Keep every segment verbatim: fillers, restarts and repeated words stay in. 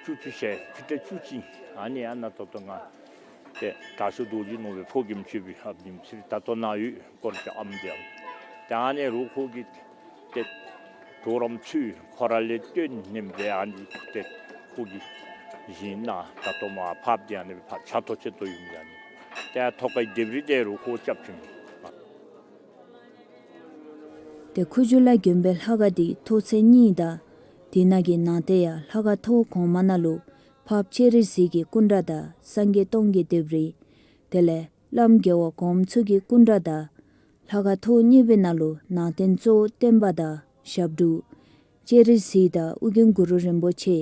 བཅུ་བཅུ་བྱས་ཕི་ཏ་བཅུ་གཅིག། ཨ་ནི་ཨ་ནཱ་ད་ལྟོ་ང་ཏེ་དྲག་ཤོས་རྡོ་རྗེ་ནོར་བུའི་ཕོ་རྒནམ་ཅིག་སྦེ་ཨ་ནེམ་ཅིག་ད་ལྟོ་ནཱ་ཡོད། སྐོར་གྱི་ཨམ་དེ་ཨམ་ཏེ་ཨ་ནི་རུང་ཁོ་གིས་ཏེ་གྲོགས་རམ་ཚུ་ཁོ་ར་ལས་བཏོན་ནེམ་སྦེ་ཨ་ནི་ཏེ་ཁོ་གིས་བཞེངས་ནཱ་ད་ལྟོ་མར་ཕབ་སྟེ་ཨ་ནི་སྦེ་ཕར་ཕྱག་ཐོ་ཅིག་ཏོ་ཡོད་མི་ཨ་ནི་ཏེ་ཐོག་ཁའི་ལྡེབས་རིས་དེ་རུང་ཁོ་རྐྱབ་བྱིན་མས། ཏེ་ཁུ་བྱུག་ལ་དགོན་པའི་ལྷ་ཁང་འདི་ཐོག་ཚད་གཉིས་དང་དེ་ནང་གི་ནང་རྟེན་ཡང་ལྷ་ཁང་ཐོག་གོང་མ་ནང་ལུ་འཕགས་པ་སྤྱན་རས་གཟིགས་ཀྱི་སྐུ་འདྲ་དང་སངས་རྒྱས་སྟོང་གི་ལྡེབས་རིས། དེ་ལས་བླམ་རྒྱལ་བ་གོངམ་ཚུ་གི་སྐུ་འདྲ་དང་། ལྷ་ཁང་ཐོག་གཉིས་པའི་ནང་ལུ་ནང་རྟེན་གཙོ་བོ་བསྟན་པ་དང་ཞབས་དྲུང་། སྤྱན་རས་གཟིགས་དང་ཨོ་རྒྱན་གུ་རུ་རིན་པོ་ཆེ།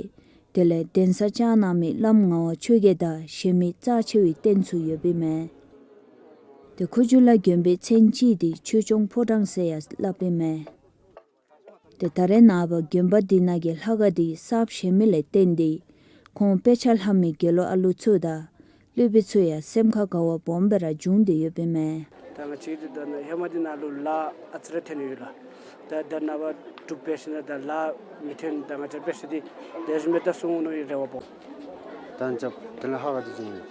དེ་ལས་གདན་ས་བཅགས་གནང་མི་བླམ་ངག་དབང་ཆོས་རྒྱལ་དང་གཞན་མི་རྩ་ཆེ་བའི་རྟེན་ཚུ་ཡོདཔ་ཨིན་མས། ཏེ་ཁུ་བྱུག་ལ་དགོན་པའི་མཚན་ཅིག་འདི་ཆོས་སྐྱོང་ཕོ་བྲང་ཟེར་ཡང་སླབ་ཨིན་མས། ཏེ་ད་རེས་ནངས་པ་དགོན་པ་འདི་ནང་གི་ལྷ་ཁང་འདི་གསརཔ་བཞེངས་མི་ལས་བརྟེན་ཏེ་ཁོང་དཔེ་ཆ་ལྷབ་མི་དགེ་སློང་ཨ་ལུ་ཚུ་དང་སློབ་དཔོན་ཚུ་ཡང་སེམས་ཁར་དགའ་བ་སྦོམ་སྦེ་ར་བྱུང་སྟེ་ཡོདཔ་ཨིན་མས། ད་ང་བཅས་འདི་ད་ནཱ་ཧེ་མ་འདི་ནང་ལུ་ལཱ་ཨ་ཙི་རེ་འཐོན་ཡོད་ལགས། ད་ད་ནངས་པ་གྲུབ་འབད་ཞིནམ་ད་ལཱ་མི་འཐོན། ད་ང་བཅས་དཔེ་ཆ་འདི་དེ་བཟུམ་སྦེ་ད་སྲུང་ནི་རེ་བ་སྦོམ། ད་ང་བཅས་དེ་ལས་ལྷ་ཁང་འདི་བཞེངས་ཡི།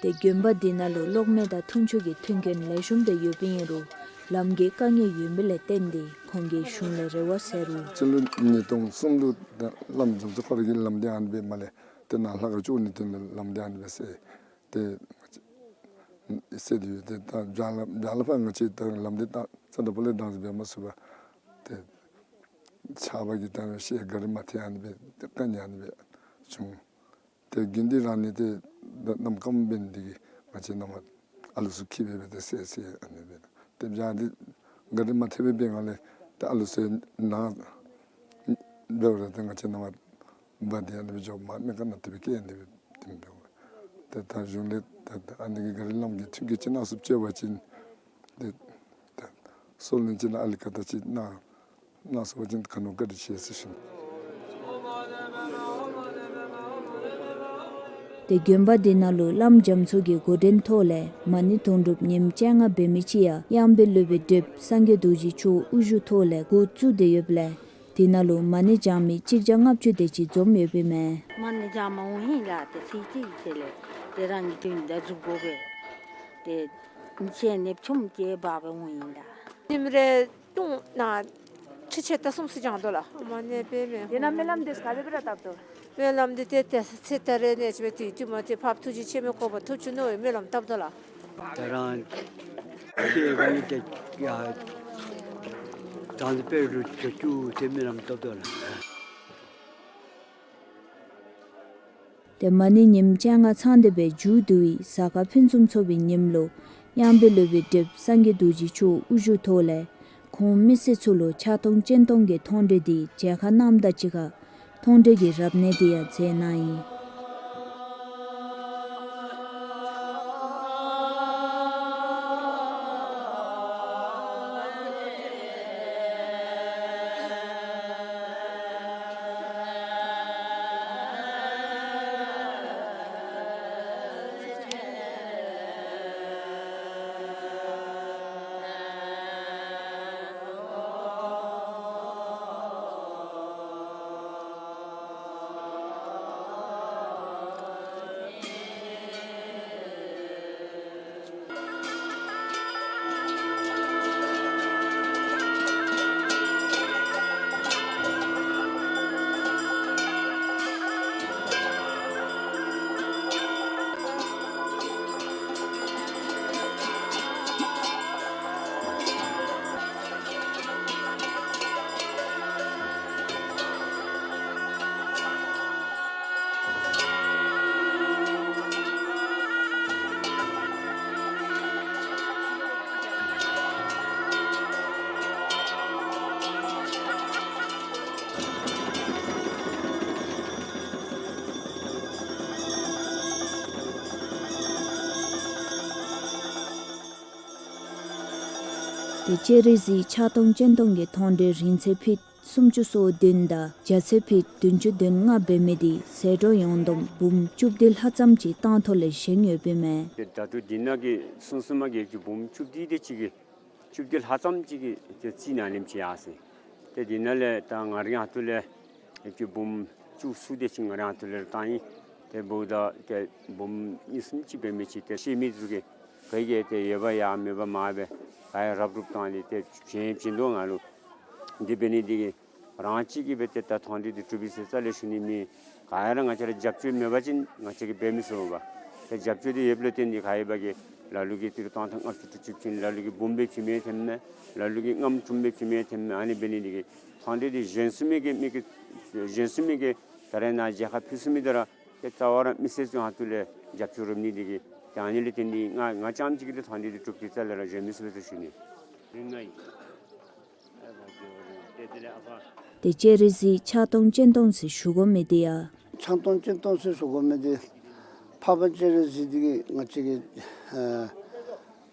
ཏེ་དགོན་པ་འདི་ནང་ལུ་གློག་མེ་དང་འཐུང་ཆུ་གི་མཐུན་རྐྱེན་ལེགས་ཤོམ་སྦེ་ཡོདཔ་ཨིན་རུང་ལམ་གྱི་དཀའ་ངལ་ཡོད་མི་ལས་བརྟེན་ཏེ་ཁོང་གིས་གཞུང་ལས་རེ་བ་ཟེར་རུང་སྤྱི་ལོ་ཉིས་སྟོང་གསུམ་ལུ་ད་བླམ་འཇམ་མཚོ་ཁོ་ར་གིས་ལམ་འདི་ཨ་ནི་སྦེ་མ་ལས་ཏེ་ནཱ་ལྷ་ཁང་བཅུག་ནིའི་དོན་ལུ་ལམ་འདི་ཨ་ནི་སྦེ་ཟེར་ཏེ་ཟེར་ཏེ་ཡོད། ཏེ་ད་བྱང་ལ་བྱང་ལ་ཕར་ང་བཅས་ད་ལམ་འདི་ད་རྩ་དང་པོ་ལས་དྭངས་སུ་འབད་མ་ཚུགས་པར་ཏེ་ཆརཔ་གིས་ད་ཤེལ་གཱ་རི་མ་ཐེག་ཨ་ནི་སྦེ་ཏེ་དཀའ་ངལ་ཨ་ནི་སྦེ་བྱུང་། ཏེ་དགོན་འདི་རང་ནི་ཏེ་ད་གནམ་སྐམ་འབད་ནི་འདི་གིས་ང་བཅས་ནང་མར་ཨ་ལུ་ཚུ་འཁྱིད་སྦེ་སྦེ་ཏེ་བསད་བསད་ཨ་ནི་སྦེ། ཏེ་བྱང་འདི་གཱ་རི་མ་ཐེག་པའི་སྦེ་ང་ལས་ཏེ་ཨ་ལུ་ཚུ་ནཱ་འབདཝ་ད་ཏེ་ང་བཅས་ནང་མར་འབག་སྟེ་ཨ་ནི་སྦེ་འགྱོཝ་མས། མི་ཁ་ནང་ཏེ་སྦེ་སྐྱེལ་ཨ་ནི་སྦེ་ཏེ་འབདཝ། ཏེ་ད་གཞུང་ལས་ད་ཨ་ནི་གི་གཱ་རི་ལམ་གྱི་མཐུན་རྐྱེན་ཅིག་གནང་ཚུགསཔ་ཅིག་འབད་བ་ཅིན་ཏེ་ད་སྲོག་ལན་ཅིག་ལུ་ཨ་ལི་ཀ་ད་ཅིག་གནང་གནང་ཚུགས་པ་ཅིན་ག་ནི་བ་བཀའ་དྲིན་ཆེ་ཟེར་ཞུ་ནི། ཏེ་དགོན་པ་འདི་ནང་ལུ་བླམ་རྒྱ་མཚོ་གི་འགོ་འདྲེན་ཐོག་ལས་མ་ཎི་དུང་སྒྲུབ་ཉིནམ་བཅོ་ལྔ་འབད་མི་ཅིག་ཡང་གཡང་འབུལ་སློབ་དཔོན་བགྲེསཔ་སངས་རྒྱས་རྡོ་རྗེ་མཆོག་དབུ་བཞུགས་ཐོག་ལས་འགོ་བཙུགས་ཏེ་ཡོདཔ་ལས་དེ་ནང་ལུ་མ་ཎི་བགྱང་མི་གཅིག་བརྒྱ་ལྔ་བཅུ་དེ་ཅིག་འཛོམས་ཡོདཔ་ཨིན་མས། མ་ཎི་བགྱང་མ་འོང་ཧིང་ལགས། ཏེ་ཚིག་གཅིག་དེ་ལས་ཏེ་རང་གི་དོན་དག་སྒྲུབ་དགོ་པས། ཏེ་ཉིན་ཤས་ནདཔ་ཆུམ་ཅིག་འབག་སྦེ་འོང་ཡི་ལགས། ཉིནམ་རེ་ཐུང་ནང་ཁྲི་ཕྱེད་དང་གསུམ་ཚུ་བགྱང་དོ་ལགས། མ་ཎི་འབད་མི། དེ་ནང་སྨོན་ལམ་འདི་ག་དེ་སྦེ་ར་བཏབ་དོ། སྨོན་ལམ་འདི་ཏེ་ཏེ་ཚེ་ད་རེས་ནས་ཅིག་སྦེ་དུས་དུས་མ་ཏེ་འཕགས་པ་ཐུགས་རྗེ་ཆེན་པོའི་གོ་འཕང་ཐོབ་བཅུག་གནང་བའི་སྨོན་ལམ་བཏབ་དོ་ལགས། ད་རང་ཁྱེད་རང་གིས་ཏེ་ཡ་དང་དཔེ་རུ་བཅུག་བཅུག་ཏེ་སྨོན་ལམ་བཏབ་དོ་ལགས། ཏེ་མ་ཎི་ཉིནམ་བཅོ་ལྔ་ཚང་སྟེ་སྦེ་མཇུག་བསྡུ་བའི་གཟའ་སྐར་ཕུན་སུམ་ཚོགས་པའི་ཉིནམ་ལུ་གཡང་འབུལ་སློབ་དཔོན་བགྲེསཔ་སངས་རྒྱས་རྡོ་རྗེ་མཆོག་དབུ་བཞུགས་ཐོག་ལས་ཁོང་མི་སེར་ཚུ་ལུ་ཕྱག་སྟོང་སྤྱན་སྟོང་གི་མཐོང་གྲོལ་འདི་མཇལ་ཁ་གནངམ་དང་གཅིག་ཁར་མཐོང་གྲོལ་གྱི་རབ་གནས་འདི་ཡང་མཛད་གནང་ཡི། ཏེ་སྤྱན་རས་གཟིགས་ཕྱག་སྟོང་སྤྱན་སྟོང་གི་མཐོང་གྲོལ་རིང་ཚད་ཕིཊ་སུམ་ཅུ་སོ་བདུན་དང་རྒྱ་ཚད་ཕིཊ་བདུན་ཅུ་དོན་ལྔ་འབད་མི་འདི་ཟད་འགྲོ་ཡོངས་བསྡོམས་འབུམ་བཅུ་བདུན་ལྷག་ཙམ་ཅིག་བཏང་ཐོག་ལས་བཞེངས་ཡོདཔ་ཨིན་མས། ཏེ་ད་ལྟོ་འདི་ནང་གི་སོ་སོ་མ་གི་ཡོད་ཀྱི་འབུམ་བཅུ་བདུན་དེ་ཅིག་གི་བཅུ་བདུན་ལྷག་ཙམ་ཅིག་གི་ཏེ་རྩིས་ནང་ལེནམ་ཅིག་ཡར་སོ་ཡི། ཏེ་འདི་ནང་ལས་ད་ང་རའི་ཧ་ཐུག་ལས་ཡོད་ཀྱི་འབུམ་ བཅུ་གསུམ་དེ་ཅིག་ང་ར་ཐུགས་ལས་བཏང་ཡི། ཏེ་འབདཝ་ད་ཏེ་སྦོམ་གཉིས་གསུམ་ཅིག་འབད་མི་ཅིག་ཏེ་ཤེས་མི་ཚུ་གིས་ག་གིས་ཏེ་ཡོདཔ་ཡང་མེདཔ་མ་འབད་ག་ཡང་རབ་རུབ་བཏང་སྟེ་ཏེ་བྱིན་བྱིན་དོ་ང་ལུ། དེ་འབད་ནི་འདི་གིས་རང་གཅིག་གིས་འབད་ཏེ་ད་ཐང་འདི་འདི་གྲུབ་ཡི་ཟེར་རྩ་ལས་ཞུ་ནི་མེད། ག་ཡང་ར་ང་བཅས་ར་རྒྱབ་སྐྱོར་མེད་པ་ཅིན་ང་བཅས་ཀྱིས་འབད་མི་ཚུགས་པས། ཏེ་རྒྱབ་སྐྱོར་འདི་ཡོདཔ་ལུ་བརྟེན་ཏེ་ག་ཡོད་པ་གིས་ལ་ལུ་གིས་ཏི་རུ་བཏང་ཐང་ལྔ་བཅུ་དྲུག་ཅུ་བྱིན། ལ་ལུ་གིས་སྦོམ་སྦེ་བྱིན་མི་ཐོནམ་མས། ལ་ལུ་གིས་ལྔ་བཅུ་སྦེ་བྱིན་མི་ཐོནམ་མས། ཨ་ནི་འབད་ནི་འདི་གིས་ཐང་འདི་འདི་གཞན་སུ་མི་གིས་མི་གིས་གཞན་སུ་མི་གིས་ད་རེས་ནཱ་མཇལ་ཁ་ཕུལ་ཚུགས་མི་འདི་ར་ཏེ་རྩ་བ་ར་མི་སེར་ཚུ་ཧང་ཐུགས་ལས་རྒྱབ་སྐྱོར་རུབ་ནི་འདི་གིས་ཏེ་ཨ་ནི་ལས་བརྟེན་ཏེ་ང་ང་རྐྱངམ་གཅིག་གིས་ཏེ་ཐང་འདི་འདི་གྲུབ་སྟེ་རྩ་ལས་ར་གཞན་མི་ཚུ་འབད་ཚུགས་ཞུ་ནི། ཏེ་སྤྱན་རས་གཟིགས་ཕྱག་སྟོང་སྤྱན་སྟོང་ཟེར་ཞུ་དགོ་མི་འདི་ཡང་། ཕྱག་སྟོང་སྤྱན་སྟོང་ཟེར་ཞུ་དགོ་མི་འདི་འཕགས་པ་སྤྱན་རས་གཟིགས་འདི་གིས་ང་བཅས་ཀྱི་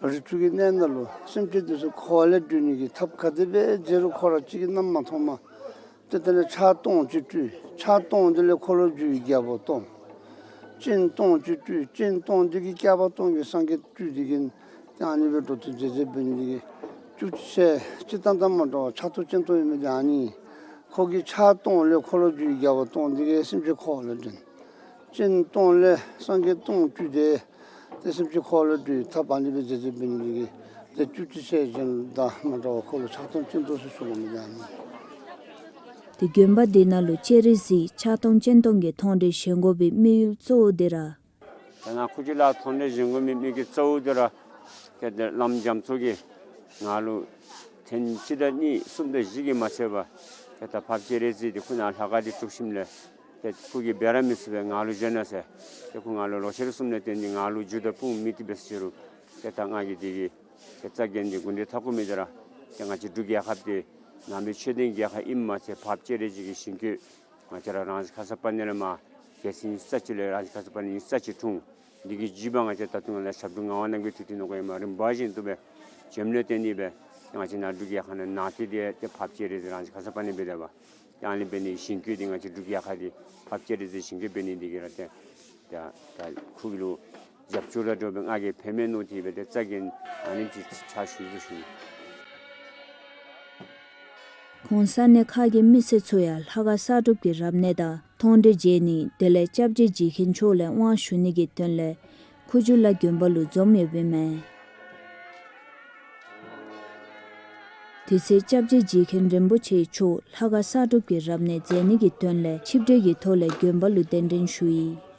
ཨ་རི་ཁྲོད་ཀྱི་གནས་ནང་ལུ་སེམས་ཅན་འདི་ཚུ་འཁོར་བ་ལས་སྒྲོལ་ནི་གི་ཐབས་ག་དེ་སྦེ་མཛད་རུང་ཁོ་ར་གཅིག་གིས་རྣམ་མ་མཐོང་མས། ཏེ་དེ་ལས་ཕྱག་སྟོང་ཅིག་སྤྲུལ། ཕྱག་སྟོང་འདི་ལས་འཁོར་ལོས་སྒྱུར་བའི་རྒྱལ་པོ་སྟོང་། སྤྱན་སྟོང་ཅིག་སྤྲུལ། སྤྱན་སྟོང་འདི་གིས་བསྐལ་པ་སྟོང་གི་སངས་རྒྱས་སྤྲུལ་འདི་གིས་ཏེ་ཨ་ནི་སྦེ་འགྲོ་དོན་མཛད་མཛདཔ་འབད་ནི་འདི་གིས་བཅུ་གཅིག་ཞལ་སྤྱིར་བཏང་དང་མ་འདྲཝ་ཕྱག་སྟོང་སྤྱན་སྟོང་ཡོད་མི་འདི་ཨ་ནི། ཁོ་གི་ཕྱག་སྟོང་ལས་འཁོར་ལོས་སྒྱུར་བའི་རྒྱལ་པོ་སྟོང་འདི་གིས་སེམས་ཅན་འཁོར་བ་ལས་སྒྲོལ། སྤྱན་སྟོང་ལས་སངས་རྒྱས་སྟོང་སྤྲུལ་ཏེ་ཏེ་སེམས་ཅན་འཁོར་བ་ལས་སྒྲོལ་བའི་ཐབས་ཨ་ནི་སྦེ་མཛད་མཛདཔ་འབད་ནི་འདི་གིས་ཏེ་བཅུ་གཅིག་ཞལ་གཞན་དང་མ་འདྲཝ་ཁོ་ལུ་ཕྱག་སྟོང་སྤྱན་སྟོང་ཟེར་ཞུ་དགོ་མི་འདི་ཨ་ནི། ཏེ་དགོན་པ་འདི་ནང་ལུ་སྤྱན་རས་གཟིགས་ཕྱག་སྟོང་སྤྱན་སྟོང་གི་མཐོང་གྲོལ་བཞེངས་དགོ་པའི་དམིགས་ཡུལ་གཙོ་བོ་འདི་ར། ད་ནཱ་ཁུ་བྱུག་ལུ་མཐོང་གྲོལ་བཞེངས་དགོ་མི་དམིགས་ཡུལ་གཙོ་བོ་འདི་ར་ཏེ་ཏེ་བླམ་རྒྱ་མཚོ་གིས་ང་ལུ་ཐེངས་གཅིག་དང་གཉིས་གསུམ་དང་བཞི་གིས་མ་ཚད་པར་ཏེ་ད་འཕགས་པ་སྤྱན་རས་གཟིགས་འདི་ཁོ་ནཱ་ལྷ་ཁང་འདི་གྲུབ་ཞིནམ་ལས་ཏེ་ཁོ་གིས་འབད་ར་མི་ཚུགས་པས། ང་ལུ་བཞེངས་གནང་ཟེར། ཏེ་ཁོ་ང་ལུ་ལོག་ཅི་རུང་གསུངམ་ལས་བརྟེན་ཏེ་ང་ལུ་རྒྱུ་དང་དཔུང་མེད་དེ་འབད་ཟེར་རུང་ཏེ་ད་ང་གིས་འདི་གི་ཏེ་རྩ་འགེངས་ཏེ་དགོངས་འགྲེལ་འཐབ་དགོ་མི་འདི་ར་ཏེ་ང་བཅས་འབྲུག་རྒྱལ་ཁབ་འདི་ནང་པའི་ཆོས་ལྡན་རྒྱལ་ཁབ་ཨིནམ་མ་ཚད་འཕགས་པ་སྤྱན་རས་གཟིགས་ཀྱི་ཞིང་བཀོད་ང་བཅས་ར་རང་བཞིན་ཁ་སར་པ་ཎི་ལས་མར་རྒྱལ་སྲིད་ཉི་ཤུ་རྩ་གཅིག་ལས་རང་བཞིན་ཁ་སར་པ་ཎི་ཉི་ཤུ་རྩ་གཅིག་འཁྲུངས། འདི་གི་བརྒྱུད་པ་ང་བཅས་ད་ལྟོ་ང་ལུ་ཞབས་དྲུང་ངག་དབང་རྣམ་རྒྱལ་དུས་མཐུན་ནང་འཁོད་ཡོདཔ་རིམ་པ་བཞིན་དུ་སྦེ་བྱོནམ་ལས་བརྟེན་ཏེ་སྦེ་ང་བཅས་ནཱ་འབྲུག་རྒྱལ་ཁབ་ནང་ན་སྟེ་འདི་ཏེ་འཕགས་པ་སྤྱན་རས་གཟིགས་རང་བཞིན་ཁ་སར་པ་ཎི་སྦེ་སྡོདཔ། ཏེ་ཨ་ནི་འབད་ནི་ཞིང་བཀོད་འདི་ང་བཅས་འབྲུག་རྒྱལ་ཁབ་འདི་འཕགས་པ་སྤྱན་རས་གཟིགས་ཞིང་བཀོད་འབད་ནི་འདི་གིས་ར་ཏེ་ད་ད་ཁོ་གི་ལུ་རྒྱབ་སྐྱོར་དང་འབྲེལ་བའི་ང་གིས་ཕན་མས་མནོ་སྟེ་འབད་ཏེ་རྩ་འགེངས་ཨ་ནེམ་ཅིག་ཕྱག་ཞུ་ཟེར་ཞུ་ནི། ཁོང་ས་གནས་ཁག་གི་མི་སེར་ཚུ་ཡང་ལྷ་ཁང་གསར་སྒྲུབ་ཀྱི་རབ་གནས་དང་མཐོང་གྲོལ་མཇལ་ནི་དེ་ལས་སྐྱབས་རྗེ་རྗེ་མཁན་མཆོག་ལས་དབང་ཞུ་ནི་གི་དོན་ལས་ཁུ་བྱུག་ལ་དགོན་པ་ལུ་འཛོམས་ཡོདཔ་ཨིན་མས། དེ་ཚེ་སྐྱབས་རྗེ་རྗེ་མཁན་རིན་པོ་ཆེ་མཆོག་ལྷ་ཁང་གསར་སྒྲུབ་ཀྱི་རབ་གནས་མཛད་ནི་གི་དོན་ལས་ཆིབས་གྲལ་གྱི་ཐོག་ལས་དགོན་པ་ལུ་གདན་འདྲེན་ཞུ་ཡི།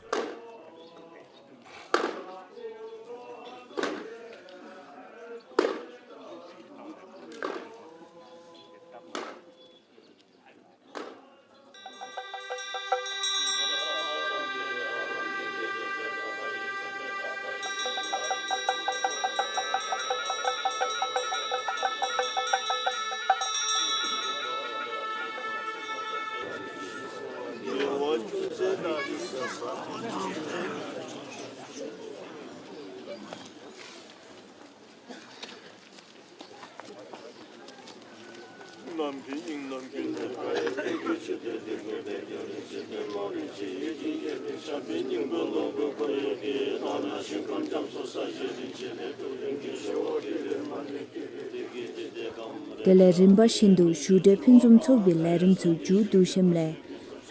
དེ་ལས་རིམ་པ་བཞིན་དུ་བཞུགས་གྲལ་ཕུན་སུམ་ཚོགས་པའི་ལས་རིམ་ཚུ་མཇུག་བསྡུ་ཞིནམ་ལས་ལྷ་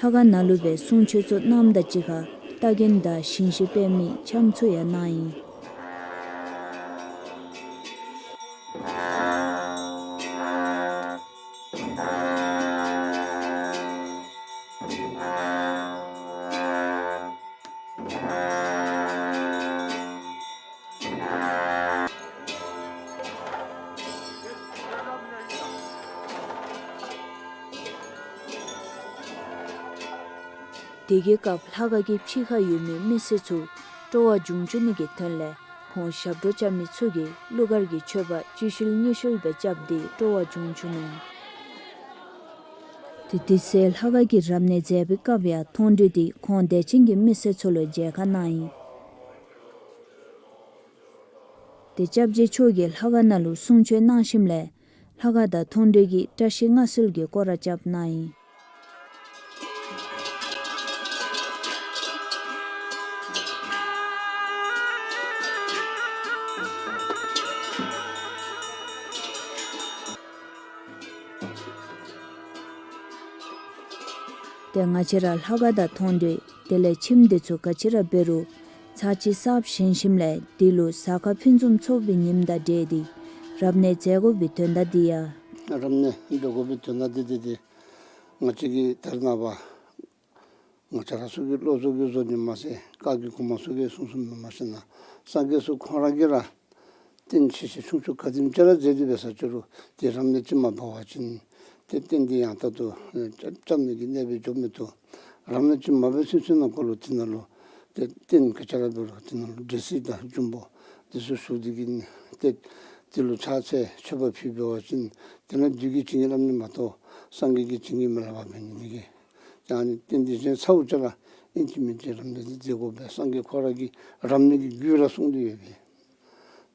ཁང་ནང་ལུ་སྦེ་གསུང་ཆོག་ཚུ་གནངམ་དང་གཅིག་ཁར་རྟ་རྒན་དང་ཞིང་གཤེགས་པདྨའི་འཆམ་ཚུ་ཡང་གནང་ཡི། དེ་གི་སྐབས་ལྷ་ཁང་གི་ཕྱི་ཁར་ཡོད་མི་མི་སེར་ཚུ་སྤྲོ་བ་འབྱུང་བཅུག་ནི་གི་དོན་ལས་ཁོང་ཞབས་བྲོ་རྐྱབ་མི་ཚུ་གིས་གླུ་གར་གྱི་མཆོད་པ་གཅིག་ཤུལ་གཉིས་ཤུལ་སྦེ་རྐྱབ་སྟེ་སྤྲོ་བ་འབྱུང་བཅུག་ནུག། ཏེ་དེ་ཚེ་ལྷ་ཁང་གི་རབ་གནས་མཛད་པའི་སྐབས་ཡང་མཐོང་གྲོལ་འདི་ཁོང་དད་ཅན་གྱི་མི་སེར་ཚུ་ལུ་མཇལ་ཁ་གནང་ཡི། ཏེ་སྐྱབས་རྗེ་མཆོག་གིས་ལྷ་ཁང་ནང་ལུ་གསུང་ཆོག་གནང་ཞིནམ་ལས་ལྷ་ཁང་དང་མཐོང་གྲོལ་གྱི་བཀྲ་ཤིས་མངའ་གསོལ་གྱི་སྐོར་ར་རྐྱབ་གནང་ཡི། ང་བཅས་ར་ལྷ་ཁང་དང་མཐོང་གྲོལ་དེ་ལས་ཁྱིམ་དེ་ཚུ་ག་ཅི་ར་འབད་རུང་ཚར་གཅིག་གསརཔ་བཞེངས་ཞིནམ་ལས་དེ་ལུ་གཟའ་སྐར་ཕུན་སུམ་ཚོགས་པའི་ཉིནམ་དང་འབྲེལ་ཏེ་རབ་གནས་མཛད་དགོ་པའི་དོན་དག་འདི་ཡང་། རབ་གནས་འབད་དགོ་པའི་དོན་དག་འདི་འདི་འདི་ང་བཅས་ཀྱི་ད་རེས་ནངས་པ་ང་བཅས་ར་ཚུ་གི་བློ་བཟང་གིས་བཟོ་ནི་མ་ཚད་བཀའ་བརྒྱུད་གོང་མ་ཚུ་གིས་གསུང་གསུངམ་ནང་མ་ཤེས་ན་སངས་རྒྱས་ཚུ་ཁོང་ར་གིས་ར་རྟེན་ཆེ་ཆེ་ཆུང་ཆུང་ག་དེམ་ཅིག་ར་མཛད་དེ་འབད་ས་ཅིག་རུང་དེ་རབ་གནས་ཅིག་མ་འབད་བ་ཅིན་ཏེ་རྟེན་འདི་ཡང་དག་ཏུ་ཨེ་བཅའ་བཅའ་ནི་གི་གནས་པ་འགྱོ་མི་བཏུབ། རབ་གནས་ཅིག་མ་འབད་ཚུན་ཚོད་ནང་འཁོད་ལུ་དེ་ནང་ལུ་ཏེ་རྟེན་ག་ཅི་ར་འབད་རུང་དེ་ནང་ལུ་འབྲས་སིལ་དང་འབྱུང་པོ་དེ་ཚུ་ཞུ་སྟེ་གིས་ཏེ་དེ་ལུ་ཕྱག་འཚལ་མཆོད་པ་ཕུལ་འབད་བ་ཅིན་དེ་ནང་བདུད་ཀྱི་བྱིན་གྱིས་བརླབ་ནི་མ་གཏོགས་སངས་རྒྱས་ཀྱི་བྱིན་གྱིས་མི་བརླབ་པ་འབད་ནི་དེ་གིས། ཡང་ནི་རྟེན་འདི་བཞེངས་ཚརཝ་ཅིག་ར་ཨིན་ཅི་མིན་ཅི་རབ་གནས་འདི་མཛད་དགོ་པས། སངས་རྒྱས་ཁོ་ར་གིས་རབ་གནས་ཀྱི་རྒྱུད་ར་གསུངས་ཏེ་ཡོད་པས།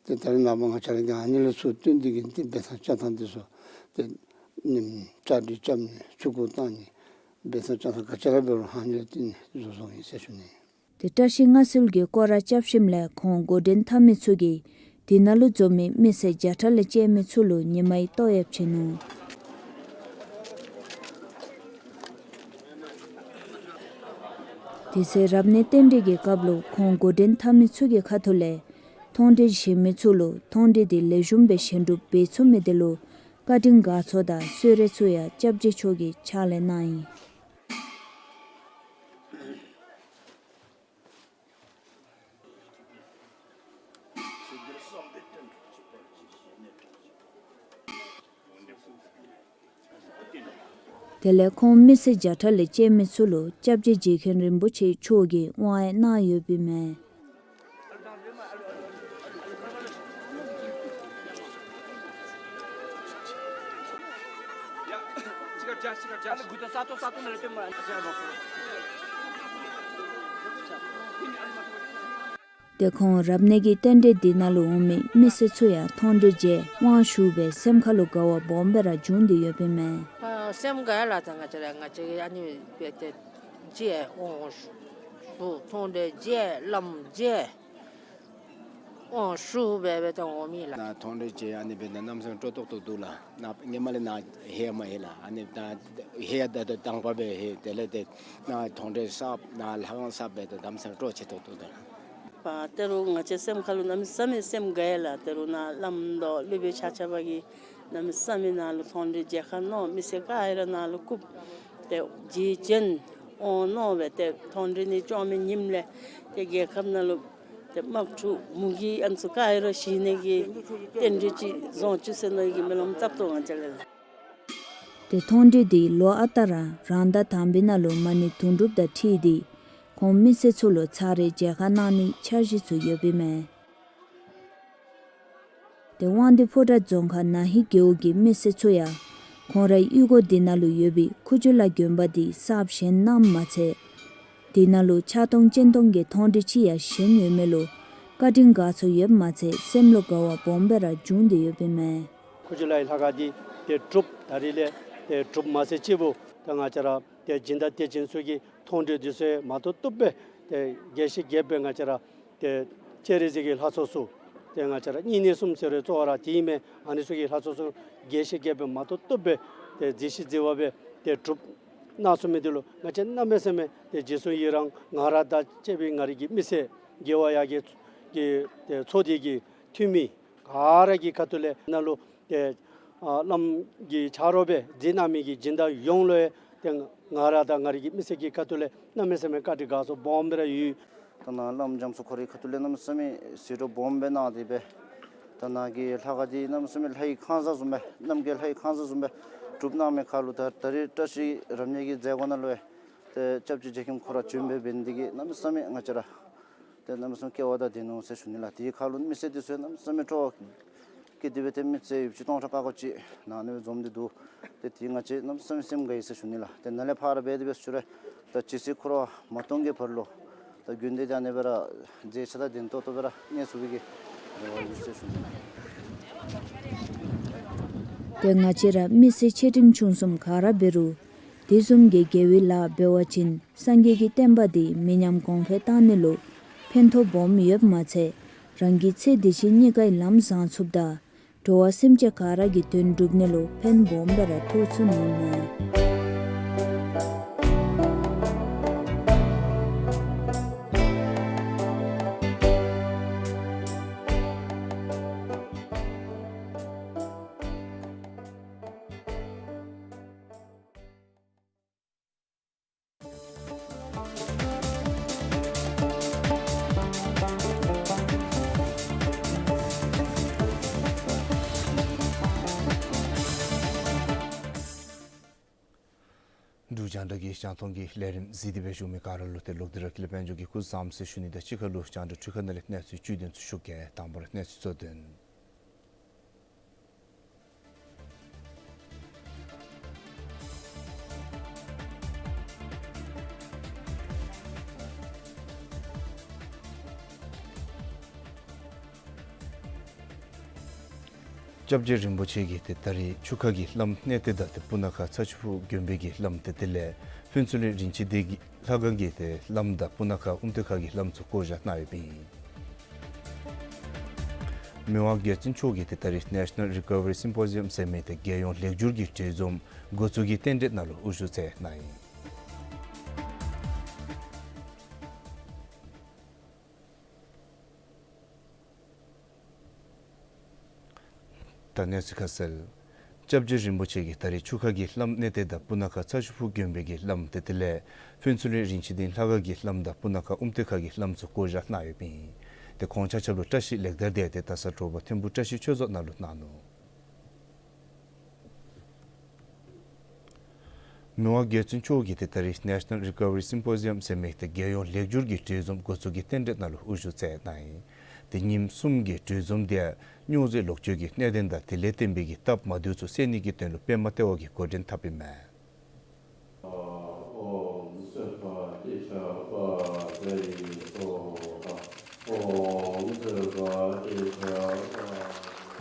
ཏེ་ད་རེས་ནངས་པ་ང་བཅས་ར་གིས་ཨ་ནི་ལས་ཚུར་བཏོན་ཏེ་གིས་ཏེ་འབད་ཐངས་བཅའ་ཐངས་འདི་ཚུ་ཏེ་ནིམ་བཅའ་སྒྲིག་རྐྱབ་ནི་ཆུ་འགོ་བཏང་ནི་འབད་ཐངས་བཅའ་ཐངས་ག་ཅི་ར་འབད་རུང་ཨ་ནི་ལས་བརྟེན་ནི་བཟོ་བཟོཝ་ཨིན་ཟེར་ཞུ་ནི། ཏེ་བཀྲ་ཤིས་མངའ་གསོལ་གྱི་སྐོར་ར་རྐྱབ་ཞིནམ་ལས་ཁོང་འགོ་འདྲེན་འཐབ་མི་ཚུ་གིས་དེ་ནང་ལུ་འཛོམས་མི་མི་སེར་བརྒྱ་ཕྲག་ལས་བཅད་མི་ཚུ་ལུ་ཉི་མའི་ལྟོ་ཡང་བྱིན་ནུག། དེ་ཚེ་རབ་གནས་རྟེན་འབྲེལ་གྱི་སྐབས་ལུ་ཁོང་འགོ་འདྲེན་འཐབ་མི་ཚུ་གི་ཁ་ཐུག་ལས་མཐོང་གྲོལ་བཞེངས་མི་ཚུ་ལུ་མཐོང་གྲོལ་འདི་ལེགས་ཤོམ་སྦེ་བཞེངས་གྲུབ་འབད་ཚུགས་མི་དེ་ལུ་བཀའ་དྲིན་དགའ་ཚོར་དང་གསོལ་རས་ཚུ་ཡང་སྐྱབས་རྗེ་མཆོག་གིས་ཕྱག་ལས་གནང་ཡི། དེ་ལས་ཁོང་མི་སེར་བརྒྱ་ཕྲག་ལས་བཅད་མི་ཚུ་ལུ་སྐྱབས་རྗེ་རྗེ་མཁན་རིན་པོ་ཆེ་མཆོག་གིས་དབང་ཡང་གནང་ཡོདཔ་ཨིན་མས། ཏེ་ཁོང་རབ་གནས་ཀྱི་རྟེན་འབྲེལ་འདི་ནང་ལུ་འོང་མི་མི་སེར་ཚུ་ཡང་མཐོང་གྲོལ་མཇལ་དབང་ཞུ་སྦེ་སེམས་ཁ་ལུ་དགའ་བ་སྦོམ་སྦེ་ར་བྱུང་སྟེ་ཡོདཔ་ཨིན་མས། ཨ་སེམས་དགའ་ཡི་ལགས། ད་ང་བཅས་ར་ང་བཅས་ཀྱིས་ཨ་ནི་སྦེ་ཏེ་མཇལ་དབང་ཞུ་མཐོང་གྲོལ་མཇལ་བླམ་མཇལ་དབང་ཞུ་སྦེ་སྦེ་ཏེ་འོང་མི་ལགས། ནཱ་མཐོང་གྲོལ་མཇལ་ཨ་ནི་སྦེ་ནཱ་གནམ་མེད་ས་མེད་སྤྲོ་ཏོག་ཏོ་འདུག་ལགས། ནཱ་སྔོན་མ་ལས་ནཱ་ལྷོད་མ་ལྷོད་ལགས། ཨ་ནི་ད་ལྷོད་ད་ད་དང་པ་སྦེ་ལྷོད། དེ་ལས་ཏེ་ནཱ་མཐོང་གྲོལ་གསརཔ་ནཱ་ལྷ་ཁང་གསརཔ་སྦེ་ད་གནམ་མེད་ས་མེད་སྤྲོ་ཆེ་ཏོག་ཏོ་འདུག་ལགས། པ་ད་རུང་ང་བཅས་སེམས་ཁ་ལུ་གནམ་མེད་ས་མེད་སེམས་དགའ་ཡི་ལགས། ད་རུང་ནཱ་བླམ་དང་སློབ་དཔོན་ཆ་ཁྱབ་ཀྱིས་གནམ་མེད་ས་མེད་ནཱ་ལུ་མཐོང་གྲོལ་མཇལ་ཁ་གནང་། མི་སེར་ག་ར་ནཱ་ལུ་བཀུག་ཏེ་རྗེས་བྱོན་དབང་གནང་སྦེ་ཏེ་མཐོང་གྲོལ་ནི་བཅོ་ལྔ་པའི་ཉིནམ་ལས་ཏེ་རྒྱལ་ཁབ་ནང་ལུ་ཏེ་དམག་འཁྲུག་མུ་གེ་ཨ་ནི་ཚུ་ག་ར་ཞི་ནི་གི་རྟེན་འབྲེལ་ཅིག་བཟུང་བཅུག་ཟེར་མནོ་ནི་གི་སྨོན་ལམ་བཏབ་དོ་ང་བཅས་ལགས། ཏེ་མཐོང་གྲོལ་འདི་ལོ་ཨ་རྟག་ར་རང་ཟླ་དང་པའི་ནང་ལུ་མ་ཎི་དུང་སྒྲུབ་དང་འཁྲིལ་ཏེ་ཁོང་མི་སེར་ཚུ་ལུ་ཚར་རེ་མཇལ་ཁ་གནང་ནིའི་འཆར་གཞི་ཚུ་ཡོདཔ་ཨིན་མས། ཏེ་དབང་འདུས་ཕོ་བྲང་རྫོང་ཁག་ན་ཧི་རྒེད་འོག་གི་མི་སེར་ཚུ་ཡང་ཁོང་རའི་གཡུས་སྒོ་འདི་ནང་ལུ་ཡོད་པའི་ཁུ་བྱུག་ལ་དགོན་པ་འདི་གསརཔ་བཞེངས་གནངམ་མ་ཚད་འདི་ནང་ལུ་ཕྱག་སྟོང་སྤྱན་སྟོང་གི་མཐོང་གྲོལ་ཅིག་ཡང་བཞེངས་ཡོད་མི་ལུ་བཀའ་དྲིན་དགའ་ཚོར་ཡོདཔ་མ་ཚད་སེམས་ལུ་དགའ་བ་སྦོམ་སྦེ་ར་བྱུང་སྟེ་ཡོདཔ་ཨིན་མས། ཁུ་བྱུག་ལའི་ལྷ་ཁང་འདི་ཏེ་གྲུབ་ད་རིས་ལས་ཏེ་གྲུབ་མ་ཚད་ཅིག་པོ་ད་ང་བཅས་ར་ཏེ་སྦྱིན་བདག་དད་ཅན་ཚུ་གིས་མཐོང་གྲོལ་འདི་ཚུ་མ་ཐོབ་ཐོབ་སྦེ་ཏེ་རྒྱས་བཤད་རྒྱས་སྦེ་ང་བཅས་ར་ཏེ་སྤྱན་རས་གཟིགས་ཀྱི་ལྷ་ཚོགས་ཚུ་ཏེ་ང་བཅས་ར་བསྙེན་གནས་གསུམ་ཟེར་བའི་གཙོ་བོ་ར་དེ་ཨིན་མས། ཨ་ནི་ཚུ་གི་ལྷ་ཚོགས་ཚུ་རྒྱས་བཤད་རྒྱས་སྦེ་མ་ཐོབ་ཐོབ་སྦེ་ཏེ་མཛེས་ཤིང་མཛེས་པ་སྦེ་ཏེ་གྲུབ་གནང་ཚུགས་མི་འདི་ལུ་ང་བཅས་གནམ་མེད་ས་མེད་ཏེ་རྗེས་སུ་ཡི་རང་ང་ར་དང་བཅས་པའི་ང་རའི་གི་མི་སེར་དགེ་བ་ཡར་རྒྱས་ཀྱི་ཏེ་ཚོགས་སྡེ་གི་འཐུས་མི་ག་ར་གི་ཁ་ཐུག་ལས་ནཱ་ལུ་ཏེ་ཨ་བླམ་གི་ཆ་རོགས་སྦེ་མཛད་གནང་མི་གི་སྦྱིན་བདག་ཡོངས་ལུ་ཡང་ཏེ་ང་ར་དང་ང་རའི་གི་མི་སེར་གྱི་ཁ་ཐུག་ལས་གནམ་མེད་ས་མེད་བཀའ་དྲིན་དགའ་ཚོར་སྦོམ་སྦེ་ར་ཡོད། ད་ནཱ་བླམ་རྒྱ་མཚོ་ཁོ་རའི་ཁ་ཐུག་ལས་གནམ་མེད་ས་མེད་ཟད་འགྲོ་སྦོམ་སྦེ་གནང་སྟེ་སྦེ་ད་ནཱ་གི་ལྷ་ཁང་འདི་གནམ་མེད་ས་མེད་ལྷའི་ཁང་བཟང་བཟུམ་སྦེ་གནམ་གྱི་ལྷའི་ཁང་བཟང་བཟུམ་སྦེ་གྲུབ་གནང་མི་ཁར་ལུ་ད་ད་རིས་བཀྲ་ཤིས་རབ་གནས་ཀྱི་མཛད་སྒོ་ནང་ལུ་ཡང་ཏེ་སྐྱབས་རྗེ་རྗེ་མཁན་ཁོ་ར་བྱོན་སྦེ་འབད་ནི་འདི་གིས་གནམ་མེད་ས་མེད་ང་བཅས་ར་ཏེ་གནམ་མེད་ས་མེད་སྐལ་བ་དང་ལྡན་ནུག་ཟེར་ཞུ་ནི་ལགས། དེའི་ཁར་ལུ་མི་སེར་འདི་ཚུ་གནམ་མེད་ས་མེད་སྤྲོ་བ་སྐྱེས་ཏེ་སྦེ་ཏེ་མི་སེར་ཡོདཔ་ཅིག་སྟོང་ཕྲག་ཁ་ཁ་ཅིག་ནཱ་ཨ་ནི་སྦེ་འཛོམས་ཏེ་འདུག། ཏེ་དེ་ང་བཅས་གནམ་མེད་ས་མེད་སེམས་དགའ་ཡི་ཟེར་ཞུ་ནི་ལགས། ཏེ་ནཱ་ལས་ཕར་འབད་དེ་སྦེ་ཞུ་རུང་ད་ཇི་སྲིད་འཁོར་བ་མ་སྟོངས་ཀྱི་བར་ལུ་ད་དགོན་སྡེ་འདི་ཨ་ནི་སྦེ་ར་མཛེས་ཆ་དང་ལྡན་ཏོག་ཏོ་སྦེ་ར་གནས་ཚུགས་པའི་གི་རེ་བ་ཡོད་ཟེར་ཞུ་ནི་ལགས། ཏེ་ང་བཅས་ར་མི་སེར་ཆེ་འབྲིང་ཆུང་གསུམ་ག་ར་འབད་རུང་དེ་བཟུམ་གྱི་དགེ་བའི་ལཱ་འབད་བ་ཅིན་སངས་རྒྱས་ཀྱི་བསྟན་པ་འདི་མི་ཉམས་གོང་འཕེལ་བཏང་ནི་ལུ་ཕན་ཐོགས་སྦོམ་ཡོདཔ་མ་ཚད་རང་གི་ཚེ་འདི་ཕྱི་གཉིས་ཀའི་ལམ་བཟང་ཚུགསཔ་དང་འགྲོ་བ་སེམས་ཅན་ག་ར་གི་དོན་འགྲུབ་ནི་ལུ་ཕན་སྦོམ་སྦེ་ར་ཐོགས་ཚུགས་ནི་ཨིན་མས། རྒྱང་བསྒྲགས་ཀྱི་རྒྱང་མཐོང་གི་ལས་རིམ་གཟིགས་ཏེ་སྦེ་བཞུགས་མི་ག་ར་ལུ་ཏེ་ལོག་སྟེ་ར་ཀུན་ལེགས་དཔལ་འབྱོར་གྱིས་སྐུ་གཟུགས་བཟང་པོ་ཟེར་ཞུ་ནི་དང་གཅིག་ཁར་ལུ་རྒྱང་བསྒྲགས་འཕྲུལ་ཁང་ནང་ལས་གནས་ཚུལ་བཅུད་དོན་ཚུ་ཞུ་གེ། དང་པ་ར་གནས་ཚུལ་གཙོ་དོན། སྐྱབས་རྗེ་རིན་པོ་ཆེ་གིས་ཏེ་ད་རིས་ཆུ་ཁ་གི་བླམ་གནས་བརྟན་དང་ཏེ་སྤུ་ན་ཁ་ཚ་ཆུ་ཕུག་དགོན་པའི་གི་བླམ་ཏེ་དེ་ལས་ཕུན་ཚོགས་གླིང་རིན་ཆེན་སྡེ་གི་ལྷ་ཁང་གི་ཏེ་བླམ་དང་སྤུ་ན་ཁ་ཨོམ་ཏི་ཁ་གི་བླམ་ཚུ་བསྐོ་བཞག་གནང་ཡོདཔ་ཨིན། མི་དབང་རྒྱལ་བཙུན་མཆོག་གིས་ཏེ་ད་རིས་National Recovery Symposium ཟེར་མི་ཏེ་རྒྱལ་ཡོངས་ལེགས་སྒྱུར་གྱི་གྲོས་འཛོམས་འགོ་བཙུགས་ཀྱི་རྟེན་འབྲེལ་ནང་ལུ་དབུ་བཞུགས་མཛད་གནང་ཡི། ད་གནས་ཚུལ་ཁ་གསལ། སྐྱབས་རྗེ་རིན་པོ་ཆེ་གིས་ད་རིས་ཆུ་ཁ་གི་བླམ་གནས་བརྟན་དང་སྤུ་ན་ཁ་ཚ་ཆུ་ཕུག་དགོན་པའི་གི་བླམ་ཏེ་དེ་ལས་ཕུན་ཚོགས་གླིང་རིན་ཆེན་སྡིངས་ལྷ་ཁང་གི་བླམ་དང་སྤུ་ན་ཁ་ཨོམ་ཏི་ཁ་གི་བླམ་ཚུ་བསྐོ་བཞག་གནང་ཡོདཔ་ཨིན། ཏེ་ཁོང་ཆ་ཁྱབ་ལུ་བཀྲ་ཤིས་ལེགས་དར་དེ་ཏེ་ད་ས་དྲོ་པ་ཐིམ་ཕུ་བཀྲ་ཤིས་ཆོས་རྫོང་ནང་ལུ་གནང་ནུག། མི་དབང་རྒྱལ་བཙུན་མཆོག་གིས་ཏེ་ད་རིས་National Recovery Symposium ཟེར་མི་ཏེ་རྒྱལ་ཡོངས་ལེགས་སྒྱུར་གྱི་གྲོས་འཛོམས་འགོ་བཙུགས་ཀྱི་རྟེན་འབྲེལ་ནང་ལུ་དབུ་བཞུགས་མཛད་གནང་ཡི། ཏེ་ཉིནམ་གསུམ་གྱི་གྲོས་འཛོམས་དེ་ཡང་སྨྱོ་རྫས་ལོག་སྤྱོད་ཀྱི་གནད་དོན་དང་དེ་ལས་བརྟེན་པའི་གི་སྟབས་མ་བདེཝ་ཚུ་སེལ་ནི་གི་དོན་ལུ་པདྨ་ལྟེ་བ་གིས་འགོ་འདྲེན་འཐབ་ཨིན་མས།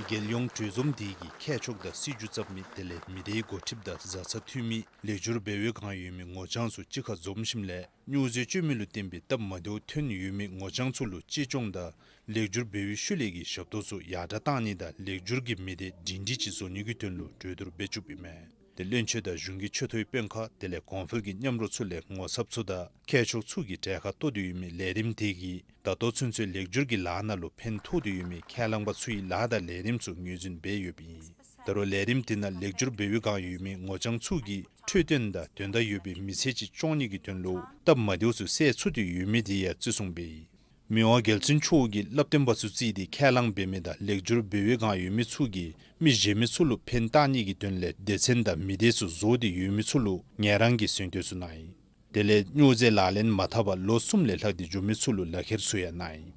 རྒྱལ་ཡོངས་གྲོས་འཛོམས་དེ་གིས་མཁས་མཆོག་དང་སྲིད་བྱུས་བརྩམ་མི་དེ་ལས་མི་སྡེའི་འགོ་ཁྲིདཔ་དང་བཟའ་ཚང་འཐུས་མི་ལེགས་སྒྱུར་འབད་བའི་བསྒང་ཡོད་མི་ངོ་རྐྱང་ཚུ་གཅིག་ཁར་འཛོམས་ཞིནམ་ལས་སྨྱོ་རྫས་སྤྱོད་མི་ལུ་བརྟེན་པའི་སྟབས་མ་བདེཝ་ཐོན་ཡོད་མི་ངོ་རྐྱང་ཚུ་ལུ་གཅེས་སྐྱོང་དང་ལེགས་སྒྱུར་འབད་བའི་ཤུལ་ལས་ཀྱི་ཞབས་ཏོག་ཚུ་ཡར་དྲག་གཏང་ནི་དང་ལེགས་སྒྱུར་གྱི་མི་སྡེ་སྒྲིང་སྒྲིང་ཅིག་བཟོ་ནི་གི་དོན་ལུ་གྲོས་བསྡུར་འབད་བཅུགཔ་ཨིན་མས། ཏེ་བློན་ཆེན་དང་གཞུང་གི་ཆེ་མཐོའི་དཔོན་ཁག་དེ་ལས་གོང་འཕེལ་གྱི་མཉམ་རོགས་ཚུ་ལས་ངོ་ཚབ་ཚུ་དང་མཁས་མཆོག་ཚུ་གིས་གྲལ་ཁར་གཏོགས་ཏེ་ཡོད་མི་ལས་རིམ་དེ་གིས་ད་ལྟོ་ཚུན་ཚོད་ལེགས་སྒྱུར་གྱི་ལཱ་ནང་ལུ་ཕན་ཐོགས་ཏེ་ཡོད་མི་ཁས་བླངས་པ་ཚུ་ཡི་ལཱ་དང་ལས་རིམ་ཚུ་ངོས་འཛིན་འབད་ཡོདཔ་ཨིན། ད་རུང་ལས་རིམ་དེ་ནང་ལེགས་སྒྱུར་འབད་བའི་བསྒང་ཡོད་མི་ངོ་རྐྱང་ཚུ་གིས་འཕྲོད་བསྟེན་དང་དོན་དག་ཡོད་པའི་མི་ཚེ་ཅིག་སྐྱོང་ནི་གི་དོན་ལུ་སྟབས་མ་བདེཝ་ཚུ་སེལ་ཚུགས་ཏེ་ཡོད་མི་དེ་ཡང་བརྩི་སྲུང་འབད་ཡི། མི་དབང་རྒྱལ་བཙུན་མཆོག་གིས་བསླབ་སྟོན་པ་ཚུ་བརྩིས་ཏེ་ཁས་བླངས་འབད་མི་དང་ལེགས་སྒྱུར་འབད་བའི་བསྒང་ཡོད་མི་ཚུ་གིས་མི་གཞན་མི་ཚུ་ལུ་ཕན་བཏགས་ནི་གི་དོན་ལས་སྡེ་ཚན་དང་མི་སྡེ་ཚུ་བཟོ་སྟེ་ཡོད་མི་ཚུ་ལུ་ངལ་རངས་ཀྱི་གསོལ་འདེབས་ཚུ་གནང་ཡི། དེ་ལས་སྨྱོ་རྫས་ལག་ལེན་མ་འཐབ་པར་ལོ་གསུམ་ལས་ལྷག་སྟེ་འགྱོ་མི་ཚུ་ལུ་ལག་ཁྱེར་ཚུ་ཡང་གནང་ཡི།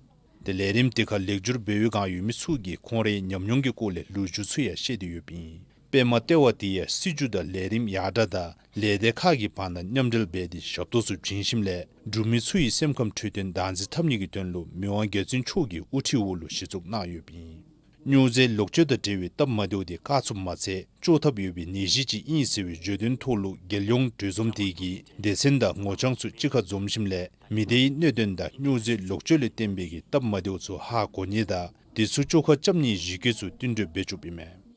ཏེ་ལས་རིམ་དེ་ཁར་ལེགས་སྒྱུར་འབད་བའི་བསྒང་ཡོད་མི་ཚུ་གིས་ཁོང་རའི་ཉམས་མྱོང་གི་སྐོར་ལས་ལོ་རྒྱུས་ཚུ་ཡང་བཤད་དེ་ཡོདཔ་ཨིན། པདྨ་ལྟེ་བ་དེ་ཡང་སྲིད་བྱུས་དང་ལས་རིམ་ཡར་དྲག་དང་ལས་སྡེ་ཁག་གི་བར་ན་མཉམ་འབྲེལ་འབད་དེ་ཞབས་ཏོག་ཚུ་བྱིན་ཞིནམ་ལས་འབྲུག་མི་ཚུ་ཡི་སེམས་ཁམས་འཕྲོད་བསྟེན་བདག་འཛིན་འཐབ་ནི་གི་དོན་ལུ་མི་དབང་རྒྱལ་བཙུན་མཆོག་གི་དབུ་ཁྲིད་འོག་ལུ་གཞི་བཙུགས་གནང་ཡོདཔ་ཨིན། སྨྱོ་རྫས་ལོག་སྤྱོད་དང་འབྲེལ་བའི་སྟབས་མ་བདེཝ་དེ་བཀག་ཚུགསཔ་མ་ཚད་བཅོས་ཐབས་ཡོད་པའི་ནད་གཞི་ཅིག་ཨིན་ཟེར་བའི་བརྗོད་དོན་ཐོག་ལུ་རྒྱལ་ཡོངས་གྲོས་འཛོམས་དེ་གིས་སྡེ་ཚན་དང་ངོ་རྐྱང་ཚུ་གཅིག་ཁར་འཛོམས་ཞིནམ་ལས་མི་སྡེའི་གནད་དོན་དང་སྨྱོ་རྫས་ལོག་སྤྱོད་ལས་བརྟེན་པའི་གི་སྟབས་མ་བདེཝ་ཚུ་ཧ་གོ་ནི་དང་དེ་ཚུ་བཅོ་ཁ་རྐྱབ་ནིའི་གཞི་བཀོད་ཚུ་བསྟུན་གྲོས་འབད་བཅུགཔ་ཨིན་མས།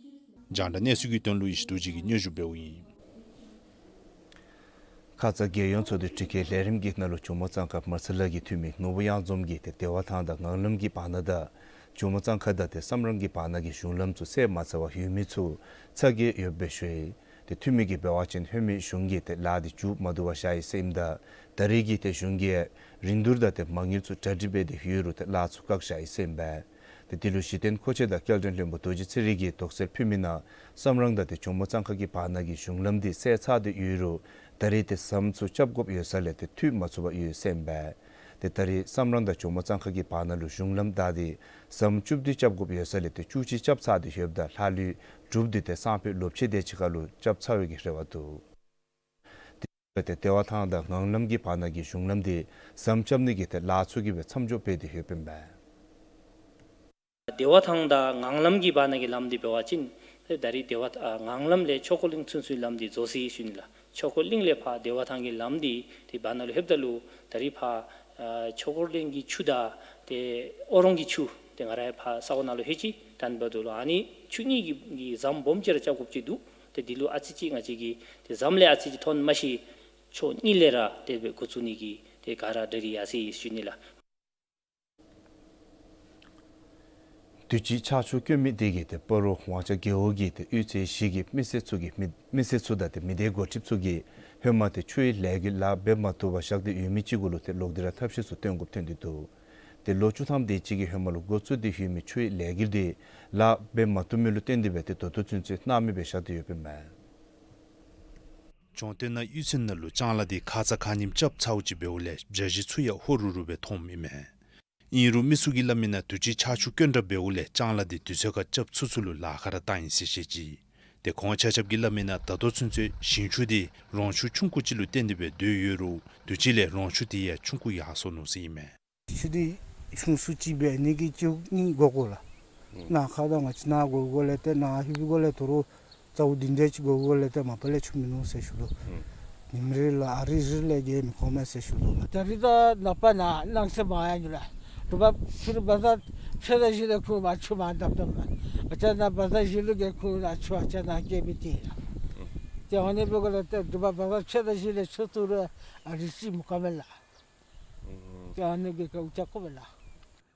རྒྱང་བསྒྲགས་གནས་ཚུལ་གྱི་དོན་ལུ་ཡེ་ཤེས་རྡོ་རྗེ་གིས་སྙན་ཞུ་འབདཝ་ཨིན། ཁ་ཙ་རྒྱལ་ཡོངས་ཚོགས་འདུའི་དྲི་བཀོད་ལས་རིམ་གྱི་ནང་ལུ་ཇོ་མོ་གཙང་ཁ་མར་ཚ་ལ་གི་འཐུས་མི་ནོར་བུ་གཡང་འཛོམས་ཀྱིས་ཏེ་བདེ་བ་ཐང་དང་ངང་ལམ་གྱི་བར་ན་དང་ཇོ་མོ་གཙང་ཁ་དང་ཏེ་བསམ་རང་གི་བར་ན་གི་གཞུང་ལམ་ཚུ་སེལ་མ་ཚར་བར་ཡོད་མི་ཚུ་ཚ་གྱང་ཡོདཔ་སྦེ་ཞུ་ཡི། ཏེ་འཐུས་མི་གིས་འབད་བ་ཅིན་ཧེ་མའི་གཞུང་གིས་ཏེ་ལཱ་འདི་མཇུག་མ་བསྡུ་བར་བཞག་ཡི་ཟེར་ཨིནམ་ད་ད་རེས་ཀྱི་ཏེ་གཞུང་གིས་རིན་བསྡུར་དང་ཏེ་མ་དངུལ་ཚུ་གྲ་སྒྲིག་འབད་དེ་ཡོད་རུང་ཏེ་ལཱ་ཚུ་བཀག་བཞག་ཡི་ཟེར་ཨིན་པས། ཏེ་དེ་ལུ་གཞི་རྟེན་མཁོ་ཆས་དང་སྐྱེལ་འདྲེན་བློན་པོ་རྡོ་རྗེ་ཚེ་རིང་གིས་དོགས་སེལ་ཕུལ་མི་ནང་བསམ་རང་དང་ཏེ་ཇོ་མོ་གཙང་ཁ་གི་བར་ན་གི་གཞུང་ལམ་འདི་སེལ་ཚར་ཏེ་ཡོད་རུང་ད་རེས་ཏེ་ཟམ་ཚུ་རྐྱབ་དགོཔ་ཡོད་ས་ལས་ཏེ་མཐུད་མ་ཚུགས་པར་ཡོད་ཟེར་ཨིན་པས། ཏེ་ད་རེས་བསམ་རང་དང་ཇོ་མོ་གཙང་ཁ་གི་བར་ན་ལུ་གཞུང་ལམ་བདའ་སྟེ་ཟམ་བཅུ་བདུན་རྐྱབ་དགོཔ་ཡོད་ས་ལས་ཏེ་བཅུ་གཅིག་རྐྱབ་ཚར་ཏེ་ཡོདཔ་ད་ལྷག་ལུས་དྲུག་འདི་ཏེ་སང་ཕོད་ལོ་ཕྱེད་དེ་ཅིག་ཁར་ལུ་རྐྱབ་ཚར་བའི་གི་རེ་བ་འདུག། ཏེ་བདེ་བ་ཐང་དང་ངང་ལམ་གྱི་བར་ན་གི་གཞུང་ལམ་འདི་ཟམ་རྐྱབ་ནི་གི་ཏེ་ལཱ་ཚུ་གིས་སྦེ་མཚམས་འཇོག་འབད་དེ་ཡོདཔ་ཨིན་པས། བདེ་བ་ཐང་དང་ངང་ལམ་གྱི་བར་ན་གི་ལམ་འདི་འབད་བ་ཅིན་ཏེ་ད་རེས་བདེ་བ་ཨ་ངང་ལམ་ལས་ཆོས་འཁོར་གླིང་ཚུན་ཚོད་ལམ་འདི་རྫོགས་སོ་ཡི་ཞུ་ནི་ལགས། ཆོས་འཁོར་གླིང་ལས་ཕར་བདེ་བ་ཐང་གི་ལམ་འདི་ཏེ་བར་ན་ལུ་ལྷོདཔ་ད་ལུ་ད་རེས་ཕར་ཨ་ཆོས་འཁོར་གླིང་གི་ཆུ་དང་ཏེ་ཨོ་རོང་གི་ཆུ་ཏེ་ང་ར་ཡང་ཕར་ས་གོ་ནང་ལུ་ལྷོད་ཅི། དེ་འབདཝ་ད་ལུ་ཨ་ནི་ཆུ་གཉིས་ཀྱི་གི་ཟམ་སྦོམ་ཅིག་ར་རྐྱབ་དགོཔ་ཅིག་འདུག། ཏེ་འདི་ལུ་ཨ་ཙི་ཅིག་ང་བཅས་ཀྱིས་ཏེ་ཟམ་ལས་ཨ་ཙི་ཅིག་ཐོན་མ་ཤེས། ཕྱོགས་གཉིས་ལས་ར་དེ་སྦེ་འགོ་བཙུགས་ནི་གི་ཏེ་ག་ར་གྲ་སྒྲིག་ཡར་སོ་ཡི་ཞུ་ནི་ལགས། དུས་ཅི་ཕྱག་མཆོད་བསྐྱོན་མི་དེ་གིས་ཏེ་སྤ་རོ་ཝང་ཅ་རྒེད་འོག་གི་ཏེ་གཡུས་ཚན་བཞི་གི་མི་སེར་ཚུ་གིས་མི་མི་སེར་ཚུ་དང་ཏེ་མི་སྡེའི་འགོ་ཁྲིདཔ་ཚུ་གིས་ཧེ་མ་ཏེ་ཆུའི་ལས་འགུལ་ལཱ་འབད་མ་བཏུབ་པར་བཞག་སྟེ་ཡོད་མི་ཅིག་གུ་ལུ་ཏེ་ལོག་སྟེ་ར་ཐབས་ཤེས་ཚུ་སྟོན་དགོཔ་ཐོན་ཏེ་འདུག། ཏེ་ལོ་བཅུ་ཐམ་དེ་ཅིག་གི་ཧེ་མ་ལུ་འགོ་བཙུགས་ཏེ་ཡོད་མི་ཆུའི་ལས་འགུལ་དེ་ལཱ་འབད་མ་བཏུབ་མི་ལུ་བརྟེན་ཏེ་སྦེ་ཏེ་ད་ལྟོ་ཚུན་ཚོད་སྣང་མེད་སྦེ་བཞག་སྟེ་ཡོདཔ་ཨིན་མས། འབྱུང་སྟོད་ནང་གཡུས་ཚན་ནང་ལུ་ལྕང་ལཱ་འདི་ཁ་ཙ་ཁ་ཉིནམ་རྐྱབ་ཚརཝ་ཅིག་འབདཝ་ལས་བྱ་གཞི་ཚུ་ཡང་ཧོ་རུ་རུ་སྦེ་མཐོངམ་ཨིན་མས། ཨིན་རུང་མི་ཚུ་གིས་སླབ་མི་ནང་དུས་ཅི་ཆར་ཆུ་དཀོན་དྲགས་འབདཝ་ལས་ལྕང་ལཱ་འདི་དུས་ཚོད་ཁར་རྐྱབ་ཚུགས་ཚུགས་ལུ་ལཱ་ཁག་ར་བཏང་ཡི་ཟེར་བཤད་ཅི། ཏེ་ཁོང་ཆ་ཁྱབ་ཀྱིས་སླབ་མི་ནང་ད་ལྟོ་ཚུན་ཚོད་ཞིང་ཆུ་འདི་རོང་ཆུ་ཆུང་ཀུ་ཅིག་ལུ་བརྟེན་ཏེ་སྦེ་སྡོད་ཡོད་རུང་དུས་ཅི་ལས་རོང་ཆུ་དེ་ཡང་ཆུང་ཀུ་ཡར་སོ་ནུག་ཟེར་ཨིན་མས། ཆུ་འདི་ཆུང་སུ་ཅིག་འབད་ནི་གི་ཅིག་གཉིས་དགོ་དགོ་ལགས། ཨུམ། ནཱ་ཁ་ད་ང་བཅས་ནཱ་དགོ་དགོ་ལས་ཏེ་ནཱ་ཧིབ་དགོ་ལས་དོ་རུང་ཚཝ་བདུན་དེ་ཅིག་དགོ་དགོ་ལས་ཏེ་མ་པ་ལས་ཆུ་མིན་ནུག་ཟེར་ཞུ་དོ། ཨུམ། ཉིནམ་རེ་ལུ་ཨ་རི་རི་ལས་གེ་མི་ཁོམ་མས་ཟེར་ཞུ་དོ་ལགས། ད་རིས་ད་ནངས་པ་ནཱ་གནངས་ཚེ་མར་ཡར་འགྱོ་ལགས། དྲོ་པ་ཕྱི་རུ་བ་ཛར་ཕྱེད་དང་བཞི་ལས་ཁར་མར་ཆུ་མར་བཏབ་བཏབ་ལགས། ཨ་ཙི་ནཱ་བ་ཛར་བཞི་ལུ་གེ་ཁར་ནཱ་ཆུ་ཨ་ཙི་ནཱ་སྐྱེལ་མི་དེ་ལགས། ཨུམ། ཏེ་ཨ་ནི་འབད་དགོ་ལས་ཏེ་དྲོ་པ་བ་ཛར་ཕྱེད་དང་བཞི་ལས་ཆུ་བཏུར་རུང་ཨ་རིས་ཅིག་མི་ཁོམ་མས་ལགས། ཨུམ། ཏེ་ཨ་ནི་གི་ཁར་འུ་ཅག་ཁོམ་མས་ལགས།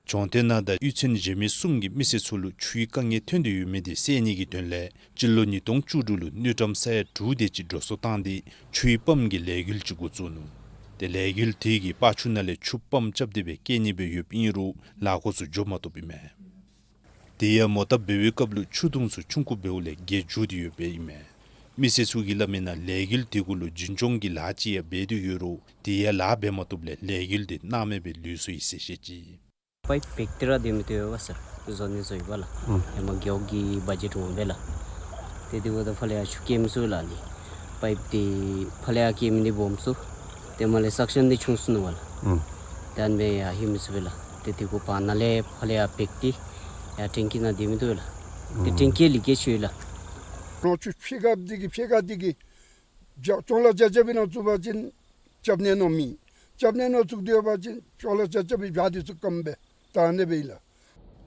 འབྱུང་སྟོད་ནང་དང་གཡུས་ཚན་གཞན་མི་གསུམ་གྱི་མི་སེར་ཚུ་ལུ་ཆུའི་དཀའ་ངལ་ཐོན་ཏེ་ཡོད་མི་དེ་སེལ་ནི་གི་དོན་ལས་སྤྱི་ལོ་ཉིས་སྟོང་བཅུ་དྲུག་ལུ་དངུལ་ཀྲམ་ས་ཡ་དྲུག་དེ་ཅིག་འགྲོ་སོང་བཏང་སྟེ་ཆུའི་པམ་གྱི་ལས་འགུལ་ཅིག་འགོ་བཙུགས་ནུག། ཏེ་ལས་འགུལ་དེ་གིས་པག་ཆུ་ནང་ལས་ཆུ་པམ་རྐྱབ་སྟེ་སྦེ་སྐྱེལ་ནི་སྦེ་ཡོདཔ་ཨིན་རུང་ལཱ་འགོ་ཚུ་འགྱོ་མ་བཏུབ་ཨིན་མས། དེ་ཡང་མོ་བཏབ་འབད་བའི་སྐབས་ལུ་ཆུ་དུང་ཚུ་ཆུང་ཀུ་འབདཝ་ལས་གེགས་འགྱོ་སྟེ་ཡོདཔ་ཨིན་མས། མི་སེར་ཚུ་གིས་སླབ་མི་ནང་ལས་འགུལ་དེ་གུ་ལུ་རྒྱུན་སྐྱོང་གི་ལཱ་ཅིག་ཡང་འབད་དེ་ཡོད་རུང་དེ་ཡང་ལཱ་འབད་མ་བཏུབ་ལས་ལས་འགུལ་དེ་སྣང་མེད་སྦེ་ལུས་སོ་ཡི་ཟེར་བཤད་ཅི། པའིཔ་བེག་ཏེ་ར་སྡོད་མི་བཏུབ་པས་ཟེར་བཟོ་ནི་བཟོ་ཡི་པ་ལགས། ཨུམ། ཧེ་མ་རྒེད་འོག་གི་བ་ཇེཊ་འོང་པས་ལགས། ཏེ་དེ་འབདཝ་ད་ཕར་ལས་ཡར་ཆུ་སྐྱེལ་མི་ཚུགས་ལགས་ནི། པའིཔ་འདི་ཕར་ལས་ཡར་སྐྱེལ་མི་འདི་སྦོམ་སུ། ཏེ་མར་ལས་སག་ཤན་འདི་ཆུང་སུ་ནུག་པ་ལགས། ཨུམ། ད་ཨ་ནི་སྦེ་ཡར་ལྷོད་མི་ཚུགས་པས་ལགས། ཏེ་དེ་གུ་བར་ན་ལས་ཕར་ལས་ཡར་བེག་སྟེ་ཡར་ཊེང་ཀི་ནང་སྡོད་མི་བཏུབ་པས་ལགས། ཏེ་ཨུམ། ཊེང་ཀི་ལི་ཀེཇ་ཡོད་ལགས། རོང་ཆུ་ཕྱེད་ཀ་འདི་གིས་ཕྱེད་ཀ་འདི་གིས་བྱ་ཅོག་ལ་བྱ་བྱ་བའི་ནང་བཙུགས་པ་ཅིན་རྐྱབ་ནི་ནང་མེད། རྐྱབ་ནི་ནང་བཙུགས་ཏེ་ཡོད་པ་ཅིན་ཅོག་ལ་བྱ་བྱ་བའི་བྱ་འདི་ཚུ་སྐམ་སྦེ་ད་ཨ་ནི་སྦེ་ཨིན་ལགས།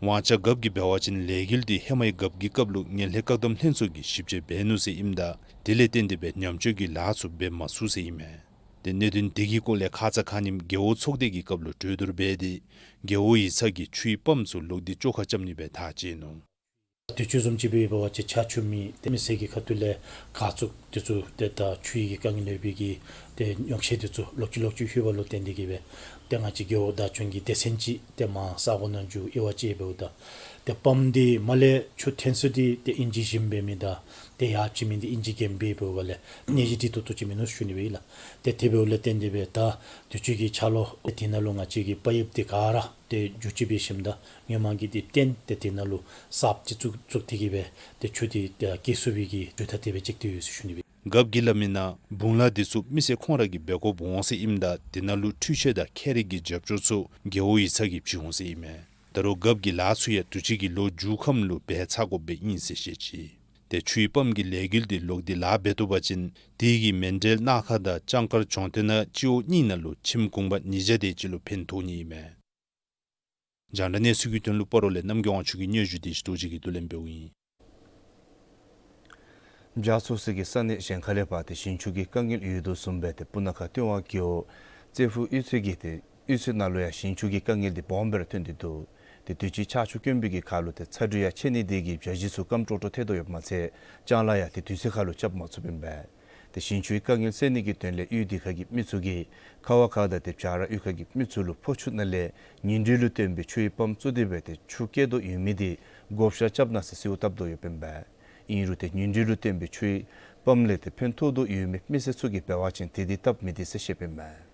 ཝང་ཅ་རྒཔོ་གིས་འབད་བ་ཅིན་ལས་འགུལ་འདི་ཧེ་མའི་རྒཔོ་གི་སྐབས་ལུ་ངན་ལྷད་བཀག་སྡོམ་ལྷན་ཚོགས་ཀྱིས་ཞིབ་དཔྱད་འབད་ནུག་ཟེར་ཨིནམ་ད་དེ་ལས་བརྟེན་ཏེ་སྦེ་ཉམས་བཅོས་ཀྱི་ལཱ་ཚུ་འབད་མ་ཚུགས་ཟེར་ཨིན་མས། ཏེ་གནད་དོན་དེ་གི་སྐོར་ལས་ཁ་ཙ་ཁ་ཉིནམ་རྒེད་འོག་ཚོགས་སྡེ་གི་སྐབས་ལུ་གྲོས་བསྡུར་འབད་དེ་རྒེད་འོག་ཡིག་ཚང་གིས་ཆུའི་པམ་ཚུ་ལོག་སྟེ་བཅོ་ཁ་རྐྱབ་ནི་སྦེ་ཐག་བཅད་ནུག། དུས་ཅི་བཟུམ་ཅིག་འབད་བ་ཅིན་ཆར་ཆུ་མེད། ཏེ་མི་སེར་གྱི་ཁ་ཐུག་ལས་ག་ཚུགས་དེ་ཚུ་ཏེ་ད་ཆུའི་གི་དཀའ་ངལ་ཡོད་པའི་གི་ཏེ་ཉོགས་བཤད་དེ་ཚུ་ལོག་ཅི་ལོག་ཅི་ལྷོད་པ་ལུ་བརྟེན་ཏེ་གིས་སྦེ་ཏེ་ང་བཅས་རྒེད་འོག་བདག་སྐྱོང་གི་སྡེ་ཚན་ཅིག་ཏེ་མར་ས་གོ་ནང་འགྱོ་དབྱེ་བ་དཔྱད་འབདཝ་ད་ཏེ་པམ་འདི་མར་ལས་ཆུ་འཐོན་ས་འདི་ཏེ་ཨིན་ཅི་ཞིམ་སྦེ་མེད། ད་ཏེ་ཡར་ཅིག་མི་འདི་ཨིན་ཅི་གེམ་སྦེ་འབདཝ་ལས་ནད་གཞི་འདི་ཏོག་ཏོ་ཅིག་མིན་ནུག་ཞུ་ནི་སྦེ་ཨིན་ལགས། ཏེ་དེ་འབདཝ་ལས་བརྟེན་ཏེ་སྦེ་ད་དུས་ཅི་གི་ཆར་ལུ་ཏེ་དེ་ནང་ལུ་ང་བཅས་ཀྱི་པའིཔ་འདི་ག་ར་ཏེ་རྒྱུ་ཅིག་འབད་ཞིནམ་ད་སྔོན་མ་གི་འདི་བཏོན་ཏེ་དེ་ནང་ལུ་གསརཔ་ཅིག་བཙུགས་བཙུགས་ཏེ་གིས་སྦེ་ཏེ་ཆུ་འདི་ཏེ་སྐྱེལ་ཚུགས་པའི་གི་གྲོས་ཐག་དེ་སྦེ་བཅད་དེ་ཡོད་ཟེར་ཞུ་ནི་སྦེ། རྒཔོ་གིས་སླབ་མི་ནང་བུང་ལཱ་འདི་ཚུ་མི་སེར་ཁོང་ར་གིས་འབད་དགོཔ་འོང་ཟེར་ཨིནམ་ད་དེ་ནང་ལུ་འཕྲུལ་ཆས་དང་ཁེ་རིག་གི་རྒྱབ་སྐྱོར་ཚུ་རྒེད་འོག་ཡིག་ཚང་གིས་བྱིན་འོང་ཟེར་ཨིན་མས། ད་རུང་རྒཔོ་གིས་ལཱ་ཚུ་ཡང་དུས་ཅི་གི་ལོ་མཇུག་ཁམས་ལུ་འབད་ཚར་དགོཔ་སྦེ་ཨིན་ཟེར་བཤད་ཅི། ཏེ་ཆུའི་པམ་གྱི་ལས་འགུལ་འདི་ལོག་སྟེ་ལཱ་འབད་བཏུབ་པ་ཅིན་དེ་གིས་མཎྜལ་སྣ་ཁ་དང་ལྕང་དཀར་འབྱུང་སྟོད་ནང་སྤྱི་འོག་གཉིས་ནང་ལུ་ཁྱིམ་གུང་པ་ཉིས་བརྒྱ་དེ་ཅིག་ལུ་ཕན་ཐོགས་ནི་ཨིན་མས། རྒྱང་བསྒྲགས་གནས་ཚུལ་གྱི་དོན་ལུ་སྤ་རོ་ལས་རྣམ་རྒྱལ་དབང་ཕྱུག་གི་སྙན་ཞུ་དེ་ཞིག་རྡོ་རྗེ་གིས་བསྡུ་ལེན་འབདཝ་ཨིན། རྒྱ་ཚོ་སི་གི་ས་གནས་གཞན་ཁ་ལས་ཕར་ཏེ་ཞིང་ཆུ་གི་དཀའ་ངལ་ཡོད་དོ་བཟུམ་སྦེ་ཏེ་སྤུ་ན་ཁ་སྟོད་ཝང་རྒེད་འོག་རྩེ་ཕུག་གཡུས་ཚན་གྱི་ཏེ་གཡུས་ཚན་ནང་ལུ་ཡང་ཞིང་ཆུ་གི་དཀའ་ངལ་འདི་སྦོམ་སྦེ་ར་ཐོན་ཏེ་འདུག། ཏེ་དུས་ཅི་ཆར་ཆུ་དཀོན་པའི་གི་ཁར་ལུ་ཏེ་ཚ་དྲོད་ཡར་ཆད་ནི་དེ་གིས་བྱ་གཞི་ཚུ་སྐམ་ཀྲོག་ཀྲོ་ཐལ་དོ་ཡོདཔ་མ་ཚད་ལྕང་ལཱ་ཡང་ཏེ་དུས་ཚོད་ཁར་ལུ་རྐྱབ་མ་ཚུགསཔ་ཨིན་པས། ཏེ་ཞིང་ཆུའི་དཀའ་ངལ་སེལ་ནི་གི་དོན་ལས་གཡུས་དེ་ཁ་གི་མི་ཚུ་གིས་ཁ་བ་ཁ་དང་ཏེ་བྱ་ར་གཡུས་ཁ་གི་མི་ཚུ་ལུ་ཕོ་ཆུ་ནང་ལས་ཉིང་རྡུལ་ལུ་བརྟེན་པའི་ཆུའི་པམ་བཙུགས་ཏེ་སྦེ་ཏེ་ཆུ་སྐྱེལ་དོ་ཡོད་མི་དེ་བགོ་བཤའ་རྐྱབ་གནང་ཟེར་གསོལཝ་བཏབ་དོ་ཡོདཔ་ཨིན་པས། ཨིན་རུང་ཏེ་ཉིང་རྡུལ་ལུ་བརྟེན་པའི་ཆུའི་པམ་ལས་ཏེ་ཕན་ཐོགས་དོ་ཡོད་མི་མི་སེར་ཚུ་གིས་འབད་བ་ཅིན་དེ་འདི་སྟབས་མི་བདེ་ཟེར་བཤདཔ་ཨིན་པས།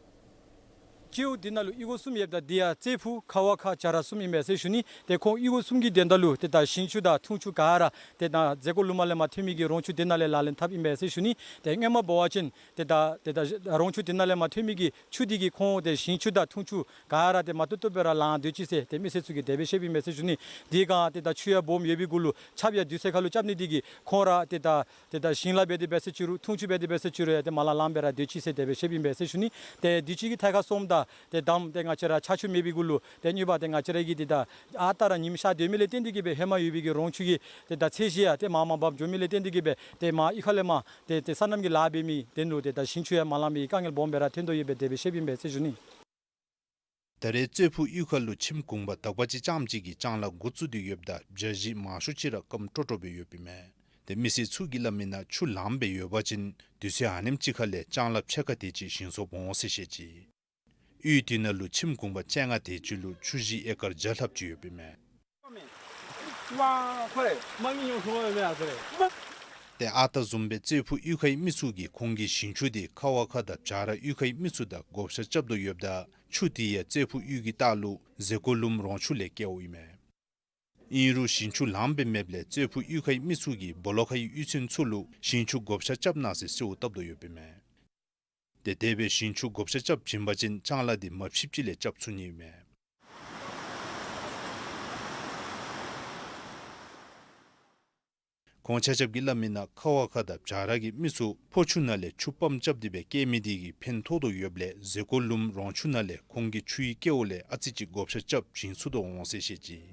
སྤྱི་འོག་འདི་ནང་ལུ་གཡུས་སྒོ་གསུམ་ཡོདཔ་ད་འདི་ཡང་རྩེ་ཕུག་ཁ་བ་ཁ་བྱ་ར་གསུམ་ཨིན་པས་ཟེར་ཞུ་ནི། ཏེ་ཁོང་གཡུས་སྒོ་གསུམ་གྱི་དོན་དག་ལུ་ཏེ་ད་ཞིང་ཆུ་དང་འཐུང་ཆུ་ག་ར་ཏེ་ད་མཛད་སྒོ་ལུ་མར་ལས་མར་ཐོན་མི་གི་རོང་ཆུ་དེ་ནང་ལས་ལག་ལེན་འཐབ་ཨིན་པས་ཟེར་ཞུ་ནི། ཏེ་སྔོན་མ་འབད་བ་ཅིན་ཏེ་ད་ཏེ་ད་རོང་ཆུ་དེ་ནང་ལས་མར་ཐོན་མི་གི་ཆུ་དེ་གིས་ཁོང་ཏེ་ཞིང་ཆུ་དང་འཐུང་ཆུ་ག་ར་ཏེ་མ་བཏུབ་བཏུབ་སྦེ་ར་ལང་སྡོད་ཅི་ཟེར་ཏེ་མི་སེར་ཚུ་གིས་དེ་སྦེ་བཤདཔ་ཨིན་པས་ཟེར་ཞུ་ནི། དེ་སྒང་ཏེ་ད་ཆུ་ཡང་སྦོམ་ཡོད་པའི་གུ་ལུ་ཆརཔ་ཡང་དུས་ཚོད་ཁར་ལུ་རྐྱབ་ནི་དེ་གིས་ཁོང་ར་ཏེ་ད་ཏེ་ད་ཞིང་ལཱ་འབད་དེ་འབད་ཟེར་ཅི་རུང་འཐུང་ཆུ་འབད་དེ་འབད་ཟེར་ཅི་རུང་ཡང་ཏེ་མར་ལས་ལངམ་སྦེ་ར་སྡོད་ཅི་ཟེར་དེ་སྦེ་བཤདཔ་ཨིན་པས་ཟེར་ཞུ་ནི། ཏེ་དུས་ཅི་གི་ཐད་ཁར་སོངམ་ད་ཏེ་དམ་ཏེ་ང་བཅས་ར་ཆར་ཆུ་མེད་པའི་གུ་ལུ་ཏེ་གཉིས་པ་ཏེ་ང་བཅས་ར་གི་ཏེ་ད་ཨ་རྟག་ར་ཉིམ་ཤར་སྡོད་མི་ལས་བརྟེན་ཏེ་གིས་སྦེ་ཧེ་མ་ཡོད་པའི་གི་རོང་ཆུ་གི་ཏེ་ད་ཚད་གཞི་ཡང་ཏེ་མར་མར་འབབ་འགྱོ་མི་ལས་བརྟེན་ཏེ་གིས་སྦེ་ཏེ་མར་གཡུས་ཁ་ལས་མར་ཏེ་ཏེ་སོ་ནམ་གྱི་ལཱ་འབད་མི་དོན་ལུ་ཏེ་ད་ཞིང་ཆུ་ཡང་མ་ལང་པའི་དཀའ་ངལ་སྦོམ་སྦེ་ར་ཐོན་དོ་ཡོདཔ་སྦེ་དེ་སྦེ་བཤདཔ་ཨིན་པས་ཟེར་ཞུ་ནི། ད་རེས་རྩེ་ཕུག་གཡུས་ཁ་ལུ་ཁྱིམ་གུང་པ་དག་པ་ཅིག་རྐྱངམ་གཅིག་གིས་ལྕང་ལཱ་འགོ་བཙུགས་ཏེ་ཡོདཔ་ད་བྱ་གཞི་མང་ཤོས་ཅིག་ར་སྐམ་ཀྲོག་ཀྲོ་སྦེ་ཡོདཔ་ཨིན་མས། ཏེ་མི་སེར་ཚུ་གིས་སླབ་མི་ནང་ཆུ་ལངམ་སྦེ་ཡོད་པ་ཅིན་དུས་ཚོད་ཨ་ནེམ་ཅིག་ཁ་ལས་ལྕང་ལཱ་ཕྱེད་ཀ་དེ་ཅིག་ཞིང་སོར་འོང་ཟེར་བཤད་ཅི། གཡུས་དེ་ནང་ལུ་ཁྱིམ་གུང་པ་བཅོ་ལྔ་དེ་ཅིག་ལུ་ཆུ་གཞི་ཨེ་ཀར་བརྒྱ་ལྷགཔ་ཅིག་ཡོདཔ་ཨིན་མས། ཨ་རྟག་བཟུམ་སྦེ་རྩེ་ཕུག་གཡུས་ཁའི་མི་ཚུ་གིས་ཁོང་གི་ཞིང་ཆུ་དེ་ཁ་བ་ཁ་དང་བྱ་ར་གཡུས་ཁའི་མི་ཚུ་དང་བགོ་བཤའ་རྐྱབ་དོ་ཡོདཔ་ད་ཆུ་དེ་ཡང་རྩེ་ཕུག་གཡུས་ཀྱི་ལྟག་ལུ་ཟེ་ཀོ་ལུམ་རོང་ཆུ་ལས་བསྐྱལཝ་ཨིན་མས། ཨིན་རུང་ཞིང་ཆུ་ལངམ་སྦེ་མེདཔ་ལས་རྩེ་ཕུག་གཡུས་ཁའི་མི་ཚུ་གིས་སྦོ་ལོགས་ཁའི་གཡུས་ཚན་ཚུ་ལུ་ཞིང་ཆུ་བགོ་བཤའ་རྐྱབ་གནང་ཟེར་གསོལཝ་བཏབ་དོ་ཡོདཔ་ཨིན་མས། ཏེ་དེ་སྦེ་ཞིང་ཆུ་བགོ་བཤའ་རྐྱབ་བྱིན་པ་ཅིན་ཅང་ལ་དེ་མ་ཕྱིསཔ་ཅིག་ལས་རྐྱབ་ཚུགས་ནི་ཨིན་མས། ཁོང་ཆ་ཁྱབ་ཀྱིས་སླབ་མིའི་ནང་ཁ་བ་ཁ་དང་བྱ་ར་གི་མི་ཚུ་ཕོ་ཆུ་ནང་ལས་ཆུ་པམཔ་རྐྱབ་སྟེ་སྦེ་བསྐྱལ་མི་དེ་གིས་ཕན་ཐོགས་དོ་ཡོདཔ་ལས་ཟེ་ཀོ་ལུམ་རོང་ཆུ་ནང་ལས་ཁོང་གི་ཆུའི་སྐལཝ་ལས་ཨ་ཙི་ཅིག་བགོ་བཤའ་རྐྱབ་བྱིན་ཚུགས་དོ་འོང་ཟེར་བཤད་ཅི།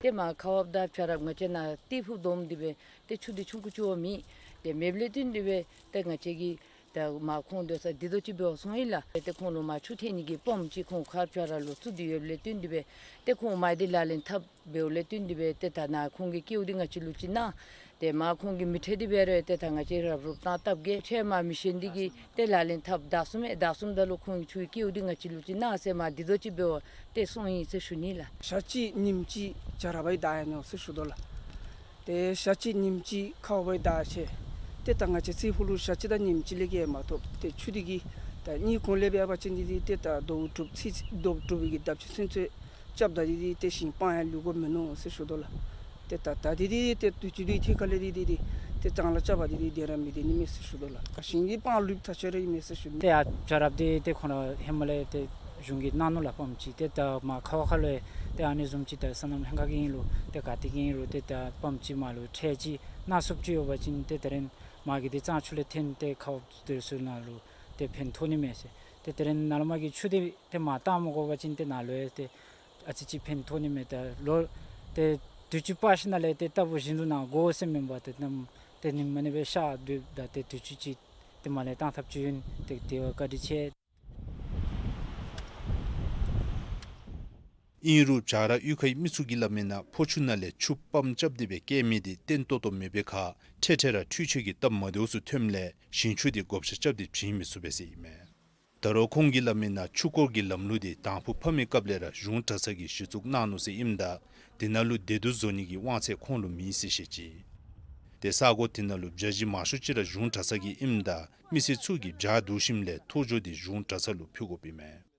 ཏེ་མར་ཁ་བ་དང་བྱ་ར་ང་བཅས་ནཱ་ཏི་ཕུག་བསྡོམས་ཏེ་སྦེ་ཏེ་ཆུ་འདི་ཆུང་ཀུ་ཅིག་བ་མེད། ཏེ་མེདཔ་ལས་བརྟེན་ཏེ་སྦེ་ཏེ་ང་བཅས་ཀྱིས་ད་མར་ཁོང་སྡོད་ས་འདི་དོ་ཅིག་འབད་བར་སོང་ཡི་ལགས། ཏེ་ཁོང་ལུ་མར་ཆུ་ཐོན་ནི་གི་པམཔ་ཅིག་ཁོང་ཁ་བ་བྱ་ར་ལུ་བཙུགས་ཏེ་ཡོདཔ་ལས་བརྟེན་ཏེ་སྦེ་ཏེ་ཁོང་མར་འདི་ལག་ལེན་འཐབ་འབདཝ་ལས་བརྟེན་ཏེ་སྦེ་ཏེ་ད་ནཱ་ཁོང་གི་སྐལཝ་འདི་ང་བཅས་ལུ་ཅིག་གནང་། ཏེ་མར་ཁོང་གིས་མི་ཁྲེལ་ཏེ་སྦེ་ར་ཏེ་ད་ང་བཅས་ར་རུབ་རུབ་བཏང་བཏབ་གེ། ཁྲལ་མར་མི་བཤད་ནི་འདི་གིས་ཏེ་ལག་ལེན་འཐབ་ད་སོང་མས། ད་སོངམ་ད་ལུ་ཁོང་ཆུའི་སྐལཝ་འདི་ང་བཅས་ལུ་ཅིག་གནང་ཟེར་མར་འདི་དོ་ཅིག་འབད་བར་ཏེ་སོང་ཡི་ཟེར་ཞུ་ནི་ལགས། ཞག་གཅིག་ཉིནམ་གཅིག་བྱ་ར་བར་བདའ་ཡར་འགྱོ་ཟེར་ཞུ་དོ་ལགས། ཏེ་ཞག་གཅིག་ཉིནམ་གཅིག་ཁ་བ་བར་བདའ་ཆི། ཏེ་ད་ང་བཅས་རྩེ་ཕུག་ལུ་ཞག་གཅིག་དང་ཉིནམ་གཅིག་ལས་བརྒལ་མ་ཐོབ། ཏེ་ཆུ་འདི་གིས་ད་གཉིས་གོང་ལས་འབད་བ་ཅིན་འདི་འདི་ཏེ་ད་རྡོ་གྲུབ་ཚིག་རྡོ་གྲུབ་ཀྱི་འདབ་ཆུ་ཚུན་ཚོད་རྐྱབ་ད་འདི་འདི་ཏེ་ཞིང་སྤང་ཡར་ལུས་དགོཔ་མིན་ནུག་ཟེར་ཞུ་དོ་ལགས། ཏེ་ད་ད་འདི་འདི་ཏེ་དུས་ཅི་འདི་ཐད་ཁར་ལས་འདི་འདི་འདི་ཏེ་ཅང་ལ་རྐྱབ་པ་འདི་འདི་དེ་ར་མི་བདེ་ནི་མས་ཟེར་ཞུ་དོ་ལགས། ཞིང་འདི་སྤང་ལུསཔ་ཐག་ཆོད་ར་ཨིན་མས་ཟེར་ཞུ་ནི། ཏེ་ཡར་བྱ་ར་འདི་ཏེ་ཁོང་ར་ཧེ་མ་ལས་ཏེ་གཞུང་གིས་གནང་ནུག་ལགས་པམཔ་ཅིག། ཏེ་ད་མར་ཁ་བ་ཁ་ལུ་ཏེ་ཨ་ནི་བཟུམ་ཅིག་ད་སོ་ནམ་ལྷན་ཁག་གིས་ཨིན་རུང་ཏེ་ག་ཏེ་གིས་ཨིན་རུང་ཏེ་ད་པམཔ་ཅིག་མར་ལུ་ཁྲལ་ཅིག་གནང་ཚུགསཔ་ཅིག་ཡོད་པ་ཅིན་ཏེ་དེ་རིང་མར་གྱི་འདི་གཙང་ཆུ་ལས་ཐོན་ཏེ་ཁ་བ་འདི་ཚུ་ནང་ལུ་ཏེ་ཕན་ཐོགས་ནི་མས་ཟེར། ཏེ་དེ་རིང་ནཱ་ལུ་མར་གྱི་ཆུ་འདི་ཏེ་མར་བཏང་མི་དགོ་པ་ཅིན་ཏེ་ནཱ་ལུ་ཡང་ཏེ་ཨ་ཙི་ཅིག་ཕན་ཐོགས་ནི་མས། ད་ལོ་ཏེ་དུས་ཅི་པ་ཤི་ནང་ལས་ཏེ་ལྟ་བུ་བཞིན་དུ་ནཱ་དགོ་ཟེར་མེན་པར་ཏེ་ནམ་ཏེ་ཉིནམ་ཨ་ནི་སྦེ་ཤར་སྡོདཔ་ད་ཏེ་དུས་ཅི་ཅིག་ཏེ་མར་ལས་བཏང་ཐབས་ཅིག་ཨིན། ཏེ་དེ་བ་བཀའ་དྲིན་ཆེ། ཨིན་རུང་བྱ་ར་གཡུས་ཁའི་མི་ཚུ་གིས་སླབ་མིའི་ནང་ཕོ་ཆུ་ནང་ལས་ཆུ་པམཔ་རྐྱབ་སྟེ་སྦེ་བསྐྱལ་མི་འདི་བརྟན་ཏོག་ཏོ་མེད་པའི་ཁར་འཕྲལ་འཕྲལ་ར་འཕྲུལ་ཆས་ཀྱི་སྟབས་མ་བདེཝ་ཚུ་ཐོནམ་ལས་ཞིང་ཆུ་འདི་བགོ་བཤའ་རྐྱབ་སྟེ་བྱིན་མི་ཚུགས་པས་ཟེར་ཨིན་མས། ད་རུང་ཁོང་གིས་སླབ་མིའི་ནང་ཆུ་སྐོར་གྱི་ལམ་ལུགས་འདི་དང་ཕུ་ཕམ་མི་སྐབས་ལས་ར་གཞུང་གྲྭ་ཚང་གིས་གཞི་བཙུགས་གནང་ནུག་ཟེར་ཨིནམ་ད་དེ་ནང་ལུ་བདེ་སྡུག་བཟོ་ནི་གི་དབང་ཚད་ཁོང་ལུ་མེད་ཟེར་བཤད་ཅི། ཏེ་ས་གོ་དེ་ནང་ལུ་བྱ་གཞི་མང་ཤོས་ཅིག་ར་གཞུང་གྲྭ་ཚང་གི་ཨིནམ་ད་མི་སེར་ཚུ་གིས་བྱ་བསྡུ་ཞིནམ་ལས་ཐོ་ཅོ་འདི་གཞུང་གྲྭ་ཚང་ལུ་ཕུལ་དགོཔ་ཨིན་མས།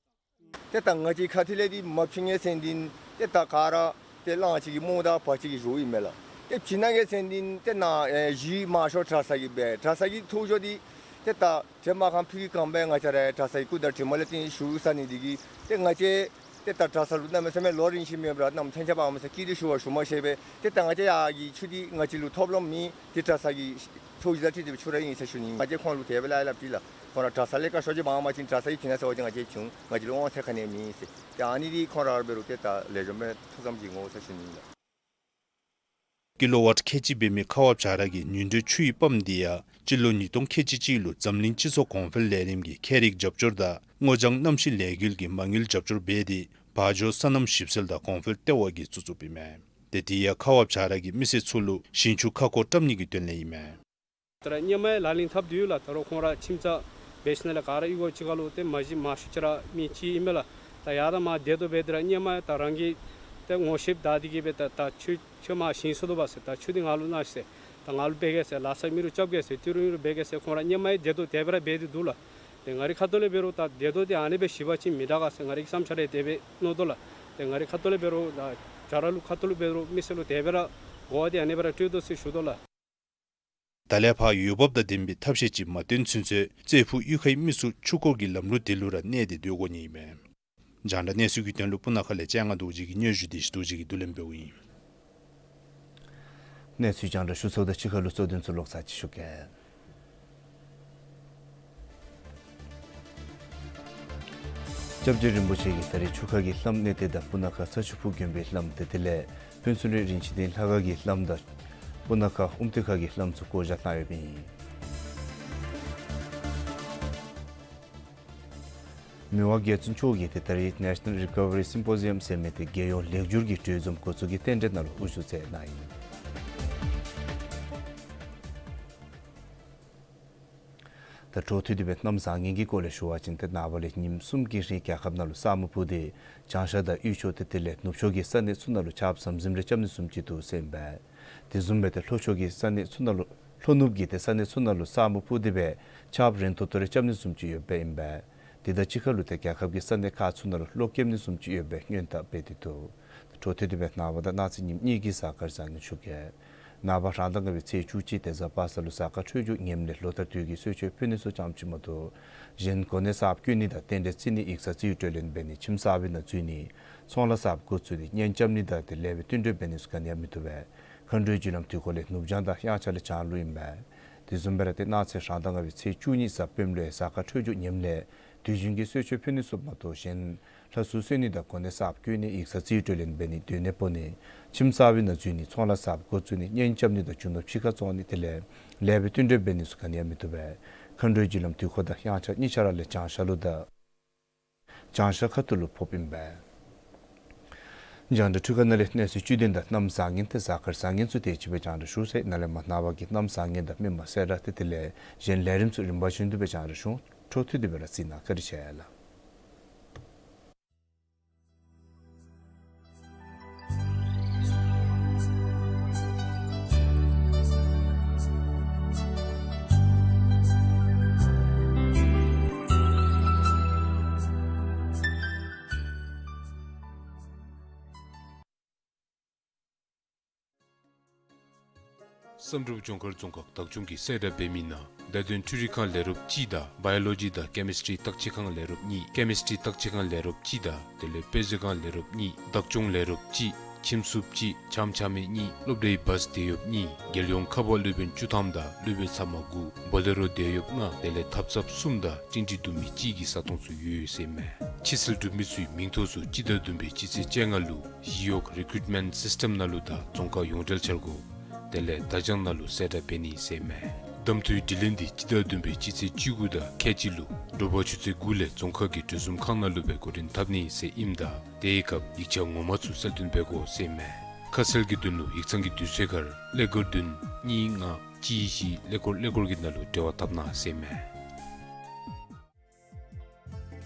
ཏེ་ད་ང་བཅས་ཁ་ཐུག་ལས་འདི་མ་ཕུལ་ནི་ཟེར་འདི་ཏེ་ད་ག་ར་ཏེ་གླང་ཅིག་གི་རྨོངས་དང་བ་ཅིག་གི་གཞུང་ཨིན་མས་ལགས། ཏེ་བྱིན་ནི་ག་ཟེར་འདི་ཏེ་ནཱ་ཨེ་གཞི་མང་ཤོས་གྲྭ་ཚང་གིས་འབད། གྲྭ་ཚང་གི་ཐོ་ཅོ་འདི་ཏེ་ད་དེ་མ་ཁམས་ཕུལ་གི་གོང་སྦེ་ང་བཅས་ར་གྲྭ་ཚང་གི་སྐུ་དྲིན་ལས་ཏེ་ཞུ་ས་ནི་འདི་གིས་ཏེ་ང་བཅས་ཏེ་ད་གྲྭ་ཚང་ལུ་གནམ་མེད་ས་མེད་ལོ་རིམ་བཞིན་མེད་པར་གནམ་ཐང་ཆད་པ་མ་ཚད་ཀི་འདི་ཞུ་བ་ཞུ་མ་ཤེས་པས། ཏེ་ད་ང་བཅས་ཡར་གྱི་ཆུ་འདི་ང་བཅས་ལུ་ཐོབ་ལམ་མེད། ཏེ་གྲྭ་ཚང་གི་ཚོགས་གཞི་དང་འཁྲིལ་ཏེ་ཆུ་ར་ཨིན་ཟེར་ཞུ་ནི། ང་བཅས་ཁོང་ལུ་དེ་སྦེ་སླབ་སླབ་ཅི་ལགས། ཁོང་ར་གྲྭ་ཚང་ལས་བཀའ་ཤོག་ཅིག་འབག་མ་བྱིན་གྲྭ་ཚང་གིས་བྱིན་ན་ཟེར་བ་ཅིན་ང་བཅས་བྱིན་འོང་། ང་བཅས་ལུ་དབང་ཚད་ག་ནི་ཡང་མེད་ཟེར། ཏེ་ཨ་ནི་འདི་ཁོང་ར་འབད་རུང་ཏེ་ད་ལེགས་ཤོམ་སྦེ་ཐུགས་བསམ་བཞེས་འོང་ཟེར་ཞུ་ནི་ཨིན་ལགས། ཀི་ལོ་ཝཊ་ཁལ་གཅིག་འབད་མི་ཁ་བ་བྱ་ར་གི་ཉིན་དྲོད་ཆུའི་པམཔ་འདི་ཡང་སྤྱི་ལོ་ཉིས་སྟོང་ཁལ་གཅིག་གཅིག་ལུ་འཛམ་གླིང་སྤྱི་ཚོགས་གོང་འཕེལ་ལས་རིམ་གྱི་ཁྱད་རིག་རྒྱབ་སྐྱོར་དང་སྔོ་ལྗང་གནམ་གཤིས་ལས་འགུལ་གྱིས་མ་དངུལ་རྒྱབ་སྐྱོར་འབད་དེ་བ་འཇོ་སོ་ནམ་ཞིབ་འཚོལ་དང་གོང་འཕེལ་ལྟེ་བ་གིས་བཙུགས་བཙུགསཔ་ཨིན་མས། ཏེ་དེ་ཡང་ཁ་བ་བྱ་ར་གི་མི་སེར་ཚུ་ལུ་ཞིང་ཆུ་ཁ་སྐོར་བཀྲམ་ནི་གི་དོན་ལས་ཨིན་མས། ད་ར་སྔོན་མ་ཡང་ལག་ལེན་འཐབ་སྟེ་ཡོད་ལགས། ད་རུང་ཁོང་ར་ཁྱིམ་ཚང་འབད་ཞིནམ་ལས་ག་ར་གཡུས་སྒོ་གཅིག་ཁར་ལུ་ཏེ་མ་གཞི་མང་ཤོས་ཅིག་ར་མི་གཅིག་ཨིན་མས་ལགས། ད་ཡར་དང་མར་བདེ་ཏོག་འབད་དེ་ར་སྔོན་མ་ཡང་ད་རང་གིས་ཏེ་ངོ་ཤེསཔ་བདའ་སྟེ་གིས་སྦེ་ད་ད་ཆུ་ཁྱོད་མར་ཞིང་སོ་དོ་བ་ཟེར། ད་ཆུ་འདི་ང་ལུ་གནང་ཟེར། ད་ང་ལུ་འབད་གེ་ཟེར། ལཱ་ཚ་མི་རུ་རྐྱབ་གེ་ཟེར། ཏི་རུ་མི་རུ་འབད་གེ་ཟེར། ཁོང་ར་སྔོན་མ་ཡང་བདེ་ཏོག་དེ་སྦེ་ར་འབད་དེ་འདུག་ལགས། ཏེ་ང་རའི་ཁ་ཐུག་ལས་འབད་རུང་ད་བདེ་ཏོག་འདི་ཨ་ནི་སྦེ་ཞི་བ་ཅིག་མི་དྲག་ག་ཟེར་ང་རའི་བསམ་འཆར་རེ་དེ་སྦེ་མནོ་དོ་ལགས། ཏེ་ང་རའི་ཁ་ཐུག་ལས་འབད་རུང་ད་བྱ་ར་ལུ་ཁ་ཐུག་ལས་འབད་རུང་མི་སེར་ལུ་དེ་སྦེ་ར་གོ་བ་འདི་ཨ་ནི་སྦེ་ར་སྤྲོད་དོ་ཟེར་ཞུ་དོ་ལགས། ད་ལས་ཕར་འོས་འབབ་དང་ལྡན་པའི་ཐབས་ཤེས་ཅིག་མ་བཏོན་ཚུན་ཚོད་རྩེ་ཕུག་གཡུས་ཁའི་མི་ཚུ་ཆུ་སྐོར་གྱི་ལམ་ལུགས་དེ་ལུ་ར་གནས་ཏེ་སྡོད་དགོ་ནི་ཨིན་མས། རྒྱང་བསྒྲགས་གནས་ཚུལ་གྱི་དོན་ལུ་སྤུ་ན་ཁ་ལས་ལྕང་ང་རྡོ་རྗེ་གི་སྙན་ཞུ་འདི་ཞུ་རྡོ་རྗེ་གིས་བསྡུ་ལེན་འབདཝ་ཨིན། གནས་ཚུལ་རྒྱང་བསྒྲགས་ཞུ་ཚརཝ་ད་ཕྱི་ཁ་ལུ་གཙོ་དོན་ཚུ་ལོག་ཚར་ཅིག་ཞུ་གེ། སྐྱབས་རྗེ་རིན་པོ་ཆེ་གིས་ད་རེས་ཆུ་ཁ་གི་ལྷམ་གནས་ཏེ་དང་སྤུ་ན་ཁ་ཚ་ཆུ་ཕུག་དགོན་པའི་ལྷམ་ཏེ་དེ་ལས་ཕུན་ཚོགས་གླིང་རིན་ཆེན་སྡིངས་ལྷ་ཁང་གི་ལྷམ་དང་སྤུ་ན་ཁ་ཨུམ་ཏི་ཁ་གི་ལྷམ་ཚུ་བསྐོ་བཞག་གནང་ཡོདཔ་ཨིན། མི་དབང་རྒྱལ་བཙུན་མཆོག་གིས་ཏེ་ད་རེས་National Recovery Symposium ཟེར་མི་འདི་རྒྱལ་ཡོངས་ལེགས་སྒྱུར་གྱི་གྲོས་འཛོམས་འགོ་བཙུགས་ཀྱི་རྟེན་འབྲེལ་ནང་ལུ་དབུ་བཞུགས་མཛད་གནང་ཡི། ད་འཕྲོ་མཐུད་དེ་སྦེ་གནམ་བཟང་ངན་གྱི་སྐོར་ལས་ཞུ་བ་ཅིན་ཏེ་ནངས་པ་ལས་ཉིནམ་གསུམ་གྱི་རིང་རྒྱལ་ཁབ་ནང་ལུ་ས་སྨུག་ཕུབ་སྟེ་བྱང་ཤར་དང་དབུས་ཕྱོགས་ཏེ་དེ་ལས་ནུབ་ཕྱོགས་ཀྱི་ས་གནས་ཚུ་ནང་ལུ་ཆརཔ་ཟམ་ཟིམ་རེ་རྐྱབ་ནི་བཟུམ་ཅིག་འདུག་ཟེར་ཨིན་པས། དེ་བཟུམ་སྦེ་ཏེ་ལྷོ་ཕྱོགས་ཀྱི་ས་གནས་ཚུ་ནང་ལུ་ ལྷོ་ནུབ་ཀྱི་ཏེ་ས་གནས་ཚུ་ནང་ལུ་ས་སྨུག་ཕུབ་སྟེ་སྦེ་ཆརཔ་རན་ཏོག་ཏོ་རེ་རྐྱབ་ནི་བཟུམ་ཅིག་ཡོདཔ་ཨིན་པས། དེ་དང་གཅིག་ཁར་ལུ་ཏེ་རྒྱལ་ཁབ་ཀྱི་ས་གནས་ཁག་ཚུ་ནང་ལུ་གློག་ཀེམ་ནི་བཟུམ་ཅིག་ཡོདཔ་སྦེ་སྔོན་དཔག་འབད་དེ་འདུག། འཕྲོ་མཐུད་དེ་སྦེ་ནངས་པ་དང་གནངས་ཚེ་ཉིནམ་གཉིས་ཀྱི་གཟའ་སྐར་བཟང་ངན་ཞུ་གེ། ནངས་པ་རང་ཟླ་ལྔ་པའི་ཚེས་བཅུ་གཅིག་ཏེ་གཟའ་པ་སངས་ལུ་གཟའ་སྐར་འཕྲོད་སྦྱོར་ངནམ་ལས་ལོ་ལྟར་དུས་ཀྱི་གསོལ་མཆོད་ཕུལ་ནི་ཚུ་ཙམ་ཅིག་མ་གཏོགས་གཞན་གོ་གནས་གསརཔ་བསྐོ་ནི་དང་རྟེན་འབྲེལ་བརྩི་ནི་ཡིག་ཚང་རྩིས་སྤྲོད་ལེན་འབད་ནི་ཁྱིམ་གསར་པའི་ནང་འཛུལ་ནི་ཚོང་ལཱ་གསརཔ་འགོ་བཙུགས་ནི་གཉེན་རྐྱབ་ནི་དང་ཏེ་ལེགས་པའི་བསྟུན་གྲོས་འབད་ནི་ཚུ་ག་ནི་ཡང་མི་བཏུབ་པས། མཁའ་འགྲོའི་རྒྱུ་ལམ་དུས་འཁོར་ལས་ནུབ་བྱང་དང་དབྱངས་འཆར་ལས་བྱང་ལུ་ཨིན་པས། དེ་བཟུམ་སྦེ་ར་ཏེ་གནངས་ཚེ་རང་ཟླ་ལྔ་པའི་ཚེས་བཅུ་གཉིས་གཟའ་སྤེནམ་ལུ་གཟའ་སྐར་འཕྲོད་སྦྱོར་ངནམ་ལས་དུས་རྒྱུན་གྱི་གསོལ་མཆོད་ཕུལ་ནི་ཚུ་མ་གཏོགས་གཞན་ལྷ་སྲུང་གསོལ་ནི་དང་གོ་གནས་གསརཔ་བསྐོ་ནི་ཡིག་ཚང་རྩིས་སྤྲོད་ལེན་འབད་ནི་སྡོད་གནས་སྤོ་ནི་ཁྱིམ་གསར་པའི་ནང་འཛུལ་ནི་ཚོང་ལཱ་གསརཔ་འགོ་བཙུགས་ནི་གཉེན་རྐྱབ་ནི་དང་རྒྱུ་ནོར་ཕྱི་ཁར་བཙོང་ནི་དེ་ལས་ལེགས་པའི་བསྟུན་གྲོས་འབད་ནི་ཚུ་ག་ནི་ཡང་མི་བཏུབ་པས། མཁའ་འགྲོའི་རྒྱུ་ལམ་དུས་འཁོར་དང་དབྱངས་འཆར་གཉིས་ཆ་ར་ལས་བྱང་ཤར་ལུ་དང་བྱང་ཤར་ཁ་ཐུག་ལུ་ཕོགཔ་ཨིན་པས། རྒྱང་བསྒྲགས་འཕྲུལ་ཁང་ནང་ལས་གནས་ཚུལ་བཅུད་ལྡན་དང་གནམ་བཟང་ངན་ཏེ་གཟའ་སྐར་བཟང་ངན་ཚུ་དེ་ཅིག་སྦེ་རྒྱང་བསྒྲགས་ཞུ་ཚར་ཡི། ནཱ་ལས་མར་ནངས་པ་གི་གནམ་བཟང་ངན་དང་མི་མང་གསལ་བསྒྲགས་ཏེ་དེ་ལས་གཞན་ལས་རིམ་ཚུ་རིམ་པ་བཞིན་དུ་སྦེ་རྒྱང་བསྒྲགས་ཞུ་འོང་། འཕྲོ་མཐུད་དེ་སྦེ་ར་གཟིགས་གནང་། བཀའ་དྲིན་ཆེ་ལགས། བསམ་གྲུབ་ལྗོངས་མཁར་རྫོང་ཁག་བདག་སྐྱོང་གིས་གསལ་བསྒྲགས་འབད་མི་ནང་བརྡ་དོན་འཕྲུལ་རིག་ཁང་ལས་རོགསཔ་གཅིག་དང་བཱ་ཡོ་ལོ་ཇི་དང་ཀེ་མིསི་ཊི་བརྟག་དཔྱད་ཁང་ལས་རོགསཔ་གཉིས། ཀེ་མིསི་ཊི་བརྟག་དཔྱད་ཁང་ལས་རོགསཔ་གཅིག་དང་དེ་ལས་དཔེ་མཛོད་ཁང་ལས་རོགསཔ་གཉིས། བདག་སྐྱོང་ལས་རོགསཔ་གཅིག། ཁྱིམ་སྲུབས་གཅིག། འཆམ་འཆམ་མི་གཉིས། སློབ་གྲྭའི་བཱས་དེད་གཡོགཔ་གཉིས། རྒྱལ་ཡོངས་ཁ་པར་སློབ་དཔོན་བཅུ་ཐམ་དང་སློབ་དཔོན་ཚབ་མ་དགུ། བོ་ལེ་རོ་དེད་གཡོགཔ་ལྔ། དེ་ལས་ཐབ་ཚངཔ་གསུམ་དང་ཊིན་ཊི་བརྡུང་མི་གཅིག་གི་ས་སྟོང་ཚུ་ཡོད་ཟེར་མས། ཕྱིར་སེལ་གྲུབ་མི་ཚུའི་མིང་ཐོ་ཚུ་སྤྱི་ཟླ་བདུན་པའི་སྤྱི་ཚེས་བཅོ་ལྔ་ལུ་ཞི་གཡོག་རི་ཀུ་རུཊ་མེནཊ་སིསི་ཊེམ་ནང་ལུ་དང་རྫོང་ཁག་ཡོངས་འབྲེལ་འཆར་སྒོ་དེ་ལས་བརྡ་བྱང་ནང་ལུ་གསལ་བསྒྲགས་འབད་ནི་ཟེར་མས། གདམ་འཐུའི་དྲི་ལན་འདི་སྤྱི་ཟླ་བདུན་པའི་སྤྱི་ཚེས་བཅུ་དགུ་དང་ཁལ་གཅིག་ལུ་དྲོ་པ་ཆུ་ཚོད་དགུ་ལས་རྫོང་ཁག་གི་གྲོས་འཛོམས་ཁང་ནང་ལུ་སྦེ་འགོ་འདྲེན་འཐབ་ནི་ཟེར་ཨིནམ་ད་དེའི་སྐབས་ཡིག་ཆ་ངོ་མ་ཚུ་གསལ་སྟོན་འབད་དགོ་ཟེར་མས། ཁ་གསལ་གྱི་དོན་ལུ་ཡིག་ཚང་གི་དུས་ཚོད་ཁར་ཀླད་ཀོར་བདུན་གཉིས་ལྔ་གཅིག་བཞི་ཀླད་ཀོར་ཀླད་ཀོར་གྱི་ནང་ལུ་འབྲེལ་བ་འཐབ་གནང་ཟེར་མས།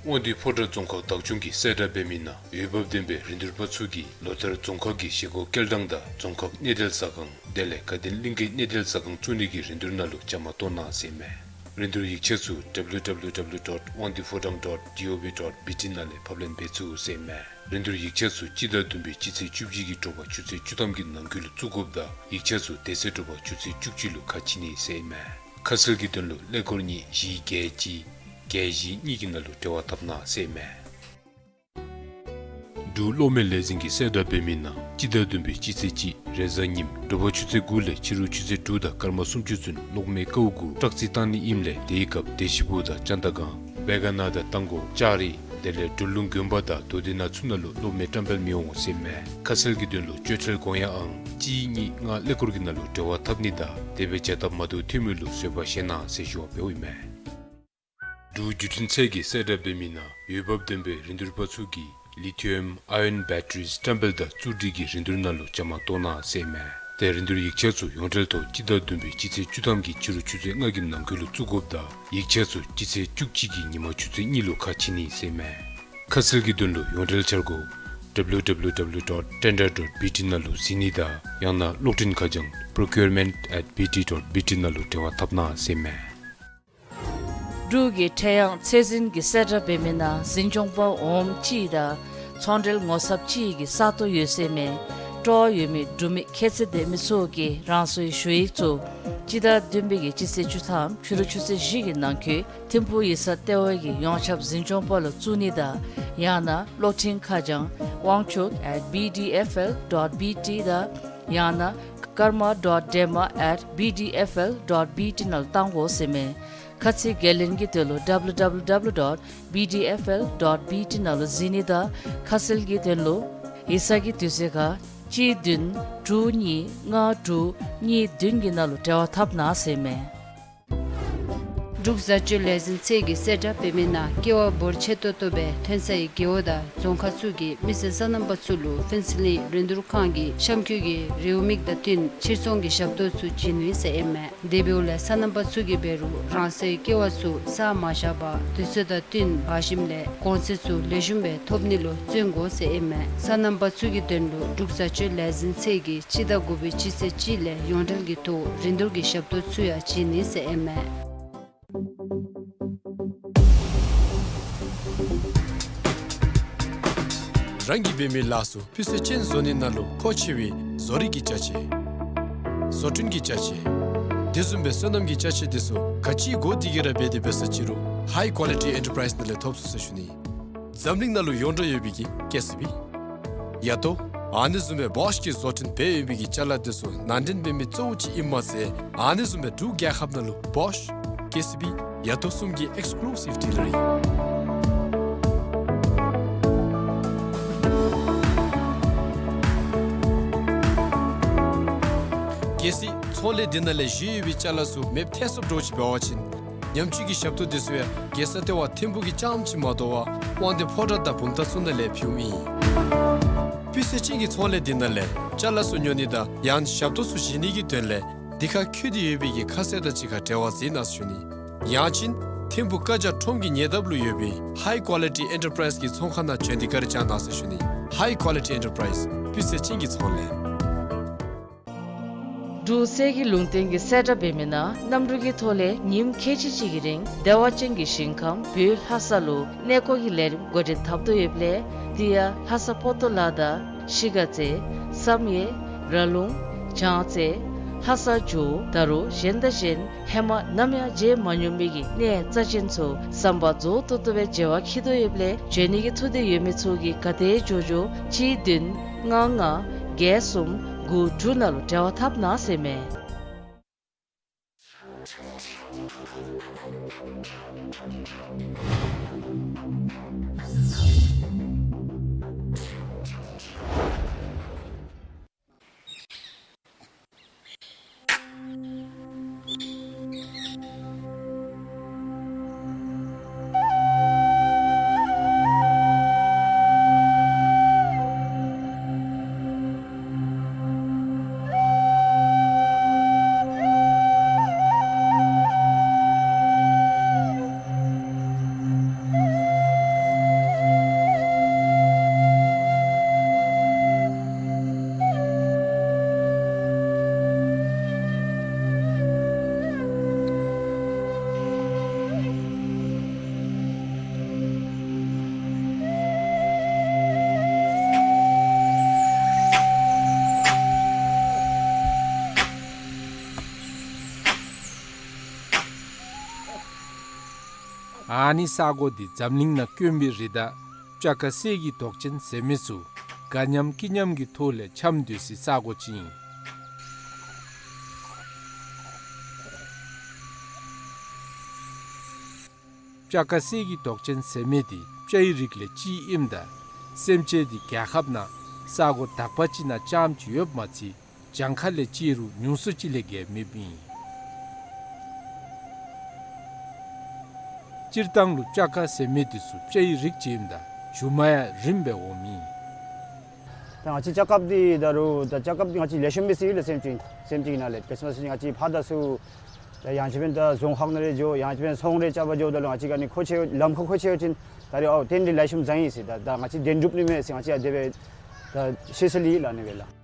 དབང་འདུས་ཕོ་བྲང་རྫོང་ཁག་བདག་སྐྱོང་གིས་གསལ་བསྒྲགས་འབད་མི་ནང་འོས་འབབ་ལྡན་པའི་རིན་བསྡུར་པ་ཚུ་གིས་ལོ་ལྟར་རྫོང་ཁག་གི་བཞེས་སྒོ་སྐྱེལ་ཐངས་དང་རྫོང་ཁག་གནས་བརྟན་ཟ་ཁང་དེ་ལས་དགའ་ལྡན་གླིང་གི་གནས་བརྟན་ཟ་ཁང་བཙུགས་ནི་གི་རིན་བསྡུར་ནང་ལུ་བཅའ་མར་གཏོགས་གནང་ཟེར་མས། རིན་བསྡུར་ཡིག་ཆ་ཚུ་W W W dot wangdui phodrang dot gov dot B T ནང་ལས་ཕབ་ལེན་འབད་ཚུགས་ཟེར་མས། རིན་བསྡུར་ཡིག་ཆ་ཚུ་སྤྱི་ཟླ་བདུན་པའི་སྤྱི་ཚེས་བཅུ་གཅིག་གི་དྲོ་པ་ཆུ་ཚོད་བཅུ་ཐམ་གྱི་ནང་འཁོད་ལུ་བཙུགས་དགོཔ་དང་ཡིག་ཆ་ཚུ་དེ་ཚེ་དྲོ་པ་ཆུ་ཚོད་བཅུ་གཅིག་ལུ་ཁ་ཕྱེ་ནི་ཟེར་མས། ཁ་གསལ་གྱི་དོན་ལུ་ཀླད་ཀོར་གཉིས་བཞི་བརྒྱད་གཅིག་བརྒྱད་བཞི་གཉིས་ཀྱི་ནང་ལུ་འབྲེལ་བ་འཐབ་གནང་ཟེར་མས། འབྲུག་གློག་མེ་ལས་འཛིན་གྱིས་གསལ་བསྒྲགས་འབད་མི་ནང་སྤྱི་ཟླ་བདུན་པའི་སྤྱི་ཚེས་གཅིག་རེས་གཟའ་ཉིམ་དྲོ་པ་ཆུ་ཚོད་དགུ་ལས་ཕྱི་རུ་ཆུ་ཚོད་དྲུག་དང་སྐར་མ་སུམ་ཅུ་ཚུན་གློག་མེ་ཀཝ་གུ་ཊཱག་རྩི་བཏང་ནི་ཨིནམ་ལས་དེའི་སྐབས་བདེ་ཆེན་པོ་དང་ཅན་ད་སྒང་བེ་ག་ན་དང་རྟ་མགོ་ལྕགས་རི་དེ་ལས་འབྲོག་ལུང་དགོན་པ་དང་མདོ་སྡེ་ནང་ཚུ་ནང་ལུ་གློག་མེ་བཀྲམ་སྤེལ་མི་འོང་ཟེར་མས། ཁ་གསལ་གྱི་དོན་ལུ་སྤྱོད་ཁྲལ་དགོངས་ཡངས་ཨང་གཅིག་གཉིས་ལྔ་ཀླད་ཀོར་གྱི་ནང་ལུ་འབྲེལ་བ་འཐབ་ནི་དང་དེ་སྦེ་བྱ་སྟབས་མ་བདེཝ་ཐོན་མི་ལུ་བཟོད་པ་བཞེས་གནང་ཟེར་ཞུ་བ་འབདཝ་ཨིན་མས། འབྲུག་བརྒྱུད་འཕྲིན་ཚད་ཀྱིས་གསལ་བསྒྲགས་འབད་མི་ནང་འོས་འབབ་ལྡན་པའི་རིན་བསྡུར་པ་ཚུ་གིས་ལི་ཐི་ཡམ་ཨའི་ཡོན་བེ་ཊ་རིས་བཀྲམ་སྤེལ་དང་བཙུགས་སྒྲིག་གི་རིན་བསྡུར་ནང་ལུ་བཅའ་མར་གཏོགས་གནང་ཟེར་མས། ཏེ་རིན་བསྡུར་ཡིག་ཆ་ཚུ་ཡོངས་འབྲེལ་ཐོག་སྤྱི་ཟླ་བདུན་པའི་སྤྱི་ཚེས་བཅུ་ཐམ་གྱི་ཕྱི་རུ་ཆུ་ཚོད་ལྔ་གི་ནང་འཁོད་ལུ་བཙུགས་དགོཔ་དང་ཡིག་ཆ་ཚུ་སྤྱི་ཚེས་བཅུ་གཅིག་གི་ཉིན་མ་ཆུ་ཚོད་གཉིས་ལུ་ཁ་ཕྱེ་ནི་ཟེར་མས། ཁ་གསལ་གྱི་དོན་ལུ་ཡོངས་འབྲེལ་འཆར་སྒོ་W W W dot tender dot B T ནང་ལུ་གཟིགས་ནི་དང་ཡང་ན་གློག་འཕྲིན་ཁ་བྱང་procurement at B T dot B T ནང་ལུ་འབྲེལ་བ་འཐབ་གནང་ཟེར་མས། འབྲུག་གི་ཁྲེང་ཡང་ཚད་འཛིན་གྱིས་གསལ་བསྒྲགས་འབད་མི་ནང་འཛིན་སྐྱོང་པ་འོགམ་གཅིག་དང་ཚོང་འབྲེལ་ངོ་ཚབ་གཅིག་གི་ས་སྟོང་ཡོད་ཟེར་མས། སྤྲོ་བ་ཡོད་མི་འབྲུག་མི་ཁྱད་ཚད་ལྡན་མི་ཚུ་གིས་རང་སོའི་ཞུ་ཡིག་ཚུ་སྤྱི་ཟླ་བདུན་པའི་གི་སྤྱི་ཚེས་བཅུ་ཐམ་ཕྱི་རུ་ཆུ་ཚོད་བཞི་གི་ནང་འཁོད་ཐིམ་ཕུག་ཡིག་ཚང་ལྟེ་བའི་གི་ཡོངས་ཁྱབ་འཛིན་སྐྱོང་པ་ལུ་བཙུགས་ནི་དང་ཡང་ན་གློག་འཕྲིན་ཁ་བྱང་wangchuk at B D F L dot B T དང་ཡང་ན་karma dot dema at B D F L dot B T ནང་ལུ་བཏང་དགོ་ཟེར་མས། ཁ་ཚིག་འགན་ལེན་གྱི་དོན་ལུ་W W W dot B D F L dot B T ནང་ལུ་གཟིགས་ནི་དང་ཁ་གསལ་གྱི་དོན་ལུ་ཡིག་ཚང་གི་དུས་ཚོད་ཁར་གཅིག་བདུན་དྲུག་གཉིས་ལྔ་དྲུག་གཉིས་བདུན་གྱི་ནང་ལུ་འབྲེལ་བ་འཐབ་གནང་ཟེར་མས། འབྲུག་བཟའ་སྤྱོད་ལས་འཛིན་ཚད་ཀྱིས་གསལ་བསྒྲགས་འབད་མི་ནང་ཀེ་བ་འབོར་ཆེ་ཏོག་ཏོ་སྦེ་ཐོན་སའི་རྒེད་འོག་དང་རྫོང་ཁག་ཚུ་གི་མི་སེར་སོ་ནམ་པ་ཚུ་ལུ་ཕུན་ཚོགས་གླིང་རིན་བསྡུར་ཁང་གི་གཤམ་འཁོད་ཀྱི་རེའུ་མིག་དང་བསྟུན་ཕྱིར་ཚོང་གི་ཞབས་ཏོག་ཚུ་བྱིན་ནི་ཟེར་ཨིན་མས། དེ་འབདཝ་ལས་སོ་ནམ་པ་ཚུ་གིས་འབད་རུང་རང་སོའི་ཀེ་བ་ཚུ་བཟའ་མ་བཞག་པར་དུས་ཚོད་དང་བསྟུན་འབག་ཞིནམ་ལས་གོང་ཚད་ཚུ་ལེགས་ཤོམ་སྦེ་ཐོབ་ནི་ལུ་བརྩོན་དགོ་ཟེར་ཨིན་མས། སོ་ནམ་པ་ཚུ་གི་དོན་ལུ་འབྲུག་བཟའ་སྤྱོད་ལས་འཛིན་ཚད་ཀྱིས་སྤྱི་ཟླ་དགུ་པའི་སྤྱི་ཚེས་གཅིག་ལས་ཡོངས་འབྲེལ་གྱི་ཐོག་རིན་བསྡུར་གྱི་ཞབས་ཏོག་ཚུ་ཡང་བྱིན་ནི་ཟེར་ཨིན་མས། རང་གིས་འབད་མི་ལཱ་ཚུ་སྤུས་ཚད་ཅན་བཟོ་ནི་ནང་ལུ་མཁོ་ཆེ་བའི་བཟོ་རིག་གི་ཅ་ཆས། བཟོ་སྐྲུན་གྱི་ཅ་ཆས། དེ་བཟུམ་སྦེ་སོ་ནམ་གྱི་ཅ་ཆས་དེ་ཚུ་ག་ཅི་དགོ་དེ་ག་ར་འབད་དེ་འབད་ས་ཅི་རུང་High Quality Enterprise ནང་ལས་ཐོབ་ཚུགས་ཟེར་ཞུ་ནི། འཛམ་གླིང་ནང་ལུ་ཡོངས་གྲགས་ཡོད་པའི་གི་ཀེ་སི་བི། ཡ་ཏོ། ཨ་ནི་བཟུམ་སྦེ་བོཤ་གིས་བཟོ་སྐྲུན་འབད་ཡོད་པའི་གི་ཅ་ལ་དེ་ཚུ་ནང་འདྲེན་འབད་མི་གཙོ་བོ་ཅིག་ཨིནམ་མ་ཚད་ཨ་ནི་བཟུམ་སྦེ་འབྲུག་རྒྱལ་ཁབ་ནང་ལུ་བོཤ། ཀེ་སི་བི། ཡ་ཏོ་གསུམ་གྱི་ཨེགསི་ཀུ་ལུ་སིབ་ཌི་ལར་ཨིན། གལ་སྲིད་ཚོང་ལས་འདི་ནང་ལས་བཞེས་ཡོད་པའི་ཅ་ལ་ཚུ་མེདཔ་ཐལ་སོངམ་འདྲཝ་ཅིག་འབད་བ་ཅིན་ཉམས་བཅོས་ཀྱི་ཞབས་ཏོག་དེ་ཚུ་ཡང་རྒྱལ་ས་ལྟེ་བ་ཐིམ་ཕུག་གི་རྐྱངམ་ཅིག་མ་དོ་བར་དབང་འདུས་ཕོ་བྲང་དང་བུམ་ཐང་ཚུ་ནང་ལས་ཕུལཝ་ཨིན། སྤུས་ཚད་ཅན་གྱི་ཚོང་ལས་འདི་ནང་ལས་ཅ་ལ་ཚུ་ཉོ་ནི་དང་ཡང་ཞབས་ཏོག་ཚུ་བཞེས་ནི་གི་དོན་ལས་འདི་ཁར་བཀོད་དེ་ཡོད་པའི་གི་ཁ་གསལ་དང་གཅིག་ཁར་འབྲེལ་བ་འཛིན་གནང་ཟེར་ཞུ་ནི། ཡང་ཅིན་ཐིམ་ཕུག་བཀའ་རྒྱ་ཁྲོམ་གྱི་ཉེ་འདབས་ལུ་ཡོད་པའི་High Quality Enterprise གི་ཚོང་ཁང་ནང་བྱོན་ཏེ་བཀའ་དྲིན་བསྐྱང་གནང་ཟེར་ཞུ་ནི། High Quality Enterprise སྤུས་ཚད་ཅན་གྱི་ཚོང་ལས། འབྲུག་གསེར་གྱི་ལུང་བསྟན་གྱིས་གསལ་བསྒྲགས་འབད་མི་ནང་གནམ་གྲུ་གི་ཐོག་ལས་ཉིནམ་ཁལ་གཅིག་གཅིག་གི་རིང་བདེ་བ་ཅན་གྱི་ཞིང་ཁམས་བོད་ལྷ་ས་ལུ་གནས་སྐོར་གྱི་ལས་རིམ་འགོ་འདྲེན་འཐབ་དོ་ཡོདཔ་ལས་དེ་ཡང་ལྷ་ས་པོ་ཏོ་ལ་དང་གཞིས་ཀ་རྩེ་བསམ་ཡས་ར་ལུང་བྱང་རྩེ་ལྷ་ས་ཇོ་བོ་ད་རུང་གཞན་དང་གཞན་ཧེ་མ་ནམ་ཡང་མཇལ་མ་མྱོང་མི་གི་གནས་རྩ་ཅན་ཚུ་ཟམ་པ་རྫོགས་ཏོག་ཏོ་སྦེ་མཇལ་བར་འཁྱིད་དོ་ཡོདཔ་ལས་བྱོན་ནི་གི་ཐུགས་འདོད་ཡོད་མི་ཚུ་གིས་ག་ཏེ་འགྱོ་འགྱོ་གཅིག་བདུན་ལྔ་ལྔ་བརྒྱད་གསུམ་དགུ་དྲུག་ནང་ལུ་འབྲེལ་བ་འཐབ་གནང་ཟེར་མས། ཨ་ནི་ས་གོ་འདི་འཛམ་གླིང་ནང་དཀོན་པའི་རི་དྭགས་སྤྱ་དཀར་གསེར་གྱི་མདོག་ཅན་ཟེར་མི་ཚུ་དགའ་ཉམས་སྐྱིད་ཉམས་ཀྱི་ཐོག་ལས་འཆམ་སྡོད་སའི་ས་གོ་ཅིག་ཨིན། སྤྱ་དཀར་གསེར་གྱི་མདོག་ཅན་ཟེར་མི་འདི་སྤྱའི་རིགས་ལས་གཅིག་ཨིནམ་ད་སེམས་ཅན་འདི་རྒྱལ་ཁབ་ནང་ས་གོ་དག་པ་ཅིག་ནང་རྐྱངམ་ཅིག་ཡོདཔ་མ་ཚད་གྱངས་ཁ་ལས་བཅད་རུང་ཉུང་སུ་ཅིག་ལས་བརྒལ་མེདཔ་ཨིན། སྤྱིར་བཏང་ལུ་སྤྱ་དཀར་ཟེར་མི་འདི་ཚུ་སྤྱའི་རིགས་ཅིག་ཨིནམ་ད་རྒྱུ་མ་ཡང་རིངམ་སྦེ་འོངམ་ཨིན། ད་ང་བཅས་སྤྱ་དཀརཔོ་འདི་ད་རུང་ད་སྤྱ་དཀརཔོ་འདི་ང་བཅས་ལེགས་ཤོམ་སྦེ་ཟེར་ཡོད་ལགས། སེམས་ཅན་སེམས་ཅན་ནང་ལས་དཔེར་ན་ང་བཅས་ཕར་ད་ཚུ་ད་ཡང་ཅིན་འབདན་ད་རྫོང་ཁག་ནང་ལས་འགྱོ་ཡང་ཅིན་འབདན་ཚོང་རེ་རྐྱབ་པར་འགྱོཝ་ད་ལུ་ང་བཅས་ཀྱིས་ཨ་ནི་མཁོ་ཆེ་ལམ་ཁར་མཁོ་ཆེ་ཡོད་ཅིན་ད་རེས་ཨའོ་ཏེ་འདི་ལེགས་ཤོམ་བཟའ་ཡི་ཟེར་ད་ད་ང་བཅས་བདེན་གྲུབ་ནི་མས་ཟེར་ང་བཅས་ཡང་དེ་སྦེ་ད་ཤེས་ས་ལས་ལགས་ཨ་ནི་སྦེ་ལགས།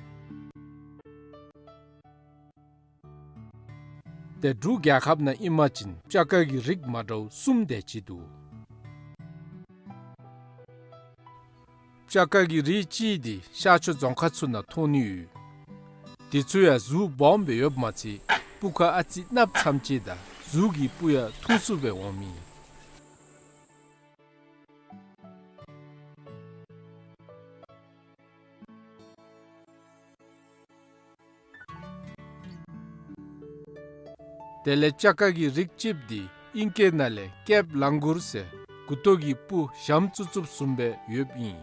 ཏེ་འབྲུག་རྒྱལ་ཁབ་ནང་ཨིན་པ་ཅིན་སྤྱ་དཀར་གྱི་རིགས་མ་འདྲཝ་གསུམ་དེ་ཅིག་འདུག། སྤྱ་དཀར་གྱི་རིགས་གཅིག་འདི་ཤར་ཕྱོགས་རྫོང་ཁག་ཚུ་ནང་མཐོང་ནི་ཡོད། དེ་ཚུ་ཡང་གཟུགས་སྦོམ་སྦེ་ཡོདཔ་མ་ཚད་སྤུ་ཁ་ཨ་ཙི་གནགཔོ་ཙམ་ཅིག་དང་གཟུགས་ཀྱི་སྤུ་ཡང་ཐུང་སུ་སྦེ་འོངམ་ཨིན། དེ་ལས་སྤྱ་དཀར་གྱི་རིགས་གཅིགཔོ་འདི་ཨིང་སྐད་ནང་ལས་ཀེབ་ལང་གུར་ཟེར་མགུ་ཏོ་གི་སྤུ་ཞྭམོ་བཙུགས་བཙུགསཔ་བཟུམ་སྦེ་ཡོདཔ་ཨིན།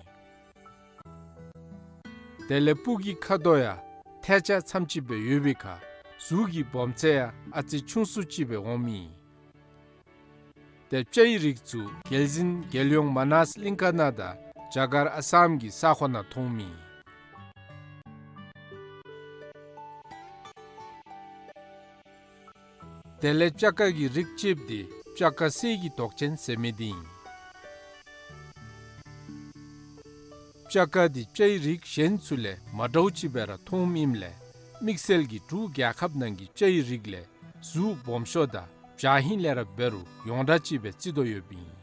དེ་ལས་སྤུ་གི་ཁ་དོག་ཡང་ཐལ་ཆ་ཙམ་ཅིག་སྦེ་ཡོད་པའི་ཁར་གཟུགས་ཀྱི་སྦོམ་ཚད་ཡང་ཨ་ཙི་ཆུང་སུ་ཅིག་སྦེ་འོངམ་ཨིན། ཏེ་སྤྱ་ཡི་རིགས་ཚུ་རྒྱལ་བཙུན་རྒྱལ་ཡོངས་མ་ནཱས་གླིང་ཀ་ནང་དང་རྒྱ་གར་ཨ་སམ་གྱི་ས་ཁོངས་ནང་མཐོང་མི། དེ་ལས་སྤྱ་ཀ་གི་རིགས་གཅིགཔོ་འདི་སྤྱ་ཀ་གསེར་གྱི་མདོག་ཅན་ཟེར་མི་འདི་ཨིན། སྤྱ་ཀ་འདི་སྤྱ་ཡི་རིགས་གཞན་ཚུ་ལས་མ་འདྲཝ་ཅིག་སྦེ་ར་མཐོངམ་ཨིནམ་ལས་དམིགས་བསལ་གྱིས་འབྲུག་རྒྱལ་ཁབ་ནང་གི་སྤྱ་ཡི་རིགས་ལས་གཟུགས་སྦོམ་ཤོས་དང་འཇའ་ཧིང་ལས་ར་འབད་རུང་ཡོངས་གྲགས་ཅིག་སྦེ་བརྩི་དོ་ཡོདཔ་ཨིན།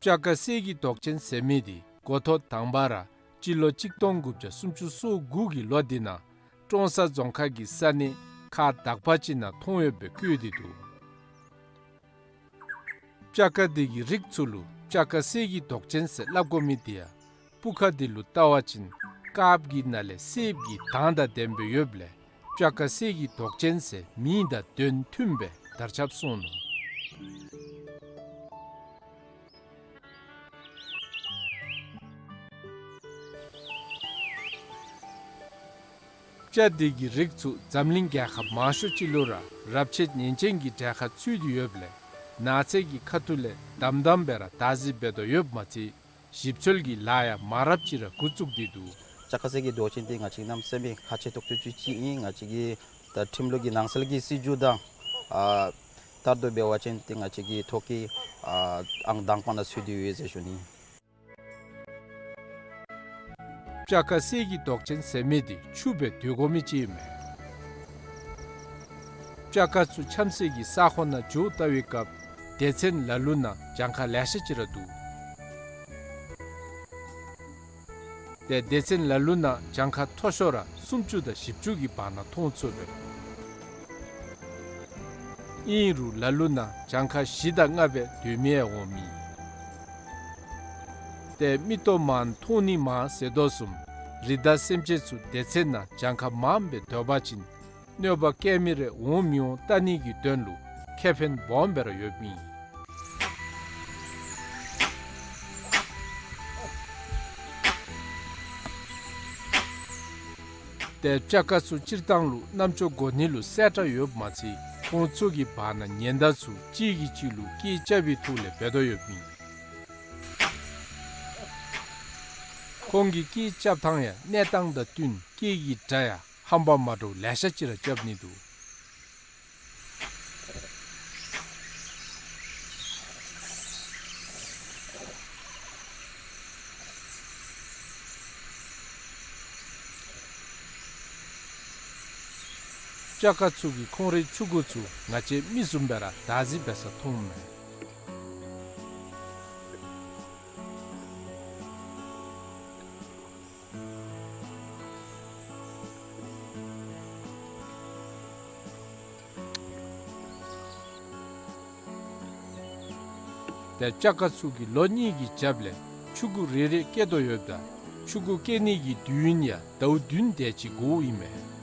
སྤྱ་ཀ་གསེར་གྱི་མདོག་ཅན་ཟེར་མི་འདི་འགོ་ཐོག་དང་པ་ར་སྤྱི་ལོ་གཅིག་སྟོང་དགུ་བརྒྱ་སུམ་ཅུ་སོ་དགུ་གི་ལོ་འདི་ནང་ཀྲོང་གསར་རྫོང་ཁག་གི་ས་གནས་ཁག་དག་པ་ཅིག་ནང་མཐོང་ཡོདཔ་སྦེ་བཀོད་དེ་འདུག། སྤྱ་ཀ་འདི་གི་རིགས་ཚུ་ལུ་སྤྱ་ཀ་གསེར་གྱི་མདོག་ཅན་ཟེར་སླབ་དགོ་མི་འདི་ཡང་སྤུ་ཁ་འདི་ལུ་བལྟ་བ་ཅིན་དཀརཔོ་གི་ནང་ལས་སེརཔོ་གི་མདངས་དང་ལྡནམ་སྦེ་ཡོདཔ་ལས་སྤྱ་ཀ་གསེར་གྱི་མདོག་ཅན་ཟེར་མིང་དང་དོན་མཐུནམ་སྦེ་དར་ཁྱབ་སོང་ནུག། སྤྱ་འདི་གི་རིགས་ཚུ་འཛམ་གླིང་རྒྱལ་ཁབ་མང་ཤོས་ཅིག་ལུ་ར་རབས་ཆད་ཉེན་ཅན་གྱི་གྲལ་ཁར་ཚུད་དེ་ཡོདཔ་ལས་ནགས་ཚལ་གྱི་ཁ་ཐུག་ལས་དམ་དམ་སྦེ་ར་བདག་འཛིན་འབད་དོ་ཡོདཔ་མ་ཚད་ཞིབ་འཚོལ་གྱི་ལཱ་ཡང་མང་རབས་ཅིག་ར་འགོ་བཙུགས་ཏེ་འདུག། སྤྱ་ཀ་གསེར་གྱི་མདོག་ཅན་འདི་ང་བཅས་གནམ་མེད་ས་མེད་ཁག་ཆེ་ཏོག་ཏོ་ཅིག་ཅིག་ཨིན། ང་བཅས་ཀྱི་ད་ཁྲིམས་ལུགས་ཀྱི་ནང་གསལ་གྱི་སྲིད་བྱུས་དང་ཨ་ལྟར་དུ་འབད་བ་ཅིན་ཏེ་ང་བཅས་ཀྱི་ཐོག་ཀྱི་ཨ་ཨང་དང་པ་ནང་ཚུད་དེ་ཡོད་ཟེར་ཞུ་ནི། སྤྱ་ཀ་གསེར་གྱི་མདོག་ཅན་ཟེར་མི་འདི་ཆུ་སྦེ་སྡོད་དགོ་མི་ཅིག་ཨིན་མས། སྤྱ་ཀ་ཚུ་འཁྱམ་སའི་གི་ས་ཁོངས་ནང་འགྱོ་བལྟ་བའི་སྐབས་སྡེ་ཚན་ལ་ལུ་ནང་གྱངས་ཁ་ལེ་ཤ་ཅིག་ར་འདུག། ཏེ་སྡེ་ཚན་ལ་ལུ་ནང་གྱངས་ཁ་མཐོ་ཤོས་ར་སུམ་ཅུ་དང་བཞི་བཅུ་གི་བར་ན་མཐོང་ཚུགས་པས། ཨིན་རུང་ལ་ལུ་ནང་གྱངས་ཁ་བཞི་དང་ལྔ་སྦེ་སྡོད་མི་ཡང་འོང་མི། ཏེ་མིག་ཏོ་མང་མཐོང་ནི་མང་ཟེར་དོ་བཟུམ་རི་དྭགས་སེམས་ཅན་ཚུ་སྡེ་ཚན་ནང་གྱངས་ཁ་མངམ་སྦེ་སྡོད་པ་ཅིན་གནོད་པ་བཀལ་མི་རེ་འོང་མི་འོང་བལྟ་ནི་གི་དོན་ལུ་ཁེ་ཕན་སྦོམ་སྦེ་ར་ཡོདཔ་ཨིན། ཏེ་སྤྱ་ཀ་ཚུ་སྤྱིར་བཏང་ལུ་རྣམ་ཅོ་གོ་ནི་ལུ་གསལ་དྲགས་ཡོདཔ་མ་ཚད་ཁོང་ཚུ་གི་བར་ན་ཉེན་བརྡ་ཚུ་གཅིག་གིས་གཅིག་ལུ་སྐད་རྐྱབ་པའི་ཐོག་ལས་འབད་དོ་ཡོདཔ་ཨིན། ཁོང་གི་སྐད་རྐྱབ་ཐངས་ཡང་གནས་སྟངས་དང་བསྟུན་སྐད་ཀྱི་སྒྲ་ཡང་ཧམ་པ་མ་འདྲཝ་ལེ་ཤ་ཅིག་ར་རྐྱབ་ནི་འདུག། སྤྱ་ཀ་ཚུ་གིས་ཁོང་རའི་ཕྲུ་གུ་ཚུ་ང་བཅས་མི་བཟུམ་སྦེ་ར་བདག་འཛིན་འབད་ས་མཐོངམ་མས། ཏེ་སྤྱ་ཀ་ཚུ་གིས་ལོ་གཉིས་ཀྱི་རྒྱབ་ལས་ཕྲུ་གུ་རེ་རེ་སྐྱེ་དོ་ཡོདཔ་ད་ཕྲུ་གུ་སྐྱེ་ནི་གི་དུས་ཡུན་ཡང་ཟླཝ་བདུན་དེ་ཅིག་འགོརཝ་ཨིན་མས།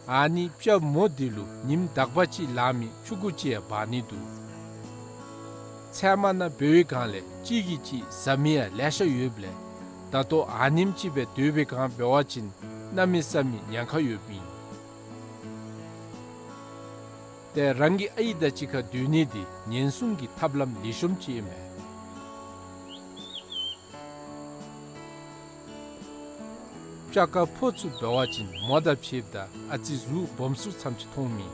ཨ་ནི་སྤྱ་མོ་འདི་ལུ་ཉིནམ་དག་པ་ཅིག་ལང་མི་ཕྲུ་གུ་ཅིག་ཡང་འབག་ནི་འདུག། ཚལ་མ་ནང་འབད་བའི་སྒང་ལས་གཅིག་གིས་གཅིག་ཟ་མི་ཡང་ལེ་ཤ་ཡོདཔ་ལས་ད་ལྟོ་ཨ་ནེམ་ཅིག་སྦེ་སྡོད་པའི་སྒང་འབད་བ་ཅིན་གནམ་མེད་ས་མེད་ཉེན་ཁ་ཡོདཔ་ཨིན། ཏེ་རང་གི་ཨའི་དང་གཅིག་ཁར་སྡོད་ནི་འདི་ཉེན་སྲུང་གི་ཐབས་ལམ་ལེགས་ཤོམ་ཅིག་ཨིན་མས། སྤྱ་ཀ་ཕོ་ཚུ་འབད་བ་ཅིན་མོ་དང་ཕྱདཔ་ད་ཨ་ཙི་གཟུགས་སྦོམ་སུ་ཙམ་ཅིག་མཐོང་མི།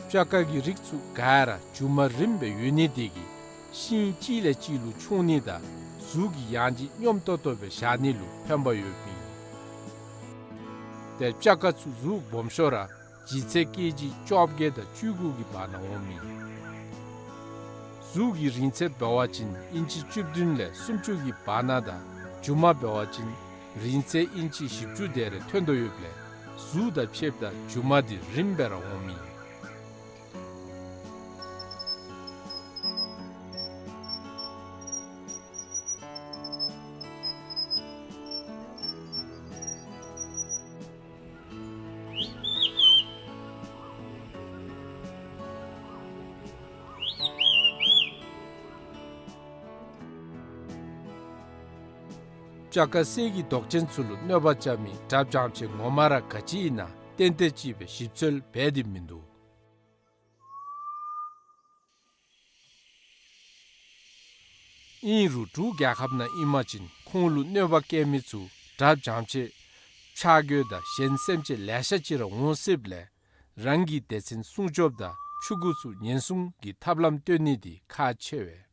སྤྱ་ཀ་གི་རིགས་ཚུ་ག་ར་མཇུག་མ་རིངམ་སྦེ་ཡོད་ནི་དེ་གིས་ཤིང་གཅིག་ལས་གཅིག་ལུ་མཆོང་ནི་དང་གཟུགས་ཀྱི་ཡང་ལྗིད་སྙོམས་ཏོག་ཏོ་སྦེ་བཞག་ནི་ལུ་ཕན་པ་ཡོདཔ་ཨིན། ཏེ་སྤྱ་ཀ་ཚུ་གཟུགས་སྦོམ་ཤོས་ར་ལྗིད་ཚད་ཀེ་ཇི་བཅོ་བརྒྱད་དང་བཅུ་དགུ་གི་བར་ན་འོང་མི། གཟུགས་ཀྱི་རིང་ཚད་འབད་བ་ཅིན་ཨིན་ཅི་བཅུ་བདུན་ལས་སུམ་ཅུ་གི་བར་ན་དང་མཇུག་མ་འབད་བ་ཅིན་རིང་ཚད་ཨིན་ཅི་བཞི་བཅུ་དེ་རེ་ཐོན་དོ་ཡོདཔ་ལས་གཟུགས་དང་ཕྱདཔ་ད་མཇུག་མ་འདི་རིངམ་སྦེ་ར་འོང་མི། སྤྱ་དཀར་གསེར་གྱི་མདོག་ཅན་ཚུ་ལུ་གནོད་པ་རྐྱབ་མི་དགྲ་བྱང་ཆེ་ངོ་མ་ར་ག་ཅི་ཨིན་ན་ཏན་ཏན་ཅིག་སྦེ་ཞིབ་འཚོལ་འབད་དེ་མིན་འདུག། ཨིན་རུང་འབྲུག་རྒྱལ་ཁབ་ནང་ཨིན་པ་ཅིན་ཁོང་ལུ་གནོད་པ་བཀལ་མི་ཚུ་དགྲ་བྱང་ཆེ་ཕྱག་གཡོག་དང་གཞན་སེམས་ཅན་ལེ་ཤ་ཅིག་ར་འོང་སྲིདཔ་ལས་རང་གི་སྡེ་ཚན་སྲུང་སྐྱོབ་དང་ཕྲུ་གུ་ཚུ་ཉེན་སྲུང་གི་ཐབས་ལམ་སྟོན་ནི་འདི་ཁག་ཆེ་བས།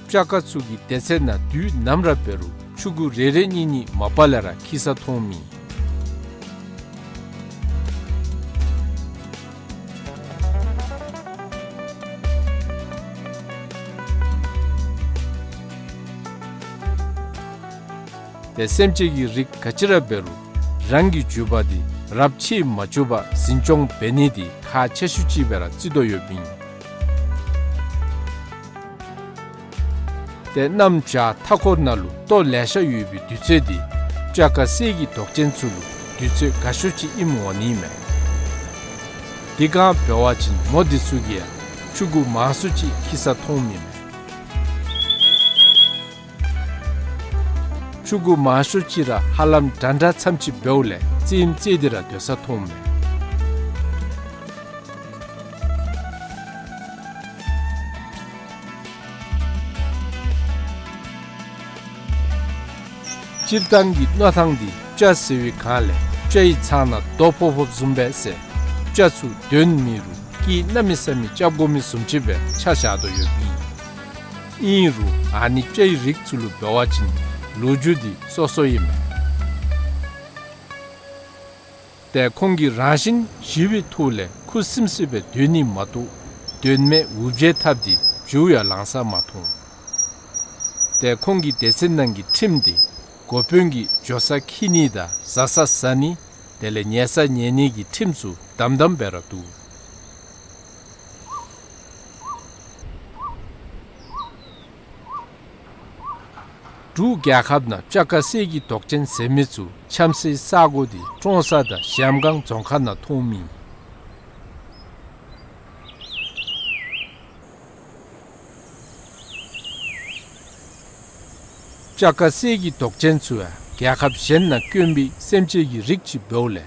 སྤྱ་དཀར་ཚུ་གི་སྡེ་ཚན་ནང་དུས་ནམ་ར་འབད་རུང་ཕྲུ་གུ་རེ་རེ་གཉིས་གཉིས་མ་པ་ལས་ར་འཁྱིད་ས་མཐོང་མི། ཏེ་སེམས་ཅན་གྱི་རིགས་ག་ཅི་ར་འབད་རུང་རང་གི་རྒྱུད་པ་འདི་རབས་ཕྱེད་མ་བཅུག་པར་འཛིན་སྐྱོང་འབད་ནི་འདི་ཁག་ཆེ་ཤོས་ཅིག་སྦེ་ར་བརྩི་དོ་ཡོདཔ་ཨིན། ཏེ་གནམ་བྱཱར་མཐའ་འཁོར་ནང་ལུ་ལྟོ་ལེ་ཤ་ཡོད་པའི་དུས་ཚོད་འདི་སྤྱ་དཀར་གསེར་གྱི་མདོག་ཅན་ཚུ་ལུ་དུས་ཚོད་དགའ་ཤོས་ཅིག་ཨིནམ་འོང་ནི་མས། དེ་སྒང་འབད་བ་ཅིན་མོ་འདི་ཚུ་གིས་ཡང་ཕྲུ་གུ་མང་སུ་ཅིག་འཁྱིད་ས་མཐོང་མི་མས། ཕྲུ་གུ་མང་ཤོས་ཅིག་ར་ཧ་ལམ་འདྲ་འདྲ་ཙམ་ཅིག་འབདཝ་ལས་རྩེདམོ་རྩེ་སྟེ་ར་སྡོད་ས་མཐོང་མས། སྤྱིར་བཏང་གི་མནོ་ཐངས་འདི་སྤྱ་ཟེར་བའི་སྒང་ལས་སྤྱའི་ཚང་ནང་རྡོ་ཕོག་ཕོགཔ་བཟུམ་སྦེ་ཟེར་སྤྱ་ཚུ་གདོན་མེད་རུང་སྐད་གནམ་མེད་ས་མེད་རྐྱབ་དགོ་མི་བཟུམ་ཅིག་སྦེ་ཆ་བཞག་དོ་ཡོདཔ་ཨིན། ཨིན་རུང་ཨ་ནི་སྤྱའི་རིགས་ཚུ་ལུ་འབད་བ་ཅིན་ལོ་རྒྱུས་འདི་སོ་སོ་ཨིན་མས། ཏེ་ཁོང་གིས་རང་བཞིན་ཞི་བའི་ཐོག་ལས་ཁུ་སིམ་སིམ་སྦེ་སྡོད་ནི་མ་གཏོགས་དོན་མེད་འུར་བརྗེད་འཐབ་སྟེ་བྱིའུ་ཡང་ལང་ས་མ་མཐོང་། ཏེ་ཁོང་གི་སྡེ་ཚན་ནང་གི་ཁྲིམས་འདི་འགོ་དཔོན་གྱིས་འགྱོ་ས་འཁྱིད་ནི་དང་བཟའ་ས་བཟའ་ནི་དེ་ལས་ཉལ་ས་ཉལ་ནི་གི་ཁྲིམས་ཚུ་དམ་དམ་སྦེ་ར་འདུག། འབྲུག་རྒྱལ་ཁབ་ནང་སྤྱ་དཀར་གསེར་གྱི་མདོག་ཅན་ཟེར་མི་ཚུ་འཁྱམ་སའི་ས་གོ་འདི་ཀྲོང་གསར་དང་གཞལམ་སྒང་རྫོང་ཁག་ནང་མཐོང་མི། སྤྱ་དཀར་གསེར་གྱི་མདོག་ཅན་ཚུ་ཡང་རྒྱལ་ཁབ་གཞན་ནང་དཀོན་པའི་སེམས་ཅན་གྱི་རིགས་ཅིག་འབདཝ་ལས་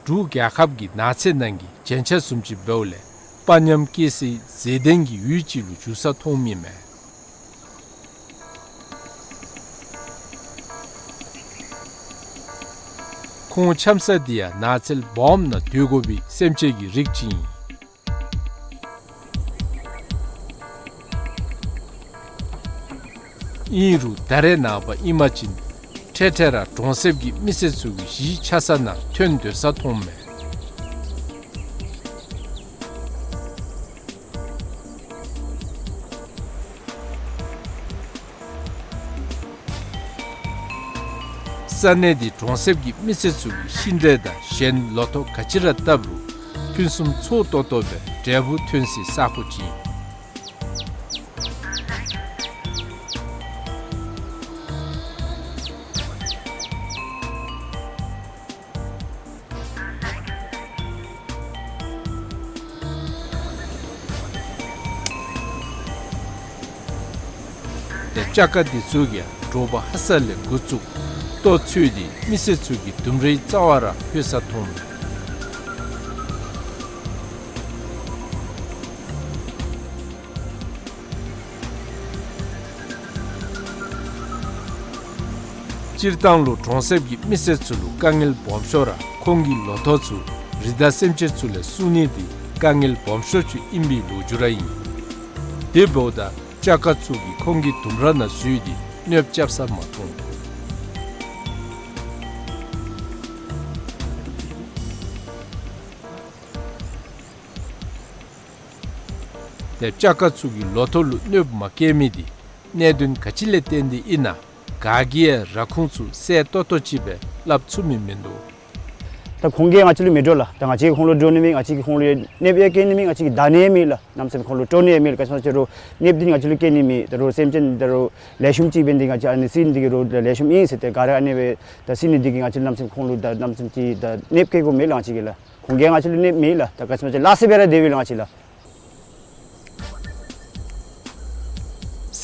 འབྲུག་རྒྱལ་ཁབ་ཀྱི་ནགས་ཚལ་ནང་གི་རྒྱན་ཆ་བཟུམ་ཅིག་འབདཝ་ལས་དཔའ་ཉམས་སྐྱེ་སའི་མཛེས་ལྡན་གྱི་ཡུལ་ཅིག་ལུ་འགྱུར་ས་མཐོང་མི་མས། ཁོང་འཁྱམ་ས་འདི་ཡང་ནགས་ཚལ་སྦོམ་ནང་སྡོད་དགོ་པའི་སེམས་ཅན་གྱི་རིགས་ཅིག་ཨིན། ཨིན་རུང་ད་རེས་ནངས་པ་ཨིན་པ་ཅིན་འཕྲལ་འཕྲལ་ར་གྲོང་གསེབ་ཀྱི་མི་སེར་ཚུ་གི་གཞིས་ཆགས་ས་ནང་ཐོན་སྡོད་ས་མཐོངམ་མས། ས་གནས་འདི་གྲོང་གསེབ་ཀྱི་མི་སེར་ཚུ་གིས་ཤིང་འབྲས་དང་གཞན་ལོ་ཐོག་ག་ཅི་ར་བཏབ་རུང་ཕུན་སུམ་ཚོགས་ཏོག་ཏོ་སྦེ་འབྲས་བུ་ཐོན་སའི་ས་གོ་ཅིག་ཨིན། ཏེ་སྤྱ་དཀར་འདི་ཚུ་གིས་དྲོ་པ་ཧ་སག་ལས་འགོ་བཙུགས་ལྟོ་འཚོལ་ཏེ་མི་སེར་ཚུ་གི་ལྡུམ་རའི་རྩ་བར་ར་ལྷོད་ས་མཐོངམ་མས། སྤྱིར་བཏང་ལུ་གྲོང་གསེབ་ཀྱི་མི་སེར་ཚུ་ལུ་དཀའ་ངལ་སྦོམ་ཤོས་ར་ཁོང་གི་ལོ་ཐོག་ཚུ་རི་དྭགས་སེམས་ཅན་ཚུ་ལས་སྲུང་ནི་འདི་དཀའ་ངལ་སྦོམ་ཤོས་ཅིག་ཨིན་པའི་ལོ་རྒྱུས་ར་ཨིན། དེ་འབདཝ་ད་སྤྱ་དཀར་ཚུ་གིས་ཁོང་གི་ལྡུམ་ར་ནང་འཛུལ་ཏེ་གནོདཔ་རྐྱབ་ས་མ་མཐོང་། ཏེ་སྤྱ་དཀར་ཚུ་གི་ལོ་ཐོག་ལུ་གནོདཔ་མ་བཀལ་མི་འདི་ གནད་དོན་ག་ཅི་ལས་བརྟེན་ཏེ་ཨིན་ན་ག་གིས་ཡང་ར་ཁུངས་ཚུ་གསལ་ཏོག་ཏོ་ཅིག་སྦེ་སླབ་ཚུགས་མི་མིན་འདུག། ད་ཁོང་གིས་ང་བཅས་ལུ་མི་འདྲོག་ལགས། ད་ང་བཅས་ཁོང་ལུ་འདྲོག་ནི་མེད། ང་བཅས་ཀྱིས་ཁོང་ལུ་གནོདཔ་ཡང་བཀལ་ནི་མེད། ང་བཅས་ཀྱིས་བདའ་ནི་ཡང་མེད་ལགས། གནམ་མེད་ས་མེད་ཁོང་ལུ་དཀྲོག་ནི་ཡང་མེད་ལགས། ག་ཅི་སྨོ་ཟེར་རུང་གནོདཔ་འདི་ང་བཅས་ལུ་བཀལ་ནི་མེད། ད་རུང་སེམས་ཅན་ད་རུང་ལེགས་ཤོམ་ཅིག་འབད་ནི་འདི་ང་བཅས་ཨ་ནི་བསད་ནི་འདི་གིས་ར་ལེགས་ཤོམ་ཨིན་ཟེར་ཏེ་ག་ར་ཨ་ནི་སྦེ་ད་བསད་ནི་འདི་གིས་ང་བཅས་གནམ་མེད་ས་མེད་ཁོང་ལུ་ད་གནམ་མེད་ས་མེད་ཅིག་ད་གནོདཔ་བཀལ་དགོཔ་མེད་ལགས་ང་བཅས་ཀྱིས་ལགས། ཁོང་གིས་ང་བཅས་ལུ་གནོདཔ་མེད་ལགས། ད་ག་ཅི་སྨོ་ཟེར་ལཱ་ཟེར་སྦེ་ར་སྡོད་པས་ལགས་ང་བཅས་ལགས།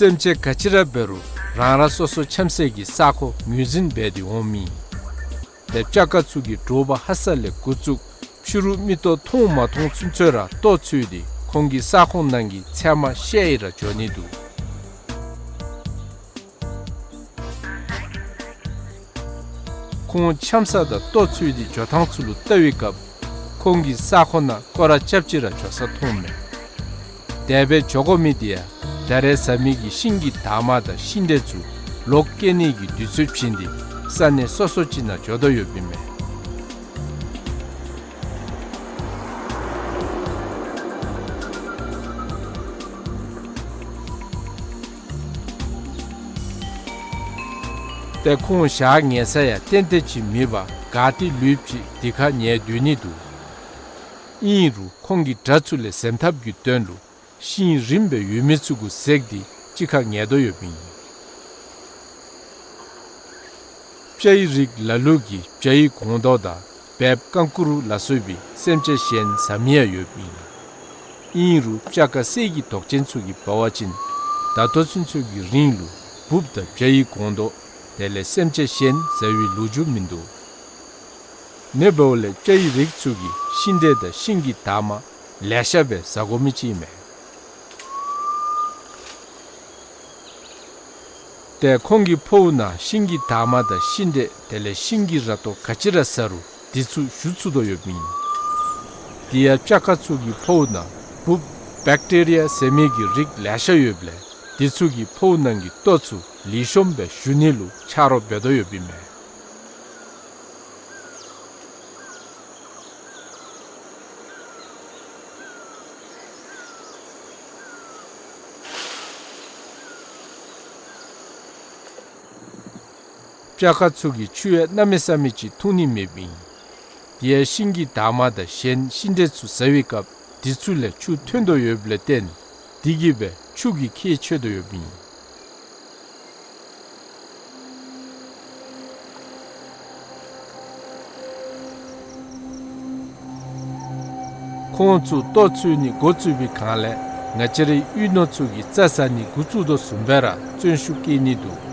སེམས་ཅན་ག་ཅི་ར་འབད་རུང་རང་རང་སོ་སོ་འཁྱམ་སའི་གི་ས་ཁོངས་ངོས་འཛིན་འབད་དེ་འོང་མི་ཨིན། ཏེ་སྤྱ་ཁ་ཚུ་གིས་དྲོ་པ་ཧ་སག་ལས་འགོ་བཙུགས་ཕྱི་རུ་མིག་ཏོ་མཐོང་མ་མཐོང་ཚུན་ཚོད་ར་ལྟོ་འཚོལ་ཏེ་ཁོང་གི་ས་ཁོངས་ནང་གི་ཚལ་མ་བཤལ་ཡི་ར་འགྱོ་ནི་འདུག། ཁོང་འཁྱམ་ས་དང་ལྟོ་འཚོལ་ཏེ་འགྱོ་ཐངས་ཚུ་ལུ་བལྟ་བའི་སྐབས་ཁོང་གི་ས་ཁོངས་ནང་སྐོར་ར་རྐྱབ་ཅིག་ར་འགྱོ་ས་མཐོངམ་མས། དེ་སྦེ་འགྱོ་དགོ་མི་འདི་ཡང་ད་རེས་ཟ་མི་གི་ཤིང་གི་འདབ་མ་དང་ཤིང་འབྲས་ཚུ་ལོག་སྐྱེ་ནི་གི་དུས་ཚོད་བྱིན་ཏེ་ས་གནས་སོ་སོ་ཅིག་ནང་འགྱོ་དོ་ཡོདཔ་ཨིན་མས། ཏེ་ཁོང་ཞག་ཉལ་ས་ཡང་ཏན་ཏན་ཅིག་མེད་པར་ག་ཏེ་ལུསཔ་ཅིག་དེ་ཁར་ཉལ་སྡོད་ནི་འདུག། ཨིན་རུང་ཁོང་གིས་དགྲ་ཚུ་ལས་གཟན་ཐབས་ཀྱི་དོན་ལུ་ཤིང་རིངམ་སྦེ་ཡོད་མི་ཚུ་གུ་འཛེགས་ཏེ་གཅིག་ཁར་ཉལ་དོ་ཡོདཔ་ཨིན། སྤྱ་ཡི་རིགས་ལ་ལུ་གིས་བྱ་ཡི་སྒོང་རྡོག་དང་སྦལཔ་རྐང་ཀུ་རུ་ལ་སོགས་པའི་སེམས་ཅན་གཞན་ཟ་མི་ཡང་ཡོདཔ་ཨིན། ཨིན་རུང་སྤྱ་ཁ་གསེར་གྱི་མདོག་ཅན་ཚུ་གིས་འབད་བ་ཅིན་ད་ལྟོ་ཚུན་ཚོད་ཀྱི་རིང་ལུ་འབུཔ་དང་བྱ་ཡི་སྒོང་རྡོག་དེ་ལས་སེམས་ཅན་གཞན་ཟ་བའི་ལོ་རྒྱུས་མིན་འདུག། མེ་འབདཝ་ལས་སྤྱ་ཡི་རིགས་ཚུ་གིས་ཤིང་འབྲས་དང་ཤིང་གི་འདབ་མ་ལེ་ཤ་སྦེ་ཟ་དགོ་མི་ཅིག་ཨིན་མས། ཏེ་ཁོང་གི་ཕོཝ་ནང་ཤིང་གི་འདབ་མ་དང་ཤིང་འབྲས་དེ་ལས་ཤིང་གི་ར་ཏོ་ག་ཅི་ར་ཟ་རུང་འདི་ཚུ་ཞུ་ཚུགས་དོ་ཡོདཔ་ཨིན། དེ་ཡང་སྤྱ་ཁ་ཚུ་གི་ཕོཝ་ནང་འབུཔ་བེཀ་ཊི་རི་ཡ་ཟེར་མི་གི་རིགས་ལེ་ཤ་ཡོདཔ་ལས་འདི་ཚུ་གིས་ཕོཝ་ནང་གི་ལྟོ་ཚུ་ལེགས་ཤོམ་སྦེ་ཞུ་ནི་ལུ་ཆ་རོགས་འབད་དོ་ཡོདཔ་ཨིན་མས། སྤྱ་ཁ་ཚུ་གིས་ཆུ་ཡང་གནམ་མེད་ས་མེད་ཅིག་འཐུང་ནི་མེདཔ་ཨིན། དེ་ཡང་ཤིང་གི་འདབ་མ་དང་གཞན་ཤིང་འབྲས་ཚུ་ཟ་བའི་སྐབས་འདི་ཚུ་ལས་ཆུ་ཐོན་དོ་ཡོདཔ་ལས་བརྟེན་དེ་གིས་སྦེ་ཆུ་གིས་ཁྱད་ཆོད་དོ་ཡོདཔ་ཨིན། ཁོང་ཚུ་ལྟོ་འཚོལ་ནི་འགོ་བཙུགས་པའི་སྒང་ལས་ང་བཅས་རའི་གཡུས་ནོར་ཚུ་གིས་རྩྭ་ཟ་ནི་འགོ་བཙུགས་དོ་བཟུམ་སྦེ་ར་བརྩོན་ཤུགས་བསྐྱེད་ནི་འདུག།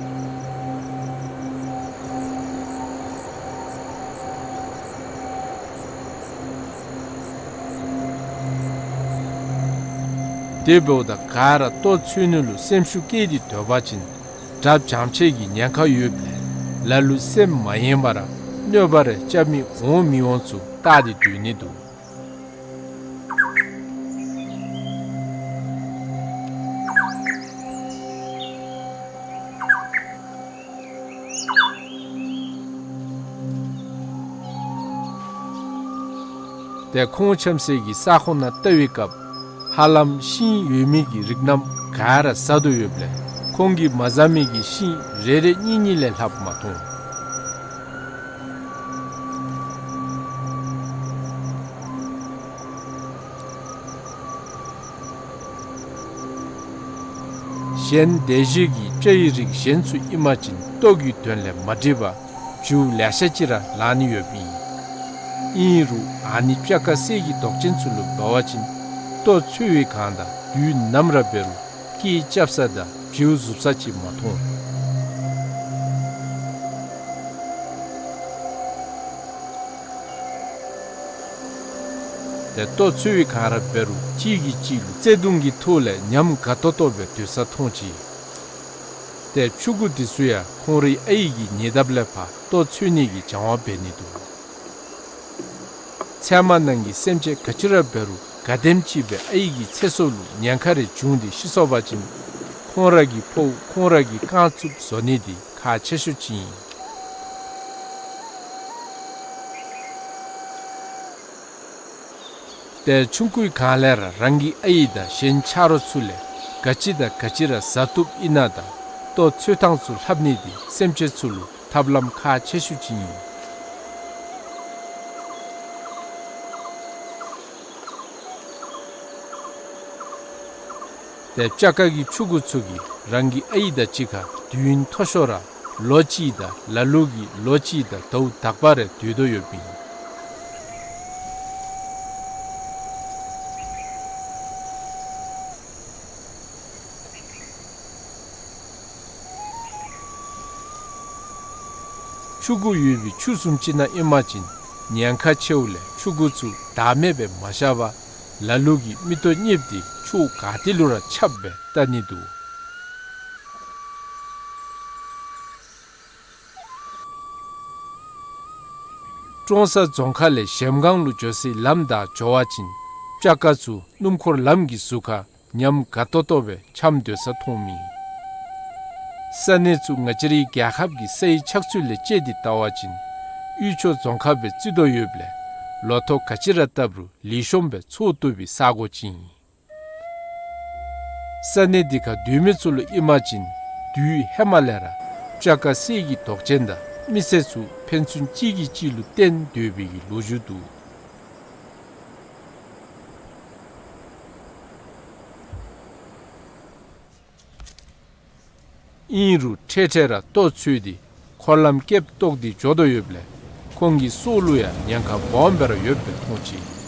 དེ་འབདཝ་ད་ག་ར་ལྟོ་འཚོལ་ནི་ལུ་སེམས་ཤུགས་བསྐྱེད་དེ་སྡོད་པ་ཅིན་དགྲ་བྱམས་ཆེ་གི་ཉེན་ཁ་ཡོདཔ་ལས་ལ་ལུ་སེམས་མ་ཡེངས་པར་གནོད་པ་རེ་རྐྱབ་མི་འོང་མི་འོང་ཚུ་བལྟ་སྟེ་སྡོད་ནི་འདུག། ཏེ་ཁོང་འཁྱམ་སའི་གི་ས་ཁོངས་ནང་བལྟ་བའི་སྐབས་ཧ་ལམ་ཤིང་ཡོད་མི་གི་རིགས་རྣམས་ག་ར་ཟ་དོ་ཡོདཔ་ལས་ཁོང་གིས་མ་ཟ་མི་གི་ཤིང་རེ་རེ་གཉིས་གཉིས་ལས་ལྷགཔ་མ་མཐོང་། གཞན་སྡེ་བཞི་གི་སྤྱ་ཡི་རིགས་གཞན་ཚུ་ཨིན་པ་ཅིན་ལྟོ་གི་དོན་ལས་མ་འགྲིག་པར་བྱིའུ་ལེ་ཤ་ཅིག་ར་ལང་ནི་ཡོདཔ་ཨིན། ཨིན་རུང་ཨ་ནི་སྤྱ་ཁ་གསེར་གྱི་མདོག་ཅན་ཚུ་ལུ་འབད་བ་ཅིན་ལྟོ་འཚོལ་བའི་སྒང་དང་དུས་ནམ་ར་འབད་རུང་སྐད་རྐྱབ་ས་དང་བྱིའུ་ཟུག་ས་ཅིག་མ་མཐོང་། ཏེ་ལྟོ་འཚོལ་བའི་སྒང་ར་འབད་རུང་གཅིག་གིས་གཅིག་ལུ་བརྩེ་གདུང་གི་ཐོག་ལས་ཉམས་དགའ་ཏོག་ཏོ་སྦེ་སྡོད་ས་མཐོང་ཅི། ཏེ་ཕྱུ་གུ་འདི་ཚུ་ཡང་ཁོང་རའི་ཨའི་གི་ཉེ་འདབས་ལས་ཕར་ལྟོ་འཚོལ་ནི་གི་སྦྱང་བ་འབད་ནི་འདུག། ཚལ་མ་ནང་གི་སེམས་ཅན་ག་ཅི་ར་འབད་རུང་ག་དེམ་ཅིག་སྦེ་ཨའི་གི་ཚེ་སྲོག་ལུ་ཉེན་ཁ་རེ་བྱུང་སྟེ་ཤི་སོང་པ་ཅིན་ཁོང་ར་གི་ཕོཝ་ཁོང་ར་གིས་རྐང་བཙུགས་བཟོ་ནི་འདི་ཁག་ཆེ་ཤོས་ཅིག་ཨིན། ཏེ་ཆུང་ཀུའི་སྒང་ལས་ར་རང་གི་ཨའི་དང་གཞན་ཆ་རོགས་ཚུ་ལས་ ག་ཅི་དང་ག་ཅི་ར་བཟའ་བཏུབ་ཨིན་ན་དང་ལྟོ་འཚོལ་ཐངས་ཚུ་ལྷབ་ནི་འདི་སེམས་ཅན་ཚུ་ལུ་ཐབས་ལམ་ཁག་ཆེ་ཤོས་ཅིག་ཨིན། ཏེ་སྤྱ་དཀར་གྱི་ཕྲུ་གུ་ཚུ་གིས་རང་གི་ཨའི་དང་གཅིག་ཁར་དུས་ཡུན་མཐོ་ཤོས་ར་ལོ་གཅིག་དང་ལ་ལུ་གིས་ལོ་གཅིག་དང་ཟླཝ་དག་པ་རེ་སྡོད་དོ་ཡོདཔ་ཨིན། ཕྲུ་གུ་ཡོད་པའི་ཆུ་བཟུམ་ཅིག་ནང་ཨིན་པ་ཅིན་ཉེན་ཁ་ཆེཝ་ལས་ཕྲུ་གུ་ཚུ་བདག་མེད་སྦེ་མ་བཞག་པར་ལ་ལུ་གིས་མིག་ཏོ་གཉིསཔ་དེ་ཕྱོགས་ག་ཏེ་ལུ་ར་ཁྱབ་སྦེ་བལྟ་ནི་འདུག། ཀྲོང་གསར་རྫོང་ཁག་ལས་གཞལམ་སྒང་ལུ་འགྱོ་སའི་ལམ་བདའ་འགྱོ་བ་ཅིན་སྤྱ་དཀར་ཚུ་སྣུམ་འཁོར་ལམ་གྱི་ཟུར་ཁར་ཉམས་དགའ་ཏོག་ཏོ་སྦེ་འཁྱམས་སྡོད་ས་མཐོངམ་ཨིན། ས་གནས་ཚུ་ང་བཅས་རའི་རྒྱལ་ཁབ་ཀྱི་སའི་ཆགས་ཚུལ་ལས་དཔྱད་དེ་བལྟ་བ་ཅིན་དབུས་ཕྱོགས་རྫོང་ཁག་སྦེ་བརྩི་དོ་ཡོདཔ་ལས་ལོ་ཐོག་ག་ཅི་ར་བཏབ་རུང་ལེགས་ཤོམ་སྦེ་འཚོ་བཏུབ་པའི་ས་གོ་ཅིག་ཨིན། ས་གནས་འདི་ཁར་སྡོད་མི་ཚུ་ལུ་ཨིན་པ་ཅིན་དུས་ཧེ་མ་ལས་ར་སྤྱ་དཀར་གསེར་གྱི་མདོག་ཅན་དང་མི་སེར་ཚུ་ཕན་ཚུན་གཅིག་གིས་གཅིག་ལུ་བརྟེན་སྡོད་པའི་གི་ལོ་རྒྱུས་འདུག། ཨིན་རུང་འཕྲལ་འཕྲལ་ར་ལྟོ་འཚོལ་ཏེ་འཁོར་ལམ་སྐེདཔ་བཏོག་སྟེ་འགྱོ་དོ་ཡོདཔ་ལས་ཁོང་གི་སྲོག་ལུ་ཡང་ཉེན་ཁ་སྦོམ་སྦེ་ར་ཡོདཔ་སྦེ་མཐོང་ཅི།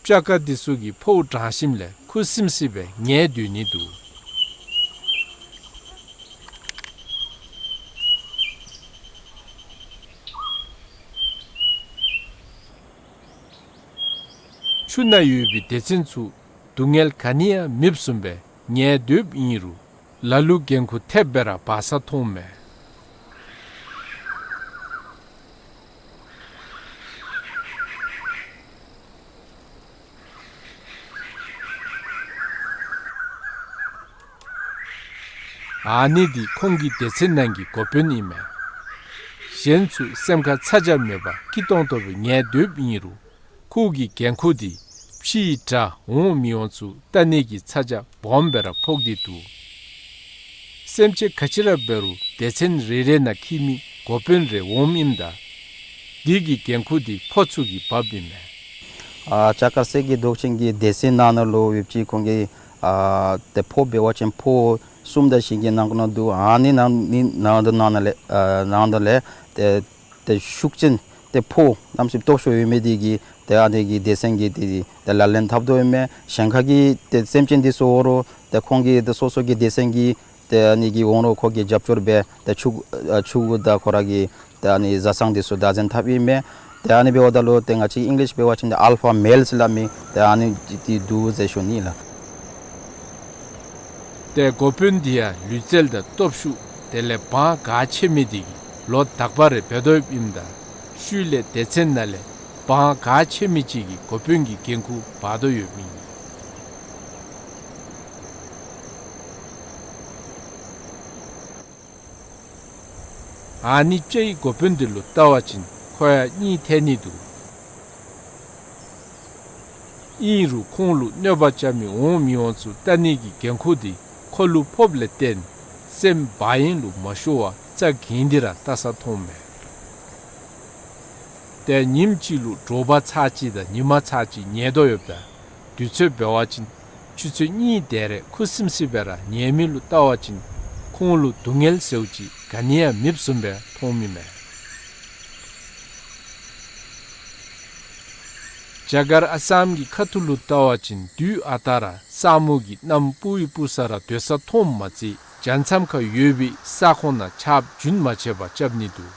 སྤྱ་དཀར་འདི་ཚུ་གིས་ཕོཝ་འགྲང་ཞིནམ་ལས་ཁུ་སིམ་སི་སྦེ་ཉལ་སྡོད་ནི་འདུག། ཆུ་ནང་ཡོད་པའི་སྡེ་ཚན་ཚུ་སྡུག་བསྔལ་ག་ནི་ཡང་མེདཔ་བཟུམ་སྦེ་ཉལ་སྡོདཔ་ཨིན་རུང་ལ་ལུ་འགན་ཁུར་ཐེབས་སྦེ་ར་འབག་ས་མཐོངམ་མས། ཨ་ནི་འདི་ཁོང་གི་སྡེ་ཚན་ནང་གི་འགོ་དཔོན་ཨིན་མས། གཞན་ཚུ་སེམས་ཁར་ཚ་གྱང་མེད་པར་སྐྱིད་ཏོང་ཏོ་སྦེ་ཉལ་སྡོདཔ་ཨིན་རུང་ཁོ་གི་འགན་ཁུར་འདི་ཕྱིའི་དགྲ་འོང་མི་འོང་ཚུ་བལྟ་ནི་གི་ཚ་གྱང་སྦོམ་སྦེ་ར་ཕོག་སྟེ་འདུག། སེམས་ཅན་ག་ཅི་ར་འབད་རུང་སྡེ་ཚན་རེ་རེ་ནང་འཁྱིད་མི་འགོ་དཔོན་རེ་འོངམ་ཨིནམ་ད་འདི་གི་འགན་ཁུར་འདི་ཕོ་ཚུ་གིས་འབགཔ་ཨིན་མས། ཨ་སྤྱ་དཀར་གསེར་གྱི་མདོག་ཅན་གྱི་སྡེ་ཚན་ནང་ན་ལུ་ཡོདཔ་ཅིག་ཁོང་གི་ཨ་ཏེ་ཕོ་འབད་བ་ཅིན་ཕོ་གསུམ་དང་བཞི་གི་ནང་ན་འདུག། ཨ་ནི་ནང་ནི་ནང་དུ་ནང་ན་ལས་ཨ་ནང་དུ་ལས་ཏེ་ཏེ་ཤུགས་ཅན་ཏེ་ཕོ་གནམ་མེད་ས་མེད་སྟོབས་ཤུགས་ཡོད་མི་འདི་གིས་ཏེ་ཨ་ནི་གི་སྡེ་ཚན་གྱི་ཏེ་ཏེ་ལག་ལེན་འཐབ་དོ་ཡོད་མས། གཞན་ཁ་གི་ཏེ་སེམས་ཅན་འདི་ཚུ་འོང་རུང་ཏེ་ཁོང་གི་ཏེ་སོ་སོ་གི་སྡེ་ཚན་གྱི་ཏེ་ཨ་ནི་གི་འོང་རུང་ཁོ་གིས་རྒྱབ་སྐྱོར་འབད་ཏེ་ཕྱུག་ཨ་ཕྱུག་གུ་དང་ཁོ་ར་གི་ཏེ་ཨ་ནི་བཟའ་ཚང་འདི་ཚུ་བདག་འཛིན་འཐབ་ཨིན་མས། ཏེ་ཨ་ནི་འབདཝ་ད་ལུ་ཏེ་ང་བཅས་ཨིང་ལིཤ་འབད་བ་ཅིན་ཏེ་ཨལ་ཕ་མེལ་ཟེར་སླབ་མི་ཏེ་ཨ་ནི་འདི་འདུག་ཟེར་ཞུ་ནི་ལགས། ཏེ་འགོ་དཔོན་འདི་ཡང་ལུས་རྩལ་དང་སྟོབས་ཤུགས་དེ་ལས་དབང་ག་ཆེ་མི་འདི་གིས་ལོ་དག་པ་རེ་འབད་དོ་ཡོདཔ་ཨིནམ་ད་ཤུལ་ལས་སྡེ་ཚན་ནང་ལས་དབང་ག་ཆེ་མི་ཅིག་གིས་འགོ་དཔོན་གྱི་འགན་ཁུར་འབག་དོ་ཡོདཔ་ཨིན། ཨ་ནི་སྤྱའི་འགོ་དཔོན་འདི་ལུ་བལྟ་བ་ཅིན་ཁོ་ཡང་གཉིད་ཐལ་ནི་འདུག། ཨིན་རུང་ཁོང་ལུ་གནོད་པ་རྐྱབ་མི་འོང་མི་འོང་ཚུ་བལྟ་ནི་གི་འགན་ཁུར་འདི་ཁོ་ལུ་ཕོགཔ་ལས་བརྟེན་སེམས་བག་ཡངས་ལུ་མ་ཤོར་བར་རྩ་འགེངས་ཏེ་ར་བལྟ་ས་མཐོངམ་མས། ཏེ་ཉིནམ་གཅིག་ལུ་དྲོ་པ་ཚར་གཅིག་དང་ཉིན་མ་ཚར་གཅིག་ཉལ་དོ་ཡོདཔ་ད་དུས་ཚོད་འབད་བ་ཅིན་ཆུ་ཚོད་གཉིས་དེ་རེ་ཁུ་སིམ་སི་སྦེ་ར་ཉལ་མི་ལུ་བལྟ་བ་ཅིན་ཁོང་ལུ་སྡུག་བསྔལ་ཟེརཝ་ཅིག་ག་ནི་ཡང་མེདཔ་བཟུམ་སྦེ་མཐོངམ་ཨིན་མས། རྒྱ་གར་ཨ་སམ་གྱི་ཁ་ཐུག་ལུ་བལྟ་བ་ཅིན་དུས་ཨ་རྟག་ར་ས་སྨུག་གིས་གནམ་སྤུབ་ཡི་སྤུབ་ས་ར་སྡོད་ས་མཐོངམ་མ་ཚད་རྒྱ་མཚམས་ཁར་ཡོད་པའི་ས་ཁོངས་ནང་ཆརཔ་རྒྱུན་མ་ཆད་པར་རྐྱབ་ནི་འདུག།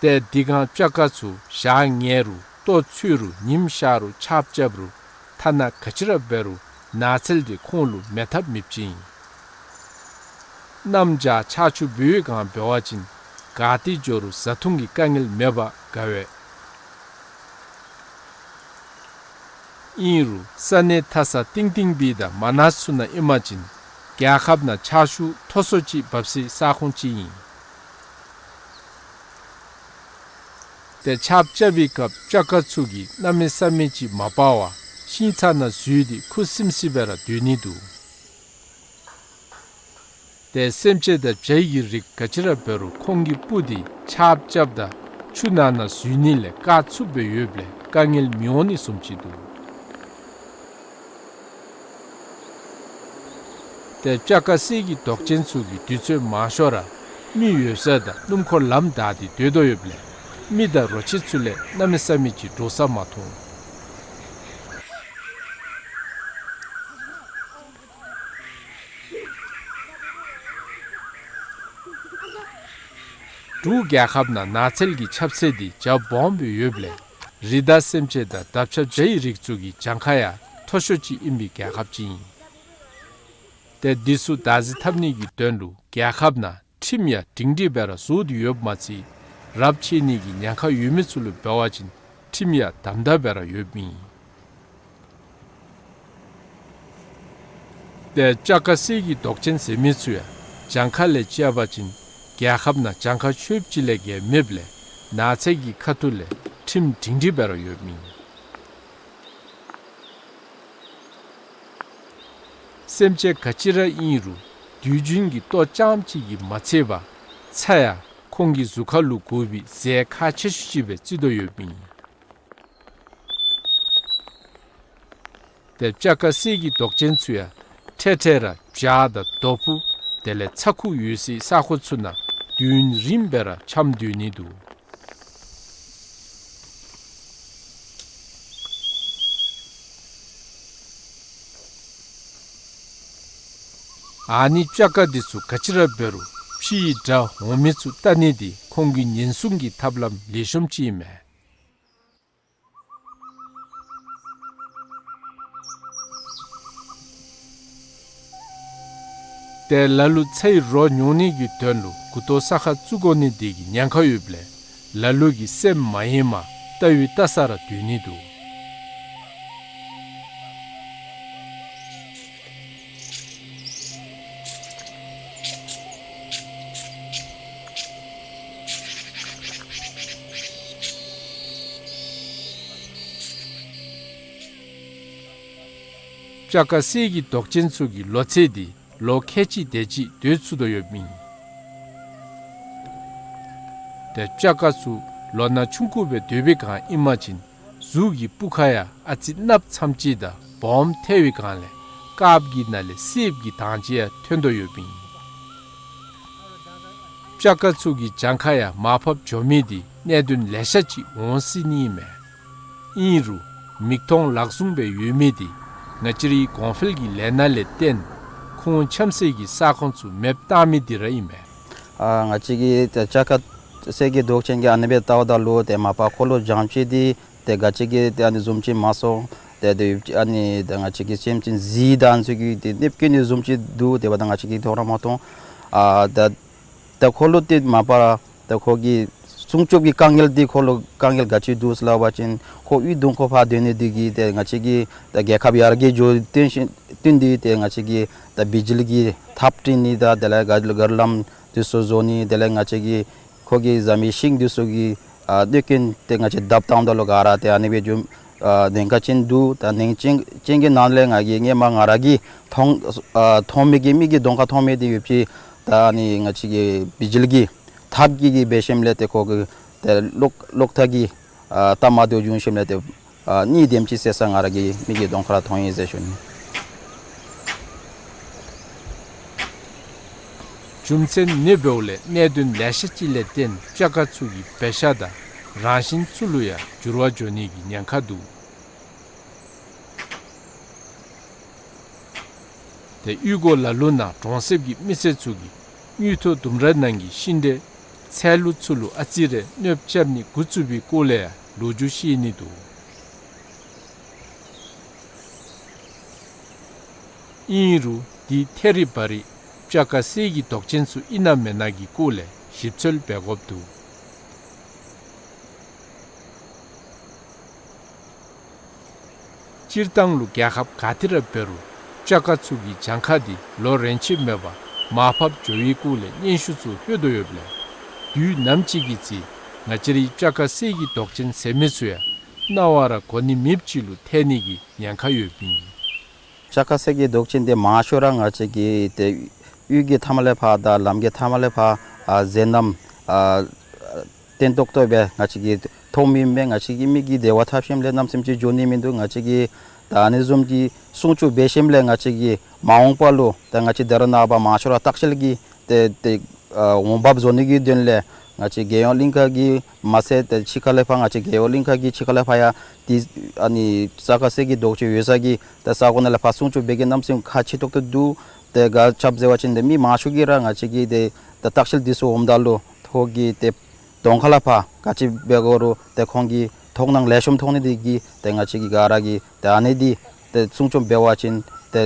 ཏེ་འདི་སྒང་སྤྱ་དཀར་ཚུ་ཞག་ཉལ་རུང་ལྟོ་འཚོལ་རུང་ཉིམ་ཤར་རུང་ཆརཔ་རྐྱབ་རུང་ཐ་ན་ག་ཅི་ར་འབད་རུང་ནགས་ཚལ་འདི་ཁོང་ལུ་མེད་ཐབས་མེདཔ་ཅིག་ཨིན། གནམ་བྱཱར་ཆར་ཆུ་འབེལ་བའི་སྒང་འབད་བ་ཅིན་ ག་ཏེ་འགྱོ་རུང་བཟའ་འཐུང་གི་དཀའ་ངལ་མེདཔ་དགའ་བས། ཨིན་རུང་ས་གནས་མཐའ་ས་གཏིང་གཏིང་སྦེ་དང་མ་ན་ཚུ་ནང་ཨིན་པ་ཅིན་རྒྱལ་ཁབ་ནང་ཆར་ཆུ་མཐོ་སུ་ཅིག་འབབ་སའི་ས་ཁོངས་ཅིག་ཨིན། ཏེ་ཆརཔ་རྐྱབ་པའི་སྐབས་སྤྱ་ཀ་ཚུ་གིས་གནམ་མེད་ས་མེད་ཅིག་མ་པ་བར་ཤིང་ཚང་ནང་འཛུལ་ཏེ་ཁུ་སིམ་སི་སྦེ་ར་སྡོད་ནི་འདུག། ཏེ་སེམས་ཅན་དང་བྱ་ཡི་གི་རིགས་ག་ཅི་ར་འབད་རུང་ཁོང་གི་སྤུ་དེ་ཆརཔ་རྐྱབ་ད་ཆུ་ནང་ན་འཛུལ་ནི་ལས་བཀག་ཚུགསཔ་སྦེ་ཡོདཔ་ལས་དཀའ་ངལ་མི་འོང་ནི་བཟུམ་ཅིག་འདུག། ཏེ་སྤྱ་ཀ་གསེར་གྱི་མདོག་ཅན་ཚུ་གིས་དུས་ཚོད་མང་ཤོས་ར་མི་ཡོད་ས་དང་སྣུམ་འཁོར་ལམ་བདའ་སྟེ་སྡོད་དོ་ཡོདཔ་ལས་མི་དང་རོ་ཁྱི་ཚུ་ལས་གནམ་མེད་ས་མེད་ཅིག་འདྲོག་ས་མ་མཐོང་། འབྲུག་རྒྱལ་ཁབ་ནང་ནགས་ཚལ་གྱི་ཁྱབ་ཚད་འདི་རྒྱ་སྦོམ་སྦེ་ཡོདཔ་ལས་རི་དྭགས་སེམས་ཅན་དང་འདབ་ཆགས་བྱ་ཡི་རིགས་ཚུ་གི་གྱངས་ཁ་ཡང་མཐོ་ཤོས་ཅིག་ཨིན་པའི་རྒྱལ་ཁབ་ཅིག་ཨིན། ཏེ་འདི་ཚུ་བདག་འཛིན་འཐབ་ནི་གི་དོན་ལུ་རྒྱལ་ཁབ་ནང་ཁྲིམས་ཡང་སྒྲིང་སྒྲིང་སྦེ་ར་བཟོ་སྟེ་ཡོདཔ་མ་ཚད་རབས་ཆད་ནི་གི་ཉེན་ཁ་ཡོད་མི་ཚུ་ལུ་འབད་བ་ཅིན་ཁྲིམས་ཡང་དམ་དམ་སྦེ་ར་ཡོདཔ་ཨིན། ཏེ་སྤྱ་ཀ་གསེར་གྱི་མདོག་ཅན་ཟེར་མི་ཚུ་ཡང་གྱངས་ཁ་ལས་བཅད་པ་ཅིན་རྒྱལ་ཁབ་ནང་གྱངས་ཁ་ཆོདཔ་ཅིག་ལས་བརྒལ་མེདཔ་ལས་ནགས་ཚལ་གྱི་ཁ་ཐུག་ལས་ཁྲིམས་སྒྲིང་སྒྲིང་སྦེ་ར་ཡོདཔ་ཨིན། སེམས་ཅན་ག་ཅི་ར་ཨིན་རུང་དུས་རྒྱུན་གྱི་ལྟོ་རྐྱངམ་ཅིག་གིས་མ་ཚད་པར་ཚྭ་ཡང་ཁོང་གི་གཟུགས་ཁར་ལུ་དགོ་པའི་རྫས་ཁག་ཆེ་ཤོས་ཅིག་སྦེ་བརྩི་དོ་ཡོདཔ་ཨིན། ཏེ་སྤྱ་ཀ་གསེར་གྱི་མདོག་ཅན་ཚུ་ཡང་འཕྲལ་འཕྲལ་ར་བྱག་དང་རྡོ་ཕུ་དེ་ལས་ཚྭ་ཁུ་ཡོད་སའི་ས་ཁོངས་ཚུ་ནང་དུས་རིངམོ་སྦེ་ར་འཁྱམས་སྡོད་ནི་འདུག། ཨ་ནི་སྤྱ་ཀ་འདི་ཚུ་ག་ཅི་ར་འབད་རུང་ཕྱིའི་དགྲ་འོང་མི་ཚུ་བལྟ་ནི་འདི་ཁོང་གི་ཉེན་སྲུང་གི་ཐབས་ལམ་ལེགས་ཤོམ་ཅིག་ཨིན་མས། ཏེ་ལ་ལུ་ཚྭའི་རོ་ཉོ་ནི་གི་དོན་ལུ་མགུ་ཏོ་ས་ཁར་བཙུགས་དགོ་ནི་འདི་གི་ཉེན་ཁ་ཡོདཔ་ལས་ལ་ལུ་གིས་སེམས་མ་ཡེངས་པར་བལྟ་བའི་བལྟ་ས་ར་སྡོད་ནི་འདུག། སྤྱ་ཀ་གསེར་གྱི་མདོག་ཅན་ཚུ་གི་ལོ་ཚད་འདི་ལོ་ཁལ་གཅིག་དེ་ཅིག་སྡོད་ཚུགས་དོ་ཡོདཔ་ཨིན། ཏེ་སྤྱ་ཀ་ཚུ་ལོ་ན་ཆུང་ཀུ་སྦེ་སྡོད་པའི་སྒང་ཨིན་པ་ཅིན་གཟུགས་ཀྱི་སྤུ་ཁ་ཡང་ཨ་ཙི་གནགཔོ་ཙམ་ཅིག་དང་སྦོམ་ཐལ་བའི་སྒང་ལས་དཀརཔོ་གི་ནང་ལས་སེརཔོ་གི་དང་ཅིག་ཡང་ཐོན་དོ་ཡོདཔ་ཨིན། སྤྱ་ཀ་ཚུ་གི་གྱངས་ཁ་ཡང་མར་ཕབ་འགྱོ་མི་འདི་གནད་དོན་ལེ་ཤ་ཅིག་འོང་སྲིད་ནི་ཨིན་མས། ཨིན་རུང་མིག་མཐོང་ལག་བཟུང་སྦེ་ཡོད་མི་འདི་ང་བཅས་རའི་གོང་འཕེལ་གྱི་ལས་སྣ་ལས་བརྟེན་ཁོང་འཁྱམས་སའི་གི་ས་ཁོངས་ཚུ་མེདཔ་བཏང་མི་འདི་ར་ཨིན་མས། ཨ་ང་བཅས་ཀྱི་ཏེ་སྤྱ་ཀ་གསེར་གྱི་མདོག་ཅན་གྱི་ཨ་ནི་སྦེ་བལྟཝ་ད་ལུ་ཏེ་མ་པ་ཁོ་ལུ་གྱངས་ཁ་འདི་ཏེ་ག་ཅི་གི་ཏེ་ཨ་ནི་བཟུམ་ཅིག་མ་སོང་། ཏེ་ཏེ་ཨ་ནི་ཏེ་ང་བཅས་ཀྱི་སེམས་ཅན་གཟིག་དང་ཚུ་གི་ཏེ་གནོདཔ་བཀལ་ནི་བཟུམ་ཅིག་འདུག། དེ་འབདཝ་ད་ང་བཅས་ཀྱིས་མཐོང་ར་མ་མཐོང་། ཨ་ད་ད་ཁོ་ལུ་ཏེ་མ་པ་ད་ཁོ་གི་སྲུང་སྐྱོབ་ཀྱི་དཀའ་ངལ་འདི་ཁོ་ལུ་དཀའ་ངལ་ག་ཅི་འདུག་ཟེར་སླབ་པ་ཅིན་ཁོ་དབུས་གདོང་ཁ་ཕར་སྡོད་ནི་འདི་གིས་ཏེ་ང་བཅས་ཀྱི་ད་རྒྱལ་ཁབ་ཡར་རྒྱས་འགྱོ་བརྟེན་ཞིན་བརྟེན་ཏེ་ཏེ་ང་བཅས་ཀྱི་ད་བི་ཇི་ལི་གི་ཐགཔ་བྲི་ནི་དང་དེ་ལས་ག་གར་ལམ་འདི་ཚུ་བཟོ་ནི་དེ་ལས་ང་བཅས་ཀྱི་ཁོ་གི་བཟའ་མི་ཤིང་འདི་ཚུ་གི་ཨ་གནོད་སྐྱོན་ཏེ་ང་བཅས་བརྡབ་བཏངམ་ད་ལུ་ག་ར་ཏེ་ཨ་ནི་སྦེ་འགྱོ་ཨ་ཉེན་ཁ་ཅིག་འདུག། ད་ཉེན་ཅན་ཅན་གྱི་ནང་ལས་ང་གིས་སྔོན་མ་ང་ར་གིས་མཐོང་ཨ་མཐོང་མི་གི་མིག་གི་གདོང་ཁར་མཐོང་མི་འདི་ཡོད་པའི་ད་ཨ་ནི་ང་བཅས་ཀྱི་བི་ཇི་ལི་གི་ཐགཔ་གི་གི་འབད་ཞིནམ་ལས་ཏེ་ཁོ་གི་ཏེ་གློག་གློག་ཐག་གི་ཨ་ལྟ་མ་བདེཝ་བྱུང་ཞིནམ་ལས་ཏེ་ཨ་གཉིས་དེམ་ཅིག་བསད་ས་ང་ར་གི་མིག་གི་གདོང་ཁར་མཐོང་ཡི་ཟེར་ཞུ་ནི། རྒྱུ་མཚན་ཨ་ནི་འབདཝ་ལས་གནད་དོན་ལེ་ཤ་ཅིག་ལས་བརྟེན་སྤྱ་ཀ་ཚུ་གི་བེ་ཤ་དང་རང་བཞིན་ཚུ་ལུ་ཡང་འགྱུར་བ་འགྱོ་ནི་གི་ཉེན་ཁ་འདུག། ཏེ་གཡུས་སྒོ་ལ་ལུ་ནང་གྲོང་གསེབ་ཀྱི་མི་སེར་ཚུ་གིས་དངུལ་ཐོག་ལྡུམ་ར་ནང་གི་ཤིང་འབྲས་ཚལ་ལུ་ཚུ་ལུ་ཨ་ཙི་རེ་གནོདཔ་རྐྱབ་ནི་འགོ་བཙུགས་པའི་སྐོར་ལས་ཡང་ལོ་རྒྱུས་བཤད་ནི་འདུག། ཨིན་རུང་འདི་ཐད་རི་བ་རི་སྤྱ་ཀ་གསེར་གྱི་མདོག་ཅན་ཚུ་ཨིན་ན་མེན་ན་གི་སྐོར་ལས་ ཞིབ་འཚོལ་འབད་དགོཔ་འདུག། སྤྱིར་བཏང་ལུ་རྒྱལ་ཁབ་ག་ཏེ་ར་འབད་རུང་སྤྱ་ཁ་ཚུ་གི་གྱངས་ཁ་འདི་ལོ་རེ་ཆད་མེད་པར་མར་ཕབ་འགྱོ་བའི་སྐོར་ལས་སྙན་ཞུ་ཚུ་ལྷོད་དོ་ཡོདཔ་ལས། དུས་ནམ་ཅིག་གི་ཚེ་ང་བཅས་རའི་སྤྱ་ཁ་གསེར་གྱི་མདོག་ཅན་ཟེར་མི་ཚུ་ཡང་ནམ་ཡང་ར་གོ་ནི་མེདཔ་ཅིག་ལུ་ཐལ་ནི་གི་ཉེན་ཁ་ཡོདཔ་ཨིན། སྤྱ་ཁ་གསེར་གྱི་མདོག་ཅན་འདི་མང་ཤོས་ར་ང་བཅས་ཀྱི་ཏེ་གཡུས་ཀྱི་མཐའ་མ་ལས་ཕར་དང་ལམ་གྱི་མཐའ་མ་ལས་ཕར་ཨ་མཛེས་རྣམ་ཨ་བརྟན་ཏོག་ཏོ་སྦེ་ང་བཅས་ཀྱིས་མཐོང་མི་མས། ང་བཅས་ཀྱི་མིག་གིས་བདེ་བ་ཐོབ་ཞིནམ་ལས་གནམ་མེད་ས་མེད་ཅིག་འགྱོ་ནི་མིན་འདུག། ང་བཅས་ཀྱིས་ད་ཨ་ནི་བཟུམ་གྱི་སྲུང་སྐྱོབ་འབད་ཞིནམ་ལས་ང་བཅས་ཀྱིས་མ་འོངས་པ་ལུ་ད་ང་བཅས་ད་རེས་ནངས་པ་མང་ཤོས་ར་ལྟ་བཤལ་གྱི་ཏེ་ཏེ་ཨ་འོང་འབབ་བཟོ་ནི་གི་དོན་ལས་ང་བཅས་རྒྱལ་ཡོངས་གླིང་ཁ་གི་མ་ཚད་ཏེ་ཕྱི་ཁ་ལས་ཕར་ང་བཅས་རྒྱལ་ཡོངས་གླིང་ཁ་གི་ཕྱི་ཁ་ལས་ཕར་ཡང་ཏེ་ཨ་ནི་སྤྱ་ཁ་གསེར་གྱི་མདོག་ཅན་ཡོད་ས་གི་ཏེ་ས་གོ་ནང་ལས་ཕར་སྲུང་སྐྱོབ་འབད་གེ་གནམ་མེད་ས་མེད་ཁག་ཆེ་ཏོག་ཏོ་འདུག། ཏེ་ག་ཅི་འབད་ཟེར་བ་ཅིན་ཏེ་མི་མང་ཤོས་ཀྱིས་ར་ང་བཅས་ཀྱི་ཏེ་ད་ལྟ་བཤལ་འདི་ཚུ་འོངམ་ད་ལུ་ཐོག་གི་ཏེ་གདོང་ཁ་ལས་ཕར་ག་ཅི་འབད་དགོ་རུང་ཏེ་ཁོང་གི་དོ་སྣང་ལེགས་ཤོམ་ཐོབ་ནི་དེ་གིས་ཏེ་ང་བཅས་ཀྱིས་ག་ར་གིས་ཏེ་ཨ་ནི་འདི་ཏེ་སྲུང་སྐྱོབ་འབད་བ་ཅིན་ཏེ་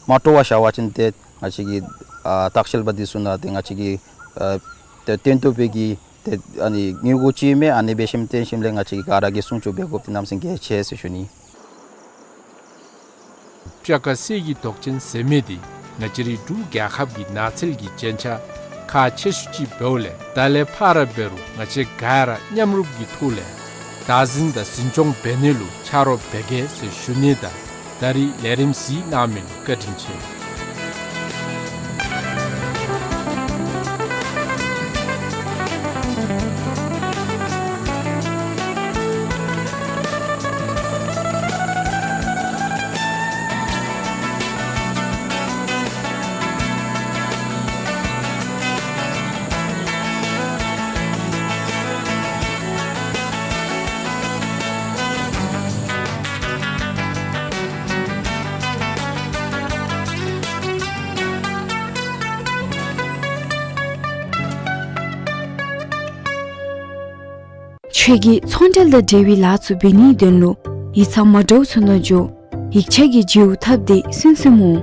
མ་སྤྲོ་བར་བཞག་པ་ཅིན་ཏེ་ང་བཅས་ཀྱི་ཨ་ལྟ་བཤལ་པ་འདི་ཚུ་ནང་ཏེ་ང་བཅས་ཀྱི་ཨ་ཏེ་བརྟན་ཏོག་སྦེ་གི་ཏེ་ཨ་ནི་དངུལ་སྒོར་ཅིག་མས། ཨ་ནི་འབད་ཞིནམ་བརྟེན་ཞིནམ་ལས་ང་བཅས་ཀྱིས་ག་ར་གིས་སྲུང་སྐྱོབ་འབད་དགོཔ་འདི་གནམ་མེད་ས་མེད་གལ་ཆེ་ཟེར་ཞུ་ནི། སྤྱ་ཁ་གསེར་གྱི་མདོག་ཅན་ཟེར་མི་འདི་ང་བཅས་རའི་འབྲུག་རྒྱལ་ཁབ་ཀྱི་ནགས་ཚལ་གྱི་རྒྱན་ཆ་ཁག་ཆེ་ཤོས་ཅིག་འབདཝ་ལས་ད་ལས་ཕར་འབད་རུང་ང་བཅས་ག་ར་མཉམ་རུབ་ཀྱི་ཐོག་ལས་བདག་འཛིན་དང་འཛིན་སྐྱོང་འབད་ནི་ལུ་ཆ་རོགས་འབད་གེ་ཟེར་ཞུ་ནི་དང་ད་རིས་ལས་རིམ་གཟིགས་གནང་མི་ལུ་བཀའ་དྲིན་ཆེ། ཁྱོད་ཀྱིས་ཚོང་འབྲེལ་དང་འབྲེལ་བའི་ལཱ་ཚུ་འབད་ནིའི་དོན་ལུ་ཡིག་ཚང་མ་འདྲཝ་ཚུ་ནང་འགྱོ་ཡིག་ཆ་གི་བརྗེ་པོ་འཐབ་སྟེ་སོན་སོནམ་འོང་།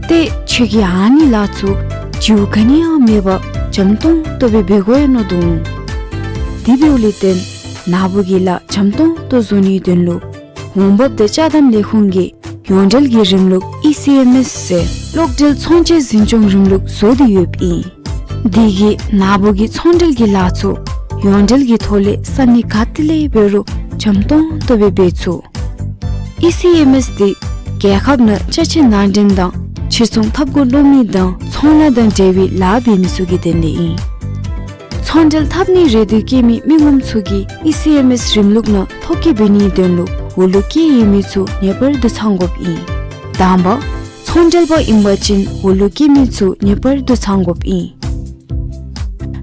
ཏེ་ཁྱོད་ཀྱིས་ཨ་ནི་ལཱ་ཚུ་བརྗེ་པོ་ག་ནི་ཡང་མེད་པར་འཇམ་ཏོང་ཏོ་སྦེ་འབད་དགོ་ཡོད་ནོ་འདུག། དེ་འབདཝ་ལས་བརྟེན་ནཱ་བུ་གི་ལཱ་འཇམ་ཏོང་ཏོ་བཟོ་ནིའི་དོན་ལུ་འོང་འབབ་དང་ཅ་དམ་ལས་ཁུངས་ཀྱི་ཡོངས་འབྲེལ་གྱི་རིམ་ལུགས་ཨི་སི་ཨེམ་ཨེསི་ཟེར་གློག་འབྲེལ་ཚོང་བྱེད་འཛིན་སྐྱོང་རིམ་ལུགས་བཟོ་སྟེ་ཡོདཔ་ཨིན། དེ་གིས་ནཱ་བུ་གི་ཚོང་འབྲེལ་གྱི་ལཱ་ཚུ་ཡོངས་འབྲེལ་གྱི་ཐོག་ལས་ས་གནས་ག་ཏེ་ལས་འབད་རུང་འཇམ་ཏོང་ཏོ་སྦེ་འབད་ཚུགས། ཨི་སི་ཨེམ་ཨེསི་འདི་རྒྱལ་ཁབ་ནང་ཅ་ཆས་ནང་འདྲེན་དང་ཕྱིར་ཚོང་ཐབས་བཀོད་ལོག་མི་དང་ཚོང་ལཱ་དང་འབྲེལ་བའི་ལཱ་འབད་མི་ཚུ་གི་དོན་ལས་ཨིན། ཚོང་འབྲེལ་འཐབ་ནི་རེ་འདོད་བསྐྱེད་མི་མི་ངོམ་ཚུ་གིས་ཨི་སི་ཨེམ་ཨེསི་རིམ་ལུགས་ནང་ཐོ་བཀོད་འབད་ནིའི་དོན་ལུ་འོག་ལུ་བཀོད་ཡོད་མི་ཚུ་ངེས་པར་དུ་ཚང་དགོཔ་ཨིན། དང་པ། ཚོང་འབྲེལ་པ་ཨིན་པ་ཅིན་འོག་ལུ་བཀོད་མི་ཚུ་ངེས་པར་དུ་ཚང་དགོཔ་ཨིན།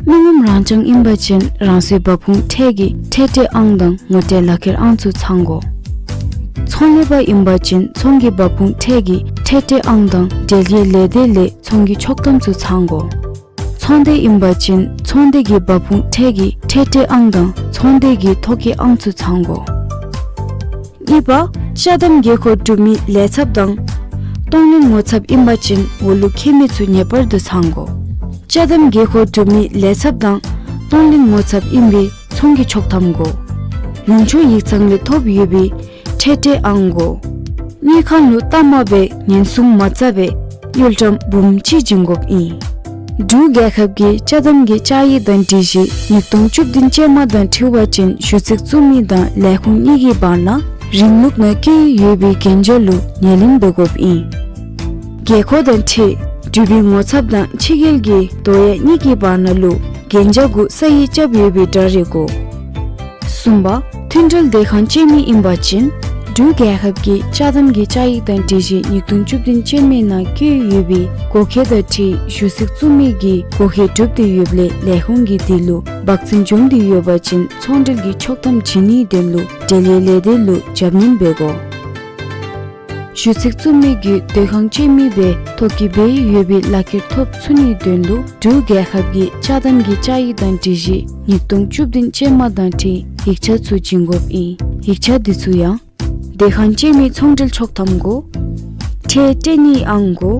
མི་ངོམ་རང་རྐྱང་ཨིན་པ་ཅིན་རང་སོའི་འབབ་ཁུངས་ཁྲལ་གྱི་ཁྲལ་སྤྲོད་ཨང་དང་ངོ་སྤྲོད་ལག་ཁྱེར་ཨང་ཚུ་ཚང་དགོ། ཚོང་ལས་པ་ཨིན་པ་ཅིན་ཚོང་གི་འབབ་ཁུངས་ཁྲལ་གྱི་ཁྲལ་སྤྲོད་ཨང་དང་འབྲེལ་ཡོད་ལས་སྡེ་ལས་ཚོང་གི་ཆོག་ཐམ་ཚུ་ཚང་དགོ། ཚོང་སྡེ་ཨིན་པ་ཅིན་ཚོང་སྡེ་གི་འབབ་ཁུངས་ཁྲལ་གྱི་ཁྲལ་སྤྲོད་ཨང་དང་ཚོང་སྡེ་གི་ཐོ་བཀོད་ཨང་ཚུ་ཚང་དགོ། གཉིས་པ། ཅ་དམ་དགོས་མཁོ་གྲུབ་མི་ལས་ཚབ་དང་གཏོང་ལེན་ངོ་ཚབ་ཨིན་པ་ཅིན་འོག་ལུ་བཀོད་མི་ཚུ་ངེས་པར་དུ་ཚང་དགོ། ཅ་དམ་དགོས་མཁོ་གྲུབ་མི་ལས་ཚབ་དང་གཏོང་ལེན་ངོ་ཚབ་ཨིན་པའི་ཚོང་གི་ཆོག་ཐམ་དགོ། ལུང་ཕྱོགས་ཡིག་ཚང་ལས་ཐོབ་ཡོད་པའི་ཁྲལ་སྤྲོད་ཨང་དགོ། དངུལ་ཁང་ལུ་གཏའ་མ་སྦེ་ཉེན་སྲུང་མ་རྩ་བའི་དངུལ་ཀྲམ་འབུམ་གཅིག་བྱིན་དགོཔ་ཨིན། འབྲུག་རྒྱལ་ཁབ་ཀྱི་ཅ་དམ་གྱི་བཅའ་ཡིག་དང་སྒྲིག་གཞི་ཉིས་སྟོང་བཅུ་བདུན་ཅན་མ་དང་འཁྲིལ་བ་ཅིན་ཞུ་ཚིག་བཙུགས་མི་དང་ལས་ཁུངས་གཉིས་ཀྱི་བར་ན་རིམ་ལུགས་ནང་བཀོད་ཡོད་པའི་གན་རྒྱ་ལུ་ཉེར་ལེན་འབད་དགོཔ་ཨིན། དགོས་མཁོ་དང་འཁྲིལ་གྲུབ་པའི་ངོ་ཚབ་དང་ཕྱི་རྒྱལ་གྱི་དོ་ཡ་གཉིས་ཀྱི་བར་ན་ལུ་གན་རྒྱ་གུ་ས་ཡིག་རྐྱབ་ཡོད་པའི་འདྲ་རེ་དགོ། གསུམ་པ། མཐུན་འབྲེལ་སྡོད་ཁང་སྤྱོད་མི་ཨིན་པ་ཅིན་འབྲུག་རྒྱལ་ཁབ་ཀྱི་ཅ་དམ་གྱི་བཅའ་ཡིག་དང་སྒྲིག་གཞི་ཉིས་སྟོང་བཅུ་བདུན་ཅན་མའི་ནང་བཀོད་ཡོད་པའི་དགོས་མཁོ་དང་འཁྲིལ་ཞུ་ཚིག་བཙུགས་མི་གི་དགོས་མཁོ་གྲུབ་སྟེ་ཡོདཔ་ལས་ལས་ཁུངས་ཀྱིས་དེ་ལུ་འབག་འཛིན་འབྱུང་སྟེ་ཡོད་པ་ཅིན་ཚོང་འབྲེལ་གྱི་ཆོག་ཐམ་བྱིན་ནིའི་དོན་ལུ་འབྲེལ་ཡོད་ལས་སྡེ་ལུ་རྒྱབ་གནོན་འབད་དགོ། ཞུ་ཚིག་བཙུགས་མི་གི་སྡོད་ཁང་སྤྱོད་མི་སྦེ་ཐོ་བཀོད་འབད་ཡོད་པའི་ལག་ཁྱེར་ཐོབ་ཚུགས་ནིའི་དོན་ལུ་འབྲུག་རྒྱལ་ཁབ་ཀྱི་ཅ་དམ་གྱི་བཅའ་ཡིག་དང་སྒྲིག་གཞི་ཉིས་སྟོང་བཅུ་བདུན་ཅན་མ་དང་འཁྲིལ་ཡིག་ཆ་ཚུ་བྱིན་དགོཔ་ཨིན། ཡིག་ཆ་འདི་ཚུ་ཡང་སྡོད་ཁང་སྤྱོད་མི་ཚོང་འབྲེལ་ཆོག་ཐམ་དགོ། ཁྲལ་སྤྲོད་ནིའི་ཨང་དགོ།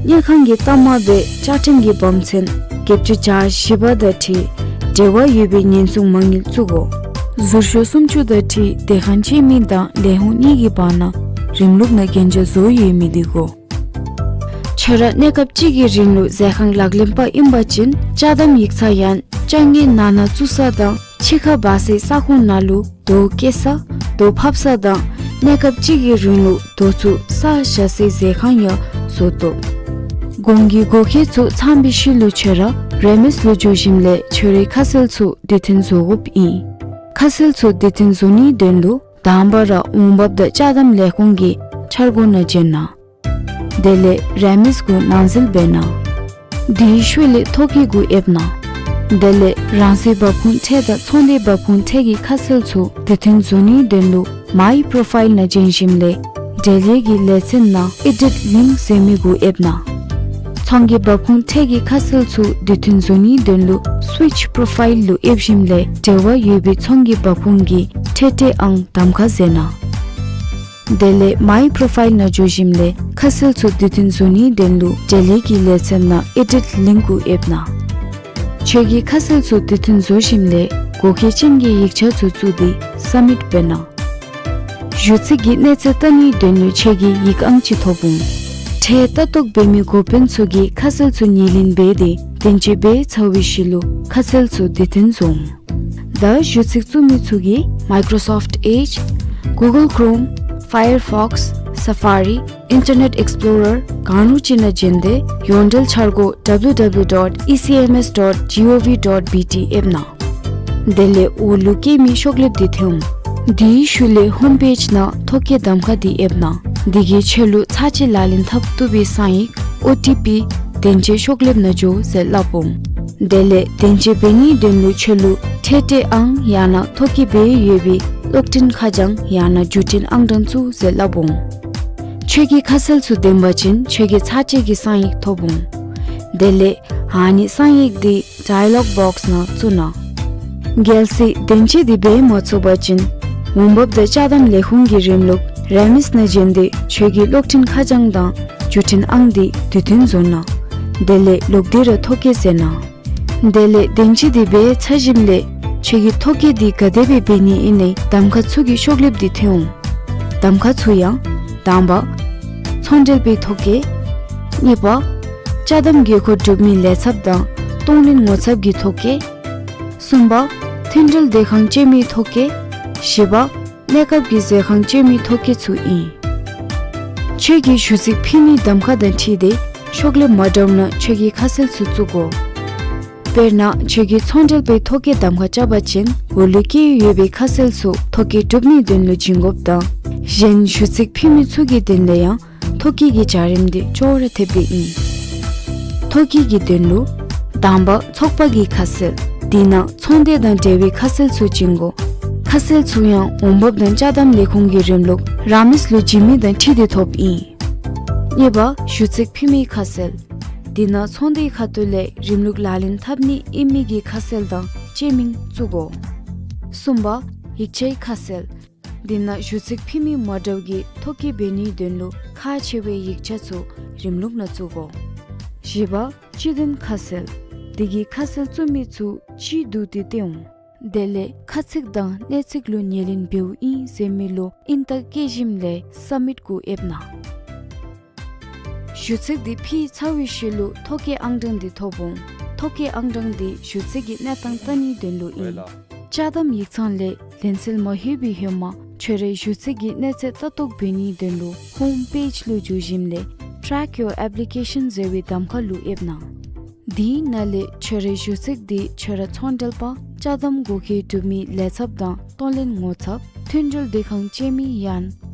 དངུལ་ཁང་གི་གཏའ་མ་སྦེ་བཅའ་ཁྲིམས་ཀྱི་བབ་ཚན་ བརྒྱད་ཅུ་གྱ་བཞི་པ་དང་འཁྲིལ་འབྲེལ་བ་ཡོད་པའི་ཉེན་སྲུང་མ་དངུལ་བཙུགས་དགོ། ཟུར་ཤོག་སུམ་ཅུ་དང་འཁྲིལ་དེ་ཁར་སྤྱོད་མི་དང་ལས་ཁུངས་གཉིས་ཀྱི་བར་ན་རིམ་ལུགས་ནང་གན་རྒྱ་བཟོ་ཡོད་མི་འདི་དགོ། ཁྱོད་ར་གནས་སྐབས་གཅིག་གི་རིང་ལུ་ཟས་ཁང་ལག་ལེན་པ་ཨིན་པ་ཅིན་ཅ་དམ་ཡིག་ཚང་ཡང་ཅ་དངོས་ནང་ན་བཙུགས་ས་དང་ཕྱི་ཁར་འབག་སའི་ས་ཁོངས་ནང་ལུ་རྡོ་བཀལ་ས་རྡོ་ཕབ་ས་དང་གནས་སྐབས་གཅིག་གི་རིང་ལུ་རྡོ་ཚུ་ས་བཞག་སའི་ཟས་ཁང་ཡང་བཟོ་དོ། གོང་གི་དགོས་གལ་ཚུ་ཚང་པའི་ཤུལ་ལུ་ཁྱོད་ར་རེ་མིས་ལུ་འགྱོ་ཞིནམ་ལས་ཁྱོད་རའི་ཁ་གསལ་ཚུ་དུས་མཐུན་བཟོ་དགོཔ་ཨིན། ཁ་གསལ་ཚུ་དུས་མཐུན་བཟོ་ནིའི་དོན་ལུ་དང་པ་ར་འོང་འབབ་དང་ཅ་དམ་ལས་ཁུངས་ཀྱི་འཆར་སྒོ་ནང་འབྱོན་གནང་། དེ་ལས་རེ་མིས་གུ་ནང་འཛུལ་འབད་གནང་། དེའི་ཤུལ་ལས་ཐོ་བཀོད་གུ་ཨེབ་གནང་། དེ་ལས་རང་སོའི་འབབ་ཁུངས་ཁྲལ་དང་ཚོང་སྡེའི་འབབ་ཁུངས་ཁྲལ་གྱི་ཁ་གསལ་ཚུ་དུས་མཐུན་བཟོ་ནིའི་དོན་ལུ་མའི་པོརོ་ཕའིལ་ནང་འབྱོན་ཞིནམ་ལས་འབྲེལ་ཡོད་ཀྱི་ལེ་ཚན་ནང་ཨེ་ཌིཊ་ལིངཀ་ཟེར་མི་གུ་ཨེབ་གནང་། ཚོང་གི་འབབ་ཁུངས་ཁྲལ་གྱི་ཁ་གསལ་ཚུ་དུས་མཐུན་བཟོ་ནིའི་དོན་ལུ་སུའིཆ་པོརོ་ཕའིལ་ལུ་ཨེབ་ཞིནམ་ལས་འབྲེལ་བ་ཡོད་པའི་ཚོང་གི་འབབ་ཁུངས་ཀྱི་ཁྲལ་སྤྲོད་ཨང་གདམ་ཁ་མཛད་གནང་། དེ་ལས་མའི་པོརོ་ཕའིལ་ནང་འགྱོ་ཞིནམ་ལས་ཁ་གསལ་ཚུ་དུས་མཐུན་བཟོ་ནིའི་དོན་ལུ་འབྲེལ་ཡོད་ཀྱི་ལེ་ཚན་ནང་ཨེ་ཌིཊ་ལིངཀ་གུ་ཨེབ་གནང་། ཁྱོད་ཀྱི་ཁ་གསལ་ཚུ་དུས་མཐུན་བཟོ་ཞིནམ་ལས་དགོས་གལ་ཅན་གྱི་ཡིག་ཆ་ཚུ་བཙུགས་ཏེ་སབ་མིཊ་འབད་གནང་། གཞུང་ཚབ་ཀྱི་གནས་ཚད་བལྟ་ནིའི་དོན་ལུ་ཁྱོད་ཀྱིས་ཡིག་ཨང་ཅིག་ཐོབ་འོང་། ཁྲལ་ལྟ་རྟོག་འབད་མི་འགོ་དཔོན་ཚུ་གིས་ཁ་གསལ་ཚུ་ཉེར་ལེན་འབད་དེ་བདེན་དཔྱད་འབད་ཚར་བའི་ཤུལ་ལུ་ཁ་གསལ་ཚུ་དུས་མཐུན་བཟོ་འོང་། ད་གཞུང་ཚབ་བཙུགས་མི་ཚུ་གིས་Microsoft Edge, Google Chrome, Firefox, Safari, Internet Explorer གང་རུང་ཅིག་ནང་འབྱོན་ཏེ་ཡོངས་འབྲེལ་འཆར་སྒོ་W W W dot E C M S dot G O V dot B T ཨེབ་གནང་། དེ་ལས་འོག་ལུ་བཀོད་མི་ཤོག་ལེབ་འདི་ཐོན་འོང་། དེའི་ཤུལ་ལས་ཧོམ་པེཇ་ནང་ཐོ་བཀོད་གདམ་ཁ་འདི་ཨེབ་གནང་། འདི་གིས་ཁྱོད་ལུ་ཚར་གཅིག་ལག་ལེན་འཐབ་བཏུབ་པའི་གསང་ཡིག་ཨོ་ཊི་པི་བདེན་དཔྱད་ཤོག་ལེབ་ནང་འགྱོ་ཟེར་སླབ་འོང་། དེ་ལས་བདེན་དཔྱད་འབད་ནིའི་དོན་ལུ་ཁྱོད་ལུ་ཁྲལ་སྤྲོད་ཨང་ཡང་ན་ཐོ་བཀོད་འབད་ཡོད་པའི་གློག་འཕྲིན་ཁ་བྱང་ཡང་ན་བརྒྱུད་འཕྲིན་ཨང་གྲངས་བཙུགས་ཟེར་སླབ་འོང་། ཁྱོད་ཀྱི་ཁ་གསལ་ཚུ་བདེན་པ་ཅིན་ཁྱོད་ཀྱིས་ཚར་གཅིག་གི་གསང་ཡིག་ཐོབ་འོང་། དེ་ལས་ཨ་ནི་གསང་ཡིག་འདི་ཌའི་ལོག་བོགསི་ནང་བཙུགས་གནང་། གལ་སྲིད་བདེན་དཔྱད་འདི་འབད་མ་ཚུགས་པ་ཅིན་འོང་འབབ་དང་ཅ་དམ་ལས་ཁུངས་ཀྱི་རིམ་ལུགས་རེ་མིས་ནང་འབྱོན་ཏེ་ཁྱོད་ཀྱི་གློག་འཕྲིན་ཁ་བྱང་དང་བརྒྱུད་འཕྲིན་ཨང་འདི་དུས་མཐུན་བཟོ་གནང་། དེ་ལས་ལོག་སྟེ་ར་ཐོ་བཀོད་མཛད་གནང་། དེ་ལས་བདེན་དཔྱད་འདི་འབད་ཚར་ཞིནམ་ལས་ཁྱོད་ཀྱིས་ཐོ་བཀོད་འདི་ག་དེ་སྦེ་འབད་ནི་ཨིན་ནའི་གདམ་ཁ་ཚུ་གི་ཤོག་ལེབ་འདི་ཐོན་འོང་། གདམ་ཁ་ཚུ་ཡང་དང་པ་ཚོང་འབྲེལ་པའི་ཐོ་བཀོད། གཉིས་པ་ཅ་དམ་དགོས་མཁོ་གྲུབ་མིའི་ལས་ཚབ་དང་གཏོང་ལེན་ངོ་ཚབ་ཀྱི་ཐོ་བཀོད། གསུམ་པ་མཐུན་འབྲེལ་སྡོད་ཁང་སྤྱོད་མིའི་ཐོ་བཀོད། བཞི་པ་གནས་སྐབས་ཀྱི་ཟས་ཁང་སྤྱོད་མིའི་ཐོ་བཀོད་ཚུ་ཨིན། ཁྱོད་ཀྱིས་གཞུང་ཚབ་ཕུལ་མིའི་གདམ་ཁ་དང་འཁྲིལ་ཏེ་ཤོག་ལེབ་མ་འདྲཝ་ནང་ཁྱོད་ཀྱི་ཁ་གསལ་ཚུ་བཙུགས་དགོ། དཔེར་ན་ཁྱོད་ཀྱིས་ཚོང་འབྲེལ་པའི་ཐོ་བཀོད་གདམ་ཁ་རྐྱབ་པ་ཅིན་འོག་ལུ་བཀོད་ཡོད་པའི་ཁ་གསལ་ཚུ་ཐོ་བཀོད་གྲུབ་ནིའི་དོན་ལུ་བྱིན་དགོཔ་དང་གཞན་གཞུང་ཚབ་ཕུལ་མི་ཚུ་གི་དོན་ལས་ཡང་ཐོ་བཀོད་ཀྱི་བྱ་རིམ་འདི་ཅོག་ར་འཐདཔ་སྦེ་ཨིན། ཐོ་བཀོད་ཀྱི་དོན་ལུ་དང་པ་ཚོགས་པ་གི་ཁ་གསལ། དེ་ནང་ཚོང་སྡེ་དང་འབྲེལ་བའི་ཁ་གསལ་ཚུ་བྱིན་དགོ། ཁ་གསལ་ཚུ་ཡང་འོང་འབབ་དང་ཅ་དམ་ལས་ཁུངས་ཀྱི་རིམ་ལུགས་རེ་མིས་ལུ་བྱིན་མི་དང་འཁྲིལ་ཏེ་ཐོབ་ཨིན། གཉིས་པ་གཞུང་ཚབ་ཕུལ་མིའི་ཁ་གསལ། དེ་ནང་ཚོང་སྡེའི་ཁ་ཐུག་ལས་རིམ་ལུགས་ལག་ལེན་འཐབ་ནི་ཨིན་མི་གི་ཁ་གསལ་དང་སྤྱོད་མིང་བཙུགས་དགོ། གསུམ་པ་ཡིག་ཆའི་ཁ་གསལ། དེ་ནང་གཞུང་ཚབ་ཕུལ་མི་མ་འདྲཝ་གིས་ཐོ་བཀོད་འབད་ནིའི་དོན་ལུ་ཁག་ཆེ་བའི་ཡིག་ཆ་ཚུ་རིམ་ལུགས་ནང་བཙུགས་དགོ། བཞི་པ་སྤྱི་དོན་ཁ་གསལ། དེ་གིས་ཁ་གསལ་བཙུགས་མི་ཚུ་སྤྱི་བསྡུ་སྟེ་སྟོན་འོང་། དེ་ལས་ཁ་ཚིག་དང་གནས་ཚིག་ལུ་ཉེར་ལེན་འབདཝ་ཨིན་ཟེར་མི་ལུ་ཨིན་རྟགས་བཀོད་ཞིནམ་ལས་སབ་མིཊ་གུ་ཨེབ་གནང་། གཞུང་ཚབ་འདི་ཕུལ་ཚར་བའི་ཤུལ་ལུ་ཐོ་བཀོད་ཨང་གྲངས་འདི་ཐོབ་འོང་། ཐོ་བཀོད་ཨང་གྲངས་འདི་གཞུང་ཚབ་ཀྱི་གནས་སྟངས་བལྟ་ནིའི་དོན་ལུ་ཨིན། ཅ་དམ་ཡིག་ཚང་ལས་ལེན་སེལ་མ་ལྷོད་པའི་ཧེ་མ་ཁྱོད་རའི་གཞུང་ཚབ་ཀྱི་གནས་ཚད་ལྟ་རྟོག་འབད་ནིའི་དོན་ལུ་ཧོམ་པེཇ་ལུ་འགྱོ་ཞིནམ་ལས་Track Your Application ཟེར་བའི་གདམ་ཁ་ལུ་ཨེབ་གནང་། དེའི་ནང་ལས་ཁྱོད་རའི་གཞུང་ཚབ་འདི་ཁྱོད་ར་ཚོང་འབྲེལ་པ་ཅ་དམ་དགོས་མཁོ་གྲུབ་མིའི་ལས་ཚབ་དང་གཏོང་ལེན་ངོ་ཚབ་མཐུན་འབྲེལ་སྡོད་ཁང་སྤྱོད་མི་ཡང་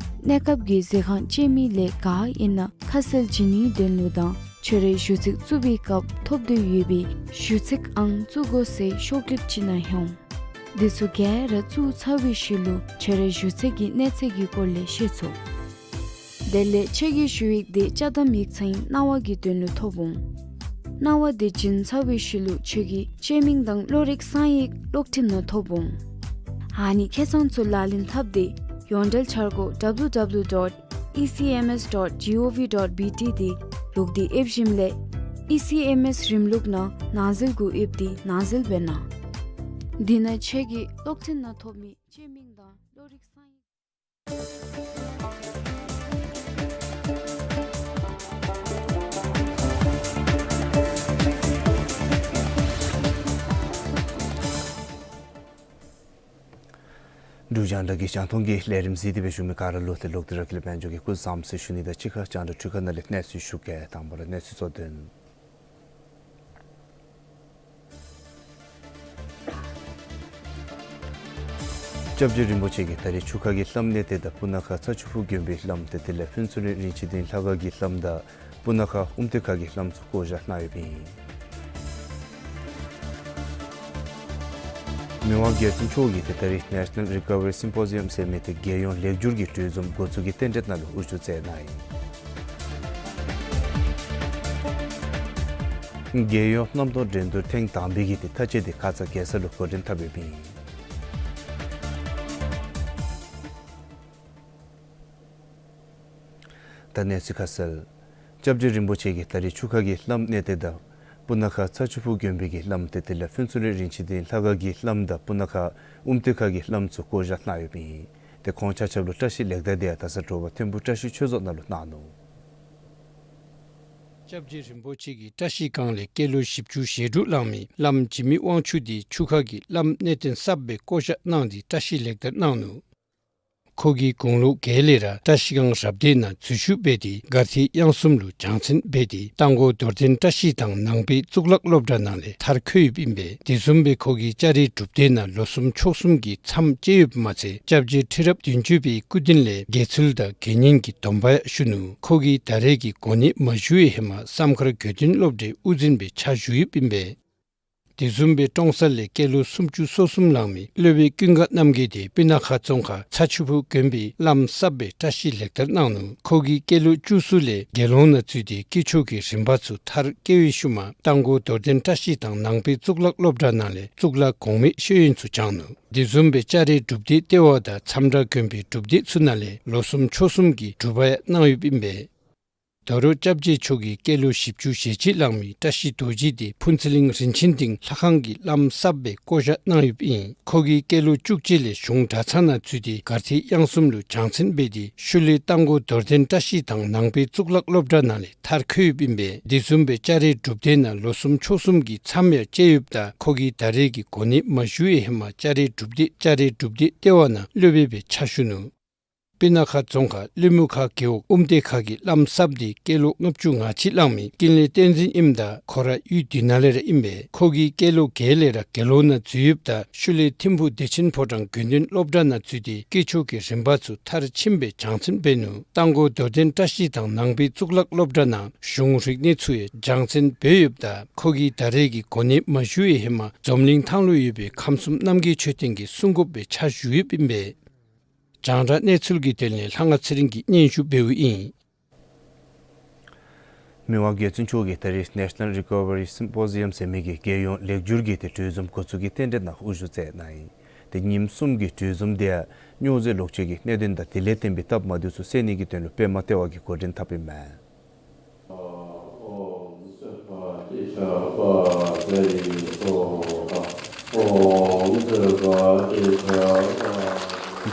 གནས་སྐབས་ཀྱི་ཟས་ཁང་སྤྱོད་མི་ལས་ག་ཨིན་ན་ཁ་གསལ་བྱིན་ནིའི་དོན་ལུ་དང་ཁྱོད་རའི་གཞུང་ཚབ་བཙུགས་པའི་སྐབས་ཐོབ་འདོད་ཡོད་པའི་གཞུང་ཚབ་ཨང་བཙུགས་དགོ་ཟེར་ཤོག་ལེབ་ཅིག་ནང་ལྷོད་འོང་། འདི་ཚུ་ག་ར་བཙུགས་ཚར་བའི་ཤུལ་ལུ་ཁྱོད་རའི་གཞུང་ཚབ་ཀྱི་གནས་ཚད་ཀྱི་སྐོར་ལས་ཤེས་ཚུགས། དེ་ལས་ཁྱོད་ཀྱི་ཞུ་ཡིག་འདི་ཅ་དམ་ཡིག་ཚང་གནང་བ་གི་དོན་ལུ་ཐོབ་འོང་། གནང་བ་འདི་བྱིན་ཚར་བའི་ཤུལ་ལུ་ཁྱོད་ཀྱི་སྤྱོད་མིང་དང་བློ་རིག་གསང་ཡིག་གློག་འཕྲིན་ནང་ཐོབ་འོང་། ཨ་ནི་ཁེ་གཙང་ཚུ་ལག་ལེན་འཐབ་སྟེ་ཡོངས་འབྲེལ་འཆར་སྒོ་W W W dot E C M S dot G O V dot B T འདི་ལོག་སྟེ་ཨེབ་ཞིནམ་ལས་ ཨི་སི་ཨེམ་ཨེས་རིམ་ལུགས་ནང་ནང་འཛུལ་གུ་ཡོདཔ་འདི་ནང་འཛུལ་འབད་གནང་། འདི་ནང་ཁྱོད་ཀྱིས་གློག་འཕྲིན་ནང་ཐོབ་མི་སྤྱི་མིང་དང་བློ་རིག་ས་ཡིག་འབྲུག་རྒྱང་བསྒྲགས་ཀྱི་རྒྱང་མཐོང་གི་ལས་རིམ་གཟིགས་ཏེ་སྦེ་བཞུགས་མི་ག་ར་ལུ་ཏེ་ལོག་སྟེ་ར་ཀི་ལས་དཔལ་འབྱོར་གྱི་སྐུ་གཟུགས་བཟང་པོ་ཟེར་ཞུ་ནི་དང་གཅིག་ཁར་རྒྱང་བསྒྲགས་འཕྲུལ་ཁང་ནང་ལས་གནས་ཚུལ་ཞུ་གེ། དང་པ་ར་གནས་ཚུལ་གཙོ་དོན། སྐྱབས་རྗེ་རིན་པོ་ཆེ་གིས་ད་རིས་ཆུ་ཁ་གི་བླམ་གནས་བརྟན་དང་སྤུ་ན་ཁ་ཚ་ཆུ་ཕུག་དགོན་པའི་བླམ་ཏེ་དེ་ལས་ཕུན་ཚོགས་གླིང་རིན་ཆེན་སྡིངས་ལྷ་ཁང་གི་བླམ་དང་སྤུ་ན་ཁ་ཨོམ་ཏེ་ཁ་གི་བླམ་ཚུ་བསྐོ་བཞག་གནང་ཡོདཔ་ཨིན། མི་དབང་རྒྱལ་བཙུན་མཆོག་གིས་ཏེ་ད་རིས་National Recovery Symposium ཟེར་མི་ཏེ་རྒྱལ་ཡོངས་ལེགས་བསྒྱུར་གྱི་གྲོས་འཛོམས་འགོ་བཙུགས་ཀྱི་རྟེན་འབྲེལ་ནང་ལུ་དབུ་བཞུགས་མཛད་གནང་ཡི། རྒྱལ་ཡོངས་གནམ་སྟོང་འགྲན་བསྡུར་ཐེངས་དང་པའི་གི་ཏེ་མཐའ་དཔྱད་འདི་ཁ་ཙ་རྒྱལ་ས་ལུ་འགོ་འདྲེན་འཐབ་ཡོདཔ་ཨིན། ད་གནས་ཚུལ་ཁ་གསལ། སྐྱབས་རྗེ་རིན་པོ་ཆེ་གིས་ད་རིས་ཆུ་ཁ་གི་བླམ་གནས་བརྟན་དང་སྤུ་ན་ཁ་ཚ་ཆུ་ཕུག་དགོན་པའི་གི་བླམ་ཏེ་དེ་ལས་ཕུན་ཚོགས་གླིང་རིན་ཆེན་སྡིངས་ལྷ་ཁང་གི་བླམ་དང་སྤུ་ན་ཁ་ཨོམ་ཏེ་ཁ་གི་བླམ་ཚུ་བསྐོ་བཞག་གནང་ཡོདཔ་ཨིན། ཏེ་ཁོང་ཆ་ཁྱབ་ལུ་བཀྲ་ཤིས་ལེགས་དར་འདི་ཡང་ད་ས་དྲོ་པ་ཐིམ་ཕུ་བཀྲ་ཤིས་ཆོས་རྫོང་ནང་ལུ་གནང་ནུག། སྐྱབས་རྗེ་རིན་པོ་ཆེ་གིས་བཀྲ་ཤིས་སྒང་ལས་སྐྱེས་ལོ་བཞི་བཅུ་ཞེ་དྲུག་ལང་མི་བླམ་འཇིགས་མེད་དབང་ཕྱུག་འདི་ཆུ་ཁ་གི་བླམ་གནས་བརྟན་གསརཔ་སྦེ་བསྐོ་བཞག་གནང་སྟེ་བཀྲ་ཤིས་ལེགས་དར་གནང་ནུག། ཁོ་གིས་དགུང་ལོ་བརྒྱད་ལས་ར་བཀྲ་ཤིས་སྒང་རབ་སྡེ་ནང་འཛུལ་ཞུགས་འབད་དེ་མགར་ཐིག་དབྱངས་གསུམ་ལུ་སྦྱང་ཚན་འབད་དེ་རྟ་མགོ་རྡོར་གདན་བཀྲ་ཤིས་དང་ནང་པའི་གཙུག་ལག་སློབ་གྲྭ་ནང་ལས་མཐར་འཁྱོལ་ཡོདཔ་ཨིན་པས། དེ་བཟུམ་སྦེ་ཁོ་གིས་ལྕགས་རི་སྒྲུབ་སྡེ་ནང་ལོ་གསུམ་ཕྱོགས་གསུམ་གྱི་མཚམས་བཅད་ཡོདཔ་མ་ཚད་སྐྱབས་རྗེ་ཁྲི་རབས་བདུན་ཅུ་པའི་སྐུ་རྟེན་ལས་དགེ་ཚུལ་དང་དགེ་བསྙེན་གྱི་སྡོམ་པ་ཡང་ཞུ་ནུག། ཁོ་གིས་ད་རེས་ཀྱི་གོ་གནས་མ་ཞུ་བའི་ཧེ་མ་བསམ་མཁར་དགེ་འདུན་སློབ་གྲྭའི་དབུ་འཛིན་སྦེ་ཕྱག་ཞུ་ཡོདཔ་ཨིན་པས། དེ་བཟུམ་སྦེ་ཀྲོང་གསར་ལས་སྐྱེས་ལོ་སུམ་ཅུ་སོ་གསུམ་ལང་མི་སློབ་དཔོན་ཀུན་དགའ་རྣམ་རྒྱལ་འདི་སྤུ་ན་ཁ་རྫོང་ཁག་ཚ་ཆུ་ཕུག་དགོན་པའི་བླམ་གསརཔ་སྦེ་བཀྲ་ཤིས་ལེགས་དར་གནང་ནུག། ཁོ་གིས་སྐྱེས་ལོ་བཅུ་གསུམ་ལས་དགེ་སློང་ནང་འཛུལ་ཏེ་དཀྱིལ་ཆོག་གི་རིམ་པ་ཚུ་མཐར་སྐྱེལ་བའི་ཤུལ་མ་རྟ་མགོ་རྡོར་གདན་བཀྲ་ཤིས་དང་ནང་པའི་གཙུག་ལག་སློབ་གྲྭ་ནང་ལས་གཙུག་ལག་གོང་མའི་ཤེས་ཡོན་ཚུ་སྦྱངས་ནུག། དེ་བཟུམ་སྦེ་ལྕགས་རི་སྒྲུབ་སྡེ་ལྟེ་བ་དང་མཚམས་བྲག་དགོན་པའི་སྒྲུབ་སྡེ་ཚུ་ནང་ལས་ལོ་གསུམ་ཕྱོགས་གསུམ་གྱི་སྒྲུབ་པ་ཡང་གནང་ཡོདཔ་ཨིན་པས། ད་རུང་སྐྱབས་རྗེ་མཆོག་གིས་སྐྱེས་ལོ་བཞི་བཅུ་ཞེ་གཅིག་ལང་མི་བཀྲ་ཤིས་རྡོ་རྗེ་འདི་ཕུན་ཚོགས་གླིང་རིན་ཆེན་སྡིངས་ལྷ་ཁང་གི་བླམ་གསརཔ་སྦེ་བསྐོ་བཞག་གནང་ཡོདཔ་ཨིན། ཁོ་གིས་སྐྱེས་ལོ་བཅུ་གཅིག་ལས་གཞུང་གྲྭ་ཚང་ནང་འཛུལ་ཏེ་མགར་ཐིག་དབྱངས་གསུམ་ལུ་སྦྱང་ཚན་འབད་དེ་ཤུལ་ལས་རྟ་མགོ་རྡོར་གདན་བཀྲ་ཤིས་དང་ནང་པའི་གཙུག་ལག་སློབ་གྲྭ་ནང་ལས་མཐར་འཁྱོལ་ཡོདཔ་ཨིན་པས། དེ་བཟུམ་སྦེ་ལྕགས་རི་སྒྲུབ་སྡེ་ནང་ལོ་གསུམ་ཕྱོགས་གསུམ་གྱི་མཚམས་ཡང་བཅད་ཡོདཔ་ད་ཁོ་གིས་ད་རེས་ཀྱི་གོ་གནས་མ་ཞུ་བའི་ཧེ་མ་ལྕགས་རི་སྒྲུབ་སྡེ་ལྕགས་རི་སྒྲུབ་སྡེ་ལྟེ་བ་ནང་སློབ་དཔོན་སྦེ་ཕྱག་ཞུ་ནུག། སྤུ་ན་ཁ་རྫོང་ཁག་གླིང་མུ་ཁ་རྒེད་འོག་ཨུམ་ཏེ་ཁ་གི་བླམ་གསརཔ་འདི་སྐྱེས་ལོ་ལྔ་བཅུ་ང་གཅིག་ལང་མི་ཀུན་ལེགས་བསྟན་འཛིན་ཨིནམ་ད་ཁོ་ར་ཡུལ་འདི་ནང་ལས་ར་ཨིན་པས། ཁོ་གིས་སྐྱེས་ལོ་བརྒྱད་ལས་ར་དགེ་སློང་ནང་འཛུལ་ཡོདཔ་ད་ཤུལ་ལས་ཐིམ་ཕུག་བདེ་ཆེན་ཕོ་བྲང་དགེ་འདུན་སློབ་གྲྭ་ནང་འཛུལ་ཏེ་དཀྱིལ་ཆོག་གི་རིམ་པ་ཚུ་མཐར་ཕྱིནམ་སྦེ་སྦྱང་ཚན་འབད་ནུག། རྟ་མགོ་རྡོར་གདན་བཀྲ་ཤིས་དང་ནང་པའི་གཙུག་ལག་སློབ་གྲྭ་ནང་གཞུང་རིག་གནས་ཚུ་ཡང་སྦྱང་ཚན་འབད་ཡོདཔ་ད་ཁོ་གིས་ད་རེས་ཀྱི་གོ་གནས་མ་ཞུ་བའི་ཧེ་མ་འཛམ་གླིང་ཐང་ལུ་ཡོད་པའི་ཁམས་གསུམ་རྣམ་རྒྱལ་མཆོད་རྟེན་གྱི་གསུང་སྒོཔ་སྦེ་ཕྱག་ཞུ་ཡོདཔ་ཨིན་པས། རྒྱང་བསྒྲགས་གནས་ཚུལ་གྱི་དོན་ལས་ལྷ་དབང་ཚེ་རིང་གིས་སྙན་ཞུ་འབདཝ་ཨིན། མི་དབང་རྒྱལ་བཙུན་མཆོག་གིས་ད་རེས་National Recovery Symposium ཟེར་མི་གི་རྒྱལ་ཡོངས་ལེགས་བསྒྱུར་གྱི་ཏེ་གྲོས་འཛོམས་འགོ་བཙུགས་ཀྱི་རྟེན་འབྲེལ་ནང་དབུ་བཞུགས་མཛད་གནང་ཡི། ཏེ་ཉིནམ་གསུམ་གྱི་གྲོས་འཛོམས་འདི་ཡང་སྨྱོ་རྫས་ལོག་སྤྱོད་ཀྱི་གནད་དོན་དང་དེ་ལས་བརྟེན་པའི་སྟབས་མ་བདེཝ་ཚུ་སེལ་ནི་གི་དོན་ལུ་པདྨ་ལྟེ་བ་གིས་འགོ་འདྲེན་འཐབ་ཨིན་མས།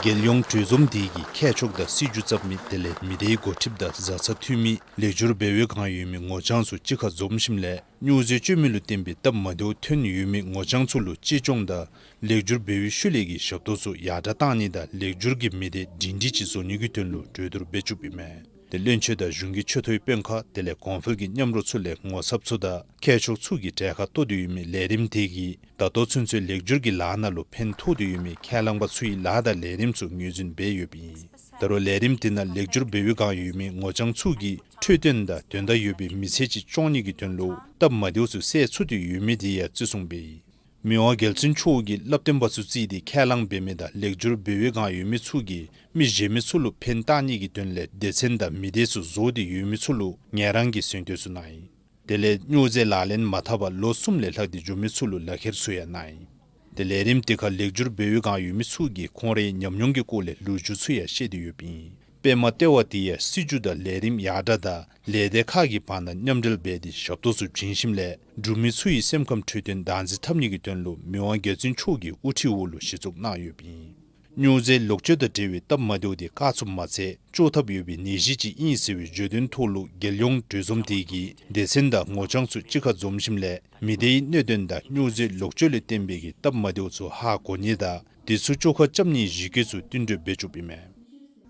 རྒྱལ་ཡོངས་གྲོས་འཛོམས་འདི་གི་མཁས་མཆོག་དང་སྲིད་བྱུས་བརྩམ་མི་དེ་ལས་མི་སྡེའི་འགོ་ཁྲིདཔ་དང་བཟའ་ཚང་འཐུས་མི་ལེགས་བསྒྱུར་འབད་བའི་སྒང་ཡོད་མི་ངོ་རྐྱང་ཚུ་གཅིག་ཁར་འཛོམས་ཞིནམ་ལས་སྨྱོ་རྫས་སྤྱོད་མི་ལུ་བརྟེན་པའི་སྟབས་མ་བདེཝ་ཐོན་ཡོད་མི་ངོ་རྐྱང་ཚུ་ལུ་གཅེས་སྐྱོང་དང་ལེགས་བསྒྱུར་འབད་བའི་ཤུལ་ལས་ཀྱི་ཞབས་ཏོག་ཚུ་ཡར་དྲག་གཏང་ནི་དང་ལེགས་བསྒྱུར་གྱི་མི་སྡེ་སྒྲིང་སྒྲིང་ཅིག་བཟོ་ནི་གི་དོན་ལུ་གྲོས་བསྡུར་འབད་བཅུགཔ་ཨིན་མས། ཏེ་བློན་ཆེན་དང་གཞུང་གི་ཆེ་མཐོའི་དཔོན་ཁག་དེ་ལས་གོང་འཕེལ་གྱི་མཉམ་རོགས་ཚུ་ལས་ངོ་ཚབ་ཚུ་དང་མཁས་མཆོག་ཚུ་གིས་གྲལ་ཁར་གཏོགས་ཏེ་ཡོད་མི་ལས་རིམ་དེ་གིས་ད་ལྟོ་ཚུན་ཚོད་ལེགས་བསྒྱུར་གྱི་ལཱ་ནང་ལུ་ཕན་ཐོགས་ཏེ་ཡོད་མི་ཁས་བླངས་པ་ཚུ་གི་ལཱ་དང་ལས་རིམ་ཚུ་ངོས་འཛིན་འབད་ཡོདཔ་ཨིན། ད་རུང་ལས་རིམ་དེ་ནང་ལེགས་བསྒྱུར་འབད་བའི་སྒང་ཡོད་མི་ངོ་རྐྱང་ཚུ་གིས་འཕྲོད་བསྟེན་དང་དོན་དག་ཡོད་པའི་མི་ཚེ་ཅིག་སྐྱོང་ནི་གི་དོན་ལུ་སྟབས་མ་བདེཝ་ཚུ་སེལ་ཚུགས་ཏེ་ཡོད་མི་དེ་ཡང་བརྩི་སྲུང་འབད་ཡི། མི་དབང་རྒྱལ་བཙུན་མཆོག་གིས་བསླབ་སྟོན་པ་ཚུ་བརྩིས་ཏེ་ཁས་བླངས་འབད་མི་དང་ལེགས་བསྒྱུར་འབད་བའི་སྒང་ཡོད་མི་ཚུ་གིས་མི་གཞན་མི་ཚུ་ལུ་ཕན་བཏགས་ནི་གི་དོན་ལས་སྡེ་ཚན་དང་མི་སྡེ་ཚུ་བཟོ་སྟེ་ཡོད་མི་ཚུ་ལུ་ངལ་རངས་ཀྱི་གཟེངས་བསྟོད་ཚུ་གནང་ཡི། དེ་ལས་སྨྱོ་རྫས་ལག་ལེན་མ་འཐབ་པར་ལོ་གསུམ་ལས་ལྷག་སྟེ་འགྱོ་མི་ཚུ་ལུ་ལག་ཁྱེར་ཚུ་ཡང་གནང་ཡི། ཏེ་ལས་རིམ་དེ་ཁར་ལེགས་བསྒྱུར་འབད་བའི་སྒང་ཡོད་མི་ཚུ་གིས་ཁོང་རའི་ཉམས་མྱོང་གི་སྐོར་ལས་ལོ་རྒྱུས་ཚུ་ཡང་བཤད་དེ་ཡོདཔ་ཨིན། པདྨ་ལྟེ་བ་དེ་ཡང་སྲིད་བྱུས་དང་ལས་རིམ་ཡར་དྲག་དང་ལས་སྡེ་ཁག་གི་བར་ན་མཉམ་འབྲེལ་འབད་དེ་ཞབས་ཏོག་ཚུ་བྱིན་ཞིནམ་ལས་འབྲུག་མི་ཚུ་ཡི་སེམས་ཁམས་འཕྲོད་བསྟེན་བདག་འཛིན་འཐབ་ནི་གི་དོན་ལུ་མི་དབང་རྒྱལ་བཙུན་མཆོག་གི་དབུ་ཁྲིད་འོག་ལུ་གཞི་བཙུགས་གནང་ཡོདཔ་ཨིན། སྨྱོ་རྫས་ལོག་སྤྱོད་དང་འབྲེལ་བའི་སྟབས་མ་བདེཝ་དེ་བཀག་ཚུགསཔ་མ་ཚད་བཅོས་ཐབས་ཡོད་པའི་ནད་གཞི་ཅིག་ཨིན་ཟེར་བའི་བརྗོད་དོན་ཐོག་ལུ་རྒྱལ་ཡོངས་གྲོས་འཛོམས་དེ་གིས་སྡེ་ཚན་དང་ངོ་རྐྱང་ཚུ་གཅིག་ཁར་འཛོམས་ཞིནམ་ལས་མི་སྡེའི་གནད་དོན་དང་སྨྱོ་རྫས་ལོག་སྤྱོད་ལས་བརྟེན་པའི་གི་སྟབས་མ་བདེཝ་ཚུ་ཧ་གོ་ནི་དང་དེ་ཚུ་བཅོ་ཁ་རྐྱབ་ནིའི་གཞི་བཀོད་ཚུ་བསྟུན་གྲོས་འབད་བཅུགཔ་ཨིན་མས།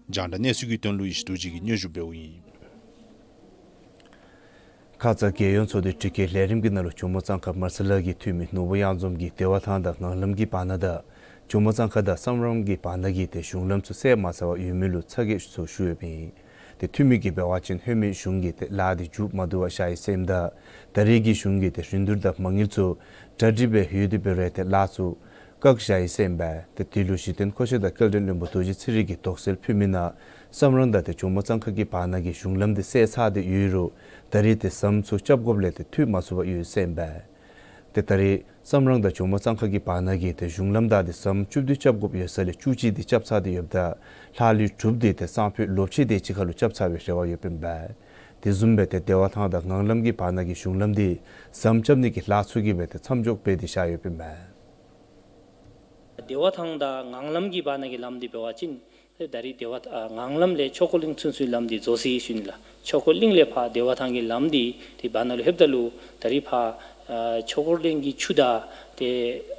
རྒྱང་བསྒྲགས་གནས་ཚུལ་གྱི་དོན་ལུ་ཡེ་ཤེས་རྡོ་རྗེ་གིས་སྙན་ཞུ་འབདཝ་ཨིན། ཁ་ཙ་རྒྱལ་ཡོངས་ཚོགས་སྡེ་དྲུག་གི་ལས་རིམ་གྱི་ནང་ལུ་ཇོ་མོ་གཙང་ཁ་མར་སེ་ལ་གི་འཐུས་མི་ནོར་བུ་གཡང་འཛོམས་ཀྱིས་བདེ་བ་ཐང་དང་ངང་ལམ་གྱི་བར་ན་དང་ཇོ་མོ་གཙང་ཁ་དང་བསམ་རམས་ཀྱི་བར་ན་གི་ཏེ་གཞུང་ལམ་ཚུ་སེལ་མ་ཚར་བར་ཡོད་མི་ལུ་ཚ་གྱང་ཚུ་ཞུ་ཡོདཔ་ཨིན། ཏེ་འཐུས་མི་གིས་འབད་བ་ཅིན་ཧེ་མའི་གཞུང་གིས་ཏེ་ལཱ་དེ་མཇུག་མ་བསྡུ་བར་བཞག་ཡི་ཟེར་ཨིནམ་ད་ད་རེས་ཀྱི་གཞུང་གིས་ཏེ་རིན་བསྡུར་དང་མ་དངུལ་ཚུ་གྲ་སྒྲིག་འབད་ཡོད་དེ་འབད་རུང་ཏེ་ལཱ་ཚུ་བཀག་བཞག་ཡི་ཟེར་ཨིན་པས། ཏེ་དེ་ལུ་གཞི་རྟེན་མཁོ་ཆས་དང་སྐྱེལ་འདྲེན་བློན་པོ་རྡོ་རྗེ་ཚེ་རིང་གིས་དོགས་སེལ་ཕུལ་མི་ནང་བསམ་རམས་དང་ཏེ་ཇོ་མོ་གཙང་ཁ་གི་བར་ན་གི་གཞུང་ལམ་དེ་སེལ་ཚར་ཏེ་ཡོད་རུང་ད་རེས་ཏེ་ཟམ་ཚུ་རྐྱབ་དགོཔ་ལས་ཏེ་འཐུས་མ་ཚུགས་པར་ཡོད་ཟེར་ཨིན་པས། ཏེ་ད་རེས་བསམ་རམས་དང་ཇོ་མོ་གཙང་ཁ་གི་བར་ན་གི་ཏེ་གཞུང་ལམ་དང་ཏེ་ཟམ་བཅུ་བདུན་རྐྱབ་དགོཔ་ཡོད་ས་ལས་བཅུ་གཅིག་དེ་རྐྱབ་ཚར་ཏེ་ཡོདཔ་ད་ལྷག་ལུས་དྲུག་དེ་ཏེ་གཙང་སྤོ་ལོ་ཕྱེད་དེ་ཅིག་ཁར་ལུ་རྐྱབ་ཚར་བའི་རེ་བ་ཡོདཔ་ཨིན་པས། དེ་བཟུམ་སྦེ་ཏེ་བདེ་བ་ཐང་དང་ངང་ལམ་གྱི་བར་ན་གི་གཞུང་ལམ་དེ་ཟམ་རྐྱབ་ནི་གི་ལཱ་ཚུ་གིས་སྦེ་ཏེ་མཚམས་འཇོག་འབད་དེ་བཞག་ཡོདཔ་ཨིན་པས། བདེ་བ་ཐང་དང་ངང་ལམ་གྱི་བར་ན་གི་ལམ་འདི་འབད་བ་ཅིན་ད་རེས་བདེ་བ་ཨ་ངང་ལམ་ལས་ཆོས་འཁོར་གླིང་ཚུན་ཚོད་ལམ་འདི་རྫོགས་སོ་ཡི་ཞུ་ནི་ལགས། ཆོས་འཁོར་གླིང་ལས་ཕར་བདེ་བ་ཐང་གི་ལམ་འདི་ཏེ་བར་ན་ལུ་ལྷོདཔ་ད་ལུ་ད་རེས་ཕར་ཨ་ཆོས་འཁོར་གླིང་གི་ཆུ་དང་ཏེ་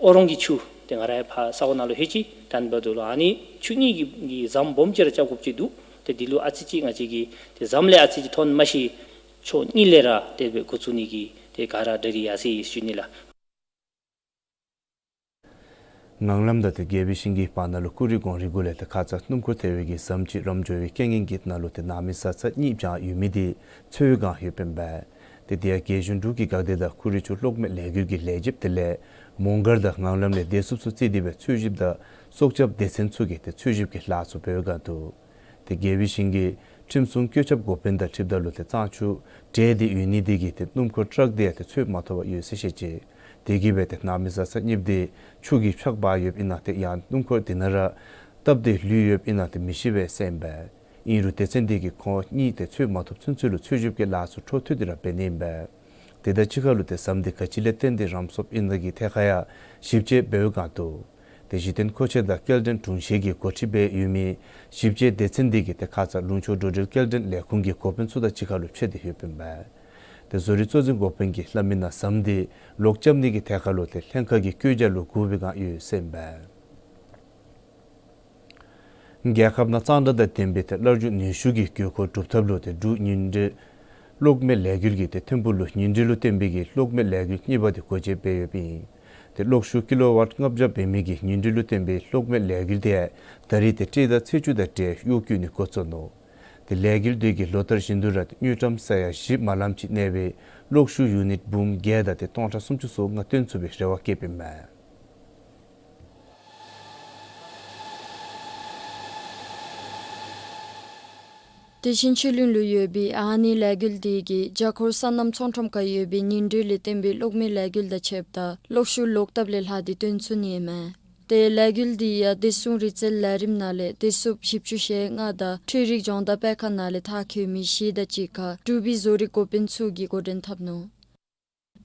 ཨོ་རོང་གི་ཆུ་ཏེ་ང་རའི་ཕར་ས་གོ་ནང་ལུ་ལྷོད་ཅི། དེ་འབདཝ་ད་ལུ་ཨ་ནི་ཆུ་གཉིས་ཀྱི་གི་ཟམ་སྦོམ་ཅིག་ར་རྐྱབ་དགོཔ་ཅིག་འདུག། ཏེ་འདི་ལུ་ཨ་ཙི་ཅིག་ང་བཅས་ཀྱིས་ཏེ་ཟམ་ལས་ཨ་ཙི་ཅིག་ཐོན་མ་ཤེས། ཕྱོགས་གཉིས་ལས་ར་དེ་སྦེ་འགོ་བཙུགས་ནི་གི་ཏེ་ག་ར་གྲ་སྒྲིག་ཡར་སོ་ཡི་ཞུ་ནི་ལགས། ངང་ལམ་དང་ཏེ་རྒྱལ་པོའི་ཤིང་གི་བར་ན་ལུ་ཀུ་རི་སྒང་རི་གུ་ལས་ཏེ་ཁ་ཙ་སྣུམ་འཁོར་ཐལ་བའི་གི་ཟམ་ཅིག་རམ་འགྱོ་བའི་རྐྱེན་ངན་གྱི་ནང་ལུ་ཏེ་ནང་མི་ས་ཚ་གཉིས་བྱང་ཡོད་མི་དེ་འཚོལ་བའི་སྒང་ཡོདཔ་ཨིན་པས། ཏེ་དེ་ཡང་རྒྱལ་གཞུང་འབྲུག་གི་འགག་སྡེ་དང་ཁུ་རི་ཆུ་གློག་མེ་ལས་འགུལ་གྱི་ལས་བྱེདཔ་དེ་ལས་མོང་སྒར་དང་ངང་ལམ་ལས་བདེ་སྲུངཔ་ཚུ་བརྩིས་ཏེ་སྦེ་འཚོལ་ཞིབ་དང་སྲོག་སྐྱབས་སྡེ་ཚན་ཚུ་གིས་ཏེ་འཚོལ་ཞིབ་ཀྱི་ལཱ་ཚུ་འབད་བའི་སྒང་འདུག། ཏེ་རྒྱལ་པོའི་ཤིང་གི་ཁྲིམས་སྲུང་བཀོད་ཁྱབ་འགོ་དཔོན་དང་འཁྲིལཝ་ད་ལུ་ཏེ་གཙང་ཆུ་བྲལ་ཏེ་ཡོད་ནི་དེ་གིས་ཏེ་སྣུམ་འཁོར་ཊཱག་དེ་ཡང་ཏེ་འཚོལ་མ་ཐོབ་པར་ཡོད་ཟེར་བཤད་ཅི། དེ་གིས་སྦེ་ཏེ་ནང་མི་ས་ཚ་གཉིས་དེ་ཆུ་གིས་འཕྱགས་འབག་ཡོདཔ་ཨིན་ན་ཏེ་ཡང་སྣུམ་འཁོར་དེ་ནང་ར་བཏབ་སྟེ་ལུས་ཡོདཔ་ཨིན་ན་ཏེ་མི་ཤེས་པས་ཟེར་ཨིན་པས། ཨིན་རུང་སྡེ་ཚན་དེ་གིས་ཁོང་གཉིས་ཏེ་འཚོལ་མ་ཐོབ་ཚུན་ཚོད་ལུ་འཚོལ་ཞིབ་ཀྱི་ལཱ་ཚུ་འཕྲོ་མཐུད་དེ་ར་འབད་ནི་ཨིན་པས། དེ་དང་གཅིག་ཁར་ལུ་ཏེ་ཟམ་དེ་ག་ཅི་ལས་བརྟེན་ཏེ་རམ་སོངམ་ཨིན་ན་གི་ཐད་ཁར་ཡང་ཞིབ་དཔྱད་འབད་བའི་སྒང་འདུག། ཏེ་གཞི་རྟེན་མཁོ་ཆས་དང་སྐྱེལ་འདྲེན་དྲུང་ཆེ་གིས་འགོ་ཁྲིད་འབད་ཡོད་མི་ཞིབ་དཔྱད་སྡེ་ཚན་དེ་གིས་ཏེ་ཁ་ཙ་ལུང་ཕྱོགས་འགྲོ་འགྲུལ་སྐྱེལ་འདྲེན་ལས་ཁུངས་ཀྱི་འགོ་དཔོན་ཚུ་དང་གཅིག་ཁར་ལུ་ཕྱད་དེ་ཡོདཔ་ཨིན་པས། ཏེ་བཟོ་རིག་གཙོ་འཛིན་འགོ་དཔོན་གྱིས་སླབ་མི་ནང་ཟམ་དེ་ལོག་རྐྱབ་ནི་གི་ཐད་ཁར་ལུ་ཏེ་ལྷན་ཁག་གི་བཀོད་རྒྱ་ལུ་བསྒུག་པའི་སྒང་ཡོད་ཟེར་ཨིན་པས། རྒྱལ་ཁབ་ནང་གཙང་སྦྲ་དང་ལྡན་པའི་ཏེ་སླར་འབྱུང་ནུས་ཤུགས་ཀྱི་དགོས་མཁོ་སྒྲུབ་ཐབས་ལུ་ཏེ་འབྲུག་ཉིང་འབྲེལ་གློག་མེ་ལས་འགུལ་གྱིས་ཏེ་ཐིམ་ཕུག་ལུ་ཉིང་འབྲེལ་ལུ་བརྟེན་པའི་གི་གློག་མེ་ལས་འགུལ་གཉིས་པ་དེ་སྒོ་འབྱེད་འབད་ཡོདཔ་ཨིན། ཏེ་གློག་ཤུགས་ཀི་ལོ་ཝཊ་ལྔ་བརྒྱ་འབད་མི་གི་ཉིང་འབྲེལ་ལུ་བརྟེན་པའི་གློག་མེ་ལས་འགུལ་དེ་ད་རེས་ཏེ་སྤྲེལ་ཟླ་ཚེས་བཅུ་དང་འབྲེལ་གཡོག་བཀོལ་ནི་འགོ་བཙུགས་ནུག། ཏེ་ལས་འགུལ་དེ་གིས་ལོ་ལྟར་བཞིན་དུ་ར་ཏེ་དངུལ་ཀྲམ་ས་ཡ་བཞི་མ་ལངམ་ཅིག་གནས་པའི་གློག་ཤུགས་ཡུ་ནིཊ་འབུམ་བརྒྱད་དང་ཏེ་སྟོང་ཕྲག་སུམ་ཅུ་སོ་ལྔ་བཏོན་ཚུགས་པའི་རེ་བ་བསྐྱེདཔ་ཨིན་མས། དེ་བཞིན་ཆོས་གླིང་ལུ་ཡོད་པའི་ཨ་ནི་ལས་འགུལ་དེ་གིས་རྒྱ་སྒོར་སོ་ནམ་ཚོང་ཁྲོམ་ཁར་ཡོད་པའི་ཉིང་འབྲེལ་ལས་བརྟེན་པའི་གློག་མེ་ལས་འགུལ་དང་ཕྱདཔ་ད་གློག་ཤུགས་ལོག་བཏབ་ལས་ལྷག་སྟེ་བཏོན་ཚུགས་ནི་ཨིན་མས། ཏེ་ལས་འགུལ་དེ་ཡང་བདེ་སྲུང་རིག་རྩལ་ལས་རིམ་ནང་ལས་བདེ་སྲུངཔ་བཞི་བཅུ་ཞེ་ལྔ་དང་འཕྲུལ་རིག་སྦྱོང་བརྡར་སྤེལ་ཁང་ནང་ལས་མཐར་འཁྱོལ་མི་བཞི་དང་གཅིག་ཁར་འབྲུག་པའི་བཟོ་རིག་འགོ་དཔོན་ཚུ་གིས་འགོ་འདྲེན་འཐབ་ནུག།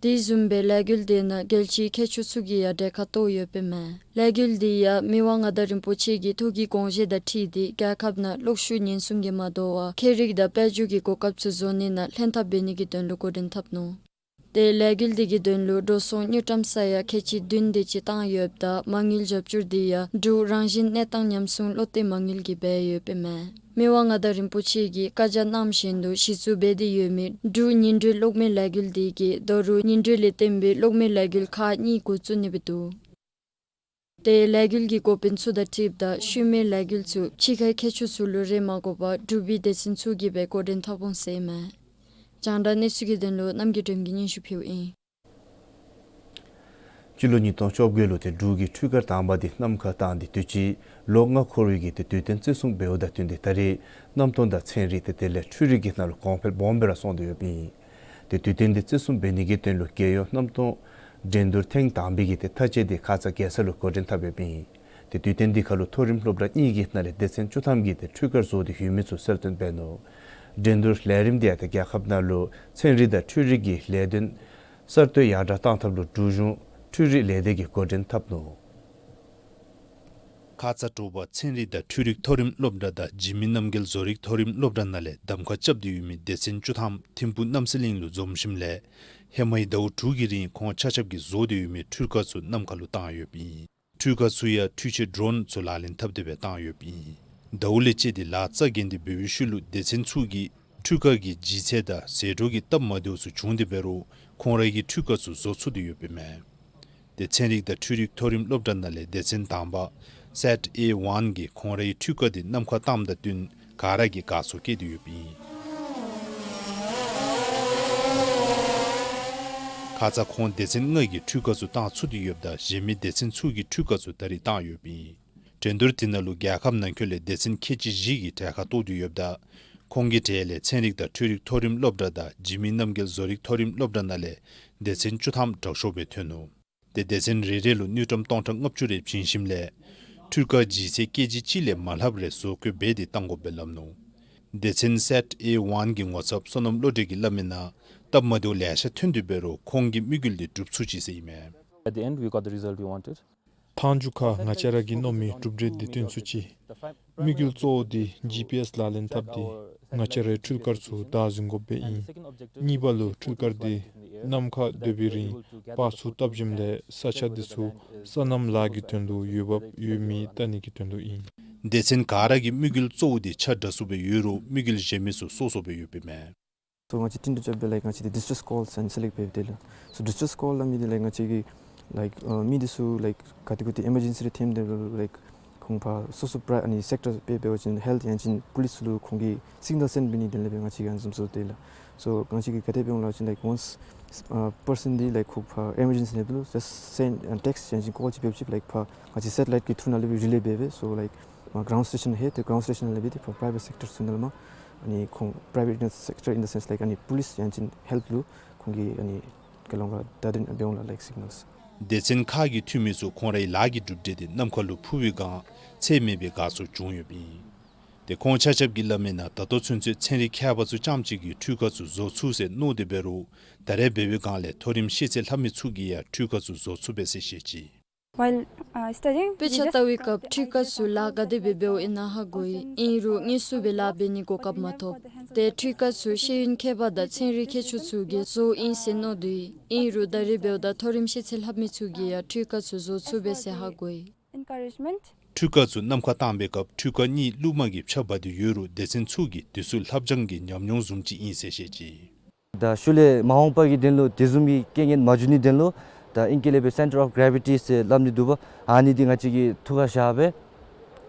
དེ་བཟུམ་སྦེ་ལས་འགུལ་དེ་ནང་རྒྱལ་སྤྱིའི་མཁས་མཆོག་ཚུ་གིས་ཡང་གྲལ་ཁར་གཏོགས་ཡོདཔ་ཨིན་མས། ལས་འགུལ་དེ་ཡང་མི་དབང་མངའ་བདག་རིན་པོ་ཆེ་གི་ཐུགས་ཀྱི་དགོངས་བཞེད་དང་འཁྲིལ་ཏེ་རྒྱལ་ཁབ་ནང་གློག་ཤུགས་ཉེན་སྲུང་གིས་མ་དོ་བར་ཁྱད་རིག་དང་དཔལ་འབྱོར་གྱི་གོ་སྐབས་ཚུ་བཟོ་ནི་ནང་ལྷན་ཐབས་འབད་ནི་གི་དོན་ལུ་འགོ་འདྲེན་འཐབ་ནུག། ཏེ་ལས་འགུལ་དེ་གི་དོན་ལུ་འགྲོ་སོང་དངུལ་ཀྲམ་ས་ཡ་ཁལ་གཅིག་བདུན་དེ་ཅིག་བཏང་ཡོདཔ་ད་མ་དངུལ་རྒྱབ་སྐྱོར་དེ་ཡང་འབྲུག་རང་བཞིན་གནས་སྟངས་ཉམས་སྲུང་བློ་གཏད་མ་དངུལ་གྱིས་འབད་ཡོདཔ་ཨིན་མས། མི་དབང་མངའ་བདག་རིན་པོ་ཆེ་གིས་བཀའ་རྒྱ་གནང་བཞིན་དུ་གཞི་བཙུགས་འབད་དེ་ཡོད་མི་འབྲུག་ཉིང་འབྲེལ་གློག་མེ་ལས་འགུལ་དེ་གིས་ད་རུང་ཉིང་འབྲེལ་ལས་བརྟེན་པའི་གློག་མེ་ལས་འགུལ་ཁག་གཉིས་འགོ་བཙུགས་ནི་སྦེ་འདུག། ཏེ་ལས་འགུལ་གྱི་འགོ་དཔོན་ཚུ་དང་འཁྲིལཝ་ད་ཤུལ་མའི་ལས་འགུལ་ཚུ་ཕྱི་ཁའི་མཁས་མཆོག་ཚུ་ལུ་རེ་མ་དགོ་པར་འབྲུག་པའི་སྡེ་ཚན་ཚུ་གིས་སྦེ་འགོ་འདྲེན་འཐབ་འོང་ཟེར་ཨིན་མས། རྒྱང་བསྒྲགས་གནས་ཚུལ་གྱི་དོན་ལུ་རྣམ་རྒྱལ་སྒྲོལ་མ་གིས་སྙན་ཞུ་ཕུལཝ་ཨིན། སྤྱི་ལོ་ཉིས་སྟོང་བཅོ་བརྒྱད་ལུ་ཏེ་འབྲུག་གི་འཕྲུལ་སྒར་དང་པ་དེ་གནམ་ཁར་བཏང་སྟེ་དུས་ཅི་ལོ་ལྔ་འཁོར་བའི་གི་ཏེ་དུས་སྟོན་བརྩི་སྲུང་འབདཝ་དང་བསྟུན་ཏེ་ད་རེས་གནམ་སྟོང་དང་ཚན་རིག་ཏེ་དེ་ལས་འཕྲུལ་རིག་གི་ནང་ལུ་གོང་འཕེལ་སྦོམ་སྦེ་ར་སོང་སྟེ་ཡོདཔ་ཨིན། ཏེ་དུས་སྟོན་དེ་བརྩི་སྲུང་འབད་ནི་གི་དོན་ལུ་རྒྱལ་ཡོངས་གནམ་སྟོང་འགྲན་བསྡུར་ཐེངས་དང་པའི་གི་ཏེ་མཐའ་དཔྱད་དེ་ཁ་ཙ་རྒྱལ་ས་ལུ་འགོ་འདྲེན་འཐབ་ཡོདཔ་ཨིན། ཏེ་དུས་སྟོན་འདི་ཁར་ལུ་མཐོ་རིམ་སློབ་གྲྭ་གཉིས་ཀྱི་ནང་ལས་སྡེ་ཚན་བཅུ་ཐམ་གྱིས་ཏེ་འཕྲུལ་ཁང་བཟོ་སྟེ་ཡོད་མི་ཚུ་གསལ་སྟོན་འབད་ནུག། འགྲན་བསྡུར་ལས་རིམ་འདི་ཡང་ཏེ་རྒྱལ་ཁབ་ནང་ལུ་ཚན་རིག་དང་འཕྲུལ་རིག་གི་ལས་དོན་གསར་གཏོད་ཡར་དྲག་གཏང་ཐབས་ལུ་འབྲུག་གཞུང་འཕྲུལ་རིག་ལས་སྡེ་གིས་འགོ་འདྲེན་འཐབ་ནུག། ཁ་ཙ་དྲོ་པ་ཚན་རིག་དང་འཕྲུལ་རིག་མཐོ་རིམ་སློབ་གྲྭ་དང་འཇིགས་མེད་རྣམ་རྒྱལ་བཟོ་རིག་མཐོ་རིམ་སློབ་གྲྭ་ནང་ལས་གདམ་ཁ་རྐྱབ་སྟེ་ཡོད་མི་སྡེ་ཚན་བཅུ་ཐམ་ཐིམ་ཕུག་རྣམ་སྲས་གླིང་ལུ་འཛོམས་ཞིནམ་ལས་ཧེ་མའི་ཟླཝ་དྲུག་གི་རིང་ཁོང་ཆ་ཁྱབ་ཀྱིས་བཟོ་སྟེ་ཡོད་མི་འཕྲུལ་ཁང་ཚུ་གནམ་ཁ་ལུ་བཏང་ཡོདཔ་ཨིན། འཕྲུལ་ཁང་ཚུ་ཡང་འཕྲུལ་ཆས་ཌྲོན་ཚུ་ལག་ལེན་འཐབ་སྟེ་སྦེ་བཏང་ཡོདཔ་ཨིན། ཟླཝ་ལས་བཅད་དེ་ལཱ་རྩ་འགེངས་ཏེ་འབད་བའི་ཤུལ་ལུ་སྡེ་ཚན་ཚུ་གིས་འཕྲུལ་ཁང་གི་ལྗིད་ཚད་དང་ཟད་འགྲོ་གི་སྟབས་མ་བདེཝ་ཚུ་བྱུང་སྟེ་འབད་རུང་ཁོང་རའི་འཕྲུལ་ཁང་ཚུ་བཟོ་ཚུགས་ཏེ་ཡོདཔ་ཨིན་མས། ཏེ་ཚན་རིག་དང་འཕྲུལ་རིག་མཐོ་རིམ་སློབ་གྲྭ་ནང་ལས་སྡེ་ཚན་དང་པ་སེཊ་ཨེ་ཝན་གྱིས་ཁོང་རའི་འཕྲུལ་ཁང་འདི་གནམ་ཁ་བཏངམ་དང་བསྟུན་ག་ར་གིས་དགའ་ཚོར་བསྐྱེད་དེ་ཡོདཔ་ཨིན། ཁ་ཙ་ཁོང་སྡེ་ཚན་ལྔ་གི་འཕྲུལ་ཁང་ཚུ་བཏང་ཚུགས་ཏེ་ཡོདཔ་ད་གཞན་མི་སྡེ་ཚན་ཚུ་གི་འཕྲུལ་ཁང་ཚུ་ད་རིས་བཏང་ཡོདཔ་ཨིན། འགྲན་བསྡུར་དེ་ནང་ལུ་རྒྱལ་ཁབ་ནང་འཁོད་ལས་སྡེ་ཚན་ཁལ་གཅིག་བཞི་གིས་གྲལ་ཁར་གཏོགས་ཏེ་ཡོདཔ་ད་ཁོང་གི་གྲས་ལས་ཚན་རིག་དང་འཕྲུལ་རིག་མཐོ་རིམ་སློབ་གྲྭ་དང་འཇིགས་མེད་རྣམ་རྒྱལ་བཟོ་རིག་མཐོ་རིམ་སློབ་གྲྭ་ནང་ལས་སྡེ་ཚན་བཅུ་ཐམ་དྲག་ཤོས་སྦེ་ཐོན་ནུག། ཏེ་སྡེ་ཚན་རེ་རེ་ལུ་དངུལ་ཀྲམ་སྟོང་ཕྲག་ལྔ་བཅུ་རེ་བྱིན་ཞིནམ་ལས་འཕྲུལ་ཁང་ལྗིད་ཚད་ཀེ་ཇི་གཅིག་ལས་མ་ལྷགཔ་རེ་བཟོ་བཀོད་འབད་དེ་བཏང་དགོཔ་སྦེ་སླབ་ནུག། སྡེ་ཚན་སེཊ་ཨེ་ཝན་གྱི་ངོ་ཚབ་བསོད་ནམས་བློ་གྲོས་ཀྱིས་སླབ་མིའི་ནང་སྟབས་མ་བདེཝ་ལེ་ཤ་ཐོན་ཏེ་འབད་རུང་ཁོང་གི་དམིགས་ཡུལ་འདི་འགྲུབ་ཚུགས་ཅི་ཟེར་ཨིན་མས། At the end, we got the result we wanted. མཐའ་མཇུག་ཁར་ང་བཅས་ར་གིས་མནོ་མི་གྲུབ་འབྲས་འདི་ཐོན་ཚུགས་ཅི། དམིགས་ཡུལ་གཙོ་བོ་འདི་ཇི་པི་ཨེསི་ལག་ལེན་འཐབ་སྟེ་ང་བཅས་རའི་འཕྲུལ་ཁང་ཚུ་བདའ་ཟུན་དགོཔ་སྦེ་ཨིན། གཉིས་པ་ལུ་འཕྲུལ་ཁང་འདི་གནམ་ཁར་སྡོད་པའི་རིང་པར་ཚུ་བཏབ་ཞིནམ་ལས་ས་ཆ་འདི་ཚུ་སོ་ནམ་ལཱ་གི་དོན་ལུ་འོས་འབབ་ཡོད་མེད་བལྟ་ནི་གི་དོན་ལུ་ཨིན། སྡེ་ཚན་ག་ར་གི་དམིགས་ཡུལ་གཙོ་བོ་འདི་ཆ་འདྲ་སུ་སྦེ་ཡོད་རུང་དམིགས་ཡུལ་གཞན་མི་ཚུ་སོ་སོ་སྦེ་ཡོདཔ་ཨིན་མས། So ང་བཅས་སྤྲིན་དུ་རྐྱབ་སྦེ་like ང་བཅས་འདི་distress calls and select འབད་དེ་ལགས། So distress call སླབ་མི་འདི་like ང་བཅས་ཀྱིས་like ཨ་མི་འདི་ཚུ་like ག་དེ་གུ་དེ་ཨི་མར་ཇེན་སི་རེ་ཐོནམ་ད་ལུ་like ཁོང་ཕར་སོ་སོ་པྲའི་ཨ་ནི་སེཀ་ཊར་སྦེ་འབད་བ་ཅིན་ཧེལཐ་ཡང་ཅིན་པོ་ལིསི་ལུ་ཁོང་གིས་སིག་ནཱལ་སེནཌ་འབད་ནི་དོན་ལས་སྦེ་ང་བཅས་ཀྱིས་ཨ་ནི་བཟུམ་བཟོ་དེ་ལགས། So ང་བཅས་ཀྱིས་ག་དེ་སྦེ་འོང་ལགས་ཟེར་བ་ཅིན་like once ཨ་པར་སཱན་འདི་like ཁོ་ཕར་ཨི་མར་ཇེན་སི་ནང་འབད་རུང་just send ཨ་ཊེགསི་ཡང་ཅིན་ཀོལ་ཅིག་འབད་བ་ཅིན་like ཕར་ང་བཅས་སེ་ཊི་ལའིཊ་གི་ཐུརུ་ནང་ལས་སྦེ་རི་ལེ་འབད་སྦེ། So like ཨ་གྲའུནཌ་སི་ཊེ་ཤཱན་ལྷོད་དེ་གྲའུནཌ་སི་ཊེ་ཤཱན་ལས་འབད་དེ་ཕར་པྲའི་ཝེཊ་སེཀ་ཊར་ཚུ་ནང་ལས་མར་ཨ་ནི་ཁོང་པྲའི་ཝེཊ་སེཀ་ཊར་in the sense like ཨ་ནི་པོ་ལིསི་ཡང་ཅིན་ཧེལཐ་ལུ་ཁོང་གིས་ཨ་ནི་ག་ལོང་ག་བརྡ་དོན་འབད་འོང་ལགས་like སིག་ནཱལསི། སྡེ་ཚན་ཁག་གི་འཐུས་མི་ཚུ་ཁོང་རའི་ལཱ་གི་གྲུབ་འབྲས་འདི་གནམ་ཁ་ལུ་འཕུར་བའི་སྒང་ཚད་མེད་པའི་དགའ་ཚོར་བྱུང་ཡོདཔ་ཨིན། ཏེ་ཁོང་ཆ་ཁྱབ་ཀྱིས་སླབ་མིའི་ནང་ད་ལྟོ་ཚུན་ཚོད་ཚན་རིག་མཁས་པ་ཚུ་རྐྱངམ་གཅིག་གིས་འཕྲུལ་ཁང་ཚུ་བཟོ་ཚུགས་ཟེར་མནོ་སྟེ་འབད་རུང་ད་རེས་འབད་བའི་སྒང་ལས་མཐོ་རིམ་ཤེས་ཚད་ལྷབ་མི་ཚུ་གིས་ཡང་འཕྲུལ་ཁང་ཚུ་བཟོ་ཚུགས་པས་ཟེར་བཤད་ཅི། While uh, studying, དཔེ་ཆ་ལྟ་བའི་སྐབས་འཕྲུལ་ཁང་ཚུ་ལཱ་ག་དེ་སྦེ་འབདཝ་ཨིན་ན་ཧ་གོ་ཡི། ཨིན་རུང་དངོས་སུ་སྦེ་ལཱ་འབད་ནི་གོ་སྐབས་མ་ཐོབ། ཏེ་འཕྲུལ་ཁང་ཚུ་ཤེས་ཡོན་མཁས་པ་དང་ཚན་རིག་མཁས་མཆོག་ཚུ་གིས་བཟོཝ་ཨིན་ཟེར་མནོ་དོ་ཡི། ཨིན་རུང་ད་རེས་འབདཝ་ད་མཐོ་རིམ་ཤེས་ཚད་ལྷབ་མི་ཚུ་གིས་ཡང་འཕྲུལ་ཁང་ཚུ་བཟོ་ཚུགས་པས་ཟེར་ཧ་གོ་ཡི། འཕྲུལ་ཁང་ཚུ་གནམ་ཁར་བཏང་པའི་སྐབས་འཕྲུལ་ཁང་གཉིས་ལུ་མ་གིས་ཕྱག་འབག་སྟེ་ཡོད་རུང་སྡེ་ཚན་ཚུ་གིས་དེ་ཚུ་ལྷབ་སྦྱང་གི་ཉམས་མྱོང་བཟུམ་ཅིག་ཨིན་ཟེར་བཤད་ཅི། ད་ཤུལ་ལས་མ་འོངས་པ་གི་དོན་ལུ་དེ་བཟུམ་གྱི་རྐྱེན་ངན་མ་འབྱུང་ནི་དོན་ལུ་ད་ཨིང་སྐད་ལས་སྦེ་སེན་ཊར་ཨོཕ་གེ་རེ་ཝི་ཊི་ཟེར་སླབ་ནི་འདུག་པ། ཨ་ནི་འདི་ང་བཅས་ཀྱིས་ཐུགས་ཁར་བཞག་སྦེ་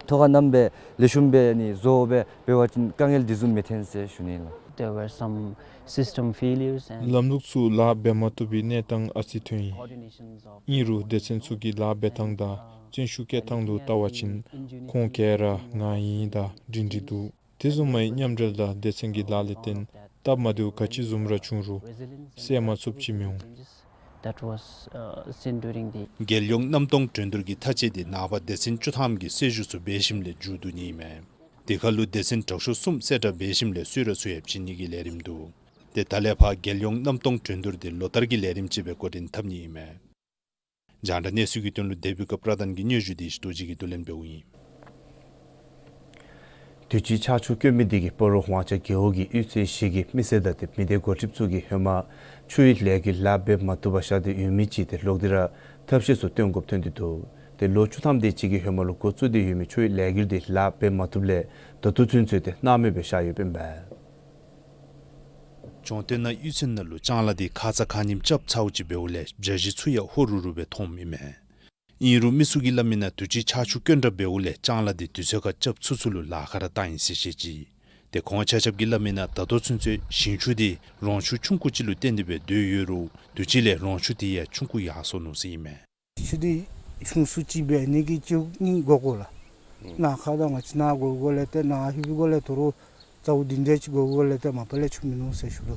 ཐུགས་ཁར་བསྣམས་སྦེ་ལེགས་ཤོམ་སྦེ་ཨ་ནི་བཟོ་སྦེ་འབད་བ་ཅིན་དཀའ་ངལ་དེ་བཟུམ་མི་ཐོན་ཟེར་ཞུ་ནི་ལགས། There were some system failures and ལམ་ལུགས་ཚུ་ལཱ་འབད་མ་བཏུབ་པའི་གནས་སྟངས་ཨ་ཙི་ཐོན་ཡི། ཨིན་རུང་སྡེ་ཚན་ཚུ་གི་ལཱ་འབད་ཐངས་དང་བརྩོན་ཤུགས་བསྐྱེད་ཐངས་ལུ་བལྟ་བ་ཅིན་ཁོང་ག་ར་ང་ཨིན་ད་སྒྲིང་སྒྲིང་འདུག། དེ་བཟུམ་མའི་མཉམ་འབྲེལ་དང་སྡེ་ཚན་གྱི་ལཱ་ལས་བརྟེན་སྟབས་མ་བདེཝ་ག་ཅི་བཟུམ་ར་བྱུང་རུང་བསལ་མ་ཚུགསཔ་ཅིག་མི་འོང་། That was uh, seen during the རྒྱལ་ཡོངས་གནམ་སྟོང་འགྲན་བསྡུར་གྱི་མཐའ་དཔྱད་འདི་ནངས་པ་སྡེ་ཚན་བཅུ་ཐམ་གྱིས་གསལ་ཞུ་ཚུ་འབད་ཞིནམ་ལས་མཇུག་བསྡུ་ནི་ཨིན་མས། དེ་ཁར་ལུ་སྡེ་ཚན་དྲག་ཤོས་གསུམ་གསལ་བསྒྲགས་འབད་ཞིནམ་ལས་གསོལ་རས་ཚུ་ཡང་བྱིན་ནི་གི་ལས་རིམ་འདུག། ཏེ་ད་ལས་ཕར་རྒྱལ་ཡོངས་གནམ་སྟོང་འགྲན་བསྡུར་འདི་ལོ་ལྟར་གྱི་ལས་རིམ་ཅིག་སྦེ་འགོ་འདྲེན་འཐབ་ནི་ཨིན་མས། རྒྱང་བསྒྲགས་གནས་ཚུལ་གྱི་དོན་ལུ་དེ་བི་ཀ་པྲ་དཱན་གྱི་སྙན་ཞུ་འདི་རྡོ་རྗེ་གིས་བསྡུ་ལེན་འབདཝ་ཨིན། དུས་ཅི་ཆར་ཆུ་དཀོན་མི་འདི་གིས་སྤ་རོ་ཝང་ཅ་རྒེད་འོག་གི་གཡུས་ཚན་བཞི་གི་མི་སེར་དང་ཏེ་མི་སྡེ་འགོ་ཁྲིདཔ་ཚུ་གིས་ཧེ་མ་ཆུའི་ལས་འགུལ་ལཱ་འབད་མ་བཏུབ་པར་བཞག་སྟེ་ཡོད་མི་ཅིག་ཏེ་ལོག་སྟེ་ར་ཐབས་ཤེས་ཚུ་སྟོན་དགོཔ་ཐོན་ཏེ་འདུག། ཏེ་ལོ་བཅུ་ཐམ་དེ་ཅིག་གི་ཧེ་མ་ལུ་འགོ་བཙུགས་ཏེ་ཡོད་མི་ཆུའི་ལས་འགུལ་འདི་ལཱ་འབད་མ་བཏུབ་ལས་ད་ལྟོ་ཚུན་ཚོད་ཏེ་སྣང་མེད་སྦེ་བཞག་ཡོདཔ་ཨིན་པས། འབྱུང་སྟོད་ནང་གཡུས་ཚན་ནང་ལུ་ལྕང་ལཱ་འདི་ཁ་ཙ་ཁ་ཉིནམ་རྐྱབ་ཚརཝ་ཅིག་འབདཝ་ལས་བྱ་ཤིང་ཚུ་ཡང་ཧོ་རུ་རུ་སྦེ་མཐོངམ་ཨིན་མས། ཨིན་རུང་མི་ཚུ་གིས་སླབ་མིའི་ནང་དུས་ཅི་ཆར་ཆུ་དཀོན་དྲགས་འབདཝ་ལས་ལྕང་ལཱ་འདི་དུས་ཚོད་ཁར་རྐྱབ་ཚུགས་ཚུགས་ལུ་ལཱ་ཁག་ར་བཏང་ཡི་ཟེར་བཤད་ཅི། ཏེ་ཁོང་ཆ་ཁྱབ་ཀྱིས་སླབ་མིའི་ནང་ད་ལྟོ་ཚུན་ཚོད་ཞིང་ཆུ་འདི་རོང་ཆུ་ཆུང་ཀུ་ཅིག་ལུ་བརྟེན་ཏེ་སྦེ་སྡོད་ཡོད་རུང་དུས་ཅི་ལས་རོང་ཆུ་འདི་ཡང་ཆུང་ཀུ་ཡར་སོ་ནུག་ཟེར་ཨིན་མས། ཆུ་འདི་ཆུང་སུ་ཅིག་འབད་ནི་གི་ཅིག་གཉིས་དགོ་དགོ་ལགས། ནཱ་ཁ་ད་ང་བཅས་ནཱ་དགོ་དགོ་ལས་ཏེ་ནཱ་ལྷོད་པའི་སྒང་ལས་དོ་རུང་ཚཝ་འདི་འདྲ་ཅིག་དགོ་དགོ་ལས་ཏེ་མ་པ་ལས་ཆུ་མིན་ནུག་ཟེར་ཞུ་དོ།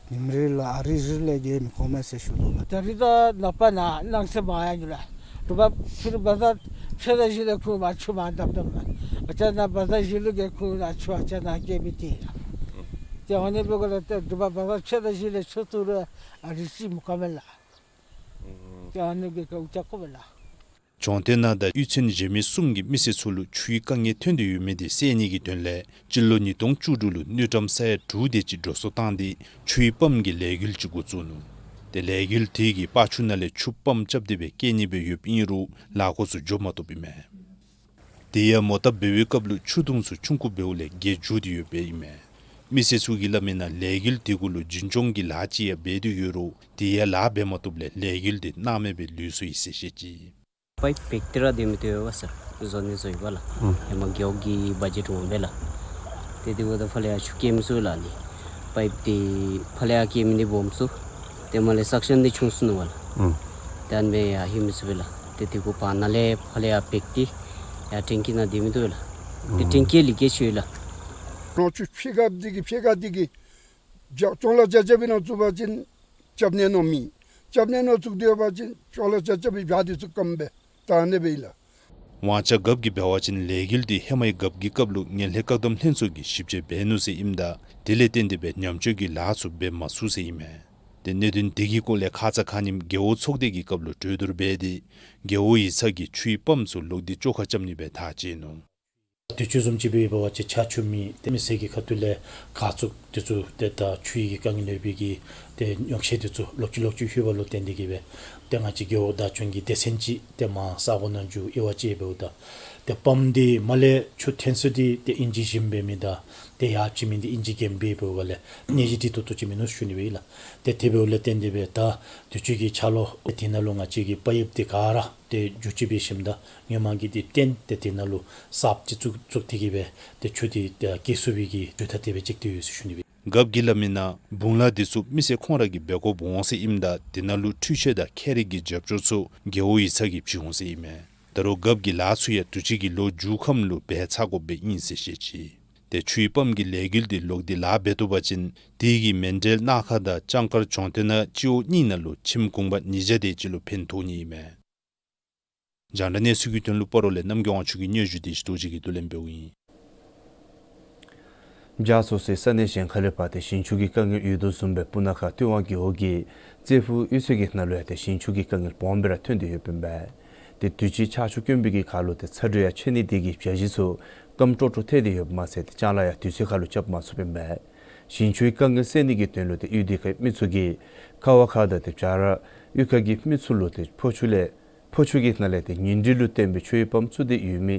ཉིནམ་རེ་ལུ་ཨ་རི་རི་ལས་རྒལ་མི་ཁོམ་མས་ཟེར་ཞུ་དོ་ལགས། ད་རིས་ད་ནངས་པ་ནཱ་གནངས་ཚེ་མར་ཡར་འགྱོ་ལགས། དྲོ་པ་ཕྱི་རུ་འབད་ད་ ཕྱེད་དང་བཞི་ལས་ཁོང་མར་ཆུ་མར་བཏབ་བཏབ་ལགས། ཨ་ཙི་ན་བ་ཟ་བཞི་ལུ་གིས་ཁོང་ལུ་ཆུ་ཨ་ཙི་ན་བསྐྱལ་མི་དེ་ལགས། ཏེ་ཨ་ནི་འབད་དགོ་ལགས། ཏེ་དུ་བ་བ་ཟ་ཕྱེད་དང་བཞི་ལས་ཆུ་བཏུབ་རུང་ཨ་རི་ཅིག་མི་ཁོམ་མས་ལགས། ཏེ་ཨ་ནི་གི་ཁར་འུ་ཅག་ཁོམ་མས་ལགས། འབྱུང་ལྡན་ནང་དང་གཡུས་ཚན་གཞན་མི་གསུམ་གྱི་མི་སེར་ཚུ་ལུ་ཆུའི་དཀའ་ངལ་ཐོན་ཏེ་ཡོད་མི་དེ་སེལ་ནི་གི་དོན་ལས་སྤྱི་ལོ་ཉིས་སྟོང་བཅུ་དྲུག་ལུ་དངུལ་ཀྲམ་ས་ཡ་དྲུག་དེ་ཅིག་འགྲོ་སོང་བཏང་སྟེ་ཆུའི་པམ་གྱི་ལས་འགུལ་ཅིག་འགོ་བཙུགས་ནུག། ཏེ་ལས་འགུལ་དེ་གིས་པག་ཆུ་ནང་ལས་ཆུ་པམ་རྐྱབ་སྟེ་སྦེ་བསྐྱལ་ནི་སྦེ་ཡོདཔ་ཨིན་རུང་ལཱ་འགོ་ཚུ་འགྱོ་མ་བཏུབ་ཨིན་མས། དེ་ཡང་མོ་བཏབ་འབད་བའི་སྐབས་ལུ་ཆུ་དུང་ཚུ་ཆུང་ཀུ་འབདཝ་ལས་བརྒལ་འགྱོ་སྟེ་ཡོདཔ་ཨིན་མས། མི་སེར་ཚུ་གིས་སླབ་མིའི་ནང་ལས་འགུལ་དེ་གུ་ལུ་རྒྱུན་སྐྱོང་གི་ལཱ་ཅིག་ཡང་འབད་དེ་ཡོད་རུང་དེ་ཡང་ལཱ་འབད་མ་བཏུབ་ལས་ལས་འགུལ་དེ་སྣང་མེད་སྦེ་ལུས་སོ་ཡི་ཟེར་བཤད་ཅི། པའིཔ་བེཀ་སྟེ་ར་སྡོད་མི་བཏུབ་པས་ཟེར་བཟོ་ནི་བཟོ་ཡི་པ་ལགས། ཨུམ། ཧེ་མ་རྒེད་འོག་གི་བ་ཇེཊ་འོང་པས་ལགས། ཏེ་དེ་འབདཝ་ད་ཕར་ལས་ཡར་ཆུ་བསྐྱལ་མི་ཚུགས་ལགས་ནི། པའིཔ་དེ་ཕར་ལས་ཡར་བསྐྱལ་མི་འདི་སྦོམ་སུ། ཏེ་མར་ལས་སག་ཤཱན་འདི་ཆུང་སུ་ནུག་པ་ལགས། ཨུམ། ཏེ་ཨ་ནི་སྦེ་ཡར་ལྷོད་མི་ཚུགས་པས་ལགས། ཏེ་དེ་གུ་བར་ན་ལས་ཕར་ལས་ཡར་བེཀ་སྟེ་ཡར་ཊེང་ཀི་ནང་སྡོད་མི་བཏུབ་པས་ལགས། ཏེ་ཨུམ། ཊེང་ཀི་ལི་ཀེཇ་ཡོད་ལགས། རོང་ཆུ་ཕྱེད་ཀ་འདི་གིས་ཕྱེད་ཀ་འདི་གིས་ཅ་ཅོང་ལ་ཅ་ཅ་པའི་ནང་བཙུགས་པ་ཅིན་རྐྱབ་ནི་ནང་མེད། རྐྱབ་ནི་ནང་བཙུགས་ཏེ་ཡོད་པ་ཅིན་ཅོང་ལ་ཅ་ཅ་པའི་བྱག་འདི་ཚུ་སྐམ་སྦེ་ད་ཨ་ནི་སྦེ་ཨིན་ལགས། ཝང་ཅ་རྒཔོ་གིས་འབད་བ་ཅིན་ལས་འགུལ་དེ་ཧེ་མའི་རྒཔོ་གི་སྐབས་ལུ་ངན་ལྷད་བཀག་སྡོམ་ལྷན་ཚོགས་ཀྱིས་ཞིབ་དཔྱད་འབད་ནུག་ཟེར་ཨིནམ་ད་དེ་ལས་བརྟེན་ཏེ་སྦེ་ཉམས་བཅོས་ཀྱི་ལཱ་ཚུ་འབད་མ་ཚུགས་ཟེར་ཨིན་མས། ཏེ་གནད་དོན་དེ་གི་སྐོར་ལས་ཁ་ཙ་ཁ་ཉིནམ་རྒེད་འོག་ཚོགས་སྡེ་གི་སྐབས་ལུ་གྲོས་བསྡུར་འབད་དེ་རྒེད་འོག་ཡིག་ཚང་གིས་ཆུའི་པམ་ཚུ་ལོག་སྟེ་བཅོ་ཁ་རྐྱབ་ནི་སྦེ་ཐག་བཅད་ནུག། དུས་ཅི་བཟུམ་ཅིག་འབད་བ་ཅིན་ཆར་ཆུ་མེད། ཏེ་མི་སེར་གྱི་ཁ་ཐུག་ལས་ག་ཚོད་དེ་ཚུ་ཏེ་ད་ཆུའི་གི་དཀའ་ངལ་ཡོད་པའི་གི་ཏེ་ཉོགས་བཤད་དེ་ཚུ་ལོག་ཅི་ལོག་ཅི་ལྷོད་པ་ལུ་བརྟེན་ཏེ་གིས་སྦེ་ཏེ་ང་བཅས་རྒེད་འོག་བདག་སྐྱོང་གི་སྡེ་ཚན་ཅིག་ཏེ་མར་ས་གོ་ནང་འགྱོ་དབྱེ་བ་དཔྱད་འབདཝ་ད་ཏེ་པམ་འདི་མར་ལས་ཆུ་འཐོན་ས་འདི་ཏེ་ཨིན་ཅི་ཞིམ་སྦེ་མེད། ད་ཏེ་ཡར་ཅིག་མི་འདི་ཨིན་ཅི་གེམ་སྦེ་འབདཝ་ལས་ནད་གཞི་འདི་ཏོག་ཏོ་ཅིག་མིན་ནུག་ཞུ་ནི་སྦེ་ཨིན་ལགས། ཏེ་དེ་འབདཝ་ལས་བརྟེན་ཏེ་སྦེ་ད་དུས་ཅི་གི་ཆར་ལོ་དེ་ནང་ལུ་ང་བཅས་ཀྱི་པའིཔ་འདི་ག་ར་ཏེ་འགྱུར་བཅོས་འབད་ཞིནམ་ད་སྔོན་མ་གི་འདི་བཏོན་ཏེ་དེ་ནང་ལུ་གསརཔ་ཅིག་བཙུགས་བཙུགས་ཏེ་གིས་སྦེ་ཏེ་ཆུ་འདི་ཏེ་བསྐྱལ་ཚུགས་པའི་གི་གྲོས་ཐག་དེ་སྦེ་བཅད་དེ་ཡོད་ཟེར་ཞུ་ནི་སྦེ། རྒཔོ་གིས་སླབ་མིའི་ནང་བུང་ལ་འདི་ཚུ་མི་སེར་ཁོང་ར་གིས་འབད་དགོཔ་འོང་ཟེར་ཨིནམ་ད་དེ་ནང་ལུ་འཕྲུལ་ཆས་དང་ཁྱད་རིག་གི་རྒྱབ་སྐྱོར་ཚུ་རྒེད་འོག་ཡིག་ཚང་གིས་བྱིན་འོང་ཟེར་ཨིན་མས། ད་རུང་རྒཔོ་གིས་ལཱ་ཚུ་ཡང་དུས་ཅི་གི་ལོ་མཇུག་ཁམས་ལུ་འབད་ཚར་དགོཔ་སྦེ་ཨིན་ཟེར་བཤད་ཅི། ཏེ་ཆུའི་པམ་གྱི་ལས་འགུལ་འདི་ལོག་སྟེ་ལཱ་འབད་བཏུབ་པ་ཅིན་དེ་གིས་མཎྜལ་སྣ་ཁ་དང་ལྕང་དཀར་འབྱུང་ལྡན་ནང་སྤྱི་འོག་གཉིས་ནང་ལུ་ཁྱིམ་གུང་པ་ཉིས་བརྒྱ་དེ་ཅིག་ལུ་ཕན་ཐོགས་ནི་ཨིན་མས། རྒྱང་བསྒྲགས་གནས་ཚུལ་གྱི་དོན་ལུ་སྤ་རོ་ལས་རྣམ་རྒྱལ་དབང་ཕྱུག་གི་སྙན་ཞུ་དེ་ཞི་ཏོ་ཅིག་གིས་བསྡུ་ལེན་འབདཝ་ཨིན། རྒྱ་སོ་སོའི་ས་གནས་གཞན་ཁ་ལས་ཕར་ཏེ་ཞིང་ཆུ་གི་དཀའ་ངལ་ཡོད་དོ་བཟུམ་སྦེ་སྤུ་ན་ཁ་སྟོད་ཝང་རྒེད་འོག་གི་རྩེ་ཕུ་གཡུས་ཚན་གྱི་ནང་ལུ་ཡང་ཏེ་ཞིང་ཆུ་གི་དཀའ་ངལ་སྦོམ་སྦེ་ར་ཐོན་ཏེ་ཡོདཔ་ཨིན་པས། ཏེ་དུས་ཅི་ཆར་ཆུ་དཀོན་པའི་གི་ཁར་ལུ་ཏེ་ཚ་དྲོད་ཡང་ཆད་ནི་དེ་གིས་བྱ་ཞིང་ཚུ་སྐམ་ཀྲོག་ཀྲོ་ཐལ་ཏེ་ཡོདཔ་མ་ཚད་ཏེ་ལྕང་ལཱ་ཡང་དུས་ཚོད་ཁར་ལུ་རྐྱབ་མ་ཚུགསཔ་ཨིན་པས། ཞིང་ཆུའི་དཀའ་ངལ་སེལ་ནི་གི་དོན་ལུ་ཏེ་གཡུས་དེ་ཁའི་མི་ཚུ་གིས་ཁ་བ་ཁ་དང་ཏེ་བྱ་ར་གཡུས་ཁ་གི་མི་ཚུ་ལུ་ཏེ་ཕོ་ཆུ་ལས་ཕོ་ཆུ་གི་ནང་ལས་ཏེ་ཉིང་ཁྲི་ལུ་བརྟེན་པའི་ཆུའི་པམ་བཙུགས་ཏེ་ཡོད་མི་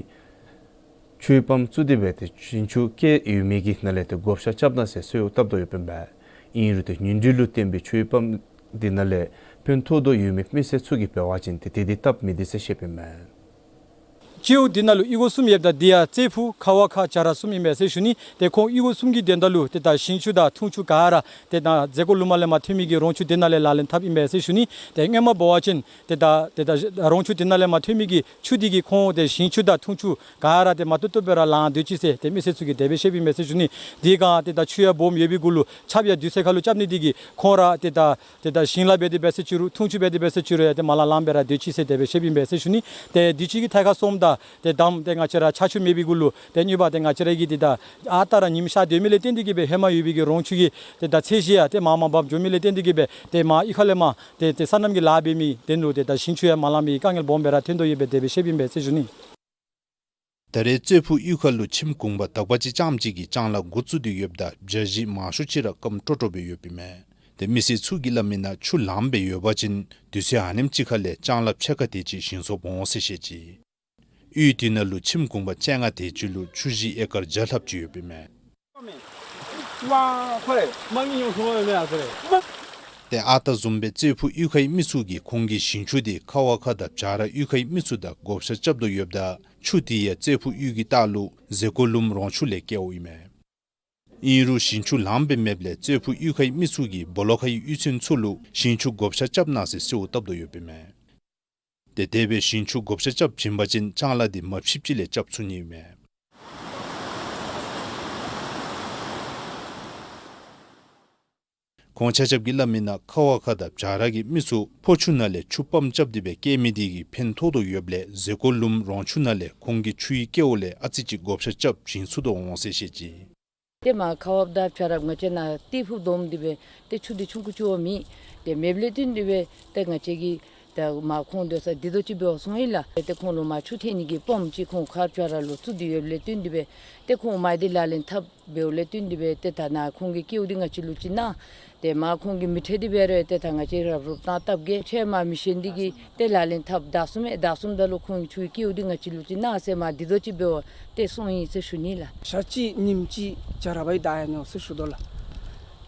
ཆུའི་པམ་བཙུགས་ཏེ་སྦེ་ཏེ་ཞིང་ཆུ་བསྐྱལ་ཡོད་མི་གི་ནང་ལས་ཏེ་བགོ་བཤའ་རྐྱབ་གནང་ཟེར་གསོལཝ་བཏབ་དོ་ཡོདཔ་ཨིན་པས། ཨིན་རུང་ཏེ་ཉིང་ཁྲི་ལུ་བརྟེན་པའི་ཆུའི་པམ་དེ་ནང་ལས་ཕན་ཐོགས་དོ་ཡོད་མི་མི་སེར་ཚུ་གིས་འབད་བ་ཅིན་ཏེ་དེ་འདི་སྟབས་མི་བདེ་ཟེར་བཤདཔ་ཨིན་པས། སྤྱི་འོག་དེ་ནང་ལུ་གཡུས་སྒོ་གསུམ་ཡོདཔ་ད་དེ་ཡང་རྩེ་ཕུ་ཁ་བ་ཁ་བྱ་ར་གསུམ་ཨིན་པས་ཟེར་ཞུ་ནི། ཏེ་ཁོང་གཡུས་སྒོ་གསུམ་གྱི་དོན་དག་ལུ་ཏེ་ད་ཞིང་ཆུ་དང་འཐུང་ཆུ་ག་ར་ཏེ་ད་མཛད་སྒོ་ལུ་མར་ལས་མར་ཐོན་མི་གི་རོང་ཆུ་དེ་ནང་ལས་ལག་ལེན་འཐབ་ཨིན་པས་ཟེར་ཞུ་ནི། ཏེ་སྔོན་མ་འབད་བ་ཅིན་ཏེ་ད་ཏེ་ད་རོང་ཆུ་དེ་ནང་ལས་མར་ཐོན་མི་གི་ཆུ་དེ་གིས་ཁོང་ཏེ་ཞིང་ཆུ་དང་འཐུང་ཆུ་ག་ར་ཏེ་མ་ཏོག་ཏོ་སྦེ་ར་ལང་སྡོད་ཅི་ཟེར་ཏེ་མི་སེར་ཚུ་གིས་དེ་སྦེ་བཤདཔ་ཨིན་པས་ཟེར་ཞུ་ནི། དེ་སྒང་ཏེ་ད་ཆུ་ཡང་སྦོམ་ཡོད་པའི་གུ་ལུ་ཆརཔ་ཡང་དུས་ཚོད་ཁར་ལུ་རྐྱབ་ནི་དེ་གིས་ཁོང་ར་ཏེ་ད་ཏེ་ད་ཞིང་ལཱ་འབད་དེ་འབད་ཟེར་ཅི་རུང་འཐུང་ཆུ་འབད་དེ་འབད་ཟེར་ཅི་རུང་ཡང་ཏེ་མར་ལས་ལང་སྦེ་ར་སྡོད་ཅི་ཟེར་དེ་སྦེ་བཤདཔ་ཨིན་པས་ཟེར་ཞུ་ནི། ཏེ་དུས་ཅི་གི་ཐད་ཁར་སོངམ་ད་ཏེ་དང་ཏེ་ང་བཅས་ར་ཆར་ཆུ་མེད་པའི་གུ་ལུ་ཏེ་ནུས་པ་ཏེ་ང་བཅས་ར་གིས་ཏེ་ད་ཨ་རྟག་ར་ཉིམ་ཤར་སྡོད་མི་ལས་བརྟེན་ཏེ་གིས་སྦེ་ཧེ་མ་ཡོད་པའི་གི་རོང་ཆུ་གི་ཏེ་ད་ཚད་གཞི་ཡང་ཏེ་མར་མར་འབབ་འགྱོ་མི་ལས་བརྟེན་ཏེ་གིས་སྦེ་ཏེ་མར་གཡུས་ཁ་ལས་མར་ཏེ་ཏེ་སོ་ནམ་གྱི་ལཱ་འབད་མི་དོན་ལུ་ཏེ་ད་ཞིང་ཆུ་ཡང་མ་ལང་པའི་དཀའ་ངལ་སྦོམ་སྦེ་ར་ཐོན་དོ་ཡོདཔ་སྦེ་དེ་སྦེ་བཤདཔ་ཨིན་པས་ཟེར་ཞུ་ནི། ད་རེས་རྩེ་ཕུ་གཡུས་ཁ་ལུ་ཁྱིམ་གུང་པ་དག་པ་ཅིག་རྐྱངམ་ཅིག་གིས་ལྕང་ལཱ་འགོ་བཙུགས་ཏེ་ཡོདཔ་ད་བྱ་ཞིང་མང་ཤོས་ཅིག་ར་སྐམ་ཀྲོག་ཀྲོ་སྦེ་ཡོདཔ་ཨིན་མས། ཏེ་མི་སེར་ཚུ་གིས་སླབ་མིའི་ནང་ཆུ་ལངམ་སྦེ་ཡོད་པ་ཅིན་དུས་ཚོད་ཨ་ནེམ་ཅིག་ཁ་ལས་ལྕང་ལཱ་ཕྱེད་ཀ་དེ་ཅིག་ཞིང་སོར་འོང་ཟེར་བཤད་ཅི། གཡུས་དེ་ནང་ལུ་ཁྱིམ་གུང་པ་བཅོ་ལྔ་དེ་ཅིག་ལུ་ཆུ་བཞི་ཨེ་ཀར་བརྒྱ་ལྷགཔ་ཅིག་ཡོདཔ་ཨིན་མས། ཏེ་ཨ་རྟག་བཟུམ་སྦེ་རྩེ་ཕུ་གཡུས་ཁའི་མི་ཚུ་གིས་ཁོང་གི་ཞིང་ཆུ་དེ་ཁ་བ་ཁ་དང་བྱ་ར་གཡུས་ཁའི་མི་ཚུ་དང་བགོ་བཤའ་རྐྱབ་དོ་ཡོདཔ་ད་ཆུ་དེ་ཡང་རྩེ་ཕུ་གཡུས་ཀྱི་ལྟག་ལུ་ཟེ་ཀོ་ལུམ་རོང་ཆུ་ལས་བསྐྱལཝ་ཨིན་མས། ཨིན་རུང་ཞིང་ཆུ་ལངམ་སྦེ་མེདཔ་ལས་རྩེ་ཕུ་གཡུས་ཁའི་མི་ཚུ་གིས་སྦོ་ལོགས་ཁའི་གཡུས་ཚན་ཚུ་ལུ་ཞིང་ཆུ་བགོ་བཤའ་རྐྱབ་གནང་ཟེར་གསོལཝ་བཏབ་དོ་ཡོདཔ་ཨིན་མས། ཏེ་དེ་སྦེ་ཞིང་ཆུ་བགོ་བཤའ་རྐྱབ་བྱིན་པ་ཅིན་ལྕང་ལཱ་དེ་མ་ཕྱིསཔ་ཅིག་ལས་རྐྱབ་ཚུགས་ནི་ཨིན་མས། ཁོང་ཆ་ཁྱབ་ཀྱིས་སླབ་མིའི་ནང་ཁ་བ་ཁ་དང་བྱ་ར་གི་མི་ཚུ་ཕོ་ཆུ་ནང་ལས་ཆུ་པམཔ་རྐྱབ་སྟེ་སྦེ་བསྐྱལ་མི་དེ་གིས་ཕན་ཐོགས་དོ་ཡོདཔ་ལས་ཟེ་ཀོ་ལུམ་རོང་ཆུ་ནང་ལས་ཁོང་གི་ཆུའི་སྐལཝ་ལས་ཨ་ཙི་ཅིག་བགོ་བཤའ་རྐྱབ་བྱིན་ཚུགས་དོ་འོང་ཟེར་བཤད་ཅི། ཏེ་མར་ཁ་བ་དང་བྱ་ར་ང་བཅས་ནཱ་ཏི་ཕུ་བསྡོམས་ཏེ་སྦེ་ཏེ་ཆུ་འདི་ཆུང་ཀུ་ཅིག་བ་མེད། ཏེ་མེདཔ་ལས་བརྟེན་ཏེ་སྦེ་ཏེ་ང་བཅས་ཀྱིས་ད་མར་ཁོང་སྡོད་ས་འདི་ཚུ་ཅིག་འབད་བར་སོང་ཡི་ལགས། ཏེ་ཁོང་ལུ་མར་ཆུ་འཐེན་ནི་གི་པམཔ་ཅིག་ཁོང་ཁ་བ་བྱ་ར་ལུ་བཙུགས་ཏེ་ཡོདཔ་ལས་བརྟེན་ཏེ་སྦེ་ཏེ་ཁོང་མར་འདི་ལག་ལེན་འཐབ་འབདཝ་ལས་བརྟེན་ཏེ་སྦེ་ཏེ་ད་ནཱ་ཁོང་གི་སྐལཝ་འདི་ང་བཅས་ལུ་ཅིག་གནང་། ཏེ་མར་ཁོང་གིས་མི་ཁྲིད་དེ་འབད་རུང་ཏེ་ད་ང་བཅས་རུབ་རུབ་བཏང་བཏབ་གེ། ཁྱོད་མར་མི་ཤེས་འདི་གིས་ཏེ་ལག་ལེན་འཐབ་ད་གསུངམ་མས། ད་གསུངམ་ད་ལུ་ཁོང་གིས་ཆུའི་སྐལཝ་འདི་ང་བཅས་ལུ་ཅིག་གནང་ཟེར་མར་འདི་ཚུ་ཅིག་འབད་བར་ཏེ་སོང་ཡི་ཟེར་ཞུ་ནི་ལགས། ཞག་གཅིག་ཉིནམ་གཅིག་བྱ་ར་བའི་བདའ་ཡར་འགྱོ་ཟེར་ཞུ་དོ་ལགས།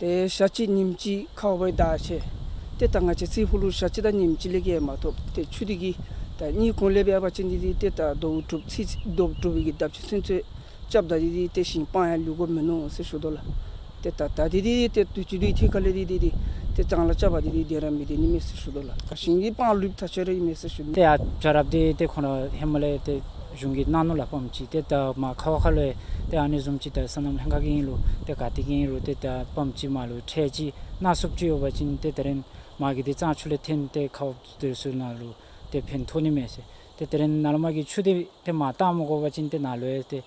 ཏེ་ཞག་གཅིག་ཉིནམ་གཅིག་ཁ་བ་བའི་བདའ་ཆེ། ཏེ་ད་ང་བཅས་རྩེ་ཕུག་ལུ་ཞག་གཅིག་དང་ཉིནམ་གཅིག་ལས་བརྒལ་མ་ཐོབ། ཏེ་ཆུ་འདི་གིས་ད་གཉིད་ཁུག་ལས་འབད་བ་ཅིན་འདི་འདི་ཏེ་ད་རྡོ་དྲུབ་ཚིག་རྡོ་དྲུབ་ཀྱི་འདབ་ཆགས་ཚུན་ཚོད་རྐྱབ་ད་འདི་འདི་ཏེ་ཞིང་སྤང་ཡང་ལུས་དགོཔ་མིན་ནུག་ཟེར་ཞུ་དོ་ལགས། ཏེ་ད་ད་འདི་འདི་ཏེ་དུས་ཅི་འདི་ཐད་ཁ་ལས་འདི་འདི་འདི་ཏེ་གཙང་ལ་རྐྱབ་པ་འདི་འདི་དེ་ར་མི་དེ་ནི་མེད་ཟེར་ཞུ་དོ་ལགས། ཞིང་འདི་སྤང་ལུས་ཐག་ཆོད་ར་ཨིན་མས་ཟེར་ཞུ་ནི། ཏེ་ཡར་བྱ་ར་འདི་ཏེ་ཁོང་ར་ཧེ་མ་ལས་ཏེ་གཞུང་གིས་གནང་ནུག་ལགས་པམཔ་ཅིག། ཏེ་ད་མར་ཁ་བ་ཁ་ལུ་ཡང་ཏེ་ཨ་ནི་བཟུམ་ཅིག་ད་སོ་ནམ་ལྷན་ཁག་གི་ཨིན་རུང་ཏེ་ག་ཏེ་གི་ཨིན་རུང་ཏེ་ད་པམཔ་ཅིག་མར་ལུ་ཁྲལ་ཅིག་གནང་ཚུགསཔ་ཅིག་ཡོད་པ་ཅིན་ཏེ་དེ་རིང་མར་གྱི་འདི་གཙང་ཆུ་ལས་འཐེན་ཏེ་ཁ་བ་འདི་ཚུ་ནང་ལུ་ཏེ་ཕན་ཐོགས་ནི་མས་ཟེར། ཏེ་དེ་རིང་ནཱ་ལས་མར་གྱི་ཆུ་འདི་ཏེ་མར་བཏང་མི་དགོ་པ་ཅིན་ཏེ་ནཱ་ལུ་ཡང་ཏེ་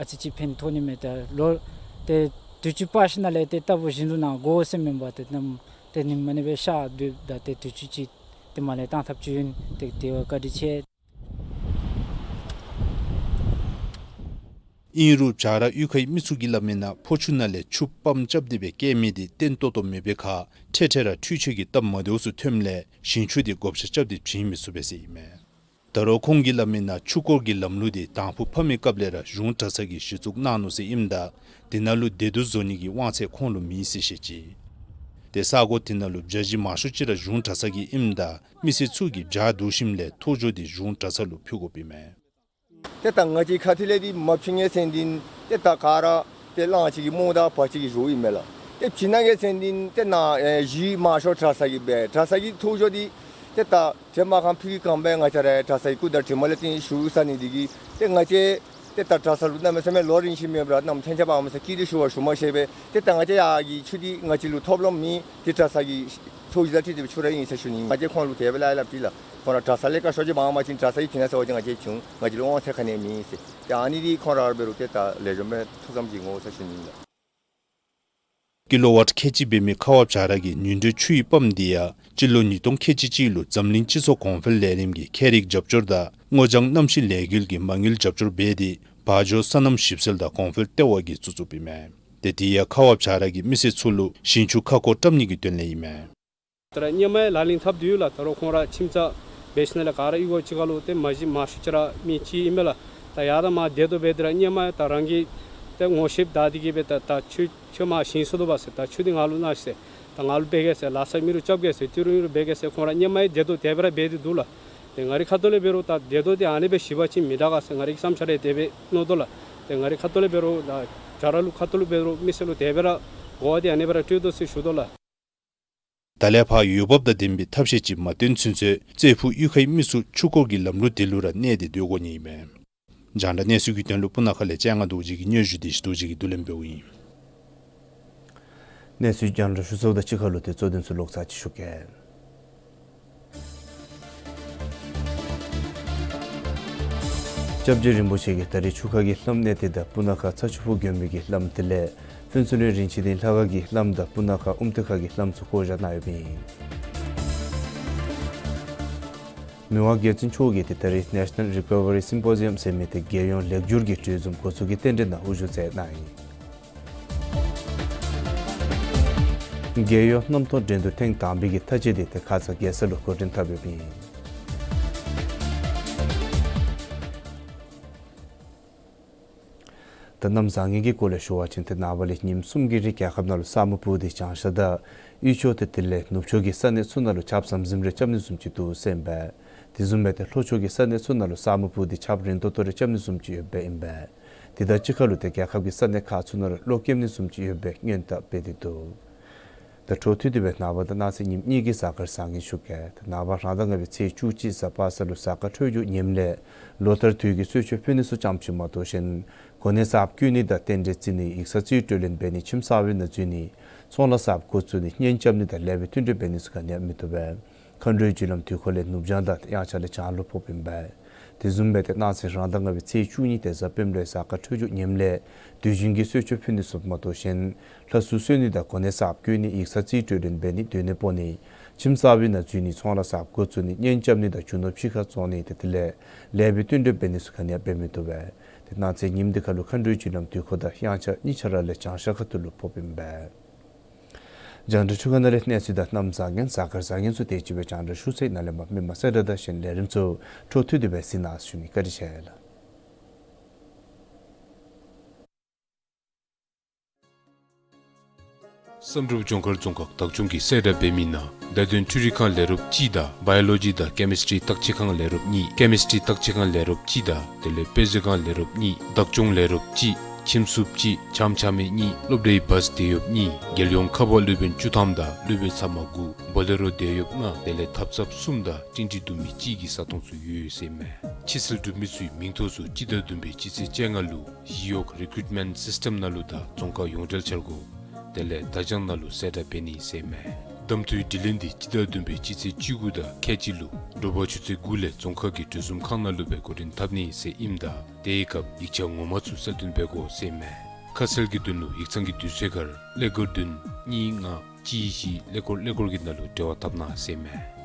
ཨ་ཙི་ཅིག་ཕན་ཐོགས་ནི་མས། ཏེ་ལོ་ཏེ་དུས་ཅི་པ་ཤི་ནང་ལས་ཏེ་ལྟ་བུ་བཞིན་དུ་གནང་དགོ་ཟེར་མེན་པར་ཏེ་ནམ་ཏེ་ནི་མ་ནི་སྦེ་ཤ་དུས་ད་ཏེ་དུས་ཅི་ཅིག་ཏེ་མར་ལས་བཏང་ཐབས་ཅིག་ཨིན། ཏེ་དེ་བ་བཀའ་དྲིན་ཆེ། ཨིན་རུང་བྱ་ར་གཡུས་ཁའི་མི་ཚུ་གིས་སླབ་མིའི་ནང་ཕོ་ཆུ་ནང་ལས་ཆུ་པམཔ་རྐྱབ་སྟེ་སྦེ་བསྐྱལ་མི་འདི་བརྟན་ཏོག་ཏོ་མེད་པའི་ཁར་འཕྲལ་འཕྲལ་ར་འཕྲུལ་ཆས་ཀྱི་སྟབས་མ་བདེཝ་ཚུ་ཐོནམ་ལས་ཞིང་ཆུ་འདི་བགོ་བཤའ་རྐྱབ་སྟེ་བྱིན་མི་ཚུགས་པས་ཟེར་ཨིན་མས། ད་རུང་ཁོང་གིས་སླབ་མིའི་ནང་ཆུ་སྐོར་གྱི་ལམ་ལུགས་འདི་དང་ཕུ་ཕམ་མི་སྐབས་ལས་ར་གཞུང་གྲྭ་ཚང་གིས་གཞི་བཙུགས་གནང་ནུག་ཟེར་ཨིནམ་ད་དེ་ནང་ལུ་བདེ་སྡུག་བཟོ་ནི་གི་དབང་ཚད་ཁོང་ལུ་མེད་ཟེར་བཤད་ཅི། ཏེ་ས་གོ་དེ་ནང་ལུ་བྱ་གཞི་མང་ཤོས་ཅིག་ར་གཞུང་གྲྭ་ཚང་གི་ཨིནམ་ད་མི་སེར་ཚུ་གིས་བྱ་བསྡུ་ཞིནམ་ལས་ཐོ་ཅོ་འདི་གཞུང་གྲྭ་ཚང་ལུ་ཕུལ་དགོཔ་ཨིན་མས། ཏེ་ད་ང་བཅས་ཁ་ཐུག་ལས་འདི་མ་ཕུལ་ནི་ཟེར་འདི་ཏེ་ད་ག་ར་ཏེ་གླང་ཅིག་གི་རྨོངས་དང་བ་ཅིག་གི་བཞོ་ཨིན་མས་ལགས། ཏེ་ཕུལ་ནི་གི་ཟེར་འདི་ཏེ་ནཱ་ཨེ་གཞི་མང་ཤོས་གྲྭ་ཚང་གི་འབད། གྲྭ་ཚང་གི་ཐོ་ཅོ་འདི་ཏེ་ད་དེ་མ་ཁམས་ཕུལ་གི་གོང་འབད་ང་བཅས་ར་གྲྭ་ཚང་གི་སྐུ་དང་གྲིབ་མ་ལས་བརྟེན་ཞུ་ས་ནི་འདི་གིས་ཏེ་ང་བཅས་ཏེ་ད་གྲྭ་ཚང་ལུ་གནམ་མེད་ས་མེད་ལོ་རིམ་བཞིན་མེད་པར་གནམ་ཐེངས་ཆ་བ་མ་ས་ཀི་ཏེ་ཞུ་བ་ཞུ་མ་ཤེས་པས། ཏེ་ད་ང་བཅས་ཡར་གྱི་ཆུ་འདི་ང་བཅས་ལུ་ཐོབ་ལམ་མེད། ཏེ་གྲྭ་ཚང་གི་ཚོགས་གཞི་དང་འཁྲིལ་ཏེ་ཆུ་ར་ཨིན་ཟེར་ཞུ་ནི། ང་བཅས་ཁོང་ལུ་དེ་སྦེ་ལཱ་ཡང་སླབ་ཅི་ལགས། ཁོང་ར་གྲྭ་ཚང་ལས་ཁ་ཤོར་ཅིག་འབག་མ་བྱིན། གྲྭ་ཚང་གི་ཕན་ན་ས་འོ་ཅིག་ང་བཅས་བྱུང་། ང་བཅས་ལུ་དབང་ཚད་ག་ནི་ཡང་མེད་ཟེར། ཏེ་ཨ་ནི་འདི་ཁོང་ར་འབད་རུང་ཏེ་ད་ལེགས་ཤོམ་སྦེ་ཐུགས་བསམ་བཞེས་འོང་ཟེར་ཞུ་ནི་ལགས། ཀི་ལོ་ཝཊ་ཁལ་གཅིག་འབད་མི་ཁ་བ་བྱ་ར་གི་ནུས་འདྲེན་ཆུའི་པམཔ་འདི་ཡང་སྤྱི་ལོ་ཉིས་སྟོང་ཁལ་གཅིག་གཅིག་ལུ་འཛམ་གླིང་སྤྱི་ཚོགས་གོང་འཕེལ་ལས་རིམ་གྱི་ཁྱད་རིག་རྒྱབ་སྐྱོར་དང་སྔོ་ལྗང་གནམ་གཤིས་ལས་འགུལ་གྱི་མ་དངུལ་རྒྱབ་སྐྱོར་འབད་དེ་བ་འཇོ་སོ་ནམ་ཞིབ་འཚོལ་དང་གོང་འཕེལ་ལྟེ་བ་གིས་བཙུགས་བཙུགསཔ་ཨིན་མས། ཏེ་དེ་ཡང་ཁ་བ་བྱ་ར་གི་མི་སེར་ཚུ་ལུ་ཞིང་ཆུ་ཁ་སྐོར་བཀྲམ་ནི་གི་དོན་ལས་ཨིན་མས། ད་ར་སྔོན་མ་ཡང་ལག་ལེན་འཐབ་དོ་ཡོད་ལགས། ད་རུང་ཁོང་ར་ཁྱིམ་ཚང་འབད་ཞིནམ་ལས་ག་ར་གཡུས་སྒོ་གཅིག་ཁར་ལུ་ཏེ་མ་གཞི་མང་ཤོས་ཅིག་ར་མི་གཅིག་ཨིན་མས་ལགས། ད་ཡར་དང་མར་བདེ་ཏོག་འབད་དེ་ར་སྔོན་མ་ཡང་ད་རང་གི་ཏེ་ངོ་ཤེསཔ་བདའ་སྟེ་གིས་སྦེ་ད་ད་ཆུ་ཁྱོད་མར་ཞིང་སོ་དོ་བ་ཟེར། ད་ཆུ་འདི་ང་ལུ་གནང་ཟེར། ད་ང་ལུ་འབད་གེ་ཟེར། ལཱ་ཚ་མི་རུ་རྐྱབ་གེ་ཟེར། ཏི་རུ་མི་རུ་འབད་གེ་ཟེར། ཁོང་ར་སྔོན་མ་ཡང་བདེ་ཏོག་དེ་སྦེ་ར་འབད་དེ་འདུག་ལགས། ཏེ་ང་རའི་ཁ་ཐུག་ལས་འབད་རུང་ད་བདེ་ཏོག་འདི་ཨ་ནི་སྦེ་ཞི་བ་ཅིག་མི་དྲག་ག་ཟེར་ང་རའི་བསམ་འཆར་རེ་དེ་སྦེ་མནོ་དོ་ལགས། ཏེ་ང་རའི་ཁ་ཐུག་ལས་འབད་རུང་ད་བྱ་ར་ལུ་ཁ་ཐུག་ལུ་འབད་རུང་མི་སེར་ལུ་དེ་སྦེ་ར་གོ་བ་འདི་ཨ་ནི་སྦེ་ར་སྤྲོད་དོ་ཟེར་ཞུ་དོ་ལགས། ད་ལས་ཕར་འོས་འབབ་དང་ལྡན་པའི་ཐབས་ཤེས་ཅིག་མ་བཏོན་ཚུན་ཚོད་རྩེ་ཕུག་གཡུས་ཁའི་མི་ཚུ་ཆུ་སྐོར་གྱི་ལམ་ལུགས་དེ་ལུ་ར་གནས་ཏེ་སྡོད་དགོ་ནི་ཨིན་མས། རྒྱང་བསྒྲགས་གནས་ཚུལ་གྱི་དོན་ལུ་སྤུ་ན་ཁ་ལས་ལྕང་ང་རྡོ་རྗེ་གིས་སྙན་ཞུ་དེ་ཞུ་རྡོ་རྗེ་གིས་བསྡུ་ལེན་འབདཝ་ཨིན། གནས་ཚུལ་རྒྱང་བསྒྲགས་ཞུ་ཚརཝ་དང་གཅིག་ཁར་ལུ་ཏེ་གཙོ་དོན་ཚུ་ལོག་ཚར་ཅིག་ཞུ་གེ། སྐྱབས་རྗེ་རིན་པོ་ཆེ་གིས་ད་རིས་ཆུ་ཁ་གི་ལྷམ་གནས་ཏེ་ད་སྤུ་ན་ཁ་ཚ་ཆུ་ཕུག་དགོན་པའི་གི་ལྷམ་དེ་ལས་ཕུན་ཚོགས་གླིང་རིན་ཆེན་གླིང་ལྷ་ཁང་གི་ལྷམ་དང་སྤུ་ན་ཁ་ཨུམ་ཏི་ཁ་གི་ལྷམ་ཚུ་བཀོ་བཞག་གནང་ཡོདཔ་ཨིན། མི་དབང་རྒྱལ་བཙུན་མཆོག་གིས་ཏེ་ད་རིས་National Recovery Symposium ཟེར་མི་ཏེ་རྒྱལ་ཡོངས་ལེགས་བསྒྱུར་གྱི་གྲོས་འཛོམས་འགོ་འཛུགས་ཀྱི་རྟེན་འབྲེལ་ནང་དབུ་བཞུགས་མཛད་གནང་ཡི། རྒྱལ་ཡོངས་གནམ་ཐོག་འགྲན་བསྡུར་ཐེངས་དང་པའི་གི་མཐའ་དཔྱད་དེ་ཏེ་ཁ་ཙ་རྒྱལ་ས་ལུ་འགོ་འདྲེན་འཐབ་ཡོདཔ་ཨིན། ད་གནམ་བཟང་ངན་གྱི་སྐོར་ལས་ཞུ་བ་ཅིན་ཏེ་ནངས་པ་ལས་ཉིནམ་གསུམ་གྱི་རིང་རྒྱལ་ཁབ་ནང་ལུ་ས་སྨུག་སྤུབས་ཏེ་གྱང་ཤར་དང་དབུས་ཕྱོགས་ཏེ་དེ་ལས་ནུབ་ཕྱོགས་ཀྱི་ས་གནས་ཚུ་ནང་ལུ་ཆརཔ་ཟམ་ཟིམ་རེ་རྐྱབ་ནི་བཟུམ་ཅིག་འདུག་ཟེར་ཨིན་པས། དེ་བཟུམ་སྦེ་ཏེ་ལྷོ་ཕྱོགས་ཀྱི་ས་གནས་ཚུ་ནང་ལུ་ས་སྨུག་སྤུབས་ཏེ་ཆརཔ་རན་ཏོག་ཏོ་རེ་རྐྱབ་ནི་བཟུམ་ཅིག་ཡོདཔ་ཨིན་པས། དེ་དང་གཅིག་ཁར་ལུ་ཏེ་རྒྱལ་ཁབ་ཀྱི་ས་གནས་ཁག་ཚུ་ནང་ལུ་གློག་ཀེམ་ནི་བཟུམ་ཅིག་ཡོད་པའི་སྔོན་བརྡ་སྤེལ་ཏེ་འདུག། ད་འཕྲོ་མཐུད་དེ་སྦེ་ནངས་པ་དང་གནངས་ཚེ་ཉིནམ་གཉིས་ཀྱི་གཟའ་སྐར་བཟང་ངན་ཞུ་གེ། ད་ནངས་པ་རང་ཟླ་ལྔ་པའི་ཚེས་བཅུ་གཅིག་གཟའ་པ་སངས་ལུ་གཟའ་སྐར་འཕྲོད་སྦྱོར་ངནམ་ལས་ལོ་ལྟར་དུས་ཀྱི་གསོལ་མཆོད་ཕུལ་ནི་ཚུ་ཙམ་ཅིག་མ་གཏོགས་གཞན་གོ་གནས་གསརཔ་བསྐོ་ནི་དང་རྟེན་འབྲེལ་བརྩི་ནི་ཡིག་ཚང་རྩིས་སྤྲོད་ལེན་འབད་ནི་ཁྱིམ་གསར་པའི་ནང་འཛུལ་ནི་ ཚོང་ལཱ་གསརཔ་འགོ་བཙུགས་ནི་གཉེན་རྐྱབ་ནི་དང་ལེགས་པའི་མཐུན་འབྲེལ་འབད་ནི་ཚུ་ག་ནི་ཡང་མི་བཏུབ་པས། མཁའ་འགྲོའི་རྒྱུ་ལམ་དུས་འཁོར་ལས་ནུབ་བྱང་དང་དབྱངས་འཆར་ལས་བྱང་ལུ་ཕོགཔ་ཨིན་པས། དེ་བཟུམ་སྦེ་ཏེ་གནངས་ཚེ་རང་ཟླ་ལྔ་པའི་ཚེས་བཅུ་གཉིས་ཏེ་གཟའ་སྤེནམ་ལོའི་གཟའ་སྐར་འཕྲོད་སྦྱོར་ངནམ་ལས་དུས་རྒྱུན་གྱི་གསོལ་མཆོད་ཕུལ་ནི་ཚུ་མ་གཏོགས་གཞན་ལྷ་གསོལ་གསོལ་ནི་དང་གོ་གནས་གསརཔ་བསྐོ་ནི་ཡིག་ཚང་རྩིས་སྤྲོད་ལེན་འབད་ནི་སྡོད་གནས་སྤོ་ནི་ཁྱིམ་གསར་པའི་ནང་འཛུལ་ནི་ཚོང་ལཱ་གསརཔ་འགོ་བཙུགས་ནི་གཉེན་རྐྱབ་ནི་དང་རྒྱུ་ནོར་ཕྱི་ཁར་བཙོང་ནི་ཏེ་དེ་ལས་ལེགས་པའི་མཐུན་འབྲེལ་འབད་ནི་ཚུ་ག་ནི་ཡང་འབད་མི་བཏུབ་པས། ཏེ་གནངས་ཚེ་ཉིནམ་འདི་ཁར་ལུ་མཁའ་འགྲོའི་རྒྱུ་ལམ་དུས་འཁོར་དང་དབྱངས་འཆར་གཉིས་ཆ་ར་ལས་བྱང་ཤར་ཁ་ཐུག་ལུ་ཕོགཔ་ཨིན་པས། རྒྱང་བསྒྲགས་འཕྲུལ་ཁང་ནང་ལས་གནས་ཚུལ་དང་གནམ་བཟང་ངན་གཟའ་སྐར་བཟང་ངན་ཚུ་དེ་ཅིག་སྦེ་རྒྱང་བསྒྲགས་ཞུ་ཚར་ཡི། ནཱ་ལས་མར་མི་མང་གསལ་བསྒྲགས་དང་གཞན་ལས་རིམ་ཚུ་འཕྲོ་མཐུད་དེ་སྦེ་གཟིགས་གནང་ཞུ་ནི། བཀའ་དྲིན་ཆེ་ལགས། བསམ་གྲུབ་ལྗོངས་མཁར་རྫོང་ཁག་བདག་སྐྱོང་གིས་གསལ་བསྒྲགས་འབད་མི་ནང་བརྡ་དོན་འཕྲུལ་རིག་ཁང་ལས་རོགསཔ་གཅིག་དང་བ་ཡོ་ལོ་ཇི་དང་ཀེ་མིསི་ཊི་བརྟག་དཔྱད་ཁང་ལས་རོགསཔ་གཉིས། ཀེ་མིསི་ཊི་བརྟག་དཔྱད་ཁང་ལས་རོགསཔ་གཅིག་དང་དེ་ལས་དཔེ་མཛོད་ཁང་ལས་རོགསཔ་གཉིས། བདག་སྐྱོང་ལས་རོགསཔ་གཅིག། ཁྱིམ་སྲུབས་གཅིག། ཁྱམས་ཆགས་མི་གཉིས། སློབ་གྲྭའི་བཱས་དེད་གཡོགཔ་གཉིས། རྒྱལ་ཡོངས་ཁ་པར་སློབ་དཔོན་བཅུ་ཐམ་དང་སློབ་དཔོན་ཚབ་མ་དགུ། བོ་ལེ་རོ་དེད་གཡོགཔ་ལྔ། དེ་ལས་ཐབ་ཚངཔ་གསུམ་དང་ཊིན་ཊི་བརྡུང་མི་གཅིག་གི་ས་སྟོང་ཚུ་ཡོད་ཟེར་མས། ཕྱིར་སེལ་གྲུབ་མི་ཚུའི་མིང་ཐོ་ཚུ་སྤྱི་ཟླ་བདུན་པའི་སྤྱི་ཚེས་བཅོ་ལྔ་ལུ་གཞི་གཡོག་རི་ཀུ་རུཊ་མེནཊ་སིསི་ཊེམ་ནང་ལུ་དང་རྫོང་ཁག་ཡོངས་འབྲེལ་འཆར་སྒོ་དེ་ལས་བརྡ་བྱང་ནང་ལུ་གསལ་བསྒྲགས་འབད་ནི་ཟེར་མས། གདམ་འཐུའི་དྲི་ལན་འདི་སྤྱི་ཟླ་བདུན་པའི་སྤྱི་ཚེས་བཅུ་དགུ་དང་ཁལ་གཅིག་ལུ་དྲོ་པ་ཆུ་ཚོད་དགུ་ལས་རྫོང་ཁག་གི་གྲོས་གསུམ་ཁང་ནང་ལུ་སྦེ་འགོ་འདྲེན་འཐབ་ནི་ཟེར་ཨིནམ་ད་དེའི་སྐབས་ཡིག་ཆ་ངོ་མ་ཚུ་གསལ་སྟོན་འབད་དགོ་ཟེར་མས། ཁ་གསལ་གྱི་དོན་ལུ་ཡིག་ཚང་གི་དུས་ཚོད་ཁར་ཀླད་ཀོར་བདུན་གཉིས་ལྔ་གཅིག་བཞི་ཀླད་ཀོར་ཀླད་ཀོར་གྱི་ནང་ལུ་འབྲེལ་བ་འཐབ་གནང་ཟེར་མས།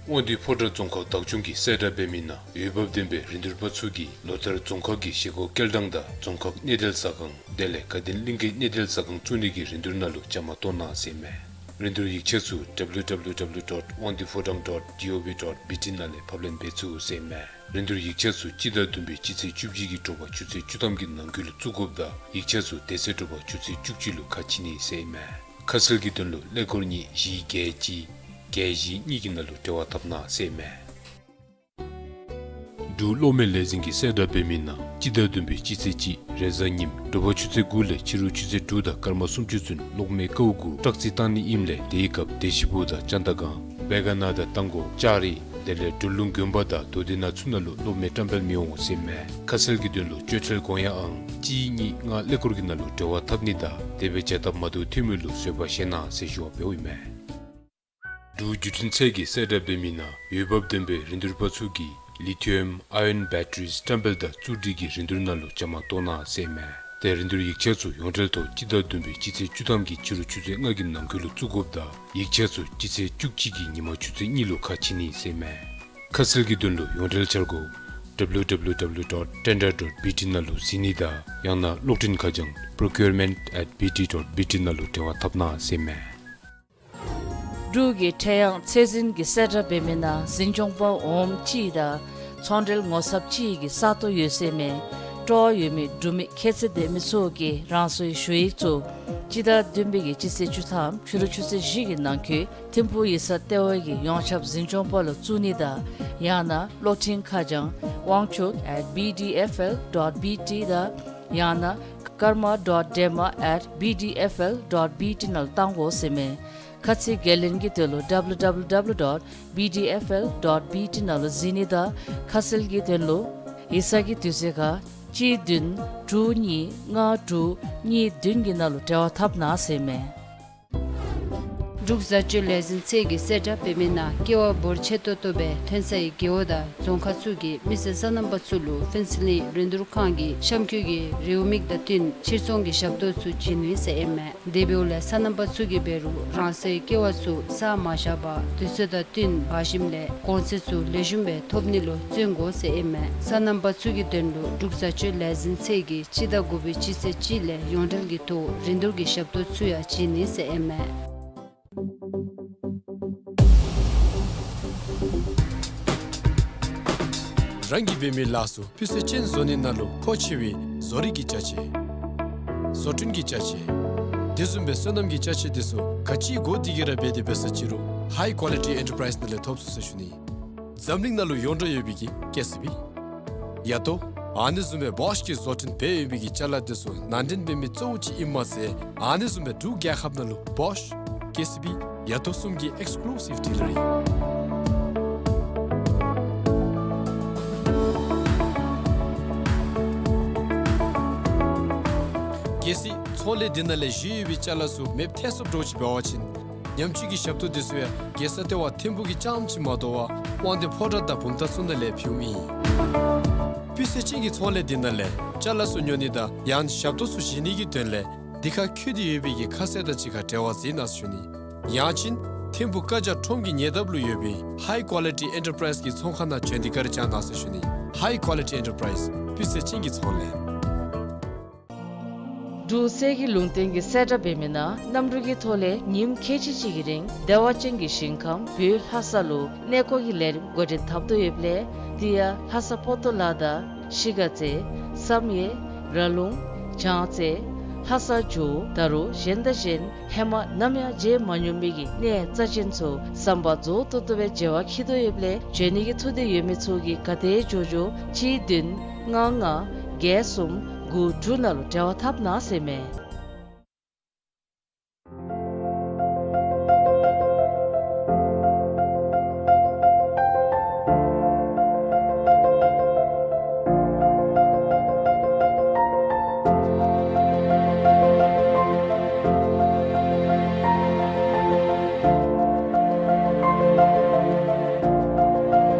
དབང་འདུས་ཕོ་བྲང་རྫོང་ཁག་བདག་སྐྱོང་གིས་གསལ་བསྒྲགས་འབད་མི་ནང་འོས་འབབ་ལྡན་པའི་རིན་བསྡུར་པ་ཚུ་གིས་ལོ་ལྟར་རྫོང་ཁག་གི་བཞེས་སྒོ་སྐྱེལ་ཐངས་དང་རྫོང་ཁག་གནས་བརྟན་ཟ་ཁང་དེ་ལས་དགའ་ལྡན་གླིང་གའི་གནས་བརྟན་ཟ་ཁང་བཙུགས་ནི་གི་རིན་བསྡུར་ནང་ལུ་བཅའ་མར་གཏོགས་གནང་ཟེར་མས། རིན་བསྡུར་ཡིག་ཆ་ཚུ་ཌབ་ལུ་ཌབ་ལུ་ཌབ་ལུ་ཌོཊ་དབང་འདུས་ཕོ་བྲང་ཌོཊ་ཇི་ཨོ་ཝི་ཌོཊ་བི་ཊི་ནང་ལས་ཕབ་ལེན་འབད་ཚུགས་ཟེར་མས། རིན་བསྡུར་ཡིག་ཆ་ཚུ་སྤྱི་ཟླ་བདུན་པའི་སྤྱི་ཚེས་བཅུ་གཅིག་གི་དྲོ་པ་ཆུ་ཚོད་བཅུ་ཐམ་གྱི་ནང་འཁོད་ལུ་བཙུགས་དགོཔ་དང་ཡིག་ཆ་ཚུ་དེ་ཚེ་དྲོ་པ་ཆུ་ཚོད་བཅུ་གཅིག་ལུ་ཁ་ཕྱེ་ནི་ཟེར་མས། ཁ་གསལ་གྱི་དོན་ལུ་ཀླད་ཀོར་གཉིས་བཞི་བརྒྱད་གཅིག་བརྒྱད་བཞི་གཉིས་ཀྱི་ནང་ལུ་འབྲེལ་བ་འཐབ་གནང་ཟེར་མས། འབྲུག་གློག་མེ་ལས་འཛིན་གྱིས་གསལ་བསྒྲགས་འབད་མི་ནང་སྤྱི་ཟླ་བདུན་པའི་སྤྱི་ཚེས་གཅིག་རེས་གཟའ་ཉིམ་དྲོ་པ་ཆུ་ཚོད་དགུ་ལས་ཕྱི་རུ་ཆུ་ཚོད་དྲུག་དང་སྐར་མ་སུམ་ཅུ་ཚུན་གློག་མེ་ཀཝ་གུ་ཊཱག་རྩི་བཏང་ནི་ཨིནམ་ལས་དེའི་སྐབས་བདེ་ཆེན་སྦུག་དང་ལྕང་ཏ་སྒང་སྦེ་ག་ན་དང་རྟ་མགོ་ལྕགས་རི་དེ་ལས་འབྲོག་ལུང་དགོན་པ་དང་མདོ་སྡེ་ནང་ཚུ་ནང་ལུ་གློག་མེ་བཀྲམ་སྤེལ་མི་འོང་ཟེར་མས། ཁ་གསལ་གྱི་དོན་ལུ་སྤྱོད་ཁྲལ་དགོངས་ཡངས་ཨང་གཅིག་གཉིས་ལྔ་ཀླད་ཀོར་གྱི་ནང་ལུ་འབྲེལ་བ་འཐབ་ནི་དང་དེ་སྦེ་བྱ་སྟབས་མ་བདེཝ་ཐོན་མི་ལུ་བཟོད་པ་བཞེས་གནང་ཟེར་ཞུ་བ་འབདཝ་ཨིན་མས། འབྲུག་བརྒྱུད་འཕྲིན་ཚད་ཀྱིས་གསལ་བསྒྲགས་འབད་མི་ནང་འོས་འབབ་ལྡན་པའི་རིན་བསྡུར་པ་ཚུ་གིས་ལི་ཐི་ཡམ་ཨའི་ཡོན་བེ་ཊ་རིས་བཀྲམ་སྤེལ་དང་བཙུགས་སྒྲིག་གི་རིན་བསྡུར་ནང་ལུ་བཅའ་མར་གཏོགས་གནང་ཟེར་མས། ཏེ་རིན་བསྡུར་ཡིག་ཆ་ཚུ་ཡོངས་འབྲེལ་ཐོག་སྤྱི་ཟླ་བདུན་པའི་སྤྱི་ཚེས་བཅུ་ཐམ་གྱི་ཕྱི་རུ་ཆུ་ཚོད་ལྔ་གི་ནང་འཁོད་ལུ་བཙུགས་དགོཔ་དང་ཡིག་ཆ་ཚུ་སྤྱི་ཚེས་བཅུ་གཅིག་གི་ཉིན་མ་ཆུ་ཚོད་གཉིས་ལུ་ཁ་ཕྱེ་ནི་ཟེར་མས། ཁ་གསལ་གྱི་དོན་ལུ་ཡོངས་འབྲེལ་འཆར་སྒོ་ཌབ་ལུ་ཌབ་ལུ་ཌབ་ལུ་ཌོཊ་ཊེན་ཌར་ཌོཊ་བི་ཊི་ནང་ལུ་གཟིགས་ནི་དང་ཡང་ན་གློག་འཕྲིན་ཁ་བྱང་པྲོ་ཀིའུར་མེནཊ་ཨེཊ་བི་ཊི་ཌོཊ་བི་ཊི་ནང་ལུ་འབྲེལ་བ་འཐབ་གནང་ཟེར་མས། འབྲུག་གི་ཁྲེ་ཡང་ཚད་འཛིན་གྱིས་གསལ་བསྒྲགས་འབད་མི་ནང་འཛིན་སྐྱོང་པ་འོགམ་གཅིག་དང་ཚོང་འབྲེལ་ངོ་ཚབ་གཅིག་གི་ས་སྟོང་ཡོད་ཟེར་མས། སྤྲོ་བ་ཡོད་མི་འབྲུག་མི་ཁྱད་ཚད་ལྡན་མི་ཚུ་གིས་རང་སོའི་ཞུ་ཡིག་ཚུ་སྤྱི་ཟླ་བདུན་པའི་གི་སྤྱི་ཚེས་བཅུ་ཐམ་ཕྱི་རུ་ཆུ་ཚོད་བཞི་གི་ནང་འཁོད་ཐིམ་ཕུག་ཡིག་ཚང་ལྟེ་བ་གི་ཡོངས་ཁྱབ་འཛིན་སྐྱོང་པ་ལུ་བཙུགས་ནི་དང་ཡང་ན་གློག་འཕྲིན་ཁ་བྱང་དབང་ཕྱུག་ཨེཊ་བི་ཌི་ཨེཕ་ཨེལ་ཌོཊ་བི་ཊི་དང་ཡང་ན་ཀརྨ་ཌོཊ་ཌེ་མ་ཨེཊ་བི་ཌི་ཨེཕ་ཨེལ་ཌོཊ་བི་ཊི་ནང་ལུ་གཏང་དགོ་ཟེར་མས། ཁ་ཚིག་འགན་ལེན་གྱི་དོན་ལུ་ཌབ་ལུ་ཌབ་ལུ་ཌབ་ལུ་ཌོཊ་བི་ཌི་ཨེཕ་ཨེལ་ཌོཊ་བི་ཊི་ནང་ལུ་གཟིགས་ནི་དང་ཁ་གསལ་གྱི་དོན་ལུ་ཡིག་ཚང་གི་དུས་ཚོད་ཁར་གཅིག་བདུན་དྲུག་གཉིས་ལྔ་དྲུག་གཉིས་བདུན་གྱི་ནང་ལུ་འབྲེལ་བ་འཐབ་གནང་ཟེར་མས། འབྲུག་བཟའ་སྤྱོད་ལས་འཛིན་ཚད་ཀྱིས་གསལ་བསྒྲགས་འབད་མི་ནང་ཀེ་བ་འབོར་ཆེ་ཏོག་ཏོ་སྦེ་ཐོན་ཚར་བའི་རྒེད་འོག་དང་རྫོང་ཁག་ཚུ་གི་མི་སེར་སོ་ནམ་པ་ཚུ་ལུ་ཕུན་ཚོགས་གླིང་རིན་བསྡུར་ཁང་གི་གཤམ་འཁོད་ཀྱི་རེའུ་མིག་དང་བསྟུན་ཕྱིར་ཚོང་གི་ཞབས་ཏོག་ཚུ་བྱིན་ནི་ཟེར་ཨིན་མས། དེ་འབདཝ་ལས་སོ་ནམ་པ་ཚུ་གིས་འབད་རུང་རང་སོའི་ཀེ་བ་ཚུ་ས་མ་བཞག་པར་དུས་ཚོད་དང་བསྟུན་འབག་ཞིནམ་ལས་གོང་ཚད་ཚུ་ལེགས་ཤོམ་སྦེ་ཐོབ་ནི་ལུ་བརྩོན་དགོ་ཟེར་ཨིན་མས། སོ་ནམ་པ་ཚུ་གི་དོན་ལུ་འབྲུག་བཟའ་སྤྱོད་ལས་འཛིན་ཚད་ཀྱིས་སྤྱི་ཟླ་དགུ་པའི་སྤྱི་ཚེས་གཅིག་ལས་ཡོངས་འབྲེལ་གྱི་ཐོག་རིན་བསྡུར་གྱི་ཞབས་ཏོག་ཚུ་ཡང་བྱིན་ནི་ཟེར་ཨིན་མས། རང་གིས་འབད་མི་ལཱ་ཚུ་སྤུས་ཚད་ཅན་བཟོ་ནི་ནང་ལུ་མཁོ་ཆེ་བའི་བཟོ་རིག་གི་ཅ་ཆས། བཟོ་སྐྲུན་གྱི་ཅ་ཆས། དེ་བཟུམ་སྦེ་སོ་ནམ་གྱི་ཅ་ཆས་དེ་ཚུ་ག་ཅི་དགོ་དེ་གི་ར་འབད་དེ་འབད་ས་ཅི་རུང་ཧའི་ཀོ་ལི་ཊི་ཨེན་ཊར་པ་རའིསི་ནང་ལས་ཐོབ་ཚུགས་ཟེར་ཞུ་ནི། འཛམ་གླིང་ནང་ལུ་ཡོངས་གྲགས་ཡོད་པའི་གི་ཀེ་སི་བི། ཡ་ཏོ། ཨ་ནི་བཟུམ་སྦེ་བོཤ་གིས་བཟོ་སྐྲུན་འབད་ཡོད་པའི་གི་ཅ་ལ་དེ་ཚུ་ནང་འདྲེན་འབད་མི་གཙོ་བོ་ཅིག་ཨིནམ་མ་ཚད་ཨ་ནི་བཟུམ་སྦེ་འབྲུག་རྒྱལ་ཁབ་ནང་ལུ་བོཤ་ཀེ་སི་བི་ཡ་ཏོ་གསུམ་གྱི་ཨེགསི་ཀུ་ལུ་སིབ་ཌི་ལར་ཨིན། ཀེ་སི་བི་ ཚོང་ལས་འདི་ནང་ལས་བཞེས་ཡོད་པའི་ཅ་ལ་ཚུ་མེདཔ་ཐལ་སོངམ་འདྲཝ་ཅིག་འབད་བ་ཅིན་ཉམས་བཅོས་ཀྱི་ཞབས་ཏོག་འདི་ཚུ་ཡང་རྒྱལ་ས་ལྟེ་བ་ཐིམ་ཕུག་གི་རྐྱངམ་ཅིག་མ་དོ་བར་དབང་འདུས་ཕོ་བྲང་དང་བུམ་ཐང་ཚུ་ནང་ལས་ཕུལཝ་ཨིན། སྤུས་ཚད་ཅན་གྱི་ཚོང་ལས་འདི་ནང་ལས་ཅ་ལ་ཚུ་ཉོ་ནི་དང་ཡང་ཞབས་ཏོག་ཚུ་བཞེས་ནི་གི་དོན་ལས་འདི་ཁར་འཁོད་དེ་ཡོད་པའི་གི་ཁ་གསལ་དང་གཅིག་ཁར་འབྲེལ་བ་མཛད་གནང་ཟེར་ཞུ་ནི། ཡང་ཅིན་ཐིམ་ཕུག་ཀ་ཇ་ཁྲོམ་གྱི་ཉེ་འདབས་ལུ་ཡོད་པའི་High Quality Enterprise གི་ཚོང་ཁང་ནང་བྱོན་ཏེ་བཀའ་དྲིན་བསྐྱང་གནང་ཟེར་ཞུ་ནི། High Quality Enterprise སྤུས་ཚད་ཅན་གྱི་ཚོང་ལས། འབྲུག་གསེར་གྱི་ལུང་བསྟན་གྱི་གསལ་བསྒྲགས་འབད་མི་ནང་གནམ་གྲུ་གི་ཐོག་ལས་ཉིནམ་ཁལ་གཅིག་ཅིག་གི་རིང་བདེ་བ་ཅན་གྱི་ཞིང་ཁམས་བོད་ལྷ་ས་ལུ་གནས་སྐོར་གྱི་ལས་རིམ་འགོ་འདྲེན་འཐབ་དོ་ཡོདཔ་ལས་དེ་ཡང་ལྷ་ས་པོ་ཏོ་ལ་དང་ཤི་ག་རྩེ་བསམ་ཡས་ར་ལུང་བྱང་རྩེ་ལྷ་ས་ཇོ་བོ་ད་རུང་གཞན་དང་གཞན་ཧེ་མ་ནམ་ཡང་མཇལ་མ་མྱོང་མི་གི་གནས་རྩ་ཅན་ཚུ་བསམ་པ་རྫོགས་ཏོག་ཏོ་སྦེ་མཇལ་བར་འཁྱིད་དོ་ཡོདཔ་ལས་བྱོན་ནི་གི་ཐུགས་འདོད་ཡོད་མི་ཚུ་གིས་ག་དེ་མགྱོགས་མགྱོགས་གཅིག་བདུན་ལྔ་ལྔ་བརྒྱད་གསུམ་དགུ་དྲུག་ནང་ལུ་འབྲེལ་བ་འཐབ་གནང་ཟེར་མས།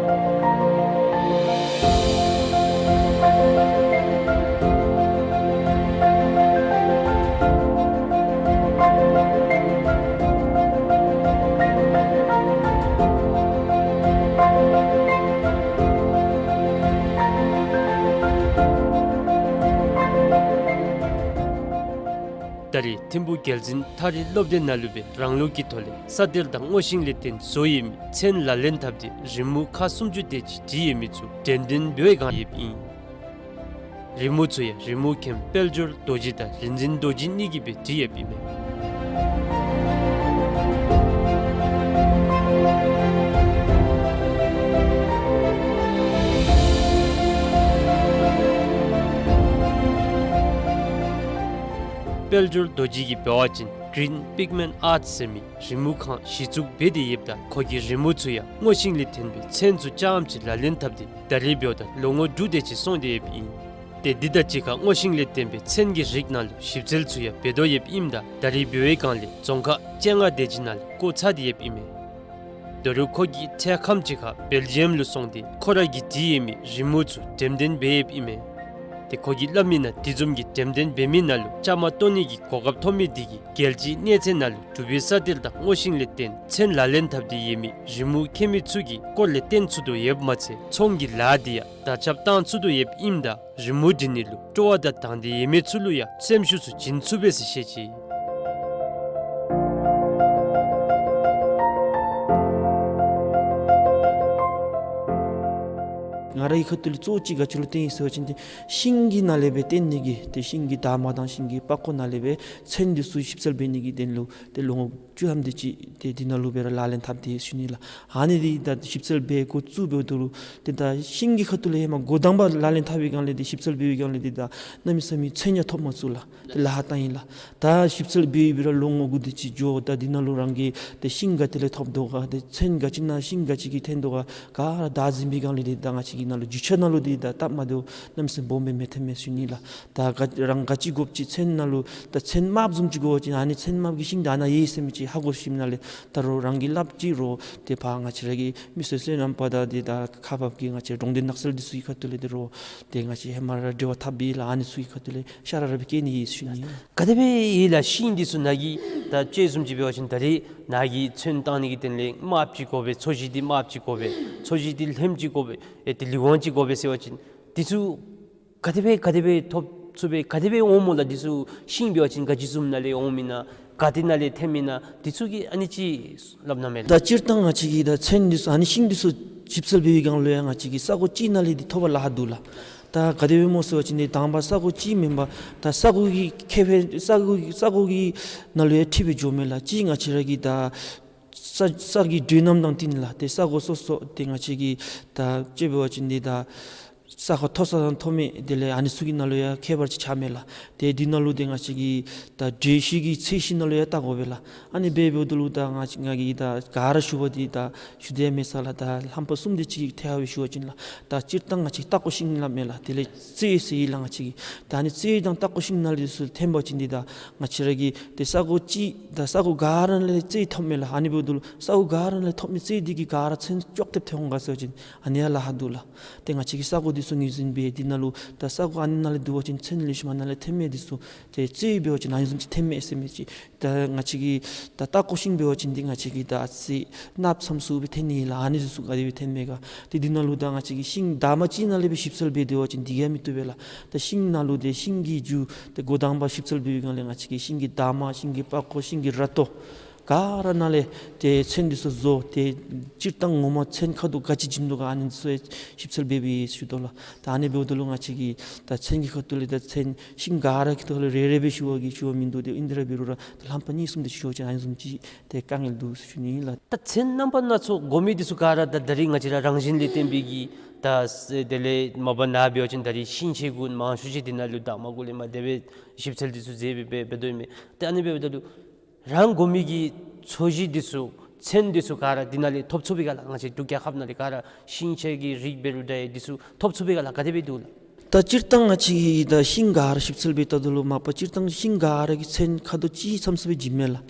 ད་རེས་ཐིམ་ཕུག་རྒྱལ་འཛིན་ཐག་རིང་སློབ་སྡེ་ནང་ལུ་སྦེ་རང་ལུགས་ཀྱི་ཐོག་ལས་ས་གཏེར་དང་སྔོ་ཤིང་ལས་བརྟེན་བཟོ་ཡོད་མི་ཚན་ལག་ལེན་འཐབ་སྟེ་རི་མོ་ཁག་སུམ་ཅུ་དེ་ཅིག་བྲིས་ཡོད་མི་ཚུ་འགྲེམས་སྟོན་འབད་བའི་བསྒང་ཡོདཔ་ཨིན། རི་མོ་ཚུ་ཡང་རི་མོ་མཁན་དཔལ་འབྱོར་རྡོ་རྗེ་དང་རིག་འཛིན་རྡོ་རྗེ་གཉིས་ཀྱིས་སྦེ་བྲིས་ཡོདཔ་ཨིན་མས། དཔལ་འབྱོར་རྡོ་རྗེ་གིས་འབད་བ་ཅིན་Green Pigment Arts ཟེར་མི་རི་མོ་ཁང་གཞི་བཙུགས་འབད་དེ་ཡོདཔ་ད་ཁོ་གིས་རི་མོ་ཚུ་ཡང་སྔོ་ཤིང་ལས་བརྟེན་པའི་ཚན་ཚུ་རྐྱངམ་ཅིག་ལག་ལེན་འཐབ་སྟེ་ད་རེས་འབདཝ་ད་ལོ་ངོ་དྲུག་དེ་ཅིག་སོང་སྟེ་ཡོདཔ་ཨིན། ཏེ་འདི་དང་གཅིག་ཁར་སྔོ་ཤིང་ལས་བརྟེན་པའི་ཚན་གྱི་རིགས་ནང་ལུ་ཞིབ་འཚོལ་ཚུ་ཡང་འབད་དོ་ཡོདཔ་ཨིནམ་ད་ད་རེས་འབད་བའི་བསྒང་ལས་རྫོང་ཁག་བཅོ་ལྔ་དེ་ཅིག་ནང་ལུ་བསྐོ་ཚར་ཏེ་ཡོདཔ་ཨིན་མས། ད་རུང་ཁོ་གིས་ཐེངས་ཁམས་ཅིག་ཁར་སྦེལ་ཇི་ཡམ་ལུ་སོང་སྟེ་ཁོ་ར་གིས་བྲིས་ཡོད་མི་རི་མོ་ཚུ་འགྲེམས་སྟོན་འབད་ཡོདཔ་ཨིན་མས། ཏེ་ཁོ་གིས་སླབ་མི་ནང་དེ་བཟུམ་གྱི་འགྲེམས་སྟོན་འབད་མི་ནང་ལུ་བཅའ་མར་གཏོགས་ནི་གི་གོ་སྐབས་ཐོབ་མི་དེ་གིས་རྒྱལ་སྤྱིའི་གནས་ཚད་ནང་ལུ་འབྲུག་པའི་ས་གཏེར་དང་སྔོ་ཤིང་ལས་བརྟེན་ཚན་ལག་ལེན་འཐབ་སྟེ་ཡོད་མི་རི་མོ་མཁན་མི་ཚུ་གི་སྐོར་ལས་བསྟན་ཚུགས་དོ་ཡོདཔ་མ་ཚད་ཚོང་གི་ལཱ་དེ་ཡང་དར་ཁྱབ་བཏང་ཚུགས་དོ་ཡོདཔ་ཨིནམ་ད་རི་མོ་འབྲི་ནི་ལུ་སྤྲོ་བ་དང་དང་འདོད་ཡོད་མི་ཚུ་ལུ་ཡང་སེམས་ཤུགས་ཚུ་བྱིན་ཚུགས་པས་ཟེར་བཤད་ཅི། ང་རའི་ཁ་ཐུག་ལས་གཙོ་བོ་ཅིག་ག་ཅི་ལུ་བརྟེན་ཡི་ཟེར་བ་ཅིན་ཏེ་ཤིང་གི་ནང་ལས་སྦེ་བརྟེན་ནི་གི་ཏེ་ཤིང་གི་འདབ་མ་དང་ཤིང་གི་པགས་ཀོ་ནང་ལས་སྦེ་ཚན་འདི་ཚུ་ཞིབ་འཚོལ་འབད་ནི་གི་དོན་ལུ་ཏེ་ལོ་ངོ་བཅུ་ཐམ་དེ་ཅིག་ཏེ་འདི་ནང་ལུ་སྦེ་ར་ལག་ལེན་འཐབ་སྟེ་ཡོད་ཟེར་ཞུ་ནི་ལགས། ཨ་ནི་འདི་ད་ཞིབ་འཚོལ་འབད་འགོ་བཙུགས་འབདཝ་ད་ལུ་ཏེ་ད་ཤིང་གི་ཁ་ཐུག་ལས་ཧེ་མ་འགོ་དང་པ་ལག་ལེན་འཐབ་པའི་བསྒང་ལས་ཏེ་ཞིབ་འཚོལ་འབད་བའི་བསྒང་ལས་ཏེ་ད་གནམ་མེད་ས་མེད་ཚན་ཡང་ཐོབ་མ་ཚུགས་ལགས། ཏེ་ལཱ་ཁག་བཏང་ཡི་ལགས། ད་ཞིབ་འཚོལ་འབད་འབད་ར་ལོ་ངོ་དགུ་དེ་ཅིག་འགྱོ། ད་འདི་ནང་ལུ་རང་གིས་ཏེ་ཤིང་ག་ཏེ་ལས་ཐོབ་དོ་ག་ཏེ་ཚན་ག་ཅི་ནང་ཤིང་ག་ཅི་གིས་འཐོན་དོ་ག་ག་ར་བདའ་ཟུན་པའི་བསྒང་ལས་ཏེ་ད་ང་བཅས་ཀྱི་ནང་ལུ་རྒྱུ་ཆ་ནང་ལུ་ཏེ་ད་སྟབས་མ་བདེཝ་གནམ་མེད་ས་མེད་སྦོམ་སྦེ་མི་ཐོན་མས་ཟེར་ཞུ་ནི་ལགས། ད་ག་རང་ག་ཅི་དགོཔ་ཅིག་ཚན་ནང་ལུ་ད་ཚན་རྨགཔ་བཟུམ་ཅིག་དགོ་པ་ཅིན་ཨ་ནི་ཚན་རྨགཔ་གི་ཤིང་ད་ནཱ་ཡོད་ཟེར་མི་ཅིག་ཧ་གོ་ཞིནམ་ལས་ད་རུང་རང་གིས་སླབ་ཅི་རུང་ཏེ་ཕར་ང་བཅས་ར་གི་མི་སེར་སོ་ནམ་པ་དང་ཏེ་ད་ཁག་འབགཔ་གི་ང་བཅས་རོང་འབྲོག་ནགས་ཚལ་འདི་ཚུ་གི་ཁ་ཐུག་ལས་ཏེ་རུང་ཏེ་ང་བཅས་ཧེ་མ་ར་འབྲེལ་བ་འཐབ་པས་ལགས། ཨ་ནི་ཚུ་གི་ཁ་ཐུག་ལས་ཤ་ར་ར་སྦེ་བཀལ་ནི་ཨིན་ཟེར་ཞུ་ནི། ག་དེ་སྦེ་ཡོད་ལགས། ཤིང་འདི་ཚུ་ནཱ་གི་ད་དཔྱེ་བཟུམ་ཅིག་འབད་བ་ཅིན་ད་རེས་ནཱ་གི་ཚོན་བཏང་ནི་གི་དོན་ལས་རྨགཔ་ཅིག་དགོ་པས། ཚོས་གཞི་འདི་རྨགཔ་ཅིག་དགོ་པས། ཚོས་གཞི་འདི་ལྷནམ་ཅིག་དགོ་པས། ཨེ་ཏེ་ལུས་དབང་ཅིག་དགོ་པས་ཟེར་བ་ཅིན་འདི་ཚུ་ག་དེ་སྦེ་ག་དེ་སྦེ་ཐོབ་ཚུགས་པས། ག་དེ་སྦེ་འོངམ་སྨོ་ལགས། འདི་ཚུ་ཤིང་འབད་བ་ཅིན་ག་ཅི་བཟུམ་ནང་ལས་འོངམ་ཨིན་ན། ག་ཏེ་ནང་ལས་ཐོནམ་ཨིན་ན། འདི་ཚུ་གི་ཨ་ནི་ཅིག་སླབ་གནང་མས་ལགས། ད་སྤྱིར་བཏང་ང་བཅས་ཀྱིས་ད་ཚོན་འདི་ཚུ་ཨ་ནི་ཤིང་འདི་ཚུ་ཞིབ་འཚོལ་འབད་བའི་བསྒང་ལུ་ཡང་ང་བཅས་ཀྱིས་ས་གོ་གཅིག་ནང་ལས་འདི་ཐོབ་པར་ལཱ་ཁག་འདུག་ལགས། ད་ག་དེ་སྦེ་སྨོ་ཟེར་བ་ཅིན་འདི་དང་པ་ས་གོ་གཅིག་མེན་པར་ད་ས་གོ་གི་ཁེ་ཕན་ས་གོ་གི་ས་གོ་གི་ནང་ལུ་ཡང་འཁྲིལ་སྦེ་འགྱོཝ་མས་ལགས། གཅིག་ང་བཅས་ར་གི་ད་ས་ས་གི་འགྲོས་རྣམ་དང་བསྟུན་ལགས། ཏེ་ས་གོ་སོ་སོ་ཏེ་ང་བཅས་ཀྱིས་ད་དཔྱེ་འབད་བ་ཅིན་འདི་ད་ ས་གོ་མཐོ་ས་དང་མཐོ་དམན་དེ་ལས་ཨ་ནི་ཚུ་གི་ནང་ལུ་ཡང་ཁྱད་པར་ཅིག་ཆགས་མས་ལགས། ཏེ་འདི་ནང་ལུ་ཏེ་ང་བཅས་ཀྱིས་ད་འགྲེལ་བཤད་ཀྱི་ཚད་གཞི་ནང་ལུ་ཡང་བལྟ་དགོ་པས་ལགས། ཨ་ནི་སྦེ་འབདཝ་ད་ལུ་ད་ང་བཅས་ང་གིས་ད་ག་ར་ཞུ་བ་འདི་ད་ཞུ་དེས་མེད་ས་ལགས། ད་རྣམ་པ་གསུམ་དེ་ཅིག་ཐད་ཀར་སྦེ་ཞུ་བ་ཅིན་ལགས། ད་སྤྱིར་བཏང་ང་བཅས་སྟག་ཀོ་ཤིང་སླབ་མས་ལགས། དེ་ལས་རྩེ་ཟེར་ཡི་ལགས། ང་བཅས་ཀྱིས་ད་ཨ་ནི་རྩེ་དང་སྟག་ཀོ་ཤིང་ནང་ལས་འདི་ཚུ་འཐེན་པ་ཅིན་འདི་ད་ང་བཅས་ར་གི་ཏེ་ས་གོ་ཅིག་ད་ས་གོ་ག་ར་ནང་ལས་རྩེ་ཐོབ་མས་ལགས། ཨ་ནི་འབདཝ་ད་ལུ་ས་གོ་ག་ར་ནང་ལས་ཐོབ་མི་རྩེ་འདི་གིས་ག་ར་ཚོན་ཅོག་འཐདཔ་འཐོན་འོང་ག་ཟེར་བ་ཅིན་ཨ་ནི་ཡང་ལཱ་ཁག་འདུག་ལགས། ཏེ་ང་བཅས་ཀྱིས་ས་གོ་འདི་ཚུ་ངོས་འཛིན་འབད་དེ་ནང་ལུ་ད་ས་གོ་ཨ་ནི་ནང་ལས་བསྡུ་བ་ཅིན་ཚོན་ལེགས་ཤོམ་ཨ་ནཱ་ལས་འཐོན་མས། འདི་ཚུ་ཏེ་རྩེ་འབད་བ་ཅིན་ཨ་ནི་བཟུམ་ཅིག་འཐོན་མས་ཟེར་མི་ཅིག། ད་ང་བཅས་ཀྱིས་ད་སྟག་ཀོ་ཤིང་འབད་བ་ཅིན་འདི་ང་བཅས་ཀྱིས་ད་ཨ་ཙི་གནགཔོ་ཙམ་ཚུ་སྦེ་འཐོན་ནི་ལགས། ཨ་ནི་འདི་ཚུ་ག་དེ་སྦེ་འཐོན་མས་ག། ཏེ་འདི་ནང་ལུ་ད་ང་བཅས་ཀྱིས་ཤིང་འདབ་མ་ཅིག་ནང་ལས་སྦེ་ཞིབ་འཚོལ་འབད་སྡོད་པ་ཅིན་འདི་གིས་ཡང་མི་བཏུབ་པས་ལགས། ད་ཤིང་ནང་ལུ་ཏེ་ཤིང་གི་རྒྱུ་ཏེ་འགོ་དང་པ་ཞིབ་འཚོལ་འབད་བའི་སྒང་ལས་ང་བཅས་ཀྱིས་ཤིང་གི་འདབ་མ་ཤིང་གི་པགས་ཀོ་ཤིང་གི་ར་ཏོ་ག་ར་ནང་ལས་ཏེ་ཚོན་འདི་ཚུ་བཟོ། ཏེ་སྤྱིར་བཏང་ངོ་མ་ཚོན་ཁ་དོག་ག་ཅི་བྱིན་དོ་ག་ཨ་ནི་ཚུ་ཞིབ་འཚོལ་འབད་འབདཝ་ཞུ་དོ་ལགས། ད་ཨ་ནི་འབདཝ་ད་ལུ་ང་བཅས་ཀྱིས་ད་ཚོན་གྱི་ཁ་ཐུག་ལས་ད་ཚོན་ཤིང་ག་ར་གི་ཐོག་ལས་རེ་རེ་སྦེ་ཞུ་བ་གི་ཞུ་བ་མིན་འདུག། ཏེ་ཨིན་དེ་ར་འབད་རུང་ར་ད་རྣམ་པ་གཉིས་གསུམ་དེ་ཞུ་བ་ཅིན་ཨ་ནི་བཟུམ་ཅིག་ཏེ་དཀའ་ངལ་འདུག་ཟེར་ཞུ་ནི་ཨིན་ལགས། ད་ཚོན་རྣམ་པ་སྣ་ཚོགས་དགོ་མི་འདི་ཚུ་ག་ར་ད་ད་རིས་ང་བཅས་ར་རང་བཞིན་ལས་བརྟེན་པའི་གི་ད་དེ་ལས་མ་པ་ནཱ་འབད་བ་ཅིན་ད་རིས་ཤིང་ཆས་གུ་མང་ཤོས་ཅིག་འདི་ནང་ལུ་ད་མ་གུ་ལས་མར་དེ་སྦེ་ཞིབ་འཚོལ་འདི་ཚུ་མཛད་སྦེ་འབད་འབད་དོ་ཨིན་མས། ཏེ་ཨ་ནི་འབདཝ་ད་ལུ་རང་དགོ་མི་གི་ཚོས་གཞི་འདི་ཚུ་ཚོན་འདི་ཚུ་ག་ར་འདི་ནང་ལས་ཐོབ་ཚུགས་པས་ག་ལགས། ང་བཅས་འབྲུག་རྒྱལ་ཁབ་ནང་ལས་ག་ར་ཤིང་ཆས་ཀྱི་རིགས་འབད་རུང་འདྲ་འདི་ཚུ་ཐོབ་ཚུགས་པས་ག་ལགས། ག་དེ་སྦེ་འདུག་ལགས། ད་སྤྱིར་བཏང་ང་བཅས་ཀྱིས་ད་ཤིང་ག་ར་ཞིབ་འཚོལ་འབད་བལྟཝ་ད་ལུ་མ་པ་སྤྱིར་བཏང་ཤིང་ག་ར་གི་ཚོན་ཁ་དོག་གཅིག་ཙམ་ཚུ་སྦེ་བྱིན་མས་ལགས།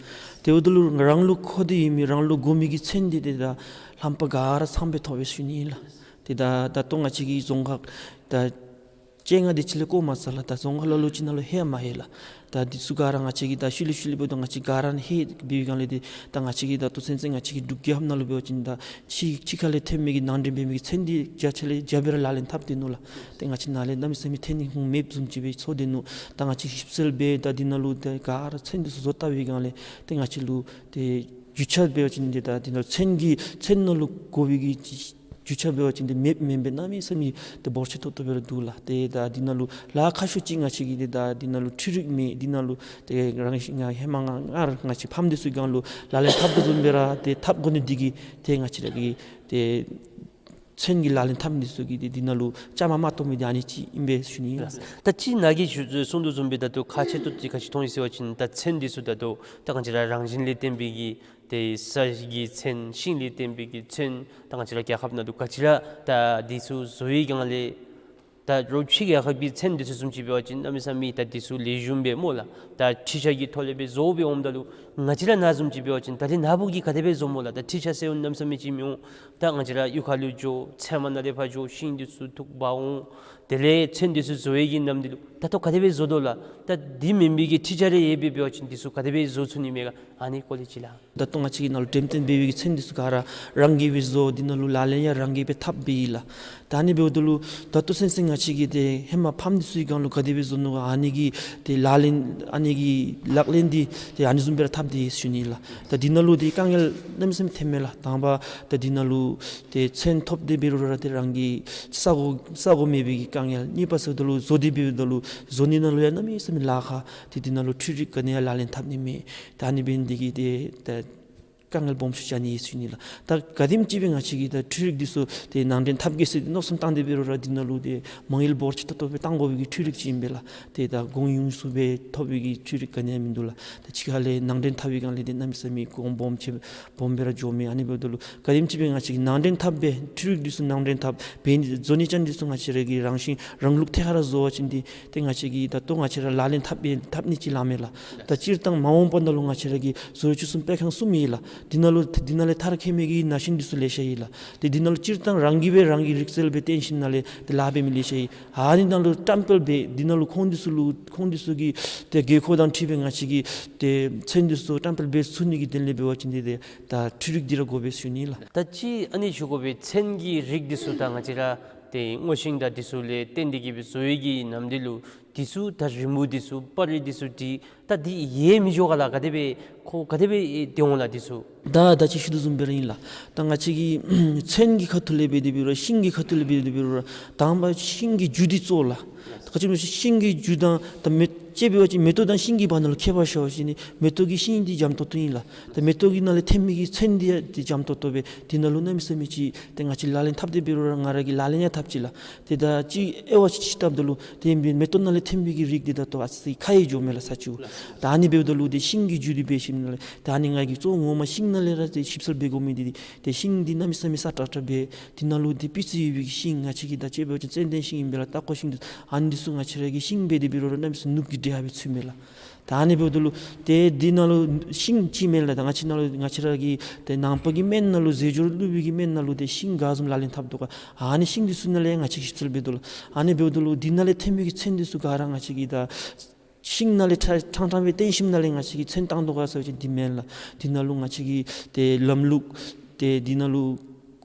དེ་འབདཝ་ད་ལུ་རང་ལུ་མཁོ་དོ་ཡོད་མི་རང་ལུ་དགོ་མི་གི་ཚོན་འདི་ཏེ་ད་རྣམ་པ་ག་ར་ཚངམ་སྦེ་ཐོབ་པས་ཟེར་ཞུ་ནི་ཨིན་ལགས། ཏེ་ད་ད་ལྟོ་ང་བཅས་ཀྱི་རྫོང་ཁག་ད་བཅོ་ལྔ་དེ་ཅིག་ལས་བཀོ་མ་ཚར་ལགས། ད་རྫོང་ཁག་ལ་ལུ་ཅིག་ནང་ལུ་ལྷོད་མ་ལྷོད་ལགས། ད་འདི་ཚུ་ག་ར་ང་བཅས་ཀྱིས་ད་ཤུལ་ལས་ཤུལ་ལས་འབདཝ་ད་ང་བཅས་ག་ར་ལྷོད་འབད་བའི་སྒང་ལས་ཏེ་ད་ང་བཅས་ཀྱིས་ད་ལྟོ་ཚུན་ཚོད་ང་བཅས་ཀྱི་འབྲུག་རྒྱལ་ཁབ་ནང་ལུ་འབད་བ་ཅིན་ད་ཕྱི་ཕྱི་ཁ་ལས་འཐོན་མི་གི་ནང་འདྲེན་འབད་མི་གི་ཚོན་འདི་བརྒྱ་ཆ་ལས་བརྒྱ་སྦེ་ར་ལག་ལེན་འཐབ་སྟེ་ནུག་ལགས། ཏེ་ང་བཅས་ནཱ་ལས་གནམ་མེད་ས་མེད་འཐོན་ནི་ཁུངས་མེདཔ་བཟུམ་ཅིག་སྦེ་ཚོར་ཏེ་ནུག། ད་ང་བཅས་ཞིབ་འཚོལ་འབད་ད་འདི་ནང་ལུ་ད་ག་ར་ཚོན་འདི་ཚུ་བཟོ་བལྟ་བའི་སྒང་ལས་ཏེ་ང་བཅས་ལུ་ཏེ་རྒྱུ་ཆ་འབད་བ་ཅིན་ཏེ་ད་འདི་ནང་ཚོན་གྱི་ཚོན་ནང་ལུ་དགོ་པའི་གི་རྒྱུ་ཆ་འབད་བ་ཅིན་ཏེ་མེདཔ་མེན་པས། གནམ་མེད་ས་མེད་ཏེ་འབོར་ཆེ་ཏོག་ཏོ་སྦེ་ར་འདུག་ལགས། ཏེ་ད་འདི་ནང་ལུ་ལཱ་ཁག་ཤོས་ཅིག་ང་བཅས་ཀྱིས་ཏེ་ད་འདི་ནང་ལུ་འཕྲུལ་རིག་མེད། འདི་ནང་ལུ་ཏེ་རང་བཞིན་ང་ཧེ་མ་ང་ང་ར་ང་བཅས་ཕམ་འདི་ཚུ་གི་སྒང་ལུ་ལག་ལེན་འཐབ་དོ་བཟུམ་སྦེ་ར་ཏེ་འཐབ་དགོ་ནི་འདི་གིས་ཏེ་ང་བཅས་ར་གི་ཏེ་ཚོན་གྱི་ལག་ལེན་འཐབ་མི་འདི་ཚུ་གིས་ཏེ་འདི་ནང་ལུ་བཅའ་མར་མ་གཏོགས་མི་འདི་ཨ་ནི་ཅིག་ཨིན་པས་ཟེར་ཞུ་ནི་ཨིན་ལགས། ད་ཅི་ནཱ་གིས་ཞུ་གསུངས་དོ་བཟུམ་སྦེ་ད་ལྟོ་ཁག་ཆེ་ཏོག་ཏོ་ག་ཅི་མཐོང་ཡི་ཟེར་བ་ཅིན་ད་ཚོན་འདི་ཚུ་ད་ལྟོ་ད་ང་བཅས་ར་རང་བཞིན་ལས་བརྟེན་པའི་གི་ཏེ་ས་གི་ཚོན་ཤིང་ལས་བརྟེན་པའི་གི་ཚོན་ད་ང་བཅས་ར་རྒྱལ་ཁབ་ནང་ལུ་ག་ཅི་ར་ད་འདི་ཚུ་བཟོ་བའི་སྒང་ལས་ད་རོགས་ཕྱི་རྒྱལ་ཁབ་ཀྱི་ཚོན་འདི་ཚུ་བཟུམ་ཅིག་འབད་བ་ཅིན་གནམ་མེད་ས་མེད་ད་འདི་ཚུ་ལེགས་ཤོམ་སྦེ་སྨོ་ལགས། ད་འཕྲུལ་ཆས་ཀྱི་ཐོག་ལས་སྦེ་བཟོ་སྦེ་འོངམ་ད་ལུ་ང་བཅས་ར་ནཱ་བཟུམ་ཅིག་འབད་བ་ཅིན་ད་རེས་ནཱ་བུ་གིས་ག་དེ་སྦེ་བཟོ་སྨོ་ལགས། ད་འཕྲུལ་ཆས་ཟེར་འོང་གནམ་མེད་ས་མེད་ཅིག་མི་འོང་། ད་ང་བཅས་ར་གཡུས་ཁ་ལུ་འགྱོ་ཚལ་མ་ནང་ལས་ཕར་འགྱོ་ཤིང་འདི་ཚུ་འཐུ་འབག་འོང་། དེ་ལས་ཚོན་འདི་ཚུ་བཟོ་བའི་གི་ནམ་འདི་ལུ་ད་ལྟོ་ག་དེ་སྦེ་བཟོ་དོ་ལགས། ད་འདི་མེན་པའི་གི་འཕྲུལ་ཆས་རེ་ཡོད་པའི་འབད་བ་ཅིན་འདི་ཚུ་ག་དེ་སྦེ་བཟོ་ཚུགས་ནི་མས་ག། ཨ་ནི་སྐོར་ལས་ཅིག་ལགས། ད་ལྟོ་ང་བཅས་ཀྱི་ནང་ལུ་འགྲེམས་སྟོན་འབད་བའི་གི་ཚོན་འདི་ཚུ་ག་ར་རང་གིས་སྦེ་བཟོ། འདི་ནང་ལུ་ལག་ལེན་ཡང་རང་གིས་སྦེ་འཐབ་སྦེ་ཡི་ལགས། ད་ཨ་ནི་འབདཝ་ད་ལུ་ད་ལྟོ་ཚུན་ཚོད་ང་བཅས་ཀྱིས་ཏེ་ཧེ་མ་ཕམ་འདི་ཚུ་གི་སྒང་ལུ་ག་དེ་སྦེ་བཟོ་ནུག་ག། ཨ་ནི་གི་ཏེ་ལག་ལེན་ཨ་ནི་གི་ལག་ལེན་འདི་ཏེ་ཨ་ནི་བཟུམ་སྦེ་ར་འཐབ་སྟེ་ཡི་ཟེར་ཞུ་ནི་ལགས། ད་འདི་ནང་ལུ་ཏེ་དཀའ་ངལ་གནམ་མེད་ས་མེད་ཐོན་མས་ལགས། དང་པ་ད་འདི་ནང་ལུ་ཏེ་ཚོན་ཐོབ་སྟེ་འབད་རུང་ར་ཏེ་རང་གི་ས་གོ་ས་གོ་མེད་པའི་གི་དཀའ་ངལ། གཉིས་པ་ཟེརཝ་ད་ལུ་བཟོ་སྟེ་འབདཝ་ད་ལུ་བཟོ་ནི་ནང་ལུ་ཡང་གནམ་མེད་ས་མེད་ལཱ་ཁག། ཏེ་འདི་ནང་ལུ་འཕྲུལ་རིག་ག་ནི་ཡང་ལག་ལེན་འཐབ་ནི་མེད། ད་ཨ་ནི་འབད་ནི་འདི་གིས་ཏེ་ད་དཀའ་ངལ་སྦོམ་ཤོས་ཅིག་ཨ་ནི་ཨིན་ཟེར་ཞུ་ནི་ལགས། ད་ག་དེམ་ཅིག་སྦེ་ང་བཅས་ཀྱིས་ད་འཕྲུལ་རིག་འདི་ཚུ་ཏེ་ནང་འདྲེན་འཐབ་གེ་ཟེར་མནོ་བསམ་བཏང་སྟེ་འབད་རུང་ར་འདི་ནང་ལུ་ཏེ་མ་དངུལ་འབོར་ཆེ་ཏོག་ཏོ་སྦེ་བཏང་དགོ་པའི་གི་འཕྲུལ་རིག་ཅིག་ཨིན་པས་ལགས། ཏེ་ད་གོང་ཡུན་སུ་སྦེ་ཐོབ་པའི་གི་འཕྲུལ་རིག་ག་ནི་ཡང་མིན་འདུག་ལགས། ད་ཕྱི་ཁ་ལས་ནང་འདྲེན་འཐབ་པའི་སྒང་ལས་ཏེ་གནམ་མེད་ས་མེད་གོང་སྦོམ་ཆེ་སྦོམ་སྦེ་ར་འགྱོ་མས། ཨ་ནི་འབདཝ་ད་ལུ་ག་དེམ་ཅིག་སྦེ་ང་བཅས་ཀྱིས་ནང་འདྲེན་འཐབ་སྦེ་འཕྲུལ་རིག་འདི་ཚུ་ནང་འདྲེན་འཐབ་སྦེ་ནི་བཟོ་ནི་ཅན་འདི་ཚུ་ང་བཅས་ར་གི་རང་བཞིན་རང་ལུགས་ཐད་ཀར་ར་བཟོ་བ་ཅིན་འདི་ཏེ་ང་བཅས་ཀྱིས་ད་ལྟོ་ང་བཅས་ར་ལག་ལེན་འཐབ་སྦེ་འཐབ་ནི་ཅིག་ལགས་མས་ལགས། ད་སྤྱིར་བཏང་མ་འོངས་པ་ནང་ལུ་ང་བཅས་ར་གི་བཟོ་བཅོས་ཚུ་སྤེལ་ཁང་གསུམ་ཡོད་ལགས། འདི་ནང་ལུ་འདི་ནང་ལས་མཐར་འཁྱོལ་མི་གི་ན་གཞོན་འདི་ཚུ་ལེ་ཤ་ཡོད་ལགས། ཏེ་འདི་ནང་ལུ་སྤྱིར་བཏང་རང་གིས་སྦེ་རང་གི་རིག་རྩལ་སྦེ་བརྟེན་ཞིནམ་ལས་ཏེ་ལཱ་འབད་མི་ལེ་ཤ་ཡོད། ཨ་ནི་ནང་ལུ་བཀྲམ་སྤེལ་འབད་འདི་ནང་ལུ་ཁོང་འདི་ཚུ་ལུ་ཁོང་འདི་ཚུ་གི་ཏེ་དགོས་མཁོ་དང་འཁྲིལ་སྦེ་ང་བཅས་ཀྱིས་ཏེ་ཚོན་འདི་ཚུ་བཀྲམ་སྤེལ་འབད་ཚུགས་ནི་གི་དོན་ལས་འབད་བ་ཅིན་འདི་ཏེ་ད་འཕྲུལ་རིག་འདི་ར་དགོ་པས་ཟེར་ཞུ་ནི་ལགས། ད་ཅི་ཨ་ནི་ཞུ་དགོ་པའི་ཚོན་གྱི་རིགས་འདི་ཚུ་ད་ང་བཅས་ར་ཏེ་སྔོ་ཤིང་དང་འདི་ཚུ་ལས་བརྟེན་ཏེ་གིས་སྦེ་བཟོ་བའི་གི་ནམ་འདི་ལུ་ འདི་ཚུ་ད་རི་མོ་འདི་ཚུ་པར་རིས་འདི་ཚུ་འབྲི་ད་འདི་ཡལ་མི་འགྱོ་ག་ལགས། ག་དེ་སྦེ་ཁོ་ག་དེ་སྦེ་ཏེ་འོང་ལགས་འདི་ཚུ། ད་ད་ཅི་ཞུ་དོ་བཟུམ་སྦེ་ར་ཨིན་ལགས། ད་ང་བཅས་ཀྱི་ཚོན་གྱི་ཁ་ཐུག་ལས་འབད་དེ་འབད་རུང་ཤིང་གི་ཁ་ཐུག་ལས་འབད་དེ་འབད་རུང་ར་དང་པ་ཤིང་གི་རྒྱུ་འདི་གཙོ་ལགས། ད་ག་ཅི་སྨོ་ཤིང་གི་རྒྱུ་དང་ད་མེ་ཅིག་འབད་བ་ཅིན་མེ་ཏོག་དང་ཤིང་གི་བར་ན་ལུ་ཁྱད་པར་ཤར་བ་ཅིན་ནི་མེ་ཏོག་གི་ཤིང་འདི་འཇམ་ཏོང་ཏོ་ཨིན་ལགས། ད་མེ་ཏོག་གི་ནང་ལས་ཐོན་མི་གི་ཚོན་འདི་ཡང་འདི་འཇམ་ཏོང་ཏོ་སྦེ་འདི་ནང་ལུ་གནམ་མེད་ས་མེད་ཅིག་ཏེ་ང་བཅས་ལག་ལེན་འཐབ་སྟེ་འབད་རུང་ར་ང་ར་གིས་ལག་ལེན་ཡང་འཐབ་ཅི་ལགས། ཏེ་ད་ཅིག་དབྱེ་བ་ཅིག་ཅིག་བལྟཝ་ད་ལུ་ཏེ་མེ་ཏོག་ནང་ལས་ཐོན་མི་གི་རིགས་འདི་ད་ལྟོ་ཨ་ཙི་ཁ་ཡི་འགྱོཝ་མས་ལགས་ས་ཅིག། ད་ཨ་ནི་འབདཝ་ད་ལུ་ཏེ་ཤིང་གི་རྒྱུ་འདི་འབད་ཞིནམ་ལས་ད་ཨ་ནི་ང་གིས་གཙོ་བོ་ངོ་མ་ཤིང་ནང་ལས་ར་ཏེ་ཞིབ་འཚོལ་འབད་དགོ་མི་འདི་ཏེ་ཤིང་འདི་གནམ་མེད་ས་མེད་སྲ་ཀྲག་ཀྲ་སྦེ་འདི་ནང་ལུ་ཏེ་སྤུས་ཚད་ཡོད་པའི་ཤིང་ང་བཅས་ཀྱི་ད་ཅིག་འབད་བ་ཅིན་ཙན་དན་ཤིང་ཨིན་པས་ལགས། ཏ་ཀོ་ཤིང་འདི་ཨ་ནི་འདི་ཚུ་ང་བཅས་ར་གིས་ཤིང་འབད་དེ་འབད་རུང་ར་གནམ་མེད་ས་མེད་ནུབ་ཀྱི་འདྲེ་ཧ་སྦེ་ཚུད་མས་ལགས། ད་ཨ་ནི་འབདཝ་ད་ལུ་ཏེ་འདི་ནང་ལུ་ཤིང་ཅིག་མེན་ལགས། ད་ང་བཅས་ནང་ལུ་ང་བཅས་ར་གི་ཏེ་ནང་པ་གི་སྨན་ནང་ལུ་རྫས་སྦྱོར་བླུག་པའི་གི་སྨན་ནང་ལུ་ཏེ་ཤིང་ག་བཟུམ་ལག་ལེན་འཐབ་དོ་ག་ཨ་ནི་ཤིང་འདི་ཚུ་ནང་ལས་ང་བཅས་ཀྱིས་ཞིབ་འཚོལ་འབད་དོ་ལགས། ཨ་ནི་འབདཝ་ད་ལུ་འདི་ནང་ལས་ཐོན་མི་གི་ཚོན་འདི་ཚུ་ག་ར་ང་བཅས་ཀྱིས་ད་ཤིང་ནང་ལས་ཕྲང་ཕྲང་སྦེ་བཏོན་ཞིནམ་ལས་ང་བཅས་ཀྱིས་ཚོན་བཏང་དོ་ག་ཟེར་བ་ཅིན་འདི་མེན་ལགས། འདི་ནང་ལུ་ང་བཅས་ཀྱི་ཏེ་ལམ་ལུགས་ཏེ་འདི་ནང་ལུ་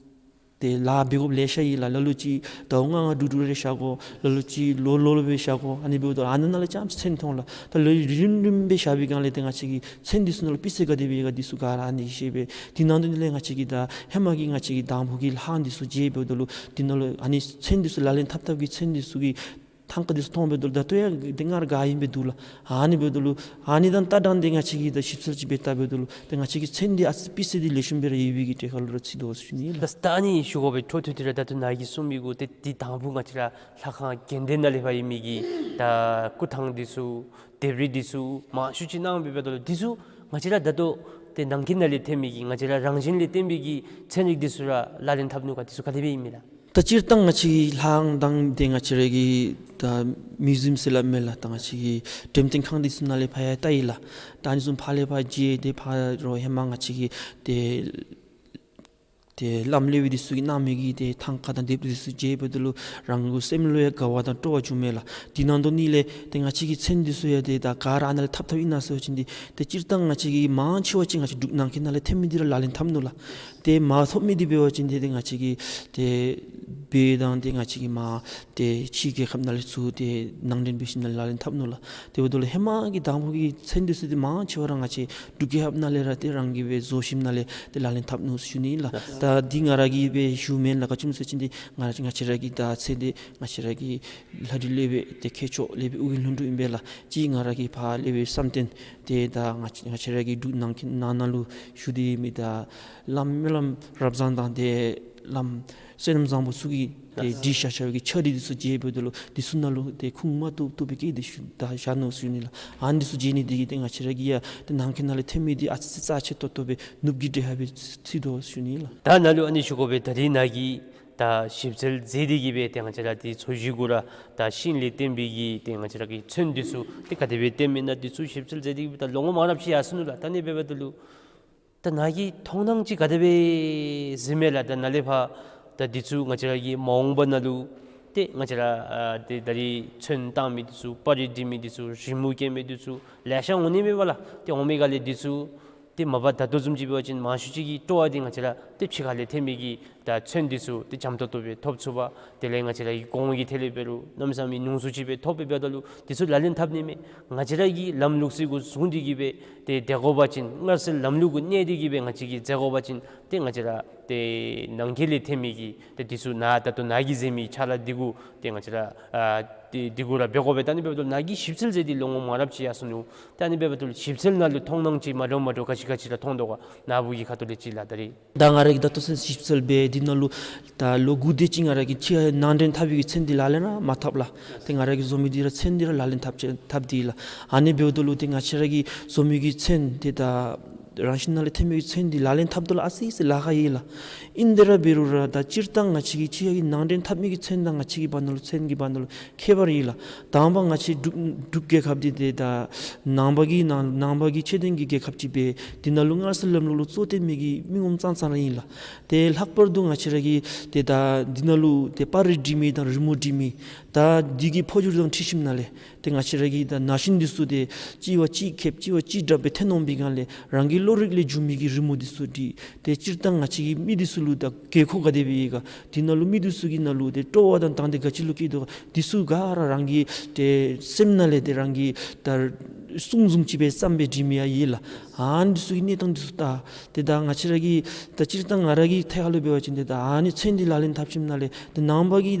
ཏེ་ལཱ་འབད་དགོཔ་ལེ་ཤ་ཡོད་ལགས། ལ་ལུ་ཅིག་ཟླཝ་ལྔ་ལྔ་དྲུག་དྲུག་རེ་བཞག་དགོ། ལ་ལུ་ཅིག་ལོ་ལོ་ལུ་སྦེ་བཞག་དགོ། ཨ་ནི་འབདཝ་ད་ཨ་ནི་ནང་ལས་རྐྱངམ་ཅིག་ཚོན་མཐོང་ལགས། ད་ལོ་རིམ་རིམ་སྦེ་བཞག་པའི་སྒང་ལས་ཏེ་ང་བཅས་ཀྱི་ཚོན་འདི་ཚུ་ནང་ལུ་སྤུས་ཚད་ག་དེ་སྦེ་ཡོད་ག་འདི་ཚུ་ག་ར་ཨ་ནི་ཤེས་པས། འདི་ནང་དོན་ལས་ང་བཅས་ཀྱིས་ད་ཧེ་མ་གི་ང་བཅས་ཀྱི་དང་ཕུ་གི་ལྷ་ཁང་འདི་ཚུ་མཇལ་འབདཝ་ད་ལུ་འདི་ནང་ལུ་ཨ་ནི་ཚོན་འདི་ཚུ་ལག་ལེན་འཐབ་འཐབ་ཀྱི་ཚོན་འདི་ཚུ་གི་ཐང་ཀ་འདི་ཚུ་མཐོང་འབདཝ་ད་ལུ་ད་ལྟོ་ཡང་འདི་སྔར་ག་ཨིནམ་སྦེ་འདུག་ལགས། ཨ་ནི་འབདཝ་ད་ལུ་ཨ་ནི་དང་ལྟ་སྟངས་འདི་ང་བཅས་ཀྱིས་ད་ཞིབ་འཚོལ་ཅིག་འབད་བལྟ་འབདཝ་ད་ལུ་ཏེ་ང་བཅས་ཀྱི་ཚོན་འདི་ཨ་ཙི་སྤུས་ཚད་འདི་ལེགས་ཤོམ་སྦེ་ར་ཡོད་པའི་གི་གྲས་ཁར་ལུ་ར་ཚུད་དོ་ཟེར་ཞུ་ནི་ལགས། ད་ད་ཨ་ནི་ཞུ་དགོ་པའི་འཕྲོ་མཐུད་དེ་ར་ད་ལྟོ་ནཱ་གིས་གསུངས་མི་གུ་ཏེ་འདི་དང་ཕུ་ང་བཅས་ར་ལྷ་ཁང་དགོན་སྡེ་ནང་ལས་ཕར་ཡོད་མི་གི་ད་སྐུ་ཐང་འདི་ཚུ་ལྡེབས་རིས་འདི་ཚུ་མང་ཤོས་ཅིག་གནང་སྦེ་འབདཝ་ད་ལུ་འདི་ཚུ་ང་བཅས་ར་ད་ལྟོ་ཏེ་ནང་འཁོད་ནང་ལས་ཐོན་མི་གི་ང་བཅས་ར་རང་བཞིན་ལས་བརྟེན་པའི་གི་ཚན་རིག་འདི་ཚུ་ར་ལག་ལེན་འཐབ་ནུག་ག་འདི་ཚུ་ག་དེ་སྦེ་ཨིན་མས་ལགས། ད་སྤྱིར་བཏང་ང་བཅས་ཀྱི་ལྷ་ཁང་དང་ཏེ་ང་བཅས་ར་གི་ད་མིའུ་ཟིམ་ཟེར་སླབ་མས་ལགས། ད་ང་བཅས་ཀྱི་འགྲེམས་སྟོན་ཁང་འདི་ཚུ་ནང་ལས་ཕར་ཡང་བལྟ་ཡི་ལགས། ད་ཨ་ནི་བཟུམ་ཕར་ལས་ཕར་མཇལ་ཏེ་ཕར་རོགས་ཧེ་མ་ང་བཅས་ཀྱི་ཏེ་ཏེ་བླམ་སློབ་དཔོན་འདི་ཚུ་གིས་གནང་མི་གི་ཏེ་ཐང་ཀ་དང་ལྡེབས་རིས་འདི་ཚུ་མཇལ་འབདཝ་ད་ལུ་རང་གི་སེམས་ལུ་ཡང་དགའ་བ་དང་སྤྲོ་བ་བྱུང་མས་ལགས། འདི་ནང་དོན་ལས་ཏེ་ང་བཅས་ཀྱི་ཚོན་འདི་ཚུ་ཡང་ཏེ་ད་ག་ར་ཨ་ནཱ་ལས་འཐབ་འཐབ་ཨིན་ན་ཟེར་བ་ཅིན་འདི་ཏེ་སྤྱིར་བཏང་ང་བཅས་ཀྱིས་མང་ཆེ་བ་ཅིག་ང་བཅས་འབྲུག་ནང་འཁོད་ནང་ལས་ཐོན་མི་འདི་ར་ལག་ལེན་འཐབ་ནུག་ལགས། ཏེ་མ་ཐོབ་མི་འདི་འབད་བ་ཅིན་ཏེ་ཏེ་ང་བཅས་ཀྱིས་ཏེ་འབད་དང་ཏེ་ང་བཅས་ཀྱིས་མར་ཏེ་ཕྱི་རྒྱལ་ཁབ་ནང་ལས་ཚུར་ཏེ་ནང་འདྲེན་འབད་ཞིནམ་ལས་ལག་ལེན་འཐབ་ནུག་ལགས། དེ་འབདཝ་ད་ལུ་ཧེ་མ་གི་དང་ཕུ་གི་ཚོན་འདི་ཚུ་འདི་མང་ཆེ་བ་ར་ང་བཅས་འབྲུག་རྒྱལ་ཁབ་ནང་ལས་ར་ཏེ་རང་གིས་སྦེ་བཟོ་ཞིནམ་ལས་ཏེ་ལག་ལེན་འཐབ་ནུག་ཟེར་ཞུ་ནི་ལགས། ད་འདི་ང་ར་གིས་སྦེ་ཞུ་མེན་ལགས། ག་ཅི་སྨོ་ཟེར་བ་ཅིན་འདི་ང་ང་བཅས་ར་གི་ད་ཚོན་འདི་ང་བཅས་ར་གི་ལྷ་བྲིས་སློབ་དཔོན་ཏེ་མཁས་མཆོག་སློབ་དཔོན་ཨོ་རྒྱན་ལྷུན་གྲུབ་ཨིན་པས་ལགས། གཅིག་ང་ར་གི་ཕར་སློབ་དཔོན་བསམ་གཏན་ཏེ་ད་ང་ང་བཅས་ར་གི་འབྲུག་ནང་འཁོད་ནང་ན་ལུ་བཞུགས་ཏེ་མི་ད་བླམ་སྨོན་ལམ་རབ་བཟང་དང་ཏེ་བླམ་བསོད་ནམས་བཟང་པོ་ཚུ་གིས་ཏེ་བྲིས་བཞག་བཞག་པའི་གི་ཕྱག་བྲིས་འདི་ཚུ་མཇལ་འབདཝ་ད་ལུ་འདི་ཚུ་ནང་ལུ་ཏེ་ཁུངས་མ་ཐུབ་ཐུབ་པའི་སྐད་འདི་ཞུ་ད་བཞག་ནུག་ཟེར་ཞུ་ནི་ལགས། ཨ་ནི་འདི་ཚུ་མཇལ་ནི་འདི་གིས་ཏེ་ང་བཅས་ར་གི་ཡང་ཏེ་ནང་འཁོད་ནང་ལས་ཐོན་མི་འདི་ཨ་ཙི་ཙི་རྩ་ཆེ་ཏོག་ཏོ་སྦེ་ནུབ་ཀྱི་འདྲེ་ཧ་སྦེ་ཚུད་དོ་ཟེར་ཞུ་ནི་ལགས། ད་ནཱ་ལུ་ཨ་ནི་ཞུ་དགོ་པས། ད་རིས་ནཱ་གིས་ད་ཞིབ་འཚོལ་མཛད་དེ་གིས་སྦེ་ཏེ་ང་བཅས་ར་འདི་ཚོས་གཞི་གུ་ར་ད་ཤིང་ལས་བརྟེན་པའི་གི་ཏེ་ང་བཅས་ར་གི་ཚོན་འདི་ཚུ་ཏེ་ག་དེ་སྦེ་བརྟེན་མི་ན་འདི་ཚུ་ཞིབ་འཚོལ་མཛད་དེ་གིས་སྦེ་ད་ལོ་ངོ་མང་རབས་ཅིག་ཡར་སོ་ནུག་ལགས། ད་ཨ་ནི་འབད་བ་ད་ལུ་ད་ནཱ་གིས་མཐོང་སྣང་ཅིག་ག་དེ་སྦེ་གཟིགས་མས་ལགས། ད་ནཱ་ལས་ཕར་ད་འདི་ཚུ་ང་བཅས་ར་གི་མ་འོངས་པ་ནང་ལུ་ཏེ་ང་བཅས་ར་ཨ་ཏེ་ད་རིས་ཚོན་བཏང་མི་འདི་ཚུ་པར་རིས་བྲི་མི་འདི་ཚུ་རི་མོ་བཀལ་མི་འདི་ཚུ་ལེ་ཤ་འོང་ནི་མས་པ་ལགས། ཏེ་འོང་མི་ག་ལས་འདི་ཚུ་ཏེ་མ་པ་ད་ལྟོ་བཟུམ་ཅིག་འབད་བ་ཅིན་མང་ཤོས་ཅིག་གི་སྤྲོ་བ་འདི་ང་བཅས་ར་ཏེ་ཕྱི་ཁ་ལས་ཐོན་མི་གི་ད་ཚོན་འདི་ཚུ་ཏེ་འཇམ་ཏོང་ཏོ་སྦེ་ཐོབ་ཚུགས་པ། དེ་ལས་ང་བཅས་ར་གི་གོང་གི་ཐད་ལས་འབད་རུང་གནམ་མེད་ས་མེད་ཉུང་སུ་ཅིག་སྦེ་ཐོབ་སྦེ་འབདཝ་ད་ལུ་འདི་ཚུ་ལག་ལེན་འཐབ་ནི་མས། ང་བཅས་ར་གི་ལམ་ལུགས་ཚུ་གུ་བཟུང་སྟེ་གིས་སྦེ་ཏེ་སྡོད་དགོ་པ་ཅིན་སྔར་སྲོལ་ལམ་ལུགས་གུ་གནས་ཏེ་གིས་སྦེ་ང་བཅས་ཀྱིས་མཛད་དགོ་པ་ཅིན་ཏེ་ང་བཅས་ར་ཏེ་ནང་འཁོད་ལས་ཐོན་མི་གི་ཏེ་འདི་ཚུ་ནཱ་ད་ལྟོ་ནཱ་གིས་མཛད་མི་ཕྱག་ལཱ་འདི་གུ་ཏེ་ང་བཅས་ར་ཨ་ཏེ་འདི་གུ་ར་འབད་དགོ་པས། ད་ཨ་ནི་འབདཝ་ད་ལུ་ནཱ་གིས་ཞིབ་འཚོལ་མཛད་དེ་ལོ་ངོ་མང་རབས་ཅིག་ཡར་སོ་ནུག། ད་ཨ་ནི་འབདཝ་ད་ལུ་ཞིབ་འཚོལ་ནང་ལུ་མཐོང་སྣང་ཅིག་མ་འདྲཝ་མ་འདྲཝ་ག་ཅི་ག་ཅི་ར་མཐོང་དོ་ག་ནཱ་བུ་གི་ཁ་ཐུག་ལས་ཅིག་ལགས། ད་རིས་ད་ང་ར་གིས་ད་ལྟོ་ཚུན་ཞིབ་འཚོལ་འབད་འདི་ནང་ལུ་ད་ལོ་དགུ་དེ་ཅིག་ང་ར་གིས་ཕྱི་ནང་འདྲེན་འཐབ་པའི་གི་ཚོན་འདི་ལག་ལེན་ར་མ་འཐབ་ལགས། ཏེ་ང་ར་གིས་བཟོ་མི་འདི་ར་ཚོན་འདི་ར་ལག་ལེན་འཐབ་ཅི་འཐབ་སྟེ་ལགས། ཨ་ནི་འབདཝ་ད་ལུ་ཏེ་ང་བཅས་ར་གིས་བཟོ་མི་གི་ཚོན་འདི་ད་རང་བཞིན་ནང་ལས་ཐོན་མི་གི་ཚོན་འདི་ལག་ལེན་འཐབ་དོ་ལགས་ཨ་ཙི་ཙི་ལཱ་ཁག་ཡོད་ལགས། ཨིན་དེ་ར་འབད་རུང་ར་ད་སྤྱིར་བཏང་ང་བཅས་ཀྱི་ཕྱི་ཁ་གི་ནང་འདྲེན་འཐབ་མི་གི་ཚོན་དང་ང་བཅས་ཀྱི་བར་ན་ལུ་ཚོན་གྱི་བར་ན་ལུ་ཁྱད་པར་ཡོད་ལགས། དང་པ་ང་བཅས་འབྲུག་འབྲུག་རྒྱལ་ཁབ་འདི་ཏེ་ད་ནང་པ་གི་ནང་ནང་པ་གི་ཆོས་ལྡན་གྱི་རྒྱལ་ཁབ་ཅིག་སྦེ་འདི་ནང་ལུ་སྔར་སྲོལ་ལམ་ལུགས་ལུ་གཙོ་བོ་བཏོན་མི་གི་མི་ངོམ་ཙང་ཙང་ར་ཨིན་ལགས། ཏེ་ལྷག་པར་དུ་ང་བཅས་ར་གི་ཏེ་ད་འདི་ནང་ལུ་ཏེ་པར་རིས་བྲི་མི་དང་རི་མོ་བྲི་མི་ད་འདི་གི་འཕོ་འགྱུར་དང་འཁྲིལ་ཞིནམ་ལས་ཏེ་ང་བཅས་ར་གི་ད་ན་གཞོན་འདི་ཚུ་ཏེ་གཅིག་བ་གཅིག་ཁེབས་གཅིག་བ་གཅིག་དྲག་སྦེ་ཐོན་འོང་པའི་སྒང་ལས་རང་གི་ བློ་རིག་ལས་བྱུང་མི་གི་རི་མོ་འདི་ཚུ་བྲིས། ཏེ་སྤྱིར་བཏང་ང་བཅས་ཀྱི་མི་འདི་ཚུ་ལུ་ད་དགོས་མཁོ་ག་དེ་སྦེ་ཡོད་ག། འདི་ནང་ལུ་མི་འདི་ཚུ་གི་ནང་ལུ་ཏེ་སྤྲོ་བ་དང་དང་འདོད་ག་ཅི་ལུ་སྐྱེ་དོ་ག། འདི་ཚུ་ག་ར་རང་གི་ཏེ་སེམས་ནང་ལས་ཏེ་རང་གི་ད་གསུང་བཟུམ་ཅིག་སྦེ་བརྩམས་སྦེ་བྲིས་མི་ཡང་ཡོད་ལགས། ཨ་ནི་འདི་ཚུ་གི་གནས་སྟངས་འདི་ཚུ་ད་ཏེ་ད་ང་བཅས་ར་གི་ད་སྤྱིར་བཏང་ང་ར་གི་ཐད་ཁར་ལུ་འབད་བ་ཅིན་ཏེ་ད་ཨ་ནི་ཚོན་འདི་ལག་ལེན་འཐབ་ཞིནམ་ལས་ཏེ་ནང་པ་གི་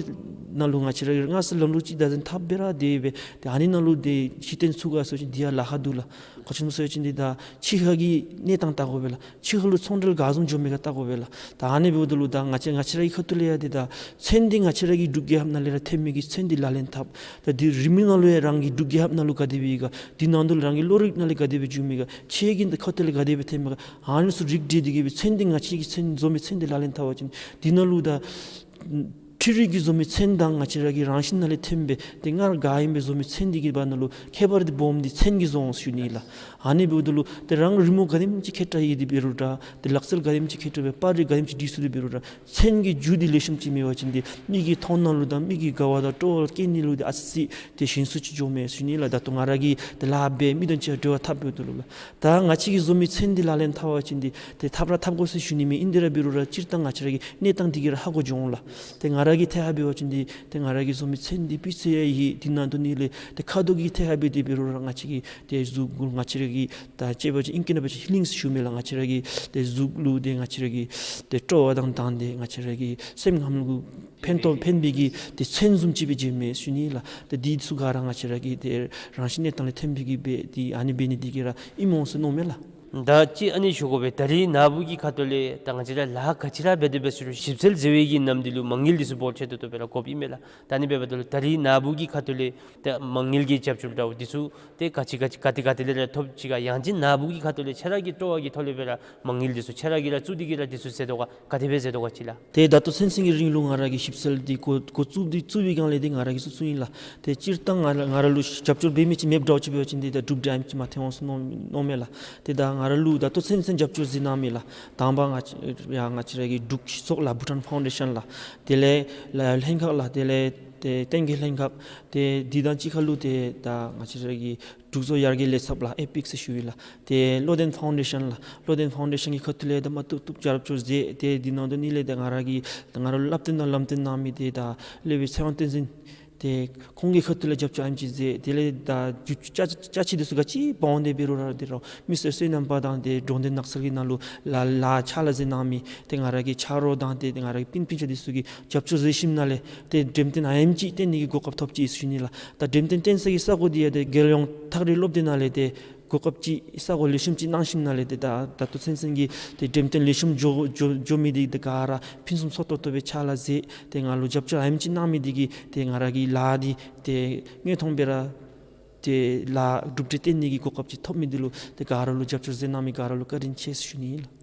ནང་ལུ་ང་བཅས་ར་གི་སྔར་སྲོལ་ལམ་ལུགས་ཅིག་བདག་འཛིན་འཐབ་སྦེ་ར་དེ་སྦེ་ཏེ་ཨ་ནི་ནང་ལུ་ཏེ་གཞི་རྟེན་ཚུགས་ག་ཟེར་བ་ཅིན་འདི་ཡང་ལཱ་ཁག་འདུག་ལགས། ག་ཅི་སྨོ་ཟེར་བ་ཅིན་འདི་ད་ཕྱི་ཁ་གི་གནས་སྟངས་བལྟ་དགོ་པས་ལགས། ཕྱི་ཁ་ལུ་ཚོང་འབྲེལ་ག་བཟུམ་འགྱོ་མི་ག་བལྟ་དགོ་པས་ལགས། ད་ཨ་ནི་འབདཝ་ད་ལུ་ད་ང་བཅས་ང་བཅས་ར་གི་ཁ་ཐུག་ལས་ཡང་འདི་ད་ཚོན་འདི་ང་བཅས་ར་གི་འབྲུག་རྒྱལ་ཁབ་ནང་ལས་ར་ཐོན་མི་གི་ཚོན་འདི་ལག་ལེན་འཐབ། ད་འདི་རི་མོ་ནང་ལུ་ཡང་རང་གི་འབྲུག་རྒྱལ་ཁབ་ནང་ལུ་ག་དེ་སྦེ་ཡོད་ག། འདི་ནང་དུ་རང་གི་བློ་རིག་ནང་ལས་ག་དེ་སྦེ་བྱུང་མི་ག། ཁྱེད་ཀྱི་འདི་ཁ་ཐུག་ལས་ག་དེ་སྦེ་ཐོན་མི་ག། ཨ་ནི་ཚུ་རིག་བསྒྲེས་ཏེ་གི་སྦེ་ཚོན་འདི་ང་བཅས་ཀྱི་ཚོན་བཟོ་མི་ཚོན་འདི་ལག་ལེན་འཐབ་པ་ཅིན་འདི་ནང་ལུ་ད་འཕྲུལ་རིག་གིས་བཟོ་མི་ཚོན་དང་ང་བཅས་ར་གི་རང་བཞིན་ནང་ལས་ཐོན་པའི་ཏེ་སྔར་ག་ཨིནམ་སྦེ་བཟོ་མི་ཚོན་འདི་གི་བར་ན་ལུ་ཁྱད་པར་འདི་སྦོམ་འདི་ཚོན་གྱིས་བཟོ་འོང་ཟེར་ཞུ་ནི་ལགས། ཨ་ནི་འབདཝ་ད་ལུ་ཏེ་རང་རི་མོ་ག་དེམ་ཅིག་མཁས་དྲགས་ཡོད་དེ་འབད་རུང་འདྲ། ཏེ་ལག་རྩལ་ག་དེམ་ཅིག་མཁས་དྲགས་སྦེ་པར་རིས་ག་དེམ་ཅིག་བྲིས་ཚུགས་དེ་འབད་རུང་འདྲ། ཚོན་གྱི་རྒྱུ་འདི་ལེགས་ཤོམ་ཅིག་མེད་པ་ཅིན་ཏེ་མི་གི་མཐོང་སྣང་ལུ་དང་མི་གི་དགའ་བ་དང་སྤྲོ་བ་སྐྱེ་ནི་ལུ་ཏེ་ཨ་ཙི་ཏེ་ཞན་སུ་ཅིག་འགྱོཝ་མས་ཟེར་ཞུ་ནི་ལགས། ད་ལྟོ་ང་ར་གིས་ཏེ་ལཱ་འབད་མི་དང་གཅིག་ཁར་འབྲེལ་བ་འཐབ་འབདཝ་ད་ལུ་ལགས། ད་ང་བཅས་ཀྱིས་བཟོ་མི་ཚོན་འདི་ལག་ལེན་འཐབ་པ་ཅིན་འདི་ཏེ་འཐབ་ར་འཐབ་དགོ་ཟེར་ཞུ་ནི་མེད། ཨིན་དེ་ར་འབད་རུང་ར་སྤྱིར་བཏང་ང་བཅས་ར་གི་གནས་སྟངས་འདི་གིས་ར་ཧ་གོ་འགྱོ་འོང་ལགས། ཏེ་ང་ར་གི་ཐད་ཁར་འབད་བ་ཅིན་འདི་ཏེ་ང་ར་གིས་བཟོ་མི་ཚོན་འདི་སྤུས་ཚད་ཡང་ཡོད། འདི་ནང་དོན་ནི་ལས་ཏེ་ཁ་དོག་གི་ཐད་ཁར་འབད་དེ་འབད་རུང་ར་ང་བཅས་ཀྱི་ཏེ་གཟུགས་པོ་ང་བཅས་ར་གི་ད་ཅེ་བ་ཅིན་ཨིང་སྐད་ནང་འབད་བ་ཅིན་ཧི་ལིང་ཟེར་ཞུཝ་མས་ལགས། ང་བཅས་ར་གི་ཏེ་གཟུགས་ལུ་ཏེ་ང་བཅས་ར་གི་ཏེ་སྤྲོ་བ་དང་དང་འདོད་ང་བཅས་ར་གི་སེམས་ཁམས་ལུ་ཕན་ཐོགས་ཕན་པའི་གི་ཏེ་ཚོན་བཟུམ་ཅིག་སྦེ་འགྱོཝ་མས་ཟེར་ཞུ་ནི་ལགས། ཏེ་འདི་ཚུ་ག་ར་ང་བཅས་ར་གི་ཏེ་རང་བཞིན་གནས་སྟངས་ལས་ཐོན་པའི་གི་སྦེ་ཏེ་ཨ་ནི་འབད་ནི་འདི་གིས་ར་ཨིནམ་འོང་ཟེར་མནོཝ་མས་ལགས། ད་ཅི་ཨ་ནི་ཞུ་དགོ་པས། ད་རིས་ནཱ་བུ་གི་ཁ་ཐུག་ལས་ད་ང་བཅས་ར་ལཱ་ག་ཅི་ར་འབད་དེ་འབད་ཟེར་རུང་ཞིབ་འཚོལ་མཛད་པའི་གི་ནམ་དུས་ལུ་མ་དངུལ་འདི་ཚུ་འབོར་ཆེ་ཏོག་ཏོ་སྦེ་ར་དགོཔ་ཨིན་མས་ལགས། ད་ཨ་ནི་འབདཝ་ད་ལུ་ད་རིས་ནཱ་བུ་གི་ཁ་ཐུག་ལས་ད་མ་དངུལ་གྱི་རྒྱབ་སྐྱོར་འདྲཝ་འདི་ཚུ་ཏེ་ག་ཅི་ག་ཅི་ག་ཏེ་ག་ཏེ་ལས་ར་ཐོབ་ཅི་ག། ཡང་ཅིན་ནཱ་བུ་གི་ཁ་ཐུག་ལས་ཁྱེད་ར་གི་སྤྲོ་བ་གི་ཐོག་ལས་སྦེ་ར་མ་དངུལ་འདི་ཚུ་ཁྱེད་ར་གིས་ར་བཙུགས་ཏེ་གིས་ར་འདི་ཚུ་མཛད་དོ་ག། ག་དེ་སྦེ་མཛད་དོ་ག་ཅིག་ལགས། ཏེ་ད་ལྟོ་ཚུན་ཚོད་ཀྱི་རིང་ལུ་ང་ར་གིས་ཞིབ་འཚོལ་འདི་འགོ་འགོ་བཙུགས་འདི་བཙུགས་པའི་སྒང་ལས་འདི་ང་ར་གིས་བཙུགས་བཙུགསཔ་ཨིན་ལགས། ཏེ་སྤྱིར་བཏང་ང་ར་ང་ར་ལུ་རྒྱབ་སྐྱོར་འབད་མི་ཅིག་མེདཔ་འདྲཝ་ཅིག་འབད་བ་ཅིན་འདི་ད་འབྲུག་འདི་ཨ་ནེམ་ཅིག་མ་ཐོན་འོང་ཟེར་མནོ་མནོཝ་མས་ལགས། ཏེ་ད་ང་ར་ལུ་ད་ལྟོ་ཚུན་ཚོད་རྒྱབ་སྐྱོར་མཛད་གནང་མི་ལགས། དང་པ་ང་བཅས་ཡ་ང་བཅས་ར་གི་འབྲུག་སྤྱི་ཚོགས་ལགས། བྷུ་ཊཱན་ཕའུན་ཌེ་ཤཱན་ལགས། དེ་ལས་ལ་ལྷན་ཁག་ལགས། དེ་ལས་ཏེ་བསྟན་རྒྱས་ལྷན་ཁག། ཏེ་འདི་དང་གཅིག་ཁར་ལུ་ཏེ་ད་ང་བཅས་ར་གི་འབྲུག་བཟོ་ཡར་རྒྱས་ལས་ཚབ་ལགས། ཨེ་པིག་ཟེར་ཞུ་ཡི་ལགས། ཏེ་བློ་ལྡན་ཕའུན་ཌེ་ཤཱན་ལགས། བློ་ལྡན་ཕའུན་ཌེ་ཤཱན་གྱི་ཁ་ཐུག་ལས་ད་མ་བཏུབ་བཏུབ་རྒྱབ་སྐྱོར་མཛད། ཏེ་འདི་ནང་དོན་ནི་ལས་ད་ང་ར་གི་ད་ང་ར་ལུ་བསླབ་སྟོན་དང་ལམ་སྟོན་གནང་མི་འདི་ད་སློབ་དཔོན་ཚེ་དབང་བསྟན་འཛིན། ཏེ་ཁོང་གི་ཁ་ཐུག་ལས་རྒྱབ་སྐྱོར་ཨ་ནེམ་ཅིག་མཛད། དེ་ལས་ད་རྒྱུ་ཅ་ཅ་ཅ་ཆས་འདི་ཚུ་ག་ཅི་འབག་འོང་དེ་འབད་རུང་ར་འདི་རུང་མི་སེར་བསོད་ནམས་པ་དང་ཏེ་འགྲོ་དོན་ནགས་ཚལ་གྱི་ནང་ལུ་ལཱ་ལཱ་ཕྱག་ལཱ་མཛད་གནང་མི་ཏེ་ང་ར་གི་ཆ་རོགས་དང་ཏེ་ང་ར་གི་སྤུན་སྤུན་ཆ་འདི་ཚུ་གིས་རྒྱབ་སྐྱོར་མཛད་ཞིནམ་ལས་ཏེ་འགྲེམས་སྟོན་ཨ་ནེམ་ཅིག་སྟོན་ནི་གི་གོ་སྐབས་ཐོབ་ཅི་ཟེར་ཞུ་ནི་ལགས། ད་འགྲེམས་སྟོན་སྟོན་ས་གི་ས་གོ་འདི་ཡང་ཏེ་རྒྱལ་ཡོངས་ཐག་རིང་སློབ་སྡེ་ནང་ལས་ཏེ་གོ་སྐབས་ཅིག་ས་གོ་ལེགས་ཤོམ་ཅིག་གནང་ཞིནམ་ལས་ཏེ་ད་ད་ལྟོ་ཚུན་ཚོད་ཀྱི་ཏེ་འགྲེམས་སྟོན་ལེགས་ཤོམ་འགྱོ་འགྱོ་འགྱོ་མི་འདི་ཏེ་ག་ར་ཕུན་སུམ་ཚོགས་ཏོག་ཏོ་སྦེ་ཕྱག་ལཱ་མཛད། ཏེ་ང་ལུ་རྒྱབ་སྐྱོར་ཨ་ནེམ་ཅིག་གནང་མི་འདི་གིས་ཏེ་ང་ར་གི་ལཱ་འདི་ཏེ་དངོས་མཐོང་སྦེ་ར་ཏེ་ལཱ་གྲུབ་འབྲས་སྟོན་ནི་གི་གོ་སྐབས་ཅིག་ཐོབ་མི་འདི་ལུ་ཏེ་ག་ར་ལུ་རྒྱབ་སྐྱོར་མཛད་གནང་མི་ག་ར་ལུ་བཀའ་དྲིན་ཆེ་ཟེར་ཞུ་ནི་ཨིན་ལགས།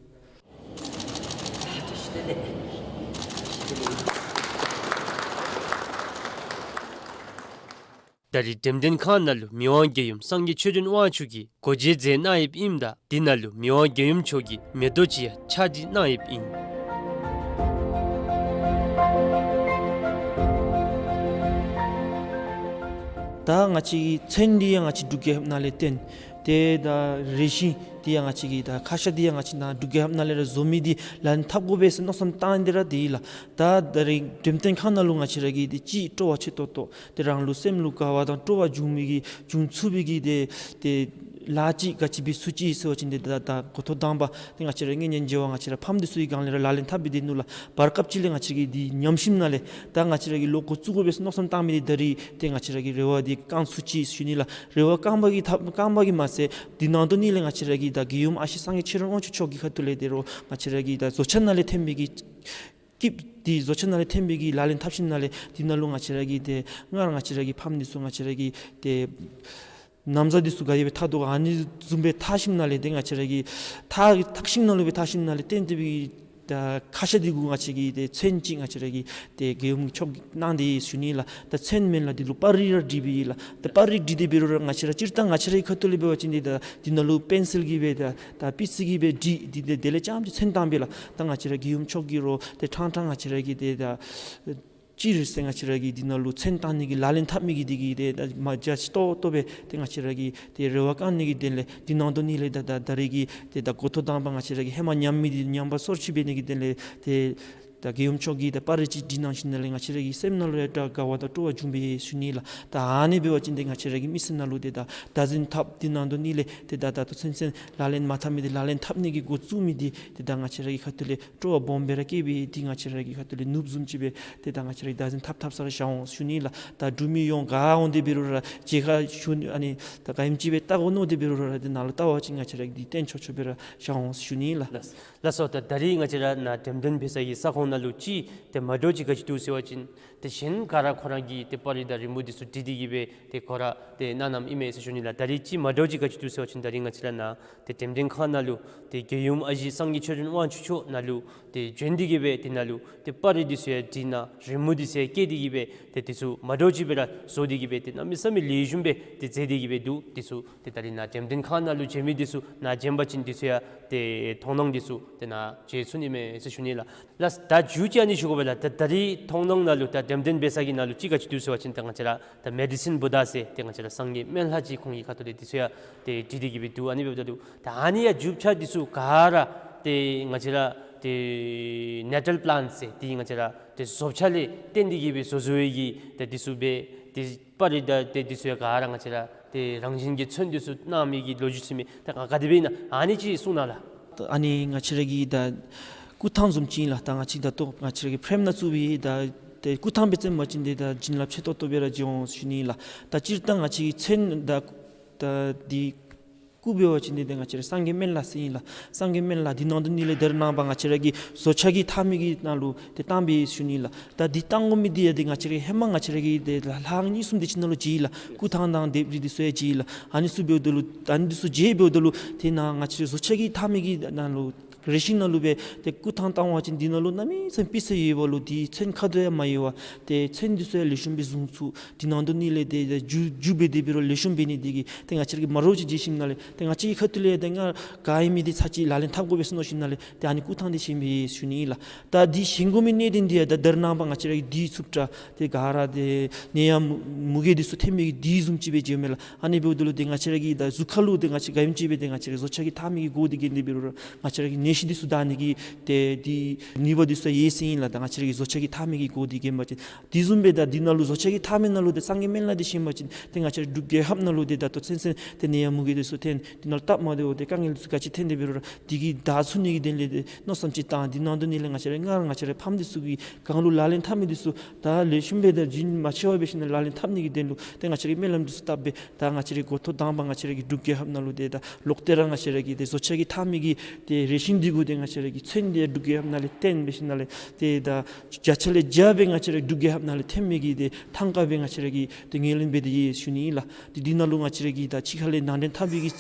ད་རིས་འགྲེམས་སྟོན་ཁང་ནང་ལུ་མི་དབང་རྒྱལ་ཡུམ་སངས་རྒྱས་ཆོས་སྒྲོན་དབང་ཕྱུག་གིས་སྒོ་འབྱེད་མཛད་གནང་ཡོདཔ་ཨིནམ་ད་འདི་ནང་ལུ་མི་དབང་རྒྱལ་ཡུམ་མཆོག་གི་མེ་ཏོག་ཅིག་ཡང་ཕྱག་བྲིས་གནང་ཡོདཔ་ཨིན། ད་ང་བཅས་ཀྱི་ཚོན་འདི་ཡང་ང་བཅས་འབྲུག་རྒྱལ་ཁབ་ནང་ལས་བཏོན། ཏེ་ད་རས་ཆིངས་འདི་ཡང་ང་བཅས་ཀྱི་ད་ཁ་ཤ་འདི་ཡང་ང་བཅས་ནཱ་འབྲུག་རྒྱལ་ཁབ་ནང་ལས་ར་བཟོ་མི་འདི་ལག་ལེན་འཐབ་དགོ་པས་ཟེར་མནོ་བསམ་བཏང་སྟེ་ར་འདི་ལགས། ད་ད་རིས་འགྲེམས་སྟོན་ཁང་ནང་ལུ་ང་བཅས་ར་གིས་ཏེ་ཅིག་སྤྲོ་བ་ཆེ་ཏོག་ཏོ་ཏེ་རང་ལུ་སེམས་ལུ་དགའ་བ་དང་སྤྲོ་བ་འབྱུང་མི་གི་འབྱུང་ཚུགས་པའི་གི་ཏེ་ཏེ་ལཱ་ཅིག་ག་ཅི་འབད་ཚུགས་ཅི་ཟེར་བ་ཅིན་ཏེ་ད་ད་འགོ་ཐོག་དང་པ་ཏེ་ང་བཅས་ར་ངེ་གཉེན་བརྗེ་བ་ང་བཅས་ར་ཕམ་འདི་ཚུ་གི་སྒང་ལས་ར་ལག་ལེན་འཐབ་སྦེ་སྡོད་ནུག་ལགས། བར་སྐབས་ཅིག་ལས་ང་བཅས་ར་གིས་འདི་ཉམས་ཞིནམ་ལས་ད་ང་བཅས་ར་གིས་ལོག་འགོ་བཙུགས་དགོ་པས་ཟེར་མནོ་བསམ་བཏང་མི་འདི་ད་རིས་ཏེ་ང་བཅས་ར་གི་རེ་བ་འདི་བསྐང་ཚུགས་ཅི་ཟེར་ཞུ་ནི་ལགས། རེ་བ་བསྐང་པ་གིས་ཐབས་བསྐང་པ་གིས་མ་ཚད་འདི་ནང་དོན་ནི་ལས་ང་བཅས་ར་གི་ད་རྒྱལ་ཡུམ་ཨ་ཞེ་སངས་རྒྱས་ཆོས་སྒྲོན་དབང་ཕྱུག་མཆོག་གི་ཁ་ཐུག་ལས་ཏེ་རོགས་ང་བཅས་ར་གི་ད་བཟོ་བཅའ་ནང་ལས་ཐོན་མི་གི་སྐྱིདཔ་འདི་བཟོ་བཅའ་ནང་ལས་ཐོན་མི་གི་ལག་ལེན་འཐབ་ཞིནམ་ལས་འདི་ནང་ལུ་ང་བཅས་ར་གི་ཏེ་སྔར་ང་བཅས་ར་གི་ཕམ་འདི་ཚུ་ང་བཅས་ར་གི་ཏེ་ན་བཟའ་འདི་ཚུ་ག་དེ་སྦེ་འཐག་དོ་ག་ཨ་ནི་བཟུམ་སྦེ་འཐག་ཞིནམ་ལས་ཏེ་ང་བཅས་ར་གི་འཐག་འཐག་ཤིང་ནང་ལུ་སྦེ་འཐག་ཞིནམ་ལས་བཏོན་ཏེ་སྦེ་ད་ཁ་ཤ་འདི་གུ་ང་བཅས་ཀྱིས་ཏེ་ཚོན་ཅིག་ང་བཅས་ར་གིས་ཏེ་རྒྱལ་ཡུམ་མཆོག་གནང་སྟེ་ཡོད་ཟེར་ཞུ་ནི་ལགས། ད་ཚོན་མེན་ལགས། འདི་ལུ་པར་རིས་ར་བྲིས་སྦེ་ཡོད་ལགས། ད་པར་རིས་བྲིས་ཏེ་འབད་རུང་ར་ང་བཅས་ར་སྤྱིར་བཏང་ང་བཅས་རའི་ཁ་ཐུག་ལས་འབད་བ་ཅིན་འདི་ད་འདི་ནང་ལུ་པེན་སིལ་གྱིས་སྦེ་ད་ད་པི་སི་གིས་སྦེ་བྲིས་ཏེ་ཏེ་དེ་ལས་རྐྱངམ་ཅིག་ཚོན་བཏང་སྦེ་ལགས། ད་ང་བཅས་ར་རྒྱལ་ཡུམ་མཆོག་གི་རོགས་ཏེ་ཕྲང་ཕྲང་ང་བཅས་ར་གིས་ཏེ་ད་ སྤྱིར་ཟེར་ང་བཅས་ར་གིས་འདི་ནང་ལུ་ཚོན་བཏང་ནི་གི་ལག་ལེན་འཐབ་ནི་གི་འདི་གིས་ཏེ་ད་མ་རྒྱ་ཆེ་ཏོག་ཏོ་སྦེ་ཏེ་ང་བཅས་ར་གིས་ཏེ་རེ་བ་བསྐང་ནི་གི་དོན་ལས་འདི་ནང་དོ་ནི་ལས་ད་ད་ད་རེས་ཀྱི་ཏེ་ད་འགོ་ཐོག་དང་པ་ང་བཅས་ར་གིས་ཧེ་མ་ཉམས་མི་འདི་ཉམས་པ་སོར་ཆུད་འབད་ནི་གི་དོན་ལས་ཏེ་ད་རྒྱལ་ཡུམ་མཆོག་གིས་ད་པར་རིས་ཅིག་བྲིས་གནང་ཞིནམ་ལས་ང་བཅས་ར་གི་སེམས་ནང་ལུ་ཡང་ད་དགའ་བ་དང་སྤྲོ་བ་བྱུང་པས་ཞུ་ནི་ལགས། ད་ཨ་ནི་འབད་བ་ཅིན་ཏེ་ང་བཅས་ར་གི་མི་སེར་ནང་ལུ་ཏེ་ད་བདག་འཛིན་འཐབ་འདི་ནང་དོ་ནི་ལས་ཏེ་ད་ད་ལྟོ་ཚུན་ཚོད་ལག་ལེན་མ་འཐབ་མི་འདི་ལག་ལེན་འཐབ་ནི་གི་འགོ་བཙུགས་མི་འདི་ཏེ་ད་ང་བཅས་ར་གི་ཁ་ཐུག་ལས་སྤྲོ་བ་སྦོམ་སྦེ་ར་སྐྱེས་པས། ཏེ་ང་བཅས་ར་གི་ཁ་ཐུག་ལས་ནོར་བུ་བཟུམ་ཅིག་སྦེ་ཏེ་ད་ང་བཅས་ར་གིས་བདག་འཛིན་འཐབ་འཐབ་ས་ར་བཞག་འོང་ཞུ་ནི་ལགས། ད་འབྲུག་མི་ཡོངས་ག་འོང་སྟེ་འབད་རུང་ར་མཇལ་ཁ་ཞུ་ནི་ཨ་ནི་ད་ག་ཨིནམ་ཅིག་སྦེ་བལྟ་དགོ་མནོ་སྟེ་འབད་རུང་ར་ཏེ་ནཱ་ལུ་བལྟ་བ་ཅིན་ང་བཅས་ར་གིས་འདི་སྟོན་ཆོག་ཆོག་སྦེ་ར་བཞག་འོང་ཞུ་ནི་ལགས། ལགས་ལགས་སོ། ད་ད་རིས་ང་བཅས་ར་ནཱ་འགྲེམས་སྟོན་འབད་ས་གི་ས་ཁོངས་ནང་ལུ་ཅིག་ཏེ་མ་འདྲཝ་ཅིག་ག་ཅི་འདུག་ཟེར་བ་ཅིན་ཏེ་གཞན་ག་ར་ཁོ་ར་གིས་ཏེ་པར་རིས་དང་རི་མོ་འདི་ཚུ་བྲིས་ཏེ་གི་སྦེ་ཏེ་ཁོ་ར་ཏེ་གནང་གནངམ་ཨིན་མས་ཟེར་ཞུ་ནི་ལགས། ད་རིས་ཅིག་མ་འདྲཝ་ཅིག་ག་ཅི་འདུག་ཟེར་བ་ཅིན་ད་རིས་ང་བཅས་ར་ནཱ་ཏེ་འགྲེམས་སྟོན་ཁང་ནང་ལུ་ཏེ་རྒྱལ་ཡུམ་ཨ་ཞེ་སངས་རྒྱས་ཆོས་སྒྲོན་དབང་ཕྱུག་མཆོག་ནཱ་ལུ་ཏེ་བྱོན་ཏེ་གི་སྦེ་ཏེ་ནཱ་ལུ་ཏེ་པར་རིས་འདི་ཚུ་ཡང་བྲིས་གནང་རི་མོ་འདི་ཚུ་ཡང་བཀལ་ཏེ་གི་སྦེ་ཏེ་འདི་ཚུ་མ་འདྲཝ་ཅིག་སྦེ་ར་བཟོ་སྟེ་གི་སྦེ་ཏེ་གནམ་མེད་ས་མེད་ལེགས་ཤོམ་སྦེ་ཏེ་མཛད་དེ་གི་སྦེ་འདུག། འདི་ཚུ་ཏེ་ད་རིས་ནཱ་འགྲེམས་སྟོན་ཁང་ནང་ལུ་བྱོན་མི་འདི་ཚུ་ནཱ་བྱོན་པ་ཅིན་འདི་ཚུ་ཡང་ཏེ་མཐོང་སྣང་འདི་ཚུ་ཏེ་ནཱ་མཇལ་ཚུགས་ནི་མས་ཟེར་ཞུ་ནི་ལགས། ལགས་ད་མཇུག་ཅིག་ཨ་ནི་ཞུ་དགོ་པས་ལགས། ད་ད་རིས་མཐོང་སྣང་ནང་ལུ་ད་འགྲེམས་སྟོན་འབད་ས་གི་ནང་ལུ་ཅིག་ག་ཅི་འདུག་ཟེར་བ་ཅིན་ད་ང་བཅས་ར་ད་མེ་ཌི་སིན་བུ་དྷ་ཟེར་ཏེ་ང་བཅས་ར་སངས་རྒྱས་སྨན་བླ་ཅིག་ཁོང་གི་ཁ་ཐུག་ལས་འདི་ཚུ་ཡང་ཏེ་བྲིས་ཏེ་གི་སྦེ་འདུག། ཨ་ནི་འབདཝ་ད་ལུ་ད་ཨ་ནི་ཡང་རྒྱུ་ཆ་འདི་ཚུ་ག་ར་ཏེ་ང་བཅས་ར་ཏེ་ནེ་ཊཱལ་པི་ལེནཊ་ཟེར་ཏེ་ང་བཅས་ར་ཏེ་བཟོ་བྱ་ལས་བརྟེན་ཏེ་གི་སྦེ་བཟོ་བཟོཝ་གི་ཏེ་འདི་ཚུ་སྦེ་ཏེ་པར་རིས་དང་ཏེ་འདི་ཚུ་ཡང་ག་ར་ང་བཅས་ར་ཏེ་རང་བཞིན་གྱི་ཚོན་འདི་ཚུ་གནང་མི་གི་ལོ་རྒྱུས་ཅིག་མས། ད་ག་ག་དེ་སྦེ་ཨིན་ན་ཨ་ནི་ཅིག་གསུང་གནང་ལགས། ཨ་ནི་ང་བཅས་ར་གི་ད་སྐུ་ཐང་བཟུམ་ཅིག་ཨིན་ལགས། ད་ང་བཅས་ད་ལྟོ་ང་བཅས་ར་གི་ཕྲེམ་ནང་བཙུགས་པའི་ད་ཏེ་སྐུ་ཐང་སྦེ་བརྩིཝ་ཅིན་ཏེ་ད་བྱིན་རླབས་ཆེ་ཏོག་ཏོ་སྦེ་ར་འབྱུང་འོང་ཞུ་ནི་ལགས། ད་སྤྱིར་བཏང་ང་བཅས་ཀྱི་ཚོན་ད་ད་འདི་སྐུ་འབད་བ་ཅིན་ཏེ་ད་ང་བཅས་ར་སངས་རྒྱས་སྨན་བླ་ཟེར་ཨིན་ལགས། སངས་རྒྱས་སྨན་བླ་འདི་ནང་དོ་ནི་ལས་ད་རེས་ནངས་པ་ང་བཅས་ར་གི་བཟོ་བྱ་གི་འཐབ་མི་གི་ནང་ལུ་ཏེ་བཏང་པས་ཞུ་ནི་ལགས། ད་འདི་བཏང་དགོ་མི་འདི་ཡང་ཏེ་ང་བཅས་ར་ཧེ་མ་ང་བཅས་ར་གི་ཏེ་ལྷ་ཁང་གཉིས་གསུམ་དེ་ཅིག་ནང་ལུ་མཇལ་ཡི་ལགས། སྐུ་ཐང་དང་ལྡེབས་རིས་འདི་ཚུ་ཡང་མཇལ་ཡི་ལགས། ཨ་ནི་ཚུ་འབདཝ་ད་ལུ་ཨ་ནི་འདི་ཚུ་མཇལ་འབདཝ་ད་ལུ་ཏེ་ནཱ་ང་བཅས་ར་བཟོ་བྱ་གི་འཐབ་མི་གི་ནང་ལུ་རེ་ཞིག་ནང་ལུ་སྦེ་ཏེ་སྐུ་ཐང་བཏང་བ་ཅིན་འདི་ནང་ལུ་གནམ་མེད་ས་མེད་དཔེ་ཚད་ཡོད་པ་ལུ་ཏེ་ཚོན་ཁ་དོག་ཡང་མ་ཡལ་བར་ཏེ་ཚོན་འདི་ཚུ་ཡང་ལེགས་ཤོམ་སྦེ་བཟུང་ཚུགས། འདི་ནང་དོ་ནི་ལས་ཏེ་ཏེ་འགྱུར་འགྱུར་འབད་དེ་འབད་རུང་ལེགས་ཤོམ་འབད་ནི་འདི་གིས་ཏེ་ང་བཅས་ར་གིས་མ་འདྲཝ་ཅིག་མཇལ་ཞིནམ་ལས་ཏེ་ང་བཅས་ཀྱི་ཁ་ཐུག་ལས་ཏེ་ང་ག་ཨིན་མི་འདི་ཚར་གཅིག་ལག་ལེན་འཐབ་དགོ་པས་ཟེར་མནོ་ཞིནམ་ལས་ཏེ་ཨ་ནི་སྐུ་ཐང་འདི་བཞེངས་པས་ཞུ་ནི་ཨིན་ལགས། ད་འདི་བཞེངས་དགོ་མི་གནད་དོན་འདི་ཡང་ད་ད་རེས་ནངས་པ་ང་བཅས་ར་གི་འདི་ཚུབ་དྲགས་ཏེ་ག་ར་ཏེ་ནད་ཡམས་མུ་གེ་འདི་ཚུ་ཐོན་མི་གི་འདི་བཟུམ་ཅིག་སྦེ་མཇལཝ་མས་ལགས། ཨ་ནི་འབདཝ་ད་ལུ་ཏེ་ང་བཅས་ར་གི་ད་གཟུགས་ཁ་ལུ་ཏེ་ང་བཅས་ག་ཨིནམ་ཅིག་སྦེ་ཏེ་ང་བཅས་ར་གི་བཟོ་བྱ་གི་འཐབ་མི་གི་སྒོ་འདི་གིས་འདི་འབད་རུང་ར་ང་བཅས་ར་གི་ནད་གཞི་འདི་ཚུ་དག་ནི་གི་ཏེ་འདི་ནུས་པ་འདི་ཚུ་ཡོད་ཟེར་ཨིན་ལགས། ད་ང་བཅས་ར་གི་བཟོ་བྱ་གི་འཐབ་མི་གི་སྒོ་འདི་གིས་འབད་བ་ཅིན་དེ་བཟུམ་སྦེ་ད་འདི་ནང་ལུ་བཟོ་བྱ་གི་འཐབ་མི་ནང་ལུ་ཏེ་སངས་རྒྱས་སྨན་བླ་འདི་བཞེངས་པ་ཅིན་ཏེ་ང་བཅས་ར་འབྲུག་རྒྱལ་ཁབ་ནང་ལུ་ཏེ་ད་ལྟོ་ཚུན་ཚོད་ཏེ་ནད་ཡམས་མུ་གེ་འདི་ཚུ་ཐོན་འདི་ནང་ལུ་སྟབས་མ་བདེཝ་ཏེ་དཀའ་ངལ་འདི་ཚུ་ག་ཅི་ཐོན་ཏེ་འབད་རུང་ར་འདི་གིས་དག་ཚུགས་ནི་གི་དོན་ལས་ཏེ་མནོ་བསམ་ཅིག་བཏང་འདི་ནང་དོ་ནི་ལས་ང་བཅས་ར་སྔར་ང་བཅས་ར་ཕམ་འདི་ཚུ་གིས་གང་ལུ་ལག་ལེན་འཐབ་མི་འདི་ཚུ་ད་ལེགས་ཤོམ་སྦེ་ད་རྒྱུན་མ་ཆད་པར་འབད་ཞིནམ་ལས་ལག་ལེན་འཐབ་ནི་གི་དོན་ལུ་ཏེ་ང་བཅས་ར་གིས་སྨོན་ལམ་འདི་ཚུ་བཏབ་སྦེ་ད་ང་བཅས་ར་འགོ་ཐོག་དང་པ་ང་བཅས་ར་གི་འབྲུག་རྒྱལ་ཁབ་ནང་ལུ་ཏེ་ད་ལོག་སྟེ་ར་ང་བཅས་ར་གི་ཏེ་བཟོ་བྱ་གི་འཐབ་མི་གི་ཏེ་རེ་ཞིག་འདི་གུ་ཏེ་ང་བཅས་ར་གི་ཚོན་འདི་འབྲུག་རྒྱལ་ཁབ་ནང་ལས་བཏོན་འབད་ཞིནམ་ལས་ཏེ་ད་བརྒྱ་ཆ་ལས་བརྒྱ་སྦེ་ང་བཅས་ར་འབྲུག་རྒྱལ་ཁབ་ནང་ལས་ཐོན་མི་གི་ཏེ་ཐང་ཀ་སྦེ་ང་བཅས་ར་གིས་ཏེ་ངོས་ལེན་འབད་དེ་ཡོད་ཞུ་ནི་ཨིན་ལགས། ཏེ་འདི་ནང་ལུ་ང་བཅས་ར་གིས་ད་ཕྱི་ཁ་ལས་ནང་འདྲེན་འཐབ་པའི་གི་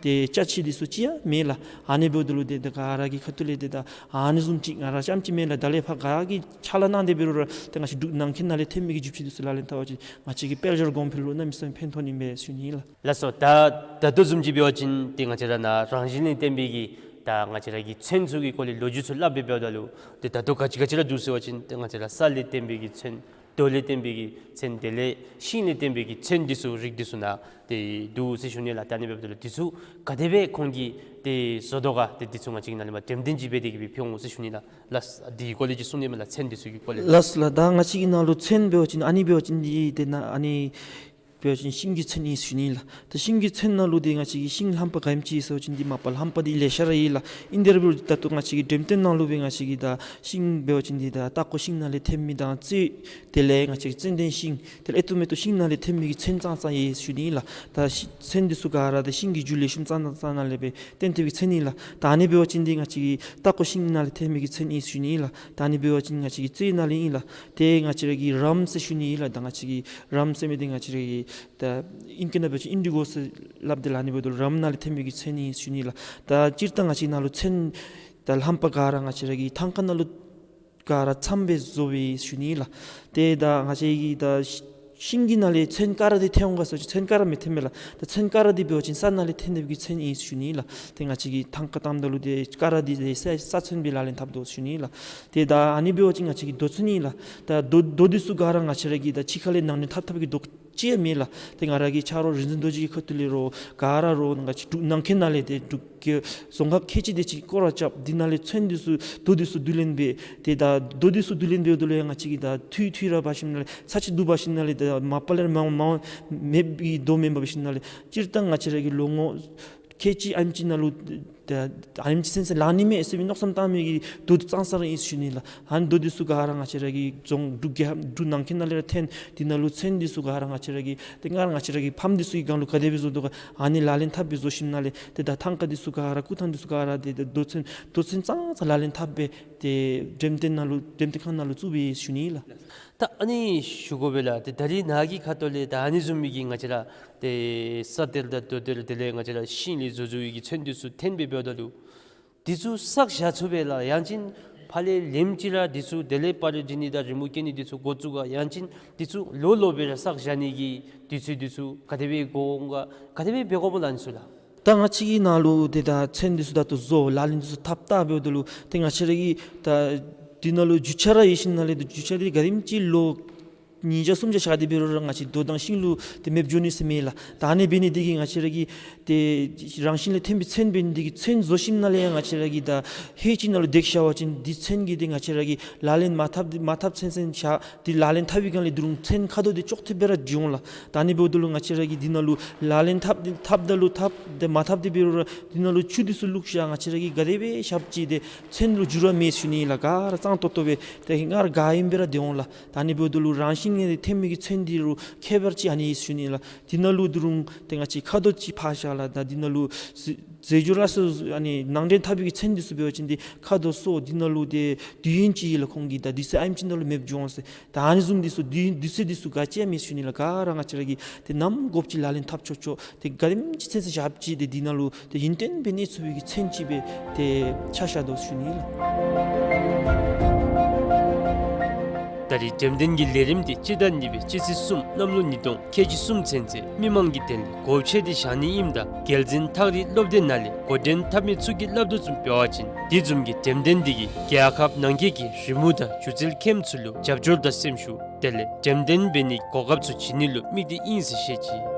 ཏེ་ཅ་ཆས་འདི་ཚུ་ཅིག་ཡང་མེད་ལགས། ཨ་ནི་འབདཝ་ད་ལུ་ཏེ་ད་ག་ར་གི་ཁ་ཐུག་ལས་ཏེ་ད་ཨ་ནི་བཟུམ་ཅིག་ང་ར་རྐྱངམ་ཅིག་མེན་ལགས། ད་ལས་ཕར་ག་གིས་ཕྱག་ལཱ་གནང་སྟེ་འབད་རུང་ར་ཏེ་ང་བཅས་འབྲུག་ནང་འཁོད་ནང་ལས་ཐོན་མི་གི་རྒྱུ་ཆ་འདི་ཚུ་ལག་ལེན་འཐབ་པ་ཅིན་ང་བཅས་ཀྱི་དཔལ་འབྱོར་གོང་འཕེལ་ལུ་གནམ་མེད་ས་མེད་ཕན་ཐོགས་ནི་མས་ཞུ་ནི་ཨིན་ལགས། ལགས་སོ། ད་ད་ལྟོ་བཟུམ་ཅིག་འབད་བ་ཅིན་ཏེ་ང་བཅས་ར་ནཱ་རང་བཞིན་ལས་བརྟེན་པའི་གི་ད་ང་བཅས་ར་གི་ཚོན་ཚུ་གི་སྐོར་ལས་ལོ་རྒྱུས་ཚུ་སླབ་སྦེ་འབདཝ་ད་ལུ་ཏེ་ད་ལྟོ་ག་ཅི་ག་ཅི་ར་འདུག་ཟེར་བ་ཅིན་ཏེ་ང་བཅས་ར་ས་ལས་བརྟེན་པའི་གི་ཚོན་རྡོ་ལས་བརྟེན་པའི་གི་ཚོན་དེ་ལས་ཤིང་ལས་བརྟེན་པའི་གི་ཚོན་འདི་ཚུ་རིགས་འདི་ཚུ་ནཱ་ཏེ་འདུག་ཟེར་ཞུ་ནི་ལགས། ད་ཨ་ནི་འབདཝ་ད་ལུ་འདི་ཚུ་ག་དེ་སྦེ་ཁོང་གིས་ཏེ་བཟོ་དོ་ག་ཏེ་འདི་ཚུ་ང་བཅས་ཀྱི་ནཱ་ལས་མར་འགྲེམས་སྟོན་ཅིག་འབད་དེ་གི་སྦེ་ཕུལ་འོང་ཟེར་ཞུ་ནི་ལགས། ལགས་སོ་ལགས། འདི་གི་སྐོར་ལས་ཅིག་གསུང་ནི་མས་ལགས། ཚོན་འདི་ཚུ་གི་སྐོར་ལས་ལགས། ལགས་སོ་ལགས། ད་ང་བཅས་ཀྱི་ནང་ལུ་ཚོན་འབད་བ་ཅིན་ཨ་ནི་འབད་བ་ཅིན་འདི་ཏེ་ནཱ་ཨ་ནི་འབད་བ་ཅིན་ཤིང་གི་ཚོན་ཨིན་ཟེར་ཞུ་ནི་ལགས། ད་ཤིང་གི་ཚོན་ནང་ལུ་ཏེ་ང་བཅས་ཀྱི་ཤིང་ལྷམ་པ་ག་ཨིནམ་ཅིག་ཟེར་བ་ཅིན་འདི་མ་པ་ལྷམ་པ་འདི་ལེ་ཤ་ར་ཡོད་ལགས། ཨིན་དེ་ར་འབད་རུང་ད་ལྟོ་ང་བཅས་ཀྱི་འགྲེམས་སྟོན་ནང་ལུ་སྦེ་ང་བཅས་ཀྱི་ད་ཤིང་འབད་བ་ཅིན་འདི་ད་སྟག་ཀོ་ཤིང་ནང་ལས་ཐོན་མི་དང་ཙེ་དེ་ལས་ང་བཅས་ཀྱི་ཙན་དན་ཤིང་དེ་ལས་ཨེ་ཏོག་མེ་ཏོག་ཤིང་ནང་ལས་ཐོན་མི་གི་ཚོན་ཙང་ཙང་ཡོད་ཞུ་ནི་ལགས། ད་ཤི་ཚོན་འདི་ཚུ་ག་ར་ད་ཤིང་གི་རྒྱུ་ལེགས་ཤོམ་ཙང་ཙང་ཙང་ནང་ལས་སྦེ་བཏོན་ཏེ་གི་ཚོན་ཨིན་ལགས། ད་ཨ་ནི་འབད་བ་ཅིན་འདི་ང་བཅས་ཀྱི་སྟག་ཀོ་ཤིང་ནང་ལས་ཐོན་མི་གི་ཚོན་ཨིན་ཞུ་ནི་ལགས། ད་ཨ་ནི་འབད་བ་ཅིན་ང་བཅས་ཀྱི་ཙེ་ནང་ལས་ཨིན་ལགས། ཏེ་ང་བཅས་ར་གི་རམ་ཟེར་ཞུ་ནི་ཨིན་ལགས། ད་ང་བཅས་ཀྱི་རམ་ཟེར་མི་འདི་ང་བཅས་ར་གི་ད་ཨིང་སྐད་ནང་འབད་བ་ཅིན་ཨིན་ཌི་གོ་ཟེར་སླབ་དེས་ལགས། ཨ་ནི་འབདཝ་ད་རམ་ནང་ལས་ཐོན་མི་གི་ཚོན་ཨིན་ཞུ་ནི་ལགས། ད་སྤྱིར་བཏང་ང་བཅས་ནང་ལུ་ཚོན་ད་ལྷམ་པ་ག་ར་ང་བཅས་ར་གི་ཐང་ཀ་ནང་ལུ་ག་ར་ཚངམ་སྦེ་བཟོ་བས་ཞུ་ནི་ལགས། ཏེ་ད་ང་བཅས་ཀྱི་ད་ ཤིང་གི་ནང་ལས་ཚོན་ཀ་ར་འདི་འཐེན་འོང་ག་ཟེར་བ་ཅིན་ཚོན་ཀ་ར་མི་འཐེན་མས་ལགས། ད་ཚོན་ཀ་ར་འདི་འབད་བ་ཅིན་ས་ནང་ལས་འཐེན་ནི་གི་ཚོན་ཨིན་ཞུ་ནི་ལགས། ཏེ་ང་བཅས་ཀྱིས་ཐང་ཀ་བཏངམ་ད་ལུ་ཏེ་ཀ་ར་འདི་ཏེ་ས་ས་ཚོན་སྦེ་ལག་ལེན་འཐབ་དོ་ཞུ་ནི་ལགས། ཏེ་ད་ཨ་ནི་འབད་བ་ཅིན་ང་བཅས་ཀྱི་རྡོ་ཚོན་ཨིན་ལགས། ད་རྡོ་རྡོ་འདི་ཚུ་ག་ར་ང་བཅས་ར་གིས་ད་ཕྱི་ཁ་ལས་ནང་འདྲེན་འཐབ་འཐབ་གི་རྡོ་ཅིག་ཡང་མེད་ལགས། ཏེ་ང་ར་གི་ཆ་རོགས་རིག་འཛིན་རྡོ་རྗེ་གི་ཁ་ཐུག་ལས་རོགས་ག་ར་རོགས་ང་བཅས་འབྲུག་ནང་འཁོད་ནང་ལས་ཏེ་འབྲུག་གི་རྫོང་ཁག་ཁལ་གཅིག་དེ་ཅིག་སྐོར་ར་རྐྱབ། འདི་ནང་ལས་ཚོན་འདི་ཚུ་རྡོ་འདི་ཚུ་བསྡུ་ལེན་འབད། ཏེ་ད་རྡོ་འདི་ཚུ་བསྡུ་ལེན་འབདཝ་ད་ལུ་ཡང་ང་བཅས་ཀྱིས་ད་འཐུས་འཐུས་ར་འབག་ཞིནམ་ལས་ཚར་གཅིག་བསྡུ་འབག་ཞིནམ་ལས་ད་མ་པ་ལས་མ་མ་མེདཔ་གི་རྡོ་མེན་པར་འབད་ཞིནམ་ལས་སྤྱིར་བཏང་ང་བཅས་ར་གི་ལོ་ངོ་ཁལ་གཅིག་ཨ་ནེམ་ཅིག་ནང་ལུ་ད་ཨ་ནེམ་ཅིག་ཚུན་ཚོད་ལང་ནི་མས་ཟེར་བའི་མནོ་བསམ་བཏང་མི་གི་རྡོ་འདི་ཙང་ཙ་ར་ཨིན་ཞུ་ནི་ལགས། ཨ་ནི་རྡོ་འདི་ཚུ་ག་ར་ང་བཅས་ར་གི་རྫོང་འབྲུག་རྒྱལ་འབྲུག་ནང་འཁོད་ནང་ལས་ར་འཐེན། འདི་ནང་ལུ་ཚོན་འདི་ཚུ་ག་ར་ང་བཅས་ར་གི་ཏེ་སྔར་ང་བཅས་ར་གི་ཕམ་འདི་ཚུ་གི་སྒང་ལུ་ག་དེ་སྦེ་བཟོ་དོ་ག་ཨ་ནི་ལག་ལེན་འཐབ་སྦེ་བཟོ་ཞིནམ་ལས་ཏེ་ད་ཐང་ཀ་འདི་ཚུ་ག་ར་སྐུ་ཐང་འདི་ཚུ་ག་ར་ཏེ་ད་རྡོ་ཚོན་རྡོ་ཚོན་ཙང་ཙ་ལག་ལེན་འཐབ་སྦེ་ཏེ་འགྲེམས་སྟོན་ནང་ལུ་འགྲེམས་སྟོན་ཁང་ནང་ལུ་བཙུགས་སྦེ་ཞུ་ནི་ལགས། ད་ཨ་ནི་ཞུ་དགོ་པས་ལགས། ཏེ་ད་རིས་ནཱ་གི་ཁ་ཐུག་ལས་ད་ཨ་ནི་བཟུམ་མའི་གི་ང་བཅས་ར་ཏེ་ས་གཏེར་དང་རྡོ་གཏེར་དེ་ལས་ང་བཅས་ར་ཤིང་ལས་བཟོ་བཟོ་བའི་གི་ཚོན་འདི་ཚུ་འཐེན་སྦེ་འབདཝ་ད་ལུ་འདི་ཚུ་བསགས་བཞག་ཚུགས་པས་ལགས། ཡང་ཅིན་ཕར་ལས་ལེནམ་ཅིག་ར་འདི་ཚུ་དེ་ལས་པར་འབྲི་ནི་དང་རི་མོ་བཀལ་ནི་འདི་ཚུ་འགོ་བཙུགས་ག། ཡང་ཅིན་འདི་ཚུ་ལོ་ལོ་སྦེ་ར་བསགས་བཞག་ནི་གི་དུས་ཚོད་འདི་ཚུ་ག་དེ་སྦེ་འགོར་འོང་ག་ག་དེ་སྦེ་འབད་དགོཔ་ལགས་ཨ་ནི་ཚུ་ལགས། ད་ང་བཅས་ཀྱི་ནང་ལུ་ཏེ་ད་ཚོན་འདི་ཚུ་ད་ལྟོ་བཟོ་ལག་ལེན་འདི་ཚུ་འཐབ་ད་འབདཝ་ད་ལུ་ཏེ་ང་བཅས་ར་གི་ད་འདི་ནང་ལུ་རྒྱུ་ཆ་ར་ཡོད་ཞིནམ་ལས་ཏེ་རྒྱུ་ཆ་འདི་ག་དེམ་ཅིག་ལོ་ཉིས་བརྒྱ་སུམ་བརྒྱ་ཆགས་ཏེ་འབད་རུང་ར་ང་བཅས་རྡོ་དང་ཤིང་ལུ་ཏེ་མེདཔ་འགྱོ་ནི་ཟེར་མེད་ལགས། ད་ཨ་ནི་འབད་ནི་འདི་གིས་ང་བཅས་ར་གི་ཏེ་རང་བཞིན་ལས་ཐོན་པའི་ཚོན་འབད་ནི་འདི་གིས་ཚོན་བཟོ་ཞིནམ་ལས་ཡང་ང་བཅས་ར་གིས་ད་ཧེ་ཅིག་ནང་ལུ་སྡེབ་བཞག་པ་ཅིན་འདི་ཚོན་གྱི་འདི་ང་བཅས་ར་གིས་ལག་ལེན་མ་འཐབ་མ་འཐབ་ཚུན་ཚོད་བཞག། འདི་ལག་ལེན་འཐབ་པའི་སྒང་ལས་ད་རུང་ཚོན་ཁ་དོག་འདི་ཅོག་འཐདཔ་སྦེ་ར་འགྱོ་འོང་ལགས། ད་ཨ་ནི་འབདཝ་ད་ལུ་ང་བཅས་ར་གིས་འདི་ནང་ལུ་ལག་ལེན་འཐབ་འཐབ་ད་ལུ་འཐབ་ཏེ་མ་འཐབ་སྟེ་འབད་རུང་ར་འདི་ནང་ལུ་ཆུ་འདི་ཚུ་བླུགས་བཞག། ང་བཅས་ར་གིས་ག་དེ་སྦེ་བཞགཔ་ཅིག་ཏེ་ཚོན་ལུ་འགྱུར་བ་མེད་ཞུ་ནི་ལགས། ག་ར་གཙང་ཏོག་ཏོ་སྦེ་ཏེ་སྔར་ག་ཨིནམ་སྦེ་ར་སྡོད་འོང་ལགས། ད་ཨ་ནི་འབདཝ་ད་ལུ་རང་བཞིན་གྱིས་ཐོན་མི་གི་ཚོན་འདི་རུང་ཁྱད་པར་ཅིག་ཨ་ནི་ཨིན་ཞུ་ནི་ལགས། འདི་ནང་ལུ་ད་རུང་ཏེ་ང་བཅས་ཁ་དོག་ཅིག་ཕར་བཞག་ལགས། ད་འདི་ནང་ལུ་ཟེ་ཟེ་འགྱུར་ལ་སོགས་ཨ་ནི་ནང་འདྲེན་འཐབ་པའི་གི་ཚོན་འདི་ཚུ་འབད་བ་ཅིན་ཏེ་ཁ་དོག་སོགས་འདི་ནང་ལུ་ཏེ་དུས་ཡུན་ཅིག་ལུ་ཁོང་གིས་ད་དུས་ཚོད་ཨ་ནེམ་ཅིག་ནང་ལུ་མེདཔ་འགྱོ་འོང་ཟེར། ད་ཨ་ནི་བཟུམ་འདི་ཚུ་དུས་དུས་ཚོད་འདི་ཚུ་ག་ཅི་ཡང་མེད་ཞུ་ནི་ལགས། ག་ར་ང་བཅས་ར་གིས་ཏེ་ནམ་དགོཔ་ཅིག་ལག་ལེན་འཐབ་ཆོག་ཆོག། ཏེ་ག་དེམ་ཅིག་ཚུན་ཚོད་བཞགཔ་ཅིག་ཏེ་འདི་ནང་ལུ་ཏེ་ཡུན་བརྟན་སྦེ་གནས་ཚུགས་པའི་གི་ཚོན་ཅིག་སྦེ་ཏེ་ཆ་བཞག་དོ་ཞུ་ནི་ལགས། ད་རིས་འགྲེམས་སྟོན་གྱི་ལས་རིམ་འདི་སྤྱི་ཟླ་གཉིས་པའི་སྤྱི་ཚེས་གསུམ་གནམ་ལོ་ཉིས་སྟོང་ཁལ་གཅིག་གསུམ་ཚུན་ཚོད་མི་མང་གི་དོན་ལས་སྒོ་ཕྱེ་སྟེ་བཞག་ནི་ཨིནམ་ད་རྒྱལ་འཛིན་ཐག་རིང་སློབ་སྡེ་ནང་ལས་འགོ་འདྲེན་འཐབ་མི་ཚུ་གིས་སླབ་དོ་བཟུམ་འབད་བ་ཅིན་དེ་བཟུམ་གྱི་འགྲེམས་སྟོན་འདི་གིས་རྒྱལ་ཁབ་ནང་འཁོད་ཀྱི་རི་མོ་དང་སྒྱུ་རྩལ་མཁནམ་ཚུ་ལུ་རྒྱབ་སྐྱོར་དང་སེམས་ཤུགས་དེ་ལས་འགྲེམས་སྟོན་འབད་ནིའི་གོ་སྐབས་ཚུ་བྱིན་ནི་ལུ་དམིགས་ཏེ་ཨིན་ཟེར་བཤད་ཅི།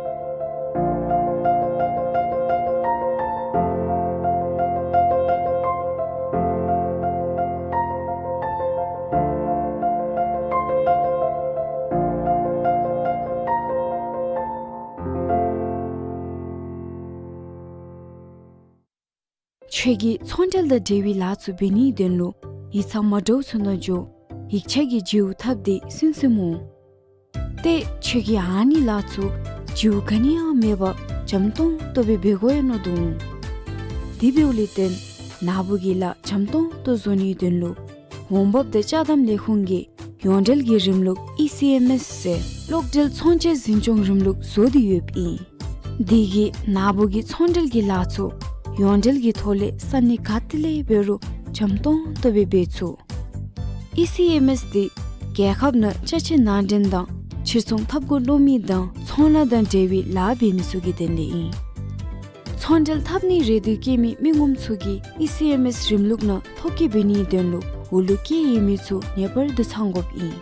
ཁྱོད་ཀྱིས་ཚོང་འབྲེལ་དང་འབྲེལ་བའི་ལཱ་ཚུ་འབད་ནིའི་དོན་ལུ་ཡིག་ཚང་མ་འདྲཝ་ཚུ་ནང་འགྱོ་ཡིག་ཆ་གི་བརྗེ་པོ་འཐབ་སྟེ་སུན་སུན་འོང་། ཏེ་ཁྱོད་ཀྱིས་ཨ་ནི་ལཱ་ཚུ་བརྗེ་པོ་ག་ནི་ཡང་མེད་པར་འཇམ་ཏོང་ཏོ་སྦེ་འབད་དགོ་ཡོད་མནོ་འདུག་འོང་། དེ་འབདཝ་ལས་བརྟེན་ནཱ་བུ་གི་ལཱ་འཇམ་ཏོང་ཏོ་བཟོ་ནིའི་དོན་ལུ་འོང་འབབ་དང་ཅ་དམ་ལས་ཁུངས་ཀྱིས་ཡོངས་འབྲེལ་གྱི་རིམ་ལུགས་ཨི་སི་ཨེམ་ཨེསི་ཟེར་གློག་འབྲེལ་ཚོང་བྱེད་འཛིན་སྐྱོང་རིམ་ལུགས་བཟོ་སྟེ་ཡོདཔ་ཨིན། དེ་གིས་ནཱ་བུ་གི་ཚོང་འབྲེལ་གྱི་ལཱ་ཚུ་ཡོངས་འབྲེལ་གྱི་ཐོག་ལས་ས་གནས་ག་ཏེ་ལས་འབད་རུང་འཇམ་ཏོང་ཏོ་སྦེ་འབད་ཚུགས། ཨི་སི་ཨེམ་ཨེསི་འདི་རྒྱལ་ཁབ་ནང་ཅ་ཆས་ནང་འདྲེན་དང་ཕྱིར་ཚོང་འཐབ་དགོ་མནོ་མི་དང་ཚོང་ལཱ་དང་འབྲེལ་བའི་ལཱ་འབད་མི་ཚུ་གི་དོན་ལས་ཨིན། ཚོང་འབྲེལ་འཐབ་ནི་རེ་འདོད་བསྐྱེད་མི་མི་ངོམ་ཚུ་གིས་ཨི་སི་ཨེམ་ཨེསི་རིམ་ལུགས་ནང་ཐོ་བཀོད་འབད་ནིའི་དོན་ལུ་འོག་ལུ་བཀོད་ཡོད་མི་ཚུ་ངེས་པར་དུ་ཚང་དགོཔ་ཨིན།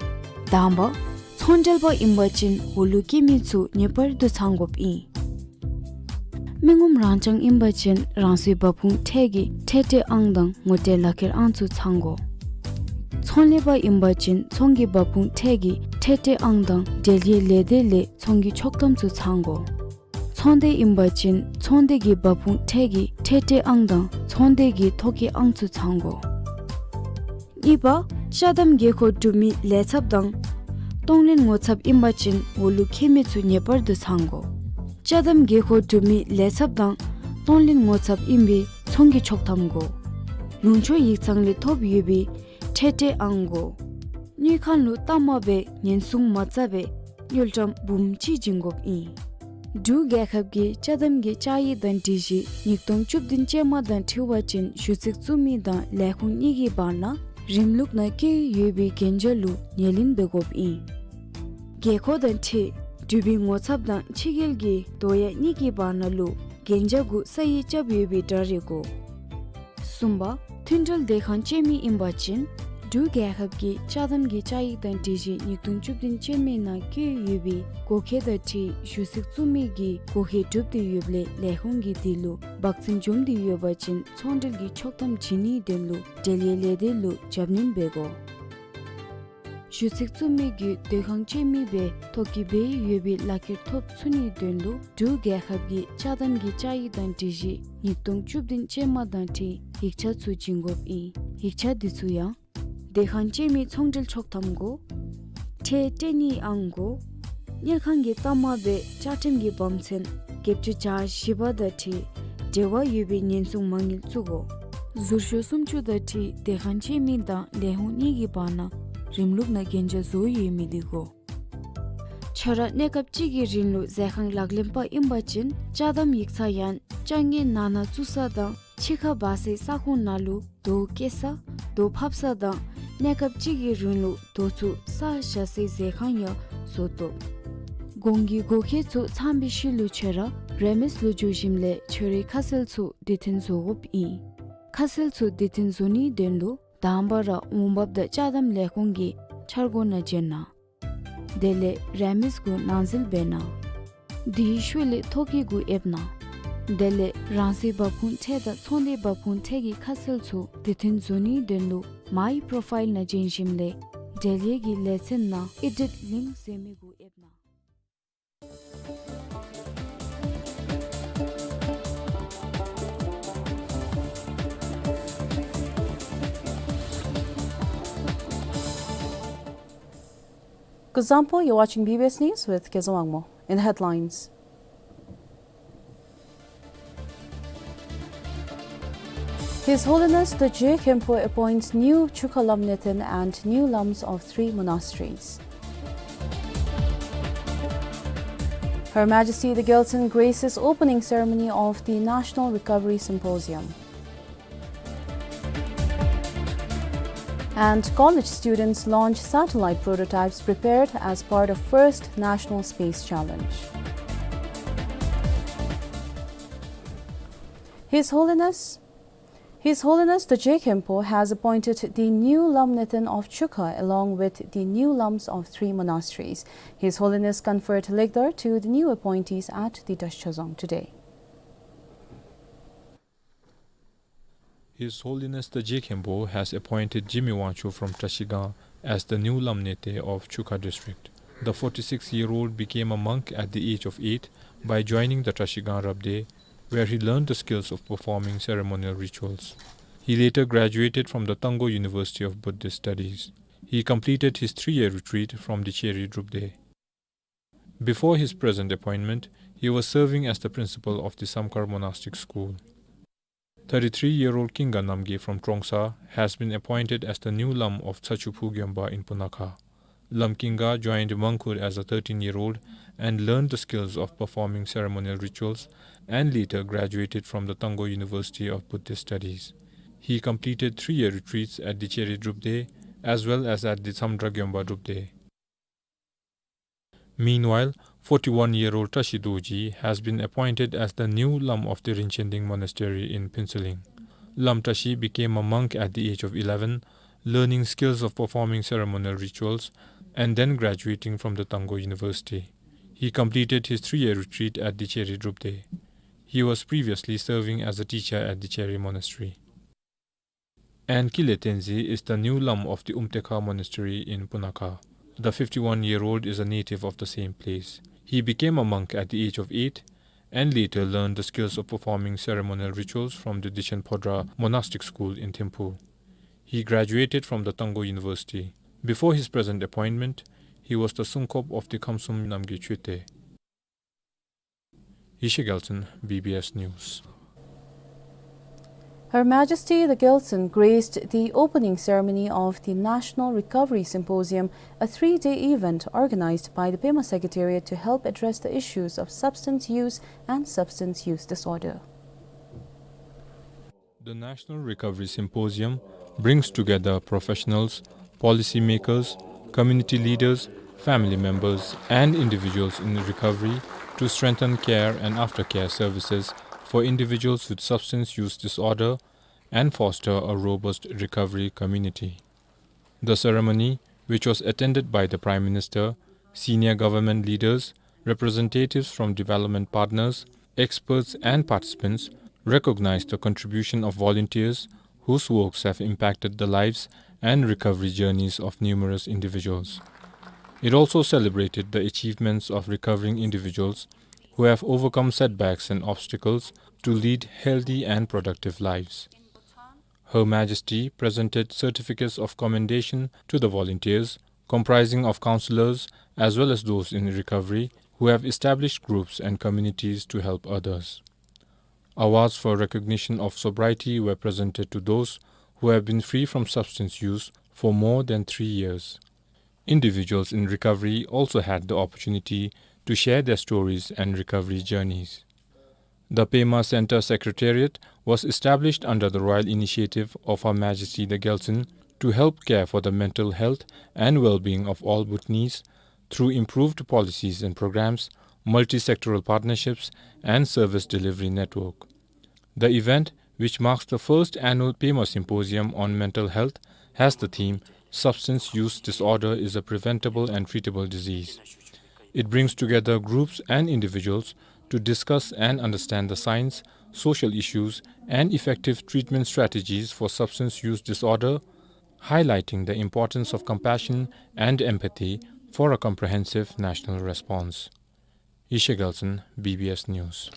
དང་པ། ཚོང་འབྲེལ་པ་ཨིན་པ་ཅིན་འོག་ལུ་བཀོད་མི་ཚུ་ངེས་པར་དུ་ཚང་དགོཔ་ཨིན། མི་ངོམ་རང་རྐྱང་ཨིན་པ་ཅིན་རང་སོའི་འབབ་ཁུངས་ཁྲལ་གྱི་ཁྲལ་སྤྲོད་ཨང་དང་ངོ་སྤྲོད་ལག་ཁྱེར་ཨང་ཚུ་ཚང་དགོ། ཚོང་ལས་པ་ཨིན་པ་ཅིན་ཚོང་གི་འབབ་ཁུངས་ཁྲལ་གྱི་ཁྲལ་སྤྲོད་ཨང་དང་འབྲེལ་ཡོད་ལས་སྡེ་ལས་ཚོང་གི་ཆོག་ཐམ་ཚུ་ཚང་དགོ། ཚོང་སྡེ་ཨིན་པ་ཅིན་ཚོང་སྡེ་གི་འབབ་ཁུངས་ཁྲལ་གྱི་ཁྲལ་སྤྲོད་ཨང་དང་ཚོང་སྡེ་གི་ཐོ་བཀོད་ཨང་ཚུ་ཚང་དགོ། གཉིས་པ། ཅ་དམ་དགོས་མཁོ་གྲུབ་མི་ལས་ཚབ་དང་གཏོང་ལེན་ངོ་ཚབ་ཨིན་པ་ཅིན་འོག་ལུ་བཀོད་མི་ཚུ་ངེས་པར་དུ་ཚང་དགོ། ཅ་དམ་དགོས་མཁོ་གྲུབ་མི་ལས་ཚབ་དང་གཏོང་ལེན་ངོ་ཚབ་ཨིན་པའི་ཚོང་གི་ཆོག་ཐམ་དགོ། ལུང་ཕྱོགས་ཡིག་ཚང་ལས་ཐོབ་ཡོད་པའི་ཁྲལ་སྤྲོད་ཨང་དགོ། དངུལ་ཁང་ལུ་གཏའ་མ་འབད་ཉེན་སྲུང་མ་རྩ་བའི་དངུལ་ཀྲམ་འབུམ་གཅིག་བྱིན་དགོཔ་ཨིན། འབྲུག་རྒྱལ་ཁབ་ཀྱི་ཅ་དམ་གྱི་བཅའ་ཡིག་དང་སྒྲིག་གཞི་ཉིས་སྟོང་བཅུ་བདུན་ཅན་མ་དང་འཁྲིལ་བ་ཅིན་ཞུ་ཚིག་བཙུགས་མི་དང་ལས་ཁུངས་གཉིས་ཀྱི་བར་ན་རིམ་ལུགས་ནང་བཀོད་ཡོད་པའི་གན་རྒྱ་ལུ་ཉེར་ལེན་འབད་དགོཔ་ཨིན། རྒྱལ་འཁོགས་དང་འཁྲིལ་འབྲུག་པའི་ངོ་ཚབ་དང་ཕྱི་རྒྱལ་གྱི་རྡོ་ཡ་གཉིས་ཀྱི་བར་ན་ལུ་གན་རྒྱ་གུ་ས་ཡིག་རྐྱབ་ཡོད་པའི་འདྲ་རེ་གོ། གསུམ་པ། མཐུན་འབྲེལ་བདེ་ཁང་ཅན་མི་ཨིན་པ་ཅིན་འབྲུག་རྒྱལ་ཁབ་ཀྱི་ཅ་དམ་གྱི་བཅའ་ཡིག་དང་སྒྲིག་གཞི་ཉིས་སྟོང་བཅུ་བདུན་ཅན་མའི་ནང་བཀོད་ཡོད་པའི་དགོས་གལ་དང་འཁྲིལ་ཞུ་ཚིག་བཙུགས་མི་གི་དགོས་གལ་གྲུབ་སྟེ་ཡོདཔ་ལས་ལས་ཁུངས་ཀྱིས་དེ་ལུ་དཔག་ཚད་འཇོམས་ཏེ་ཡོད་པ་ཅིན་ཚོང་འབྲེལ་གྱི་ཆོག་ཐམ་བྱིན་ནིའི་དོན་ལུ་འབྲེལ་ཡོད་ལས་སྡེ་ལུ་རྒྱབ་སྣོན་འབད་དགོ། ཞུ་ཚིག་བཙུགས་མི་གི་སྡོད་ཁང་ཅན་མི་སྦེ་ཐོ་བཀོད་འབད་ཡོད་པའི་ལག་ཁྱེར་ཐོབ་ཚུགས་ནིའི་དོན་ལུ་འབྲུག་རྒྱལ་ཁབ་ཀྱི་ཅ་དམ་གྱི་བཅའ་ཡིག་དང་སྒྲིག་གཞི་ཉིས་སྟོང་བཅུ་བདུན་ཅན་མ་དང་འཁྲིལ་ཡིག་ཆ་ཚུ་བྱིན་དགོཔ་ཨིན། ཡིག་ཆ་འདི་ཚུ་ཡང་སྡོད་ཁང་ཅན་མི་ཚོང་འབྲེལ་ཆོག་ཐམ་དགོ། ཁྲལ་སྤྲོད་ནིའི་ཨང་དགོ། དངུལ་ཁང་གི་གཏའ་མ་སྦེ་བཅའ་ཁྲིམས་ཀྱི་བབ་ཚན་བརྒྱད་ཅུ་གྱ་བཞི་པ་དང་འཁྲིལ་འབྲེལ་བ་ཡོད་པའི་ཉེན་སྲུང་མ་དངུལ་བཙུགས་དགོ། ཟུར་ཤོག་སུམ་ཅུ་དང་འཁྲིལ་སྡོད་ཁང་ཅན་མི་དང་ལས་ཁུངས་གཉིས་ཀྱི་བར་ན་རིམ་ལུགས་ནང་གན་རྒྱ་བཟོ་ཡོད་མི་འདི་དགོ། ཁྱོད་ར་གནས་སྐབས་ཅིག་གི་རིང་ལུ་ཟས་ཁང་ལག་ལེན་པ་ཨིན་པ་ཅིན་ཅ་དམ་ཡིག་ཚང་ཡང་ཅ་དངོས་ནང་ན་བཙུགས་ས་དང་ཕྱི་ཁར་འབག་སའི་ས་ཁོངས་ནང་ལུ་རྡོ་བཀལ་ས་རྡོ་ཕབ་ས་དང་གནས་སྐབས་ཅིག་གི་རིང་ལུ་རྡོ་ཚུ་ས་བཞག་སའི་ཟས་ཁང་ཡང་བཟོ་དོ། གོང་གི་དགོས་གལ་ཚུ་ཚང་བའི་ཤུལ་ལུ་ཁྱོད་ར་རེ་མིས་ལུ་འགྱོ་ཞིནམ་ལས་ཁྱོད་རའི་ཁ་གསལ་ཚུ་དུས་མཐུན་བཟོ་དགོཔ་ཨིན། ཁ་གསལ་ཚུ་དུས་མཐུན་བཟོ་ནིའི་དོན་ལུ་དང་པ་ར་འོང་འབབ་དང་ཅ་དམ་ལས་ཁུངས་ཀྱི་འཆར་སྒོ་ནང་འབྱོན་གནང་། དེ་ལས་རེ་མིས་གུ་ནང་འཛུལ་འབད་གནང་། དེའི་ཤུལ་ལས་ཐོ་བཀོད་གུ་ཨེབ་གནང་། དེ་ལས་རང་སོའི་འབབ་ཁུངས་ཁྲལ་དང་ཚོང་སྡེའི་འབབ་ཁུངས་ཁྲལ་གྱི་ཁ་གསལ་ཚུ་དུས་མཐུན་བཟོ་ནིའི་དོན་ལུ་མའི་པོརོ་ཕའིལ་ནང་འབྱོན་ཞིནམ་ལས་འབྲེལ་ཡོད་ཀྱི་ལེ་ཚན་ནང་ཨེ་ཌིཊ་ལིངཀ་ཟེར་མི་གུ་ཨེབ་གནང་། Kuzuzangpo, you're watching B B S News with Kezang Wangmo. In the headlines, His Holiness the Je Khenpo appoints new Chukha Lamneten and new Lams of three monasteries. Her Majesty the Gyaltsuen graces opening ceremony of the National Recovery Symposium. And college students launch satellite prototypes prepared as part of first National Space Challenge. His Holiness, His Holiness the Je Khenpo has appointed the new Lamneten of Chukha along with the new Lams of three monasteries. His Holiness conferred lekdar to the new appointees at the Drashchozong today. His Holiness the Je Khenpo has appointed Jigme Wangchuk from Drashikang as the new Lamneten of Chukha district. The forty-six-year-old became a monk at the age of eight by joining the Drashikang Rabde, where he learned the skills of performing ceremonial rituals. He later graduated from the Tanggo University of Buddhist Studies. He completed his three-year retreat from Dicheri Drupde. Before his present appointment, he was serving as the principal of the Samkar Monastic School. Thirty-three-year-old Kinga Namgay from Trongsa has been appointed as the new Lam of Tsachuphu Gyomba in Punakha. Lam Kinga joined Mangkhut as a thirteen-year-old and learned the skills of performing ceremonial rituals and later graduated from the Tanggo University of Buddhist Studies. He completed three-year retreats at Dicheri Drupde as well as at the Samdra Gyomba Drupde. Meanwhile, forty-one-year-old Trashi Dorji has been appointed as the new Lam of the Rinchen Ding Monastery in Phuentsholing. Lam Trashi became a monk at the age of eleven, learning skills of performing ceremonial rituals and then graduating from the Tanggo University. He completed his three-year retreat at Dicheri Drupde. He was previously serving as a teacher at Dicheri Monastery. And Kile Tenzin is the new Lam of the Umtekha Monastery in Punakha. The fifty-one-year-old is a native of the same place. He became a monk at the age of eight and later learned the skills of performing ceremonial rituals from the Dichen Phodra Monastic School in Thimphu. He graduated from the Tanggo University. Before his present appointment, he was the Sungkop of the Khamsum Namgay Chökte. Yeshe Gyaltsuen, B B S News. Her Majesty the Gyaltsuen graced the opening ceremony of the National Recovery Symposium, a three-day event organized by the Pema Secretariat to help address the issues of substance use and substance use disorder. The National Recovery Symposium brings together professionals, policymakers, community leaders, family members, and individuals in recovery to strengthen care and aftercare services for individuals with substance use disorder and foster a robust recovery community. The ceremony, which was attended by the Prime Minister, senior government leaders, representatives from development partners, experts, and participants, recognized the contribution of volunteers whose works have impacted the lives and recovery journeys of numerous individuals. It also celebrated the achievements of recovering individuals who have overcome setbacks and obstacles to lead healthy and productive lives. Her Majesty presented certificates of commendation to the volunteers, comprising of counselors as well as those in recovery who have established groups and communities to help others. Awards for recognition of sobriety were presented to those who have been free from substance use for more than three years. Individuals in recovery also had the opportunity to share their stories and recovery journeys. The Pema Center Secretariat was established under the royal initiative of Her Majesty the Gyaltsuen to help care for the mental health and well-being of all Bhutanese through improved policies and programs, multi-sectoral partnerships, and service delivery network. The event, which marks the first annual Pema Symposium on Mental Health, has the theme "Substance Use Disorder is a Preventable and Treatable Disease." It brings together groups and individuals to discuss and understand the science, social issues, and effective treatment strategies for substance use disorder, highlighting the importance of compassion and empathy for a comprehensive national response. Yeshe Gyaltsuen, B B S News.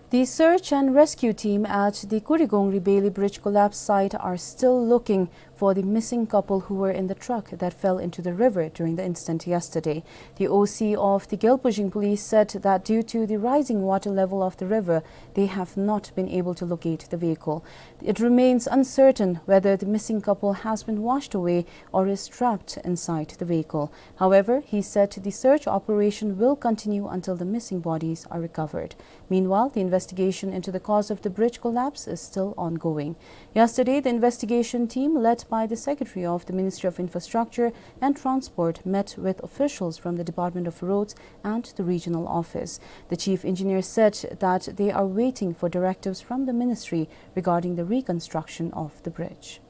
The search and rescue team at the Kurigongri Beli bridge collapse site are still looking for the missing couple who were in the truck that fell into the river during the incident yesterday. The O C of the Gyalpo Jing police said that due to the rising water level of the river, they have not been able to locate the vehicle. It remains uncertain whether the missing couple has been washed away or is trapped inside the vehicle. However, he said the search operation will continue until the missing bodies are recovered. Meanwhile, the investigation into the cause of the bridge collapse is still ongoing. Yesterday, the investigation team, led by the Secretary of the Ministry of Infrastructure and Transport, met with officials from the Department of Roads and the regional office. The chief engineer said that they are waiting for directives from the ministry regarding the reconstruction of the bridge.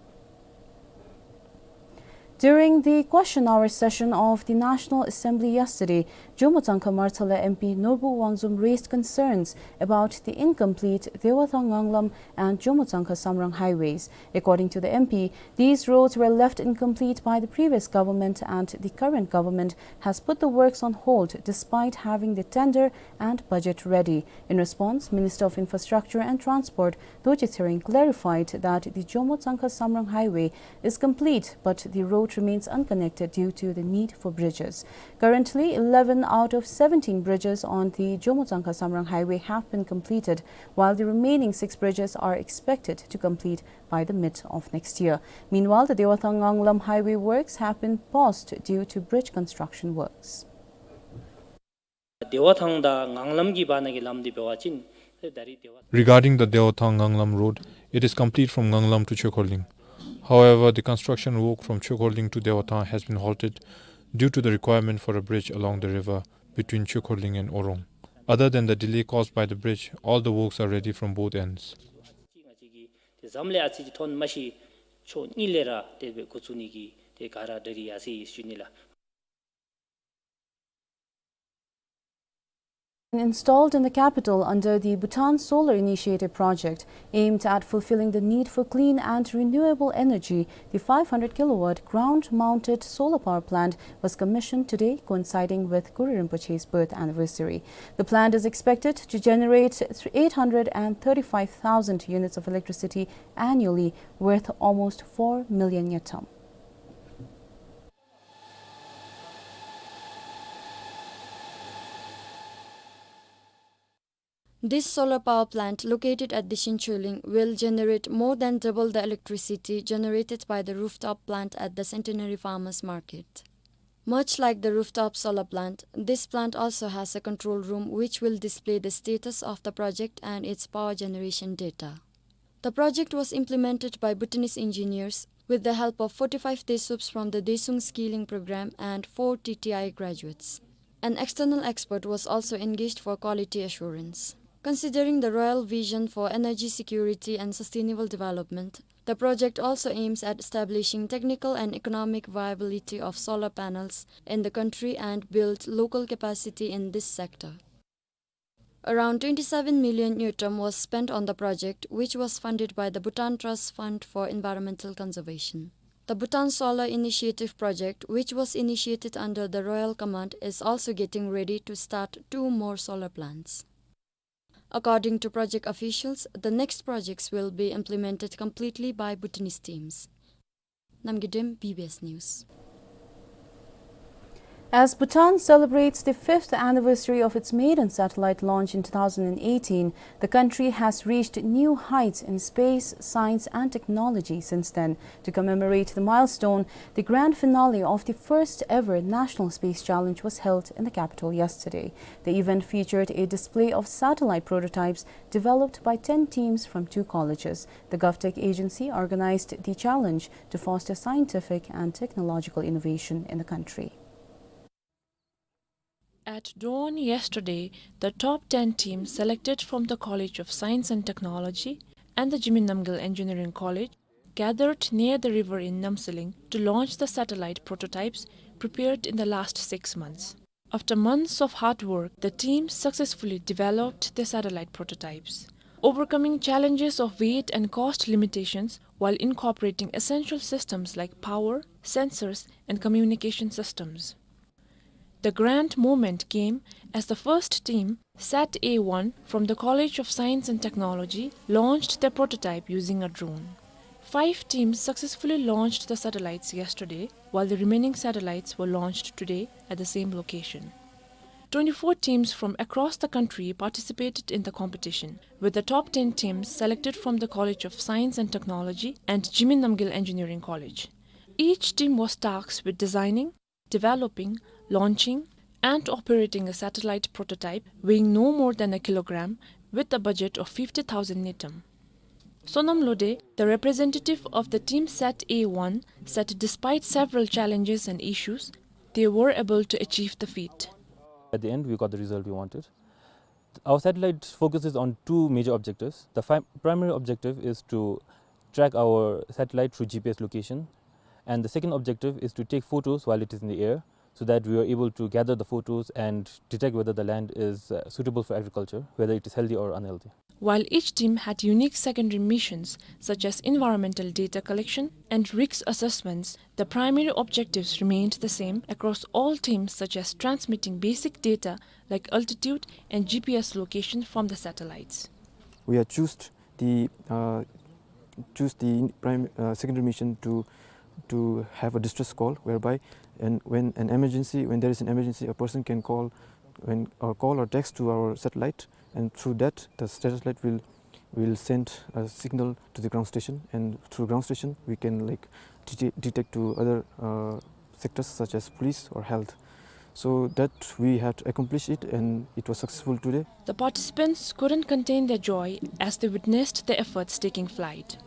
During the question hour session of the National Assembly yesterday, Jomo Tsangkha Marthsala M P Norbu Wangchum raised concerns about the incomplete Dewathang Nganglam and Jomo Tsangkha Samrang highways. According to the M P, these roads were left incomplete by the previous government, and the current government has put the works on hold despite having the tender and budget ready. In response, Minister of Infrastructure and Transport Dorji Tshering clarified that the Jomo Tsangkha Samrang highway is complete, but the road remains unconnected due to the need for bridges. Currently, eleven out of seventeen bridges on the Jomo Tsangkha Samrang highway have been completed, while the remaining six bridges are expected to complete by the mid of next year. Meanwhile, the Dewathang Nganglam highway works have been paused due to bridge construction works. དེ་བ་ཐང་དང་ངང་ལམ་གྱི་བར་ན་གི་ལམ་འདི་འབད་བ་ཅིན་ད་རེས་དེ་བ། Regarding the Dewathang Nganglam road, it is complete from Nganglam to Chökhorling. However, the construction work from Chökhorling to Dewathang has been halted due to the requirement for a bridge along the river between Chökhorling and Orong. Other than the delay caused by the bridge, all the works are ready from both ends. ང་བཅས་ཀྱིས་དེ་ཙམ་ལས་ཨ་ཙི་ཅིག་ཐོན་མ་ཤེས། ཕྱོགས་གཉིས་ལས་ར་དེ་སྦེ་འགོ་བཙུགས་ནི་གི་དེ་ག་ར་ད་རེས་ཡར་སོ་ཡི་ཞུ་ནི་ལགས། Installed in the capital under the Bhutan Solar Initiative project, aimed at fulfilling the need for clean and renewable energy, the five hundred kilowatt ground-mounted solar power plant was commissioned today, coinciding with Guru Rinpoche's birth anniversary. The plant is expected to generate eight hundred and thirty-five thousand units of electricity annually, worth almost four million ngultrum. This solar power plant, located at Dechen Chöling, will generate more than double the electricity generated by the rooftop plant at the Centenary Farmers Market. Much like the rooftop solar plant, this plant also has a control room which will display the status of the project and its power generation data. The project was implemented by Bhutanese engineers, with the help of forty-five Tesups from the Daesung Skilling Program and four T T I graduates. An external expert was also engaged for quality assurance. Considering the royal vision for energy security and sustainable development, the project also aims at establishing technical and economic viability of solar panels in the country and build local capacity in this sector. Around twenty-seven million ngultrum was spent on the project, which was funded by the Bhutan Trust Fund for Environmental Conservation. The Bhutan Solar Initiative project, which was initiated under the Royal Command, is also getting ready to start two more solar plants. According to project officials, the next projects will be implemented completely by Bhutanese teams. Namgay Dem, B B S News. As Bhutan celebrates the fifth anniversary of its maiden satellite launch in two thousand eighteen, the country has reached new heights in space, science and technology since then. To commemorate the milestone, the grand finale of the first ever National Space Challenge was held in the capital yesterday. The event featured a display of satellite prototypes developed by ten teams from two colleges. The GovTech agency organized the challenge to foster scientific and technological innovation in the country. At dawn yesterday, the top ten teams selected from the College of Science and Technology and the Jigme Namgyel Engineering College gathered near the river in Namsailing to launch the satellite prototypes prepared in the last six months. After months of hard work, the team successfully developed the satellite prototypes, overcoming challenges of weight and cost limitations while incorporating essential systems like power, sensors, and communication systems. The grand moment came as the first team, Sat A one, from the College of Science and Technology, launched their prototype using a drone. Five teams successfully launched the satellites yesterday, while the remaining satellites were launched today at the same location. Twenty-four teams from across the country participated in the competition, with the top ten teams selected from the College of Science and Technology and Jigme Namgyel Engineering College. Each team was tasked with designing, developing, launching, and operating a satellite prototype weighing no more than a kilogram with a budget of fifty thousand ngultrum. Sonam Lode, the representative of the Team Sat A one, said despite several challenges and issues, they were able to achieve the feat. At the end, we got the result we wanted. Our satellite focuses on two major objectives. The fi-, primary objective is to track our satellite through G P S location, and the second objective is to take photos while it is in the air, so that we are able to gather the photos and detect whether the land is, uh, suitable for agriculture, whether it is healthy or unhealthy. While each team had unique secondary missions, such as environmental data collection and risk assessments, the primary objectives remained the same across all teams, such as transmitting basic data like altitude and G P S location from the satellites. We have choose the, uh, choose the prim-, uh, secondary mission to, to have a distress call, whereby, and when an emergency, when there is an emergency, a person can call, when, or call or text to our satellite, and through that, the satellite will, will send a signal to the ground station, and through ground station, we can, like, dete-, detect to other, uh, sectors such as police or health. So that we had accomplished it, and it was successful today. The participants couldn't contain their joy as they witnessed the efforts taking flight.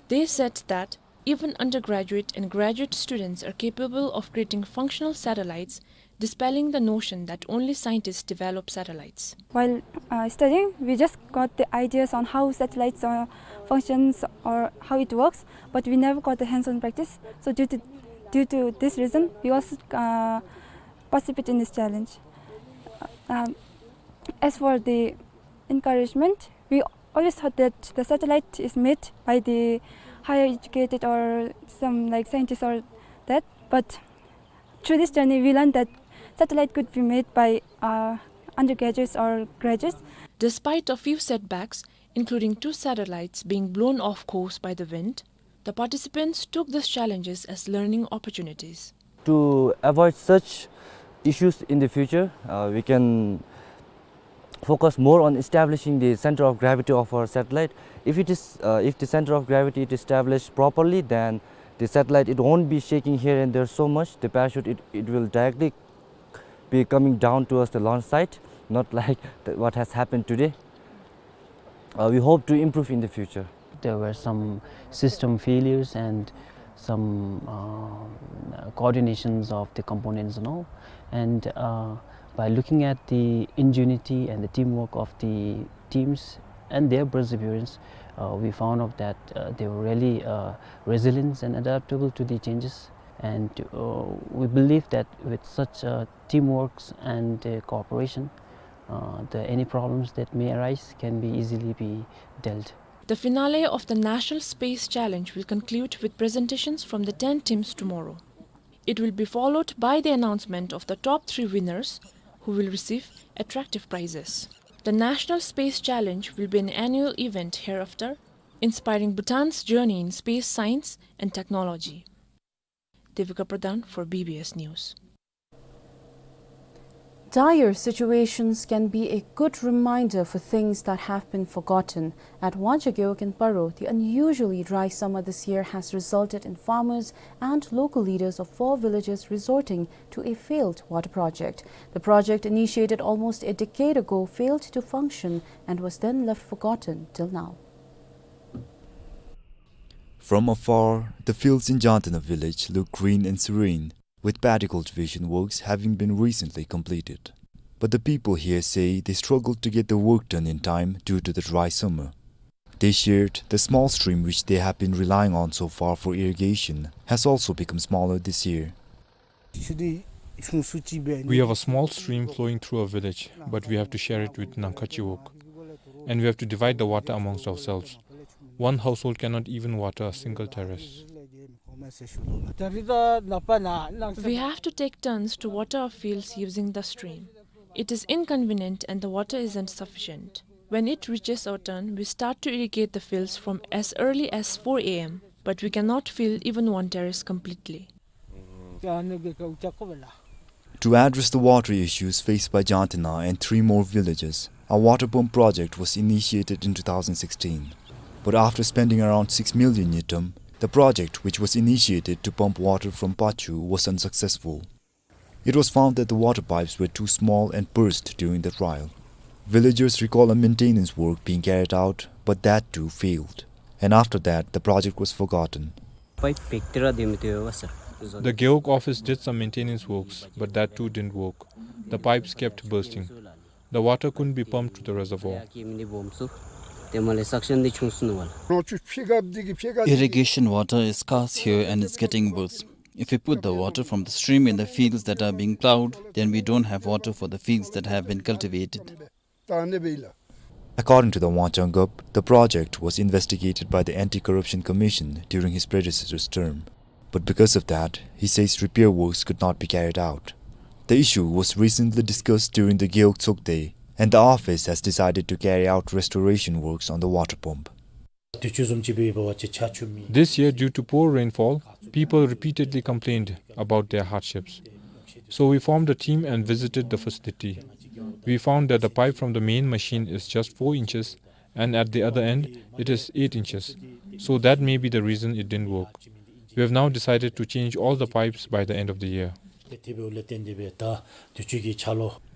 They said that even undergraduate and graduate students are capable of creating functional satellites, dispelling the notion that only scientists develop satellites. While, uh, studying, we just got the ideas on how satellites, uh, functions or how it works, but we never got the hands-on practice. So due to, due to this reason, we also, uh, participate in this challenge. Uh, um, as for the encouragement, we always thought that the satellite is made by the higher educated or some, like, scientists or that, but through this journey, we learned that satellite could be made by, uh, undergraduates or graduates. Despite a few setbacks, including two satellites being blown off course by the wind, the participants took these challenges as learning opportunities. To avoid such issues in the future, uh, we can focus more on establishing the center of gravity of our satellite. If it is, uh, if the center of gravity is established properly, then the satellite, it won't be shaking here and there so much. The parachute, it, it will directly be coming down towards the launch site, not like the, what has happened today. Uh, we hope to improve in the future. There were some system failures and some, um, coordinations of the components and all. And, uh, by looking at the ingenuity and the teamwork of the teams and their perseverance, uh, we found out that, uh, they were really, uh, resilient and adaptable to the changes. And, uh, we believe that with such, uh, teamworks and, uh, cooperation, uh, the, any problems that may arise can be easily be dealt. The finale of the National Space Challenge will conclude with presentations from the ten teams tomorrow. It will be followed by the announcement of the top three winners, who will receive attractive prizes. The National Space Challenge will be an annual event hereafter, inspiring Bhutan's journey in space science and technology. Devika Pradhan for B B S News. Dire situations can be a good reminder for things that have been forgotten. At Wangcha Gewog in Paro, the unusually dry summer this year has resulted in farmers and local leaders of four villages resorting to a failed water project. The project, initiated almost a decade ago, failed to function and was then left forgotten till now. From afar, the fields in Jantena village look green and serene, with paddy cultivation works having been recently completed. But the people here say they struggled to get the work done in time due to the dry summer. They shared the small stream which they have been relying on so far for irrigation has also become smaller this year. We have a small stream flowing through our village, but we have to share it with Nangkha Chiwog. And we have to divide the water amongst ourselves. One household cannot even water a single terrace. We have to take turns to water our fields using the stream. It is inconvenient and the water isn't sufficient. When it reaches our turn, we start to irrigate the fields from as early as four A M, but we cannot fill even one terrace completely. To address the water issues faced by Jantena and three more villages, a water pump project was initiated in two thousand sixteen. But after spending around six million ngultrum, the project, which was initiated to pump water from Pachu, was unsuccessful. It was found that the water pipes were too small and burst during the trial. Villagers recall a maintenance work being carried out, but that too failed. And after that, the project was forgotten. Pipe pektra demi to yo sir. The Gewog office did some maintenance works, but that too didn't work. The pipes kept bursting. The water couldn't be pumped to the reservoir. Irrigation water is scarce here and it's getting worse. If we put the water from the stream in the fields that are being ploughed, then we don't have water for the fields that have been cultivated. According to the Wangchang Gup, the project was investigated by the Anti-Corruption Commission during his predecessor's term. But because of that, he says repair works could not be carried out. The issue was recently discussed during the Gewog Tsokde, and the office has decided to carry out restoration works on the water pump. This year, due to poor rainfall, people repeatedly complained about their hardships. So we formed a team and visited the facility. We found that the pipe from the main machine is just four inches, and at the other end, it is eight inches. So that may be the reason it didn't work. We have now decided to change all the pipes by the end of the year.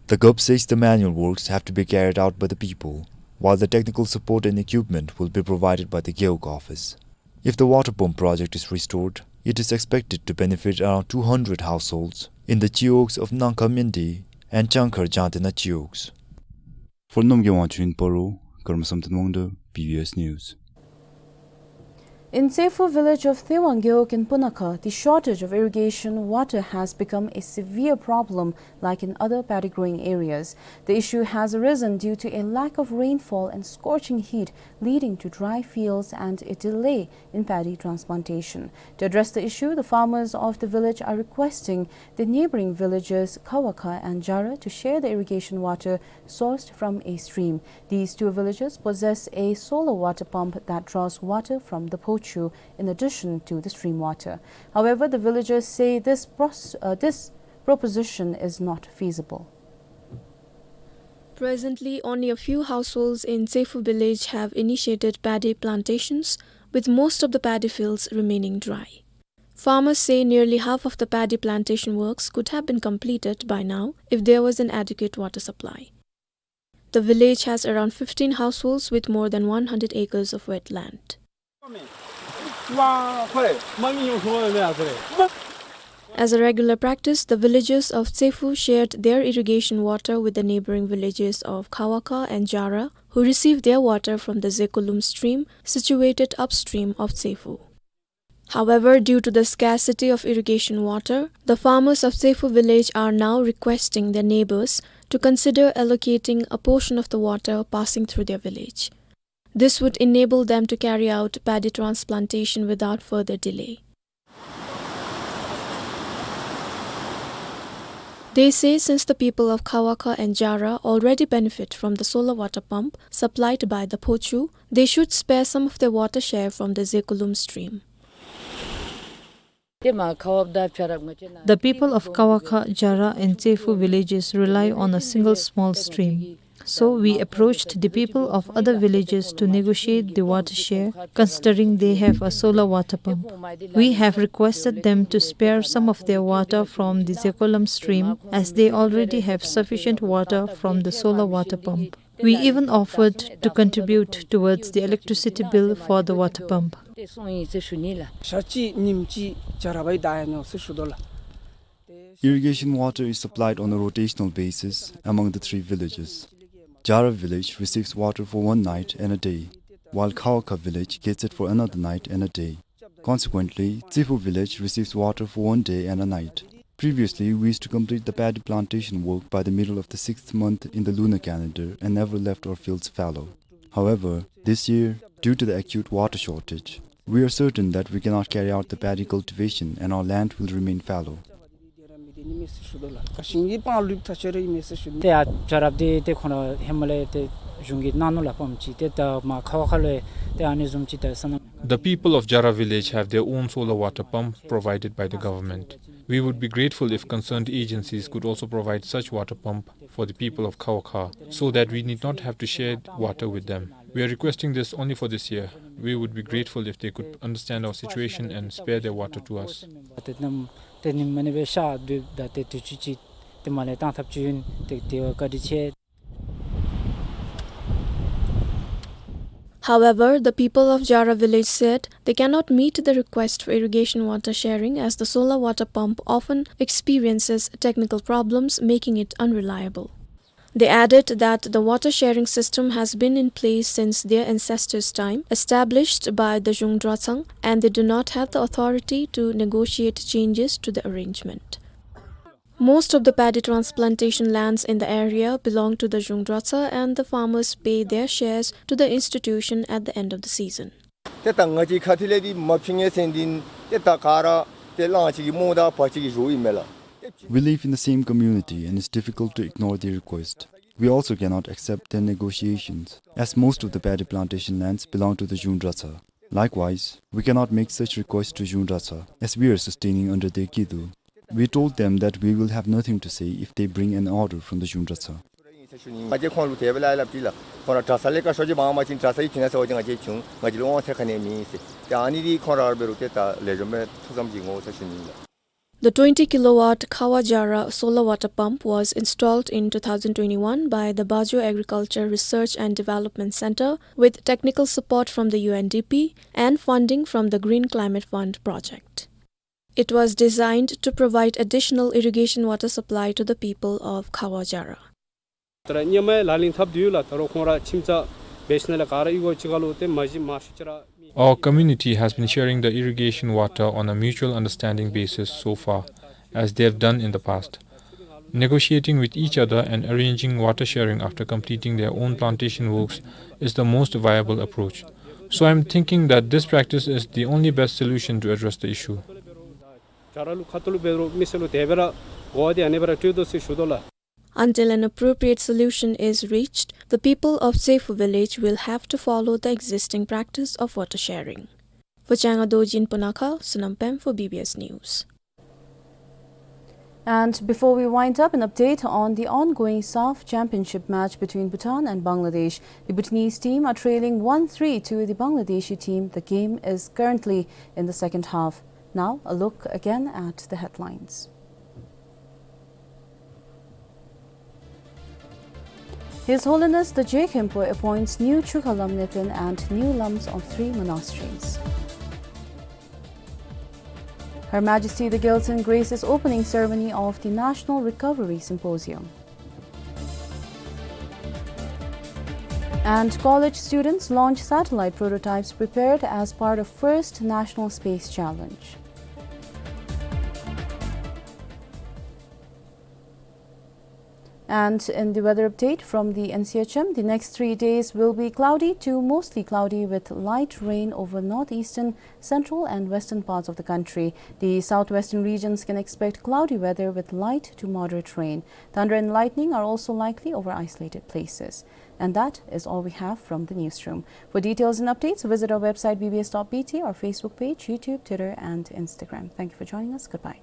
The Gup says the manual works have to be carried out by the people, while the technical support and equipment will be provided by the Gewog office. If the water pump project is restored, it is expected to benefit around two hundred households in the Chiwogs of Nangkha Myendri and Changkhar Jantena Chiwogs. For Nomgay Wangchuk in Paro, Karma Samten Wangdo, B B S News. In Tsephu village of Thewang Gewog in Punakha, the shortage of irrigation water has become a severe problem like in other paddy growing areas. The issue has arisen due to a lack of rainfall and scorching heat, leading to dry fields and a delay in paddy transplantation. To address the issue, the farmers of the village are requesting the neighboring villages Khawakha and Jara to share the irrigation water sourced from a stream. These two villages possess a solar water pump that draws water from the Phochu in addition to the stream water. However, the villagers say this pros-, uh, this proposition is not feasible. Presently, only a few households in Tsephu village have initiated paddy plantations, with most of the paddy fields remaining dry. Farmers say nearly half of the paddy plantation works could have been completed by now if there was an adequate water supply. The village has around fifteen households with more than one hundred acres of wetland. As a regular practice, the villagers of Tsefu shared their irrigation water with the neighboring villages of Khawakha and Jara, who received their water from the Zekulum stream situated upstream of Tsefu. However, due to the scarcity of irrigation water, the farmers of Tsefu village are now requesting their neighbors to consider allocating a portion of the water passing through their village. This would enable them to carry out paddy transplantation without further delay. They say since the people of Khawakha and Jara already benefit from the solar water pump supplied by the Phochu, they should spare some of their water share from the Zekulum stream. The people of Khawakha, Jara and Tsefu villages rely on a single small stream. So we approached the people of other villages to negotiate the water share, considering they have a solar water pump. We have requested them to spare some of their water from the Zekolam stream, as they already have sufficient water from the solar water pump. We even offered to contribute towards the electricity bill for the water pump. Irrigation water is supplied on a rotational basis among the three villages. Jara village receives water for one night and a day, while Khawakha village gets it for another night and a day. Consequently, Tsefu village receives water for one day and a night. Previously, we used to complete the paddy plantation work by the middle of the sixth month in the lunar calendar and never left our fields fallow. However, this year, due to the acute water shortage, we are certain that we cannot carry out the paddy cultivation and our land will remain fallow. ཏེ་ཡ་ཇ་རབ་འདི་ཏེ་ཁོང་ར་ཧེ་མ་ལས་ཏེ་གཞུང་གིས་གནང་ནུག་ལགས། ཕམ་ཅིག་ཏེ་ད་མར་ཁ་བ་ཁ་ལས་ཏེ་ཨ་ནི་བཟུམ་ཅིག་ད་སོང་ན། The people of Jara village have their own solar water pump provided by the government. We would be grateful if concerned agencies could also provide such water pump for the people of Khawakha, so that we need not have to share water with them. We are requesting this only for this year. We would be grateful if they could understand our situation and spare their water to us. ཏེ་ནམ་ཏེ་ནི་མ་ནི་སྦེ་ཤ་དུས་ད་ཏེ་དུས་ཅི་ཅིག་ཏེ་མར་ལས་བཏང་ཐབས་ཅིག་ཨིན། ཏེ་དེ་བ་བཀའ་དྲིན་ཆེ། However, the people of Jara village said they cannot meet the request for irrigation water sharing as the solar water pump often experiences technical problems, making it unreliable. They added that the water sharing system has been in place since their ancestors' time, established by the Zhung Dratshang, and they do not have the authority to negotiate changes to the arrangement. Most of the paddy transplantation lands in the area belong to the Zhung Dratshang, and the farmers pay their shares to the institution at the end of the season. ཏེ་ད་ང་བཅས་ཁ་ཐུག་ལས་འདི་མ་ཕུལ་ནི་ཟེར་འདི་ཏེ་ད་ག་ར་ཏེ་གླང་ཅིག་གི་རྨོ་ད་བ་ཅིག་གི་བཟོ་ཨིན་མས་ལགས། We live in the same community and it's difficult to ignore their request. We also cannot accept their negotiations, as most of the paddy plantation lands belong to the Zhung Dratshang. Likewise, we cannot make such requests to Zhung Dratshang, as we are sustaining under their kidu. We told them that we will have nothing to say if they bring an order from the Zhung Dratshang. ང་བཅས་ཁོང་ལུ་དེ་སྦེ་སླབ་སླབ་ཅི་ལགས། ཁོང་ར་གྲྭ་ཚང་ལས་ཀ་ཤོ་ཅིག་འབག་མ་བྱིན། གྲྭ་ཚང་གིས་བྱིན་ན་ཟེར་བ་ཅིན་ང་བཅས་བྱུང་། ང་བཅས་ལུ་དབང་ཚད་ག་ནི་ཡང་མེད་ཟེར། ཏེ་ཨ་ནི་འདི་ཁོང་ར་འབད་རུང་ཏེ་ད་ལེགས་ཤོམ་སྦེ་ཐུགས་བསམ་ཅིག་ངོ་ཟེར་ཞུ་ནི་ལགས། The twenty kilowatt Khawa Jara solar water pump was installed in two thousand twenty-one by the Bajo Agriculture Research and Development Center with technical support from the U N D P and funding from the Green Climate Fund project. It was designed to provide additional irrigation water supply to the people of Khawa Jara. ད་ར་ཉ་མའི་ལག་ལེན་འཐབ་སྟེ་ཡོད་ལགས། ད་རུང་ཁོང་ར་ཁྱིམ་ཚང་འབད་ཞིནམ་ལས་ག་ར་གཡུས་སྒོ་གཅིག་ཁར་ལུ་ཏེ་མ་གཞི་མ་ཤུ་ཅིག་ར་མི། Our community has been sharing the irrigation water on a mutual understanding basis so far, as they have done in the past. Negotiating with each other and arranging water sharing after completing their own plantation works is the most viable approach. So I am thinking that this practice is the only best solution to address the issue. ཇ་ར་ལུ་ཁ་ཐུག་ལུ་འབད་རུང་མི་སེར་ལུ་དེ་སྦེ་ར་གོ་བ་འདི་ཨ་ནི་སྦེ་ར་སྤྲོད་དོ་ཟེར་ཞུ་དོ་ལགས། Until an appropriate solution is reached, the people of Tsefu village will have to follow the existing practice of water sharing. For Changa Dorjin Punakha, Sonam Pem for B B S News. And before we wind up, an update on the ongoing SAFF Championship match between Bhutan and Bangladesh. The Bhutanese team are trailing one three to the Bangladeshi team. The game is currently in the second half. Now, a look again at the headlines. His Holiness the Je Khenpo appoints new Chukha Lam Neten and new Lams of three monasteries. Her Majesty the Gyaltsuen graces opening ceremony of the National Recovery Symposium. And college students launch satellite prototypes prepared as part of first National Space Challenge. And in the weather update from the N C H M, the next three days will be cloudy to mostly cloudy with light rain over northeastern, central and western parts of the country. The southwestern regions can expect cloudy weather with light to moderate rain. Thunder and lightning are also likely over isolated places. And that is all we have from the newsroom. For details and updates, visit our website B B S dot B T, our Facebook page, YouTube, Twitter and Instagram. Thank you for joining us. Goodbye.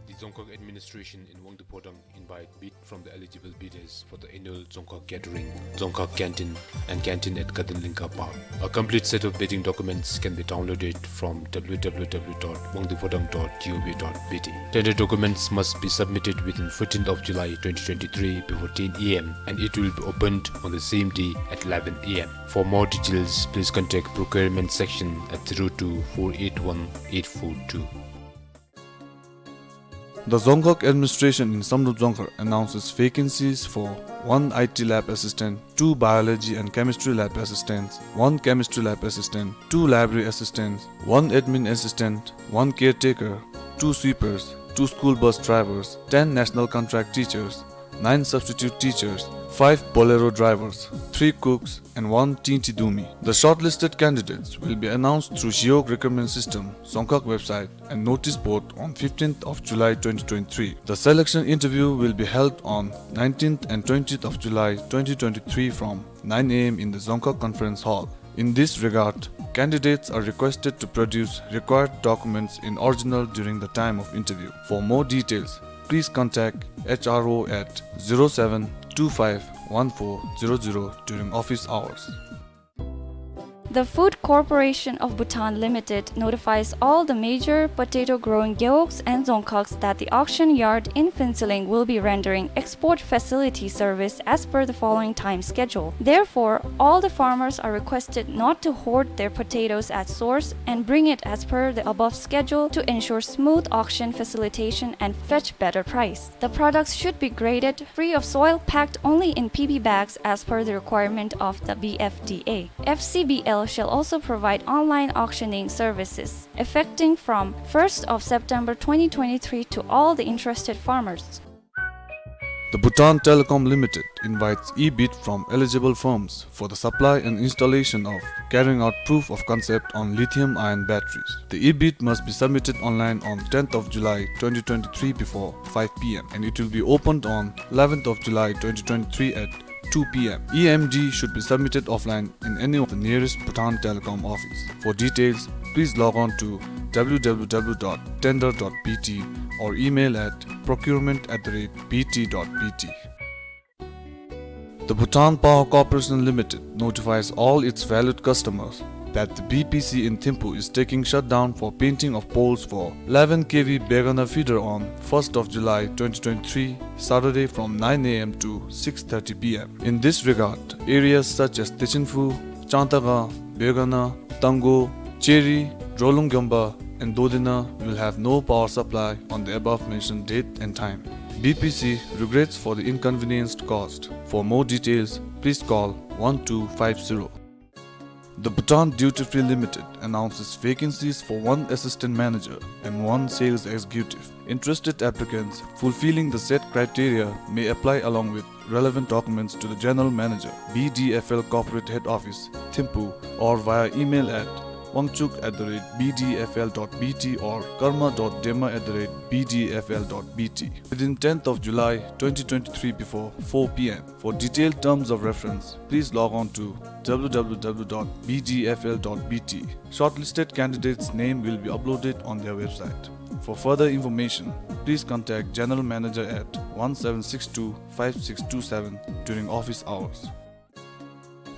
The Dzongkhag administration in Wangdue Phodrang invite bid from the eligible bidders for the annual Dzongkhag Gathering, Dzongkhag Canteen, and Canteen at Kaden Lingkha Park. A complete set of bidding documents can be downloaded from W W W dot wangdue phodrang dot G O V dot B T. Tender documents must be submitted within fourteenth of July twenty twenty-three before ten A M, and it will be opened on the same day at eleven A M. For more details, please contact procurement section at zero two four eight one eight four two. The Dzongkhag administration in Samdrup Dzongkhag announces vacancies for one I T lab assistant, two biology and chemistry lab assistants, one chemistry lab assistant, two library assistants, one admin assistant, one caretaker, two sweepers, two school bus drivers, ten national contract teachers, nine substitute teachers, five Bolero drivers, three cooks, and one Tinti Dumi. The shortlisted candidates will be announced through Zhiyog recruitment system, Dzongkhag website, and notice board on fifteenth of July twenty twenty-three. The selection interview will be held on nineteenth and twentieth of July twenty twenty-three from nine A M in the Dzongkhag Conference Hall. In this regard, candidates are requested to produce required documents in original during the time of interview. For more details, please contact H R O at zero seven two five one four zero zero during office hours. The Food Corporation of Bhutan Limited notifies all the major potato-growing Gewogs and Dzongkhags that the auction yard in Phuentsholing will be rendering export facility service as per the following time schedule. Therefore, all the farmers are requested not to hoard their potatoes at source and bring it as per the above schedule to ensure smooth auction facilitation and fetch better price. The products should be graded free of soil, packed only in P B bags as per the requirement of the B F D A. F C B L shall also provide online auctioning services effecting from first of September twenty twenty-three to all the interested farmers. The Bhutan Telecom Limited invites e-bid from eligible firms for the supply and installation of carrying out proof of concept on lithium-ion batteries. The e-bid must be submitted online on tenth of July twenty twenty-three before five P M, and it will be opened on eleventh of July twenty twenty-three at two P M. E M D should be submitted offline in any of the nearest Bhutan Telecom office. For details, please log on to W W W dot tender dot B T or email at procurement at the rate B T dot B T. The Bhutan Power Corporation Limited notifies all its valued customers that the B P C in Thimphu is taking shutdown for painting of poles for eleven K V Begana feeder on first of July twenty twenty-three, Saturday, from nine A M to six thirty P M. In this regard, areas such as Techinphu, Changtakang, Begana, Tanggo, Cheri, Drolung Gyomba, and Dodena will have no power supply on the above mentioned date and time. B P C regrets for the inconvenience caused. For more details, please call one two five zero. The Bhutan Duty Free Limited announces vacancies for one assistant manager and one sales executive. Interested applicants fulfilling the set criteria may apply along with relevant documents to the General Manager, B D F L Corporate Head Office, Thimphu, or via email at wangchuk at the rate B D F L dot B T or karma dot dema at the rate B D F L dot B T within tenth of July twenty twenty-three before four P M. For detailed terms of reference, please log on to W W W dot B D F L dot B T. Shortlisted candidates' name will be uploaded on their website. For further information, please contact General Manager at one seven six two five six two seven during office hours.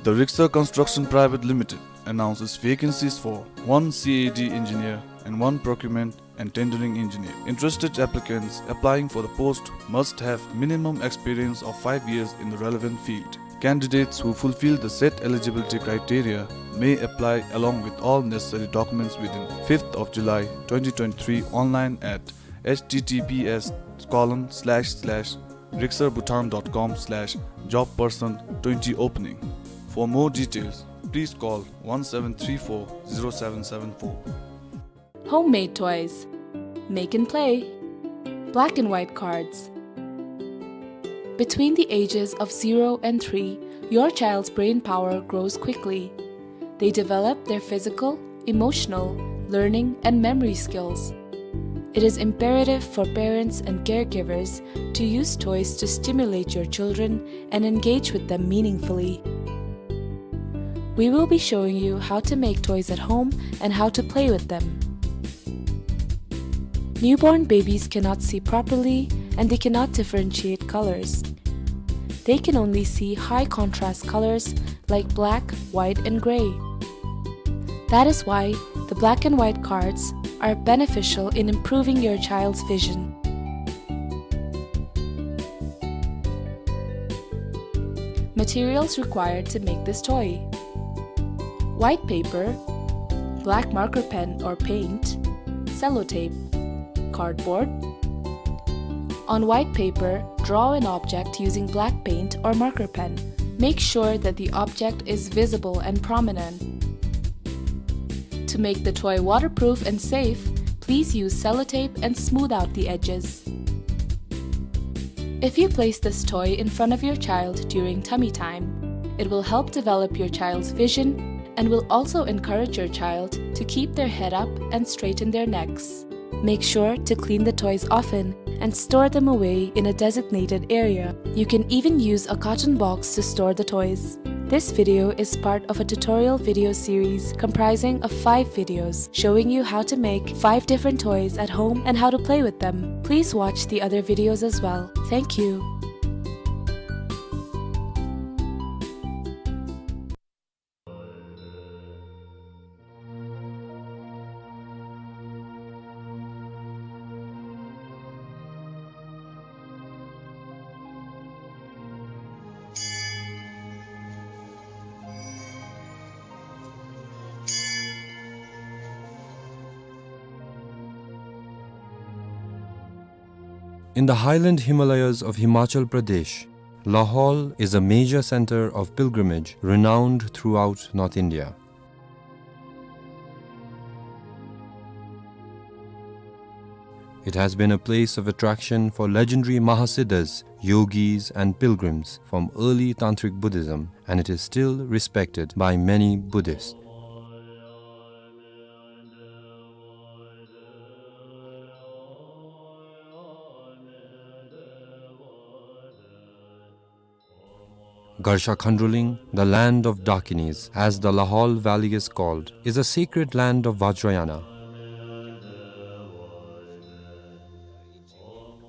The Rixar Construction Private Limited announces vacancies for one C A D engineer and one procurement and tendering engineer. Interested applicants applying for the post must have minimum experience of five years in the relevant field. Candidates who fulfill the set eligibility criteria may apply along with all necessary documents within fifth of July twenty twenty-three online at H T T P S colon slash slash rixarbhutan dot com slash job person twenty opening. For more details, please call one seven three four zero seven seven four. Homemade toys. Make and play. Black and white cards. Between the ages of zero and three, your child's brain power grows quickly. They develop their physical, emotional, learning, and memory skills. It is imperative for parents and caregivers to use toys to stimulate your children and engage with them meaningfully. We will be showing you how to make toys at home and how to play with them. Newborn babies cannot see properly and they cannot differentiate colors. They can only see high contrast colors like black, white, and gray. That is why the black and white cards are beneficial in improving your child's vision. Materials required to make this toy: white paper, black marker pen or paint, sellotape, cardboard. On white paper, draw an object using black paint or marker pen. Make sure that the object is visible and prominent. To make the toy waterproof and safe, please use sellotape and smooth out the edges. If you place this toy in front of your child during tummy time, it will help develop your child's vision and will also encourage your child to keep their head up and straighten their necks. Make sure to clean the toys often and store them away in a designated area. You can even use a carton box to store the toys. This video is part of a tutorial video series comprising of five videos showing you how to make five different toys at home and how to play with them. Please watch the other videos as well. Thank you. In the highland Himalayas of Himachal Pradesh, Lahaul is a major center of pilgrimage renowned throughout North India. It has been a place of attraction for legendary Mahasiddhas, yogis, and pilgrims from early Tantric Buddhism, and it is still respected by many Buddhists. Garsha Khandroling, the land of Dakinis, as the Lahaul Valley is called, is a sacred land of Vajrayana.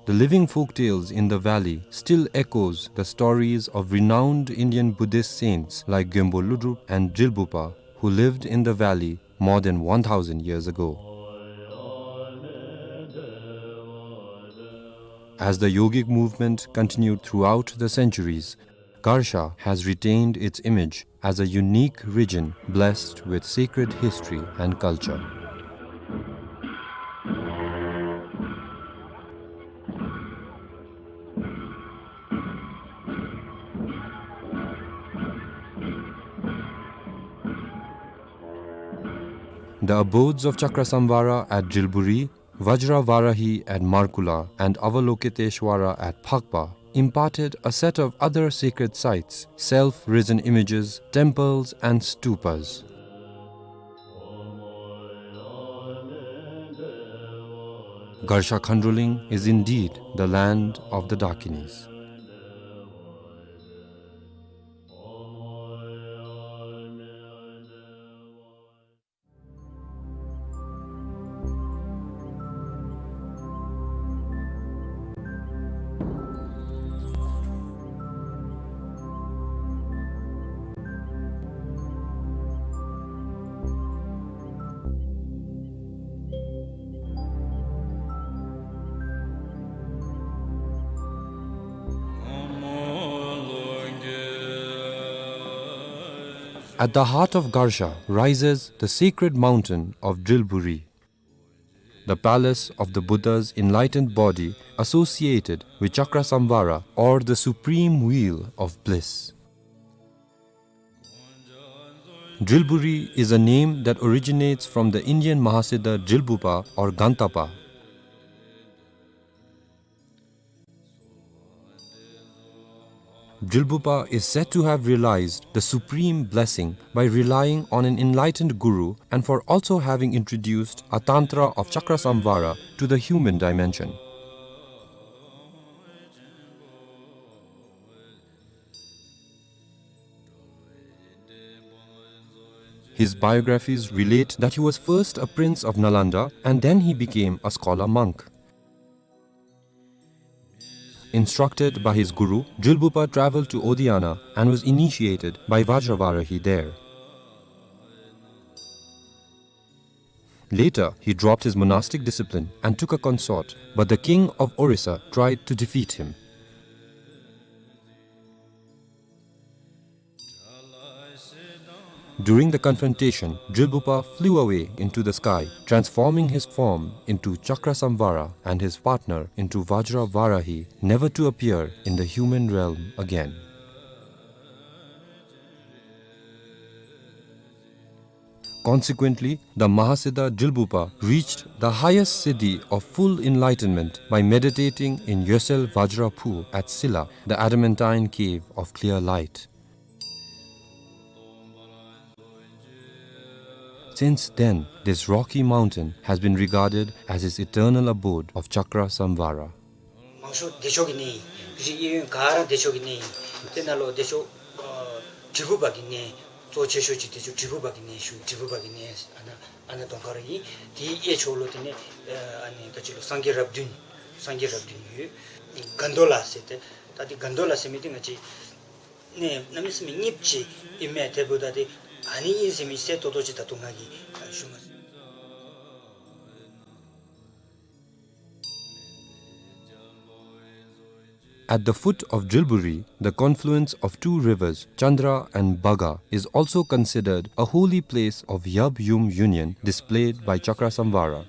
The living folk tales in the valley still echoes the stories of renowned Indian Buddhist saints like Gyalpo Lodrop and Drilbugpa, who lived in the valley more than one thousand years ago. As the yogic movement continued throughout the centuries, Garsha has retained its image as a unique region blessed with sacred history and culture. The abodes of Chakrasamvara at Drilburi, Vajravarahi at Markula, and Avalokiteshvara at Phakpa imparted a set of other sacred sites, self-risen images, temples, and stupas. Garsha Khandroling is indeed the land of the Dakinis. At the heart of Garsha rises the sacred mountain of Drilburi, the palace of the Buddha's enlightened body associated with Chakrasamvara, or the supreme wheel of bliss. Drilburi is a name that originates from the Indian Mahasiddha Drilbupa or Gantapa. Drilbupa is said to have realized the supreme blessing by relying on an enlightened guru and for also having introduced a tantra of Chakrasamvara to the human dimension. His biographies relate that he was first a prince of Nalanda and then he became a scholar monk. Instructed by his guru, Drilbupa traveled to Odiyana and was initiated by Vajravarahi there. Later, he dropped his monastic discipline and took a consort, but the king of Orissa tried to defeat him. During the confrontation, Drilbupa flew away into the sky, transforming his form into Chakrasamvara and his partner into Vajravarahi, never to appear in the human realm again. Consequently, the Mahasiddha Drilbupa reached the highest siddhi of full enlightenment by meditating in Yosel Vajra Phu at Silla, the adamantine cave of clear light. Since then, this rocky mountain has been regarded as his eternal abode of Chakrasamvara. མང་ཤོས་བདེ་མཆོག་གི་གནས་ཨིན། རིགས་གཡས་གཡོན་ག་ར་བདེ་མཆོག་གི་གནས་ཨིན། དེ་ནང་ལུ་བདེ་མཆོག་ཨ་དྲིལ་བུ་པ་གི་གནས་གཙོ་ཆེ་ཤོས་ཅིག་བདེ་མཆོག་དྲིལ་བུ་པ་གི་གནས་ཞུ། དྲིལ་བུ་པ་གི་གནས་ཨ་ནཱ་ཨ་ནཱ་གདོང་ཁར་ཨིན། དེའི་གཡས་ཕྱོགས་ལུ་དེ་ནས་ཨ་ནི་ད་ཅི་ལུ་སངས་རྒྱས་རབས་བདུན་སངས་རྒྱས་རབས་བདུན་ཡོད། གན་དྷོ་ལ་ཟེར་ཏེ་ད་དེ་གན་དྷོ་ལ་ཟེར་མི་དེ་ང་བཅས་ནས་གནམ་མེད་ས་མེད་རྙིངམ་ཅིག་ཨིན་མས། དེ་འབདཝ་ད་དེ་ཨ་ནི་ཨིན་ཟེར་མི་གསལ་ཏོག་ཏོ་ཅིག་ད་ལྟོ་ང་གིས་ཞུ་མ་ཚུགས། At the foot of Drilburi, the confluence of two rivers, Chandra and Baga, is also considered a holy place of Yab Yum union displayed by Chakrasamvara.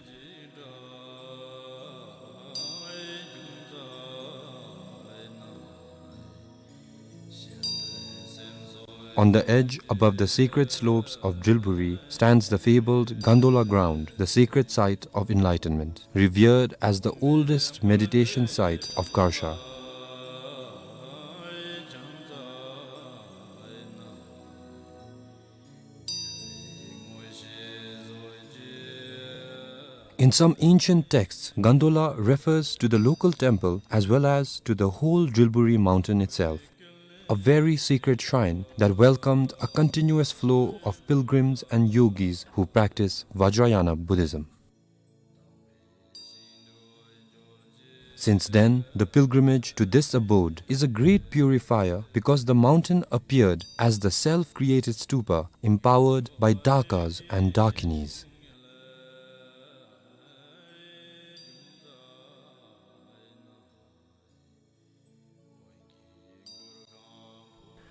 On the edge, above the sacred slopes of Drilburi, stands the fabled Gandola ground, the sacred site of enlightenment, revered as the oldest meditation site of Garsha. In some ancient texts, Gandola refers to the local temple as well as to the whole Drilburi mountain itself, a very sacred shrine that welcomed a continuous flow of pilgrims and yogis who practice Vajrayana Buddhism. Since then, the pilgrimage to this abode is a great purifier because the mountain appeared as the self-created stupa empowered by Dakas and Dakinis.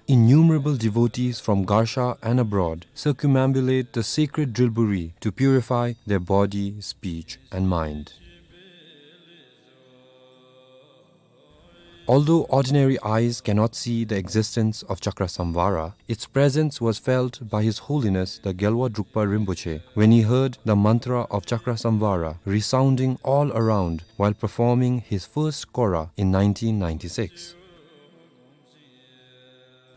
Innumerable devotees from Garsha and abroad circumambulate the sacred Drilburi to purify their body, speech, and mind. Although ordinary eyes cannot see the existence of Chakrasamvara, its presence was felt by His Holiness the Gyalwa Drukpa Rinpoche when he heard the mantra of Chakrasamvara resounding all around while performing his first kora in nineteen ninety-six.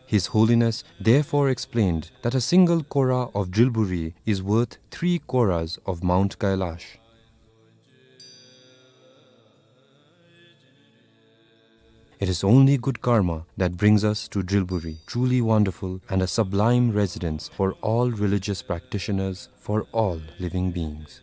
His Holiness therefore explained that a single kora of Drilburi is worth three koras of Mount Kailash. It is only good karma that brings us to Drilburi, truly wonderful and a sublime residence for all religious practitioners, for all living beings.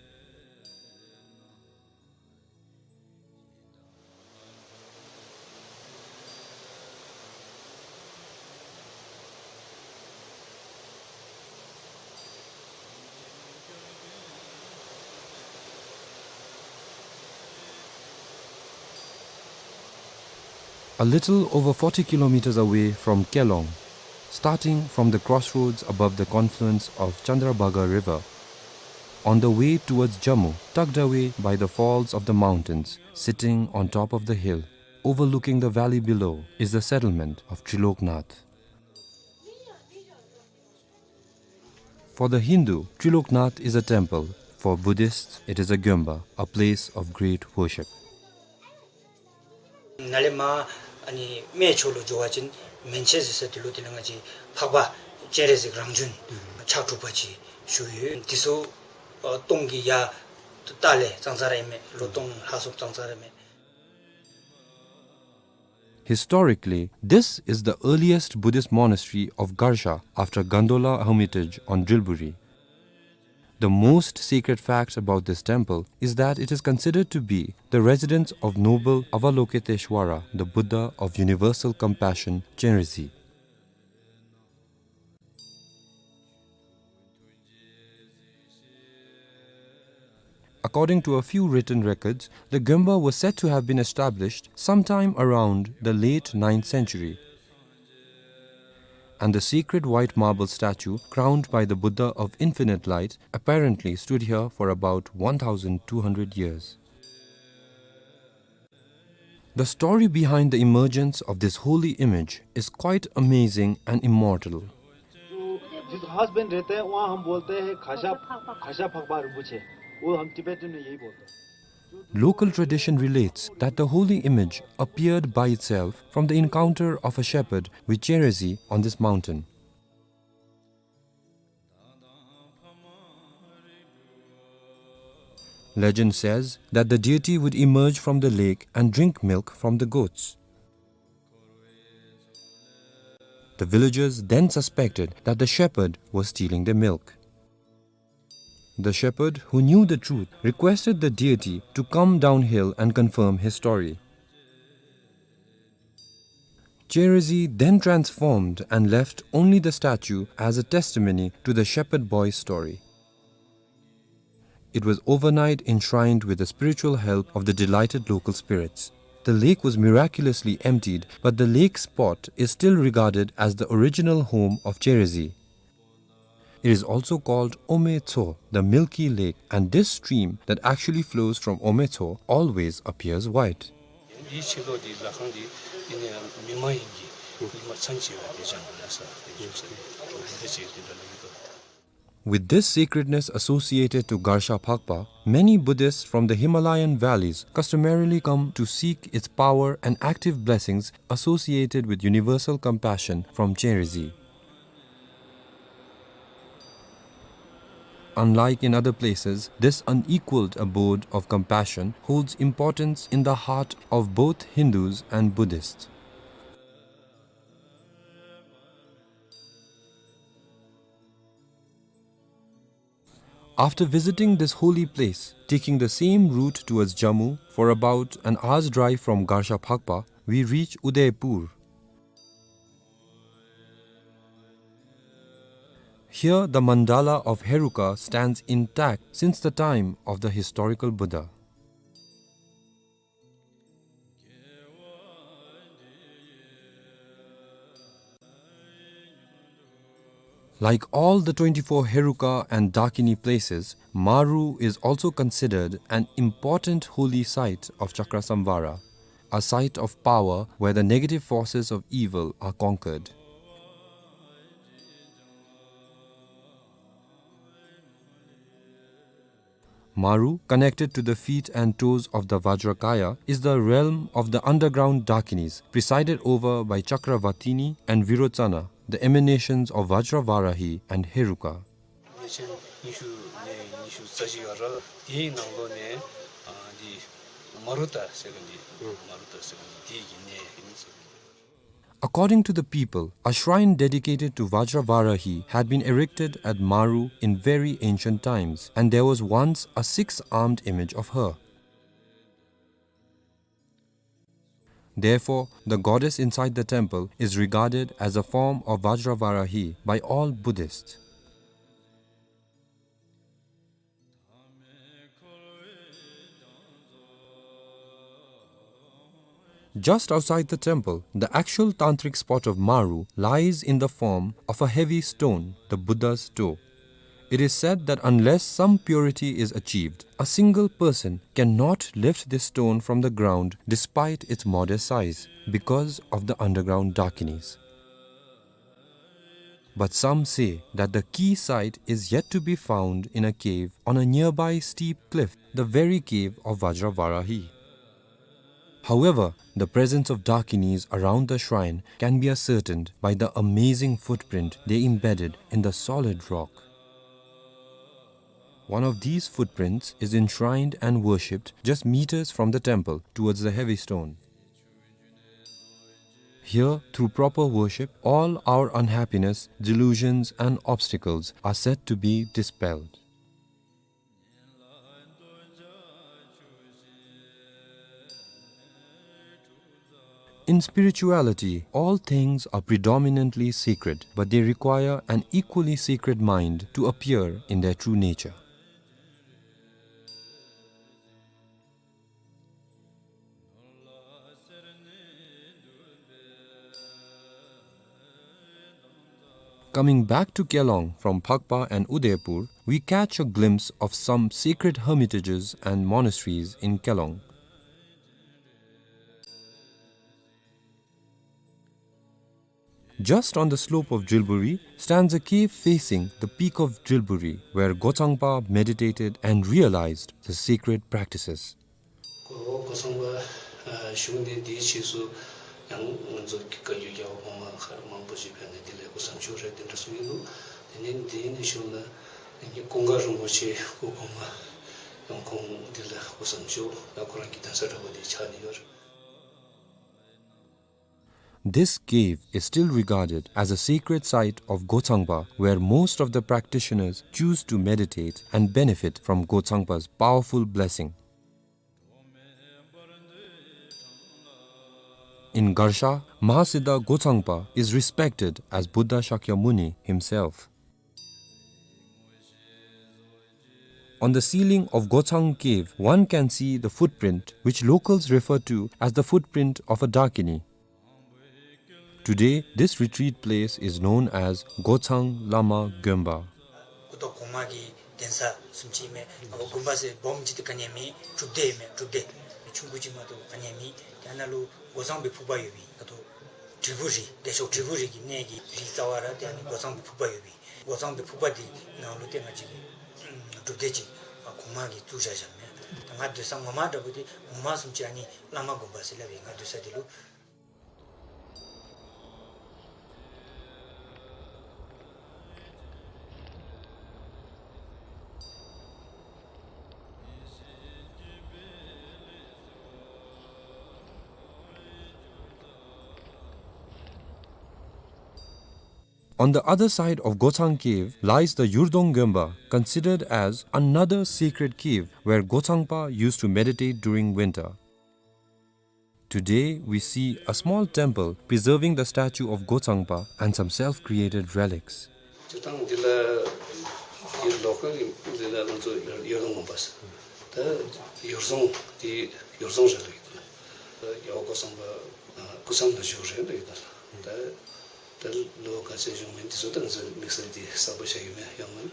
A little over forty kilometers away from Kelong, starting from the crossroads above the confluence of Chandrabhaga River, on the way towards Jammu, tucked away by the falls of the mountains, sitting on top of the hill, overlooking the valley below, is the settlement of Triloknath. For the Hindu, Triloknath is a temple. For Buddhists, it is a Gyomba, a place of great worship. ནཱ་ལས་མར་ཨ་ནི་སྨད་ཕྱོགས་ལུ་འགྱོ་བ་ཅིན་མན་ཆད་ཟེར་ས་དེ་ལུ་དེ་ལས་ང་བཅས་འཕགས་པ་སྤྱན་རས་གཟིགས་རང་བྱོན་ཕྱག་དྲུག་པ་ཅིག་བཞུགས་ཡོད། དེ་ཚུ་ཨ་སྟོང་གི་ཡར་ལྟག་ལས་ཙང་ཙང་ར་ཨིན་མས། ལོ་སྟོང་ལྷག་སོངམ་ཙང་ཙང་ར་ཨིན་མས། Historically, this is the earliest Buddhist monastery of Garsha after Gandola Hermitage on Drilburi. The most sacred fact about this temple is that it is considered to be the residence of noble Avalokiteshvara, the Buddha of universal compassion, Chenrezig. According to a few written records, the Gyomba was said to have been established sometime around the late ninth century. And the sacred white marble statue crowned by the Buddha of Infinite Light apparently stood here for about one thousand two hundred years. The story behind the emergence of this holy image is quite amazing and immortal. जो जिस घास बन रहते हैं, वहाँ हम बोलते हैं खासा, खासा फकबा रिंपोछे। वो हम तिब्बतन में यही बोलते हैं। Local tradition relates that the holy image appeared by itself from the encounter of a shepherd with Chenrezig on this mountain. Legend says that the deity would emerge from the lake and drink milk from the goats. The villagers then suspected that the shepherd was stealing their milk. The shepherd, who knew the truth, requested the deity to come downhill and confirm his story. Chenrezig then transformed and left only the statue as a testimony to the shepherd boy's story. It was overnight enshrined with the spiritual help of the delighted local spirits. The lake was miraculously emptied, but the lake spot is still regarded as the original home of Chenrezig. It is also called Ome Tso, the milky lake, and this stream that actually flows from Ome Tso always appears white. འདིའི་ཕྱི་ལོགས་འདི་ལྷ་ཁང་འདི་ཨ་ནི་མི་མ་ཡིན་གྱི་ཉི་མ་མཚན་བྱེད་པ་དེ་ཅང་གི་ལ་ས་དེ་བཞུགས་ས་དེ་འདི་ཅིག་དེ་འདྲ་ལ་ཡོད་དོ། With this sacredness associated to Garsha Phakpa, many Buddhists from the Himalayan valleys customarily come to seek its power and active blessings associated with universal compassion from Chenrezig. Unlike in other places, this unequaled abode of compassion holds importance in the heart of both Hindus and Buddhists. After visiting this holy place, taking the same route towards Jammu for about an hour's drive from Garsha Phakpa, we reach Udaipur. Here, the mandala of Heruka stands intact since the time of the historical Buddha. Like all the twenty-four Heruka and Dakini places, Maru is also considered an important holy site of Chakrasamvara. a site of power where the negative forces of evil are conquered. Maru, connected to the feet and toes of the Vajrakaya, is the realm of the underground Dakinis, presided over by Chakravatini and Virochana, the emanations of Vajravarahi and Heruka. གནས་ཆེན་ཉི་ཤུ་ནས་ཉི་ཤུ་རྩ་བཞི་ཡོད་ར། དེའི་ནང་ལོགས་ནས་ཨ་འདི་མ་རུ་ཏ་ཟེར་མཁན་འདི། ཨུམ། མ་རུ་ཏ་ཟེར་མཁན་འདི་དེའི་གི་གནས་ཨིན་ཟེར། According to the people, a shrine dedicated to Vajravarahi had been erected at Maru in very ancient times, and there was once a six-armed image of her. Therefore, the goddess inside the temple is regarded as a form of Vajravarahi by all Buddhists. Just outside the temple, the actual tantric spot of Maru lies in the form of a heavy stone, the Buddha's toe. It is said that unless some purity is achieved, a single person cannot lift this stone from the ground despite its modest size, because of the underground Dakinis. But some say that the key site is yet to be found in a cave on a nearby steep cliff, the very cave of Vajravarahi. However, the presence of Dakinis around the shrine can be ascertained by the amazing footprint they embedded in the solid rock. One of these footprints is enshrined and worshipped just meters from the temple towards the heavy stone. Here, through proper worship, all our unhappiness, delusions, and obstacles are said to be dispelled. In spirituality, all things are predominantly sacred, but they require an equally sacred mind to appear in their true nature. Coming back to Kelong from Phakpa and Udaipur, we catch a glimpse of some sacred hermitages and monasteries in Kelong. Just on the slope of Drilburi stands a cave facing the peak of Drilburi, where Gochangpa meditated and realized the sacred practices. གོ་གོ་ཚང་པ་ཨ་བཞུགས་གནས་འདིའི་ཕྱིས་སུ་ཡང་ང་ཚོ་བཀའ་བརྒྱུད་རྒྱལ་བ་གོང་མ་མཁར་མང་པོ་ཞིག་ཕེབས་ནས་འདི་ལས་སྐུ་གསུང་ཆོག་རེད་དེ་འདྲ་གསུངས་ཡོད་འདུག། དེ་ནས་འདི་ནས་བཞུགས་ན་ཀུན་དགའ་རིན་པོ་ཆེ་སྐུ་གོང་མ་ཡང་ཁོང་འདི་ལ་སྐུ་གསུང་ཆོག་ཡང་ཁོ་རང་གི་གདན་ས་འདྲ་པོ་འདི་ཆགས་ནས་ཡོད་རེད། This cave is still regarded as a sacred site of Gochangpa, where most of the practitioners choose to meditate and benefit from Gochangpa's powerful blessing. In Garsha, Mahasiddha Gochangpa is respected as Buddha Shakyamuni himself. On the ceiling of Gochang Cave, one can see the footprint which locals refer to as the footprint of a Dakini. Today, this retreat place is known as Gochang Lama Gonpa. སྐུ་ཐོག་གོང་མ་གི་གདན་ས་བཟུམ་ཅིག་མས། ཨ་དགོན་པ་ཟེར་སྦོམ་ཅིག་དེ་ག་ནི་ཡང་མེད། སྒྲུབ་སྡེ་མས། སྒྲུབ་སྡེ་ཆུང་ཀུ་ཅིག་མ་གཏོགས་ག་ནི་ཡང་མེད། དེ་ནང་ལུ་སྒོ་ཚང་པའི་ཕུག་པ་ཡོད་པས། ད་ལྟོ་དྲིལ་བུ་རི་བདེ་མཆོག་དྲིལ་བུ་རི་གི་གནས་ཀྱི་རི་རྩ་བ་ར་དེ་ཨ་ནི་སྒོ་ཚང་པའི་ཕུག་པ་ཡོད་པས། སྒོ་ཚང་པའི་ཕུག་པ་དེ་ནང་ལུ་ཏེ་ང་བཅས་ཀྱི་སྒྲུབ་སྡེ་ཅིག་གོང་མ་གིས་བཙུགས་བཞག་བཞགཔ་མས། ད་ང་སྡོད་ས་ངོ་མ་འདྲ་པོ་དེ་ངོ་མ་བཟུམ་ཅིག་ཨ་ནི་བླ་མ་དགོན་པ་ཟེར་སླབ་ཨིན། ང་སྡོད་ས་དེ་ལུ། On the other side of Gochang Cave lies the Yurdong Gonpa, considered as another sacred cave where Gochangpa used to meditate during winter. Today, we see a small temple preserving the statue of Gochangpa and some self-created relics. སྤྱིར་བཏང་འདི་ལ་འདི་ལོ་ཀལ་འདི་ལ་ང་ཚོ་ཡོར་ཡོར་དོང་ངོ་པ་ཟེར། ད་ཡོར་རྫོང་འདི་ཡོར་རྫོང་རེད་ལབ་ཡོད་ད། ཡ་ཝ་སྒོ་གསུམ་པ་སྐུ་མཚམས་ལ་བཞུགས་རེད་ལབ་ཡོད་ད། ད་ད་ལོ་ག་ཚོད་བཞུགས་མིན་འདི་ཚོ་ད་ང་ཚོ་དམིགས་བསལ་འདི་གསལ་པོ་ཆགས་ཡོད་མེད་ཡང་མིན།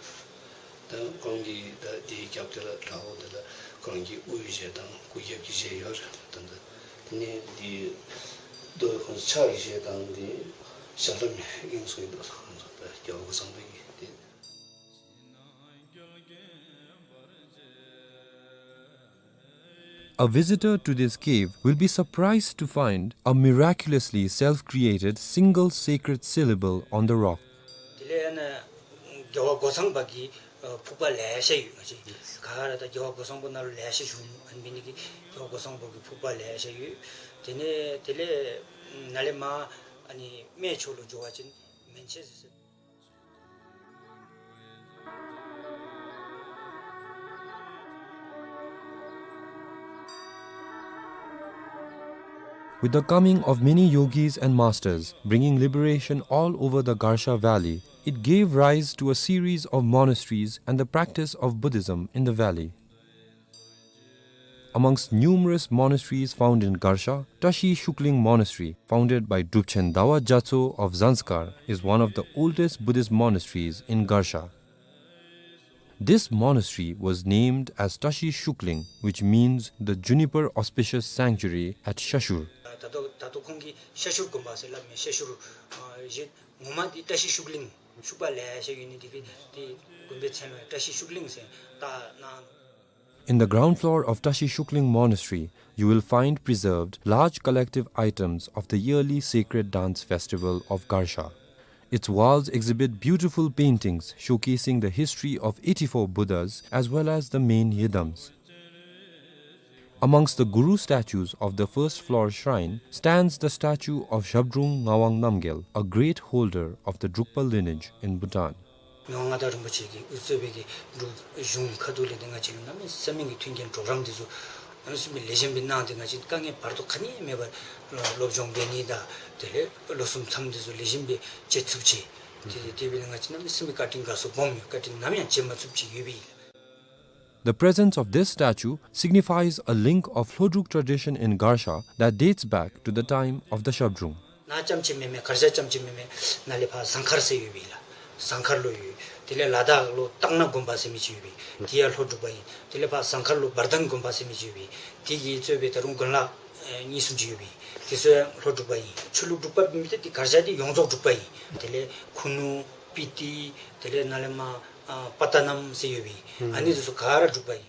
ད་ཁོང་གི་ད་འདིའི་རྒྱབ་དེ་ལ་བྲག་འོག་དེ་ལ་ཁོང་གི་དབུའི་གཞས་དང་སྐུ་རྒྱབ་ཀྱི་གཞས་ཡོད་རེད། ད་ད་ ནི་འདི་རྡོ་ཁོང་ཕྱག་གི་ཞལ་དང་འདི་ཞབས་ལྷམ་ཨིན་ཟེར་འདུག་ཟེར་ཁོང་ཚོ་རྒྱལ་བ་གོ་ཚང་པའི་གི་འདི། A visitor to this cave will be surprised to find a miraculously self-created single sacred syllable on the rock. དེ་ལས་ཨ་ནི་རྒྱལ་བ་གོ་ཚང་པ་གི་ཨ་ཕུག་པ་ལེ་ཤ་ཡོད། ང་བཅས་ག་ར་ད་རྒྱལ་བ་གོ་ཚང་པ་ནང་ལུ་ལེ་ཤ་བཞུགས་ནུག། ཨ་ནི་འབད་ནི་གིས་རྒྱལ་བ་གོ་ཚང་པ་གི་ཕུག་པ་ལེ་ཤ་ཡོད། དེ་ནས་དེ་ལས་ནཱ་ལས་མར་ཨ་ནི་སྨད་ཕྱོགས་ལུ་འགྱོ་བ་ཅིན་མན་ཆད་ཟེར། With the coming of many yogis and masters, bringing liberation all over the Garsha Valley, it gave rise to a series of monasteries and the practice of Buddhism in the valley. Amongst numerous monasteries found in Garsha, Tashi Shukling Monastery, founded by Drupchen Dawa Gyatso of Zanskar, is one of the oldest Buddhist monasteries in Garsha. This monastery was named as Tashi Shukling, which means the juniper auspicious sanctuary at Shashur. ད་ལྟོ་ད་ལྟོ་ཁོང་གིས་ཤ་ཤུར་དགོན་པ་ཟེར་སླབ་མས། ཤ་ཤུར་ཨ་ཞེས། ངོ་མ་འདི་བཀྲ་ཤིས་ཤུགས་གླིང་ཤུག་པ་ལེ་ཤ་ཡོད་ནི་འདི་གིས་འདི་དགོན་པའི་མཚན་ལུ་བཀྲ་ཤིས་ཤུགས་གླིང་ཟེར་བཏགས་གནང་། In the ground floor of Tashi Shukling Monastery, you will find preserved large collective items of the yearly sacred dance festival of Garsha. Its walls exhibit beautiful paintings showcasing the history of eighty-four Buddhas as well as the main yidams. Amongst the Guru statues of the first floor shrine stands the statue of Zhabdrung Ngawang Namgyal, a great holder of the Drukpa lineage in Bhutan. མི་དབང་མངའ་བདག་རིན་པོ་ཆེ་གིས་གཙོས་པའི་གི་འབྲུག་གཞུང་ཁ་ཐུག་ལས་ཏེ་ང་བཅས་ལུ་གནམ་མེད་ས་མེད་ཀྱི་མཐུན་རྐྱེན་གྲོགས་རམ་འདི་ཚུ་གནམ་མེད་ས་མེད་ལེགས་ཤོམ་སྦེ་གནང་སྟེ་ང་བཅས་དཀའ་ངལ་བར་དོ་ག་ནི་མེད་པར་སློབ་སྦྱོང་འབད་ནི་དང་དེ་ལས་ལོ་གསུམ་མཚམས་འདི་ཚུ་ལེགས་ཤོམ་སྦེ་བཅད་ཚུགས་ཅི། དེ་དེ་འབད་ནི་ང་བཅས་གནམ་མེད་ས་མེད་བཀའ་དྲིན་དགའ་ཚོར་སྦོམ་ཡོད། བཀའ་དྲིན་ནམ་ཡང་བརྗེད་མ་ཚུགསཔ་ཅིག་ཡོད་པས། The presence of this statue signifies a link of Hlodruk tradition in Garsha that dates back to the time of the Zhabdrung. ནཱ་རྐྱངམ་ཅིག་མེན་མས། གར་ཞ་རྐྱངམ་ཅིག་མེན་མས། ནཱ་ལས་ཕར་ཟངས་དཀར་ཟེར་ཡོད་པས་ལགས། ཟངས་དཀར་ལུ་ཡོད། དེ་ལས་ལ་དྭགས་ལུ་སྟག་སྣ་དགོན་པ་ཟེར་མི་ཅིག་ཡོད་པས། དེ་ཡང་ལྷོ་འབྲུག་པ་ཨིན། དེ་ལས་ཕར་ཟངས་དཀར་ལུ་བར་ལྡན་དགོན་པ་ཟེར་མི་ཅིག་ཡོད་པས། དེ་གིས་གཙོས་པའི་ད་རུང་དགོན་ལག་ཨེ་གཉིས་གསུམ་ཅིག་ཡོད་པས། དེ་ཚུ་ཡང་ལྷོ་འབྲུག་པ་ཨིན། ཆོས་ལུགས་འབྲུག་པ་མེན་ཏེ་དེ་གར་ཞ་འདི་ཡོངས་རྫོགས་འབྲུག་པ་ཨིན། དེ་ལས་ཁུ་ནུ་པི་ཏི་དེ་ལས་ནཱ་ལས་མར་ཨ་པ་ཏ་ནམ་ཟེར་ཡོད་པས། ཨ་ཨུམ་ཨ་ནི་འདི་ཚུ་ག་ར་འབྲུག་པ་ཨིན།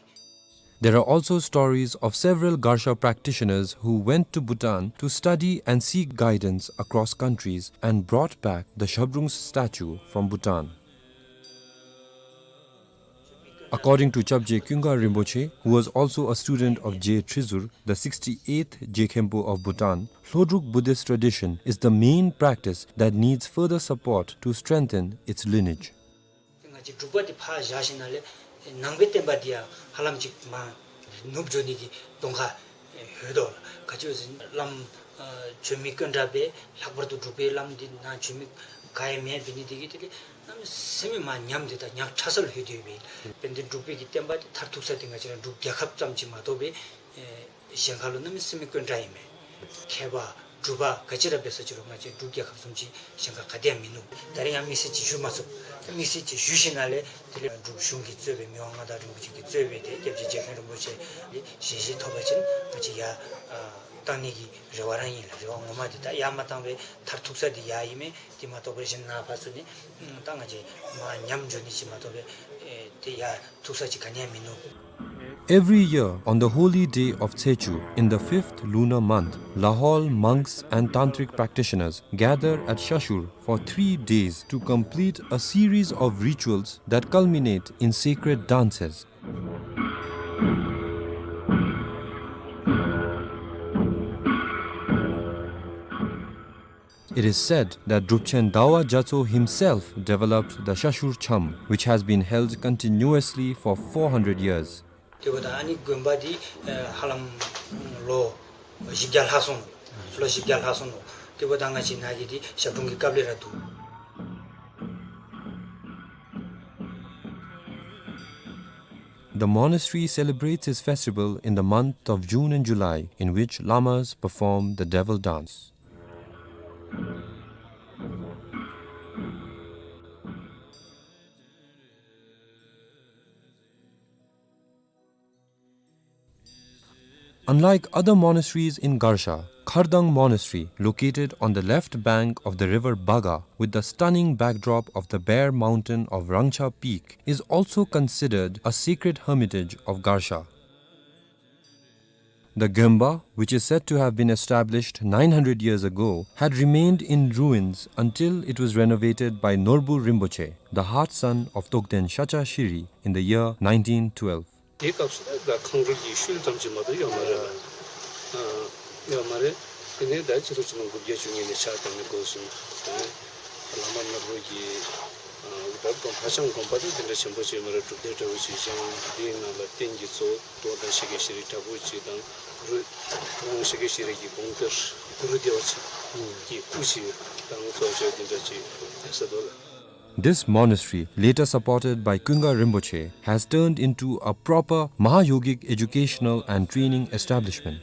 There are also stories of several Garsha practitioners who went to Bhutan to study and seek guidance across countries and brought back the Zhabdrung's statue from Bhutan. According to Chapje Kyunga Rinpoche, who was also a student of Je Trizur, the sixty-eighth Je Khenpo of Bhutan, Hlodruk Buddhist tradition is the main practice that needs further support to strengthen its lineage. ང་བཅས་འབྲུག་པ་འདི་ཕར་བཞག་ཞིནམ་ལས་ནང་པའི་བསྟན་པ་འདི་ཡང་ཧ་ལམ་ཅིག་མར་ནུབ་འགྱོ་ནི་གི་གདོང་ཁར་ཡོད་དོ་ལགས། ག་ཅི་ཟེར་བླམ་ཨ་བྱོན་མི་དཀོན་དྲགས་སྦེ་ལྷག་པར་དུ་འབྲུག་པའི་བླམ་འདི་ནཱ་བྱོན་མི་ག་ཡང་མེདཔ་འབད་ནི་འདི་གིས་དེ་ལས་གནམ་མེད་ས་མེད་མར་ཉམས་ཏེ་ད་ཉག་ཕྲ་ས་ལུ་ལྷོད་དེ་ཡོད་པས། དཔེར་ན་འབྲུག་པའི་གི་བསྟན་པ་འདི་མཐར་ཐུག་ས་འདི་ང་བཅས་ར་འབྲུག་རྒྱལ་ཁབ་ཙམ་ཅིག་མ་གཏོགས་སྦེ་ཨེ་གཞན་ཁ་ལུ་གནམ་མེད་ས་མེད་དཀོན་དྲགས་ཨིན་མས། མཁས་པ་གྲུབ་པ་ག་ཅི་ར་འབད་ས་ཅི་རུང་ང་བཅས་འབྲུག་རྒྱལ་ཁབ་བཟུམ་ཅིག་གཞན་ཁ་ག་ཏེ་ཡང་མིན་ནུག། ད་རིས་ཡང་དམིགས་བསལ་ཅིག་ཞུ་མ་ཚུགས། དམིགས་བསལ་ཅིག་ཞུ་ཞིནམ་ལས་དེ་ལས་འབྲུག་གཞུང་གིས་གཙོས་པའི་མི་དབང་མངའ་བདག་རིན་པོ་ཆེ་གིས་གཙོས་པའི་དེ་སྐྱབས་རྗེ་རྗེ་མཁན་རིན་པོ་ཆེ་ལས་ཞལ་བཞེས་ཐོབ་པ་ཅིན་ང་བཅས་ཡར་ཨ་བཏང་ནི་གི་རེ་བ་ར་ཨིན་ལགས། རེ་བ་ངོ་མ་འདི་ད་ཡར་མ་བཏང་བའི་མཐར་ཐུག་ས་འདི་ཡར་ཨིན་མས། དེ་མ་གཏོགས་པར་གཞན་ནཱ་ཕར་ཚུར་ནི་ད་ང་བཅས་མར་ཉམས་འགྱོ་ནི་ཅིག་མ་གཏོགས་པའི་ཨེ་དེ་ཡར་ཐུག་ས་ཅིག་ག་ནི་ཡང་མིན་ནུག། Every year, on the holy day of Tsechu, in the fifth lunar month, Lahaul monks and tantric practitioners gather at Shashur for three days to complete a series of rituals that culminate in sacred dances. It is said that Drupchen Dawa Gyatso himself developed the Shashur Cham, which has been held continuously for four hundred years. དེ་འབདཝ་ད་ཨ་ནི་དགོན་པ་འདི་ཨེ་ཧ་ལམ་ལོ་བཞི་བརྒྱ་ལྷག་སོང་ནུག། ལོ་བཞི་བརྒྱ་ལྷག་སོང་ནུག། དེ་འབདཝ་ད་ང་བཅས་ནཱ་གི་འདི་ཞབས་དྲུང་གི་སྐབས་ལས་ར་འདུག། The monastery celebrates its festival in the month of June and July, in which lamas perform the devil dance. Unlike other monasteries in Garsha, Khardang Monastery, located on the left bank of the river Baga with the stunning backdrop of the bare mountain of Rangcha Peak, is also considered a sacred hermitage of Garsha. The Gyonpa, which is said to have been established nine hundred years ago, had remained in ruins until it was renovated by Norbu Rinpoche, the heart son of Togden Shacha Shiri, in the year nineteen twelve. དེའི་སྐབས་སུ་ད་ཁང་རུལ་གྱི་ཤུལ་ཙམ་ཅིག་མ་གཏོགས་ཡོད་མ་རེད། ཨ་ཡོད་མ་རེད། དེ་ནས་ད་ཕྱི་ལོ་ཆིག་སྟོང་དགུ་བརྒྱ་བཅུ་གཉིས་ནས་ཕྱག་བཏབ་ནས་འགོ་བཟུང་། དེ་ནས་བླ་མ་ནོར་བུ་གིས་ཨ་ད་དགོན་ཧ་ཅང་དགོན་པ་དེ་དེ་འདྲ་ཆེན་པོ་ཅིག་མ་རེད། སྒྲུབ་སྡེ་འདྲ་བོ་ཅིག་བཞེངས། དེའི་ནང་ལ་རྟེན་གྱི་གཙོ་བོ་ཏོག་དང་ཤཱཀྱ་ཤྲཱི་དྲག་པོ་ཅིག་དང་གུ་རུ་ཏོག་དང་ཤཱཀྱ་ཤྲཱི་གི་དགོངས་གཏེར་གུ་རུ་བདེ་བ་ཅན་གྱི་སྐུ་ཅིག་དང་གཙོ་ཆེ་དེ་འདྲ་ཅིག་ཡོད་ས་འདུག་ལགས། This monastery, later supported by Kunga Rinpoche, has turned into a proper Mahayogic educational and training establishment.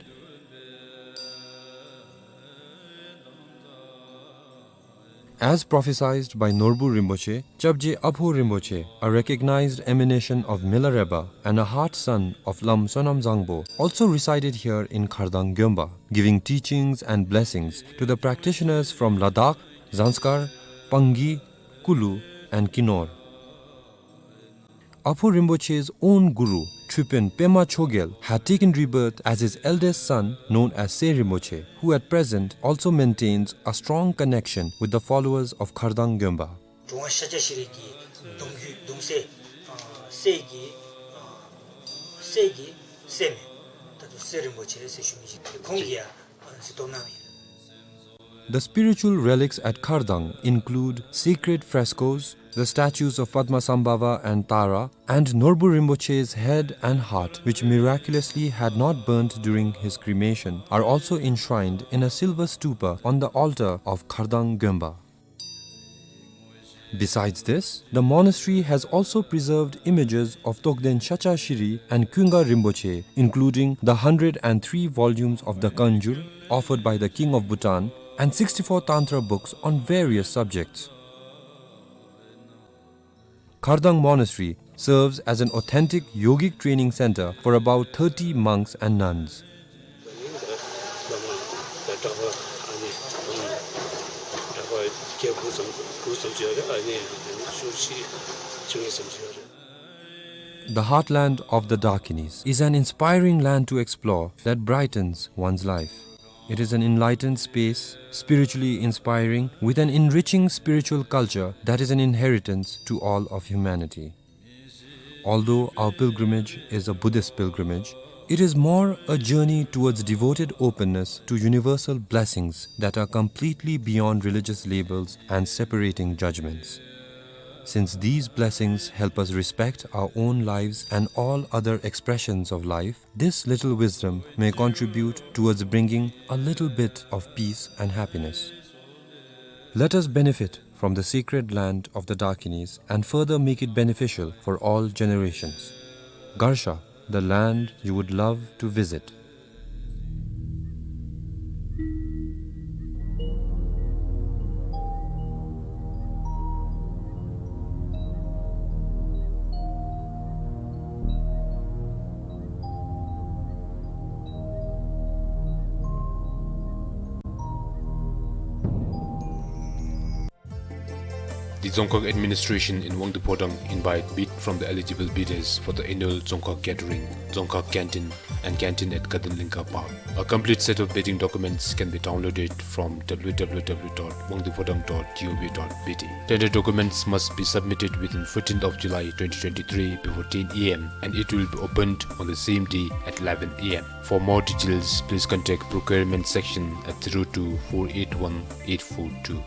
As prophesied by Norbu Rinpoche, Chapje Apho Rinpoche, a recognized emanation of Milarepa and a heart son of Lam Sonam Zangpo, also resided here in Khardang Gyonpa, giving teachings and blessings to the practitioners from Ladakh, Zanskar, Panggi, Kulu, and Kinnaur. Apho Rinpoche's own guru, Tripin Pema Chogyal, had taken rebirth as his eldest son, known as Se Rinpoche, who at present also maintains a strong connection with the followers of Khardang Gyonpa. འགྲོ་བ་ཤཱཀྱ་ཤྲཱི་གི་གདུང་རྒྱུད་གདུང་སྲས་ཨ་སྲས་ཀྱི་ཨ་སྲས་ཀྱི་སྲས་མོ་ད་ལྟོ་སེ་རིན་པོ་ཆེ་ཟེར་ཞུ་མི་ཅིག་ཁོང་གིས་ཡང་གཟིགས་རྟོག་གནང་ཡོད། The spiritual relics at Khardang include sacred frescoes, the statues of Padmasambhava and Tara, and Norbu Rinpoche's head and heart, which miraculously had not burnt during his cremation, are also enshrined in a silver stupa on the altar of Khardang Gyonpa. Besides this, the monastery has also preserved images of Togden Shacha Shiri and Kunga Rinpoche, including the hundred and three volumes of the Kanjur offered by the King of Bhutan and sixty-four Tantra books on various subjects. Khardang Monastery serves as an authentic yogic training center for about thirty monks and nuns. The heartland of the Dakinis is an inspiring land to explore that brightens one's life. It is an enlightened space, spiritually inspiring, with an enriching spiritual culture that is an inheritance to all of humanity. Although our pilgrimage is a Buddhist pilgrimage, it is more a journey towards devoted openness to universal blessings that are completely beyond religious labels and separating judgments. Since these blessings help us respect our own lives and all other expressions of life, this little wisdom may contribute towards bringing a little bit of peace and happiness. Let us benefit from the sacred land of the Dakinis and further make it beneficial for all generations. Garsha, the land you would love to visit. The Dzongkhag administration in Wangdue Phodrang invite bid from the eligible bidders for the annual Dzongkhag gathering, Dzongkhag canteen, and canteen at Kadenlingka Park. A complete set of bidding documents can be downloaded from W W W dot wangduephodrang dot gov dot B T. Tender documents must be submitted within fourteenth of July twenty twenty-three before ten A M and it will be opened on the same day at eleven A M. For more details, please contact procurement section at zero two four eight one eight four two.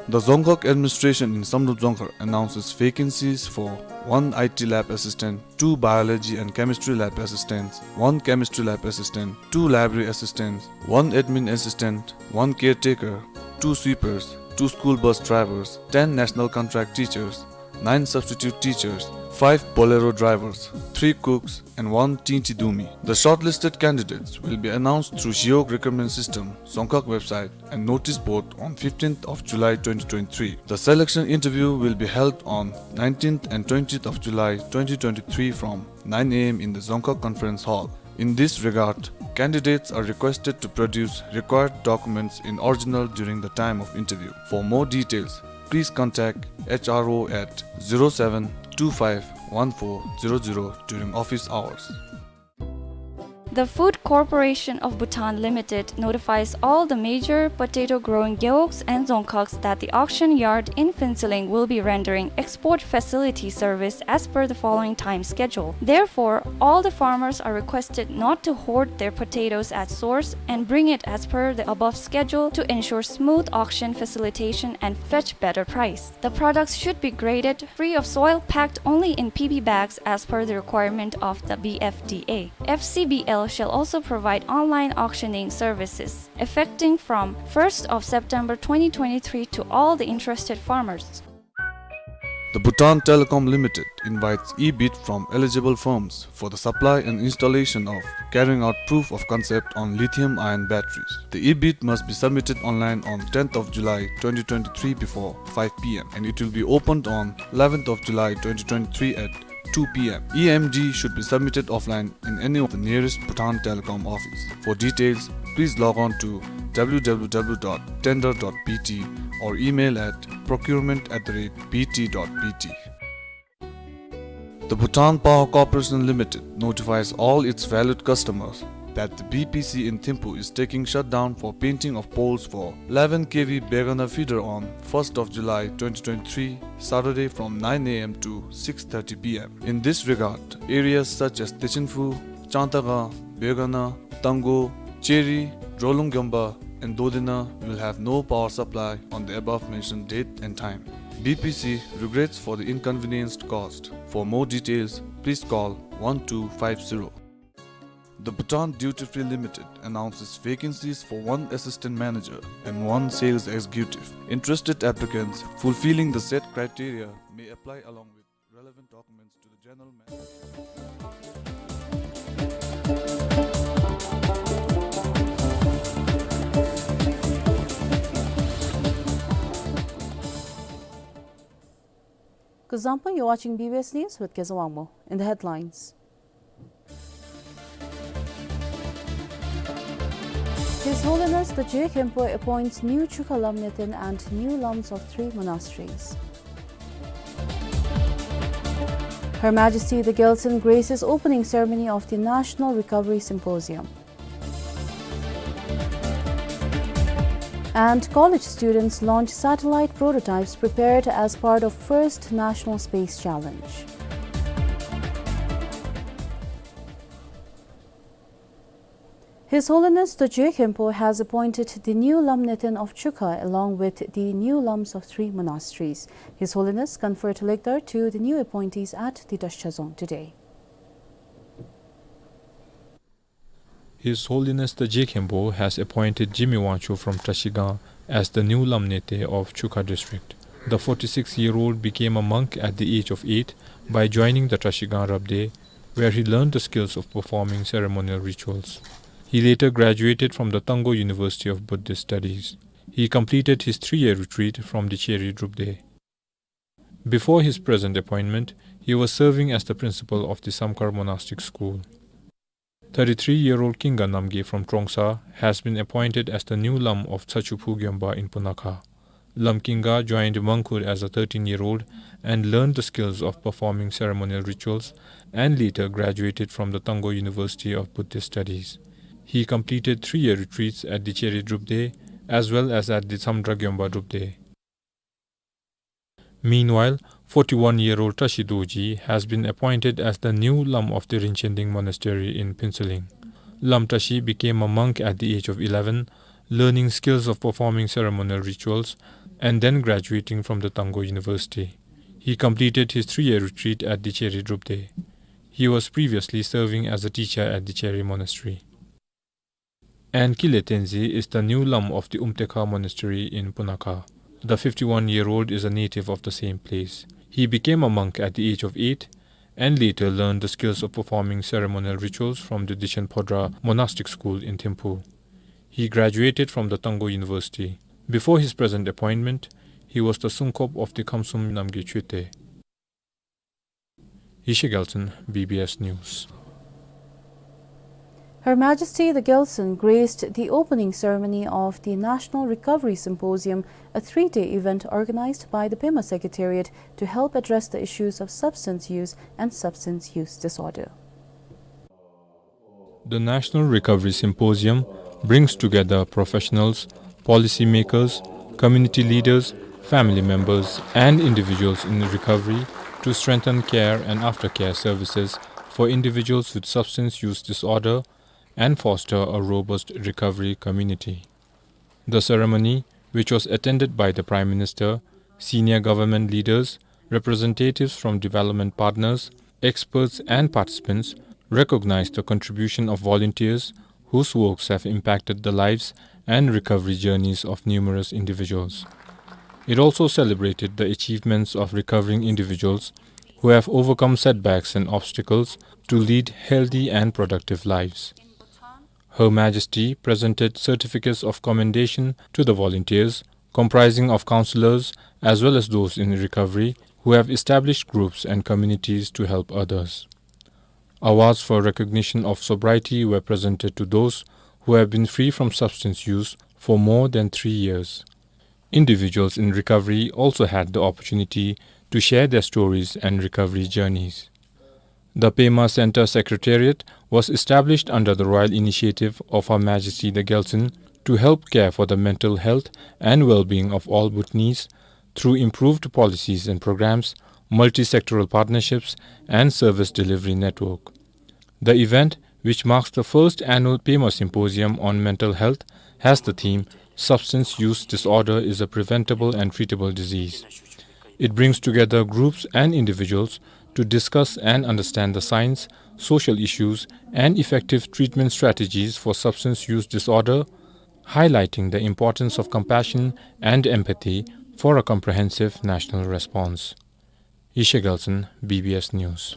The Dzongkhag administration in Samdrup Dzongkhag announces vacancies for one I T lab assistant, two biology and chemistry lab assistants, one chemistry lab assistant, two library assistants, one admin assistant, one caretaker, two sweepers, two school bus drivers, ten national contract teachers, nine substitute teachers, five Bolero drivers, three cooks, and one Tingti Dumi. The shortlisted candidates will be announced through Zhiog recruitment system, Dzongkhag website, and notice board on fifteenth of July twenty twenty-three. The selection interview will be held on nineteenth and twentieth of July twenty twenty-three from nine A M in the Dzongkhag Conference Hall. In this regard, candidates are requested to produce required documents in original during the time of interview. For more details, please contact H R O at zero seven two five one four zero zero during office hours. The Food Corporation of Bhutan Limited notifies all the major potato-growing Gewogs and Dzongkhags that the auction yard in Phuentsholing will be rendering export facility service as per the following time schedule. Therefore, all the farmers are requested not to hoard their potatoes at source and bring it as per the above schedule to ensure smooth auction facilitation and fetch better price. The products should be graded free of soil, packed only in P B bags as per the requirement of the B F D A. F C B L shall also provide online auctioning services effecting from first of September twenty twenty-three to all the interested farmers. The Bhutan Telecom Limited invites e-bid from eligible firms for the supply and installation of carrying out proof of concept on lithium ion batteries. The e-bid must be submitted online on tenth of July twenty twenty-three before five P M, and it will be opened on eleventh of July twenty twenty-three at two P M. E M D should be submitted offline in any of the nearest Bhutan Telecom office. For details, please log on to W W W dot tender dot B T or email at procurement at the rate B T dot B T. The Bhutan Power Corporation Limited notifies all its valued customers that the B P C in Thimphu is taking shutdown for painting of poles for eleven K V Begana feeder on first of July twenty twenty-three, Saturday, from nine A M to six thirty P M. In this regard, areas such as Techinphu, Changtakang, Begana, Tanggo, Cheri, Drolung Gyomba, and Dodena will have no power supply on the above mentioned date and time. B P C regrets for the inconvenience caused. For more details, please call one two five zero. The Bhutan Duty Free Limited announces vacancies for one assistant manager and one sales executive. Interested applicants fulfilling the said criteria may apply along with relevant documents to the general manager. Kuzuzangpo, you're watching B B S News with Kezawangmo. In the headlines, His Holiness the Je Khenpo appoints new Chukha Lamneten and new Lams of three monasteries. Her Majesty the Gyaltsuen graces opening ceremony of the National Recovery Symposium. And college students launch satellite prototypes prepared as part of first National Space Challenge. His Holiness the Je Khenpo has appointed the new Lamneten of Chukha along with the new Lams of three monasteries. His Holiness conferred lecture to the new appointees at the Drashchadzong today. His Holiness the Je Khenpo has appointed Jigme Wangchuk from Drashigang as the new Lamnete of Chukha district. The forty-six-year-old became a monk at the age of eight by joining the Drashigang Rabde, where he learned the skills of performing ceremonial rituals. He later graduated from the Tanggo University of Buddhist Studies. He completed his three-year retreat from Dicheri Drupde. Before his present appointment, he was serving as the principal of the Samkhar Monastic School. Thirty-three-year-old Kinga Namgay from Trongsa has been appointed as the new Lam of Tsachuphu Gyomba in Punakha. Lam Kinga joined Mangkhut as a thirteen-year-old and learned the skills of performing ceremonial rituals and later graduated from the Tanggo University of Buddhist Studies. He completed three-year retreats at Dicheri Drupde as well as at the Tsamdra Gyomba Drupde. Meanwhile, forty-one-year-old Trashi Dorji has been appointed as the new Lam of the Rinchen Ding Monastery in Phuentsholing. Lam Trashi became a monk at the age of eleven, learning skills of performing ceremonial rituals, and then graduating from the Tanggo University. He completed his three-year retreat at Dicheri Drupde. He was previously serving as a teacher at Dicheri Monastery. And Kile Tenzin is the new Lam of the Umtekha Monastery in Punakha. The fifty-one-year-old is a native of the same place. He became a monk at the age of eight and later learned the skills of performing ceremonial rituals from the Dichen Phodra Monastic School in Thimphu. He graduated from the Tangkhul University. Before his present appointment, he was the Sungkop of the Khamsum Namgay Choeten. Yeshe Gyaltshen, B B S News. Her Majesty the Gyaltshen graced the opening ceremony of the National Recovery Symposium, a three-day event organized by the Pema Secretariat to help address the issues of substance use and substance use disorder. The National Recovery Symposium brings together professionals, policymakers, community leaders, family members, and individuals in recovery to strengthen care and aftercare services for individuals with substance use disorder and foster a robust recovery community. The ceremony, which was attended by the Prime Minister, senior government leaders, representatives from development partners, experts, and participants, recognized the contribution of volunteers whose works have impacted the lives and recovery journeys of numerous individuals. It also celebrated the achievements of recovering individuals who have overcome setbacks and obstacles to lead healthy and productive lives. Her Majesty presented certificates of commendation to the volunteers, comprising of counselors as well as those in recovery who have established groups and communities to help others. Awards for recognition of sobriety were presented to those who have been free from substance use for more than three years. Individuals in recovery also had the opportunity to share their stories and recovery journeys. The Pema Center Secretariat was established under the royal initiative of Her Majesty the Gyaltshen to help care for the mental health and well-being of all Bhutanese through improved policies and programs, multi-sectoral partnerships, and service delivery network. The event, which marks the first annual Pema Symposium on Mental Health, has the theme "Substance Use Disorder is a Preventable and Treatable Disease." It brings together groups and individuals to discuss and understand the science, social issues, and effective treatment strategies for substance use disorder, highlighting the importance of compassion and empathy for a comprehensive national response. Yeshe Gyaltshen, B B S News.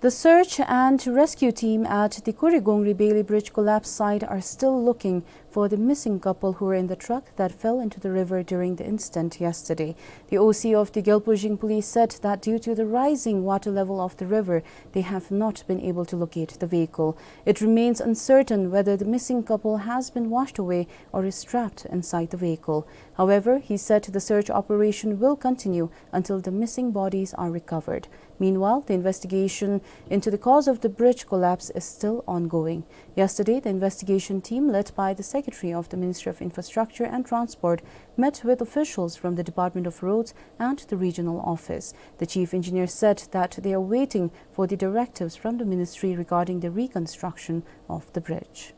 The search and rescue team at the Kurigongri Bailey Bridge collapse site are still looking for the missing couple who were in the truck that fell into the river during the incident yesterday. The O C of the Gyalpo Jing Police said that due to the rising water level of the river, they have not been able to locate the vehicle. It remains uncertain whether the missing couple has been washed away or is trapped inside the vehicle. However, he said the search operation will continue until the missing bodies are recovered. Meanwhile, the investigation into the cause of the bridge collapse is still ongoing. Yesterday, the investigation team, led by the Secretary of the Ministry of Infrastructure and Transport, met with officials from the Department of Roads and the regional office. The chief engineer said that they are waiting for the directives from the ministry regarding the reconstruction of the bridge.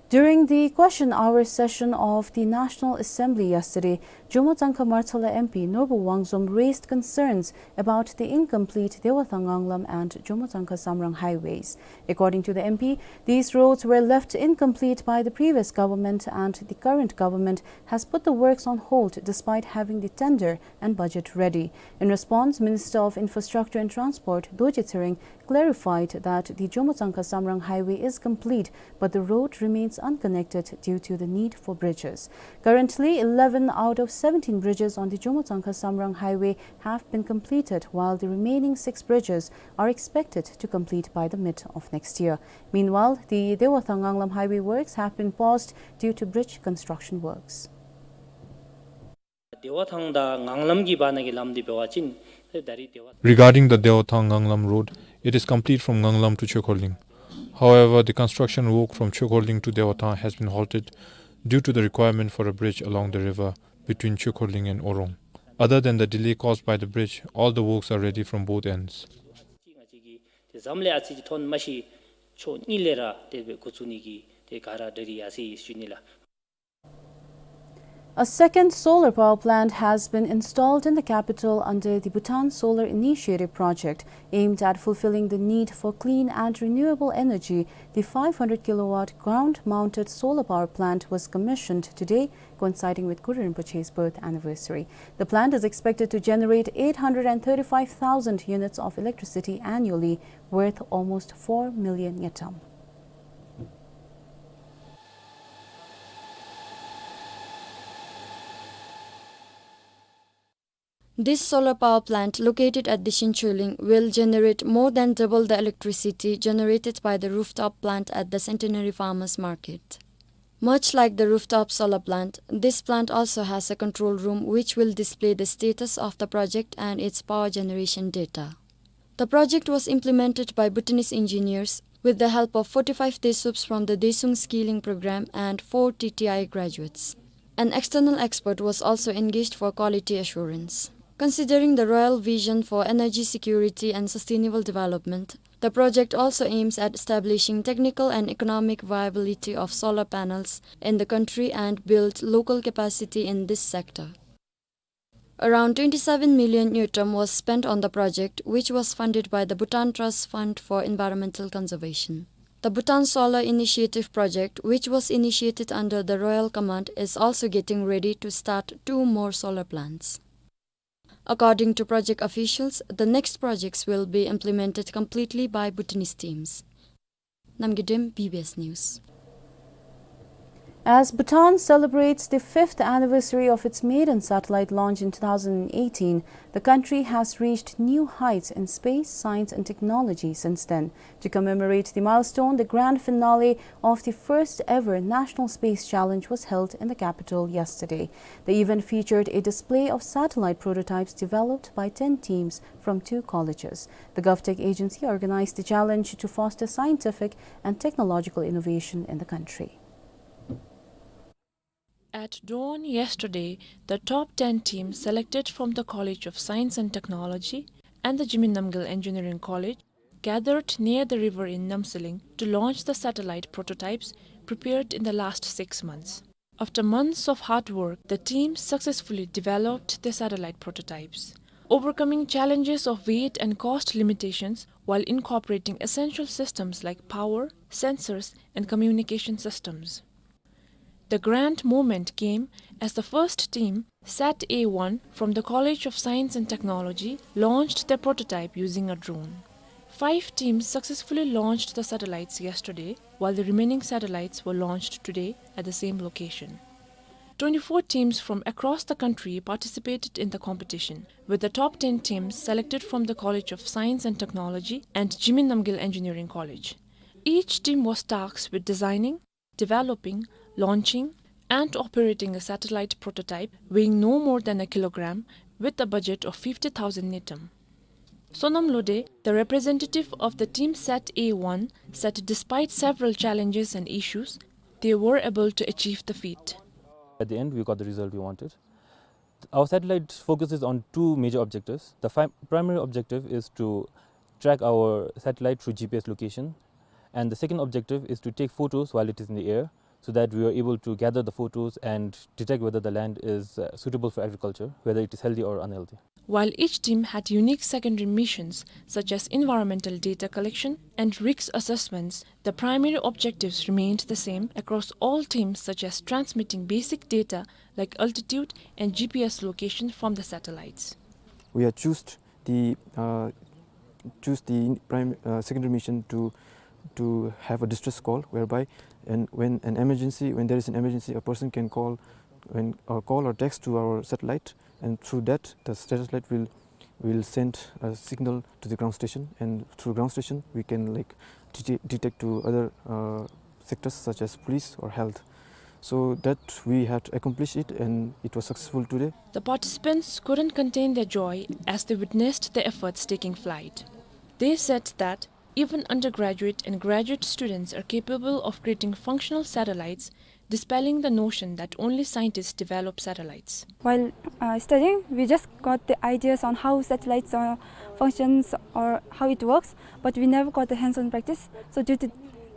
During the question hour session of the National Assembly yesterday, Jomo Tsangkha Marthsala M P Norbu Wangzom raised concerns about the incomplete Dewathang Nganglam and Jomo Tsangkha Samrang highways. According to the M P, these roads were left incomplete by the previous government, and the current government has put the works on hold despite having the tender and budget ready. In response, Minister of Infrastructure and Transport Dorji Tshering clarified that the Jomo Tsangkha Samrang highway is complete, but the road remains unconnected due to the need for bridges. Currently, eleven out of seventeen bridges on the Jomo Tsangkha Samrang highway have been completed, while the remaining six bridges are expected to complete by the mid of next year. Meanwhile, the Dewathang Nganglam highway works have been paused due to bridge construction works. དེ་བ་ཐང་དང་ངང་ལམ་གྱི་བར་ན་གི་ལམ་འདི་འབད་བ་ཅིན་ད་རེས་དེ་བ། Regarding the Dewathang Nganglam road, it is complete from Nganglam to Chokhorling. However, the construction work from Chokhorling to Dewathang has been halted due to the requirement for a bridge along the river between Chokhorling and Orong. Other than the delay caused by the bridge, all the works are ready from both ends. ང་བཅས་ཀྱིས་དེ་ཙམ་ལས་ཨ་ཙི་ཅིག་ཐོན་མ་ཤེས། ཕྱོགས་གཉིས་ལས་ར་དེ་སྦེ་འགོ་བཙུགས་ནི་གི་དེ་ག་ར་འདྲ་རི་ཡ་ཟེར་ཞུ་ནི་ལགས། A second solar power plant has been installed in the capital under the Bhutan Solar Initiative project. Aimed at fulfilling the need for clean and renewable energy, the five hundred kilowatt ground-mounted solar power plant was commissioned today, coinciding with Guru Rinpoche's birth anniversary. The plant is expected to generate eight hundred and thirty-five thousand units of electricity annually, worth almost four million ngultrum. This solar power plant, located at Dechen Choeling, will generate more than double the electricity generated by the rooftop plant at the Centenary Farmers Market. Much like the rooftop solar plant, this plant also has a control room which will display the status of the project and its power generation data. The project was implemented by Bhutanese engineers with the help of forty-five Desuups from the Desuung Skilling Program and four T T I graduates. An external expert was also engaged for quality assurance. Considering the royal vision for energy security and sustainable development, the project also aims at establishing technical and economic viability of solar panels in the country and build local capacity in this sector. Around twenty-seven million ngultrum was spent on the project, which was funded by the Bhutan Trust Fund for Environmental Conservation. The Bhutan Solar Initiative project, which was initiated under the Royal Command, is also getting ready to start two more solar plants. According to project officials, the next projects will be implemented completely by Bhutanese teams. Namgay Dem, B B S News. As Bhutan celebrates the fifth anniversary of its maiden satellite launch in two thousand eighteen, the country has reached new heights in space, science and technology since then. To commemorate the milestone, the grand finale of the first ever National Space Challenge was held in the capital yesterday. The event featured a display of satellite prototypes developed by ten teams from two colleges. The GovTech agency organized the challenge to foster scientific and technological innovation in the country. At dawn yesterday, the top ten teams selected from the College of Science and Technology and the Jigme Namgyel Engineering College gathered near the river in Namsileng to launch the satellite prototypes prepared in the last six months. After months of hard work, the team successfully developed the satellite prototypes, overcoming challenges of weight and cost limitations while incorporating essential systems like power, sensors, and communication systems. The grand moment came as the first team, Sat A one, from the College of Science and Technology, launched their prototype using a drone. Five teams successfully launched the satellites yesterday, while the remaining satellites were launched today at the same location. Twenty-four teams from across the country participated in the competition, with the top ten teams selected from the College of Science and Technology and Jigme Namgyel Engineering College. Each team was tasked with designing, developing, launching, and operating a satellite prototype weighing no more than a kilogram with a budget of fifty thousand ngultrum. Sonam Lode, the representative of the Team Sat A one, said despite several challenges and issues, they were able to achieve the feat. At the end, we got the result we wanted. Our satellite focuses on two major objectives. The fi-, primary objective is to track our satellite through G P S location, and the second objective is to take photos while it is in the air, so that we are able to gather the photos and detect whether the land is, uh, suitable for agriculture, whether it is healthy or unhealthy. While each team had unique secondary missions, such as environmental data collection and risk assessments, the primary objectives remained the same across all teams, such as transmitting basic data like altitude and G P S location from the satellites. We have choose the, uh, choose the prime, uh, secondary mission to, to have a distress call, whereby and when an emergency, when there is an emergency, a person can call, when, uh, call or text to our satellite, and through that the satellite will, will send a signal to the ground station, and through ground station we can, like, dete-, detect to other, uh, sectors such as police or health. So that we had accomplished it, and it was successful today. The participants couldn't contain their joy as they witnessed the efforts taking flight. They said that even undergraduate and graduate students are capable of creating functional satellites, dispelling the notion that only scientists develop satellites. While, uh, studying, we just got the ideas on how satellites, uh, functions or how it works, but we never got the hands-on practice. So due to,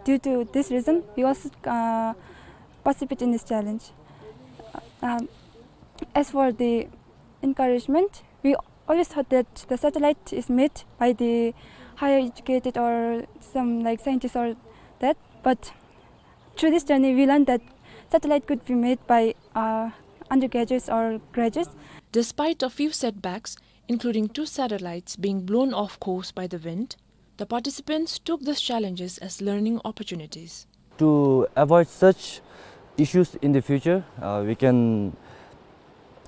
due to this reason, we also, uh, participate in this challenge. Uh, um, As for the encouragement, we always thought that the satellite is made by the higher educated or some, like, scientists or that, but through this journey, we learned that satellite could be made by, uh, undergraduates or graduates. Despite a few setbacks, including two satellites being blown off course by the wind, the participants took these challenges as learning opportunities. To avoid such issues in the future, uh, we can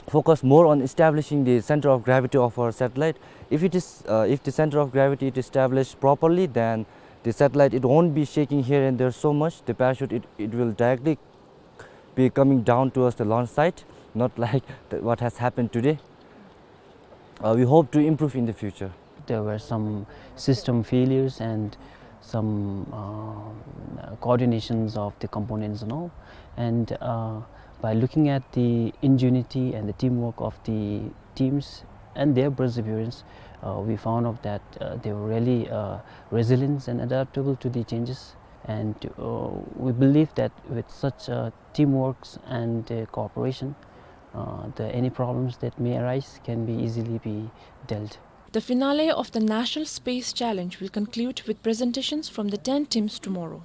focus more on establishing the center of gravity of our satellite. If it is, uh, if the center of gravity is established properly, then the satellite, it won't be shaking here and there so much. The parachute, it, it will directly be coming down towards the launch site, not like the, what has happened today. Uh, we hope to improve in the future. There were some system failures and some, uh, coordinations of the components and all. And, uh, by looking at the ingenuity and the teamwork of the teams and their perseverance, uh, we found out that, uh, they were really, uh, resilient and adaptable to the changes. And, uh, we believe that with such, uh, teamworks and, uh, cooperation, uh, the, any problems that may arise can be easily be dealt. The finale of the National Space Challenge will conclude with presentations from the ten teams tomorrow.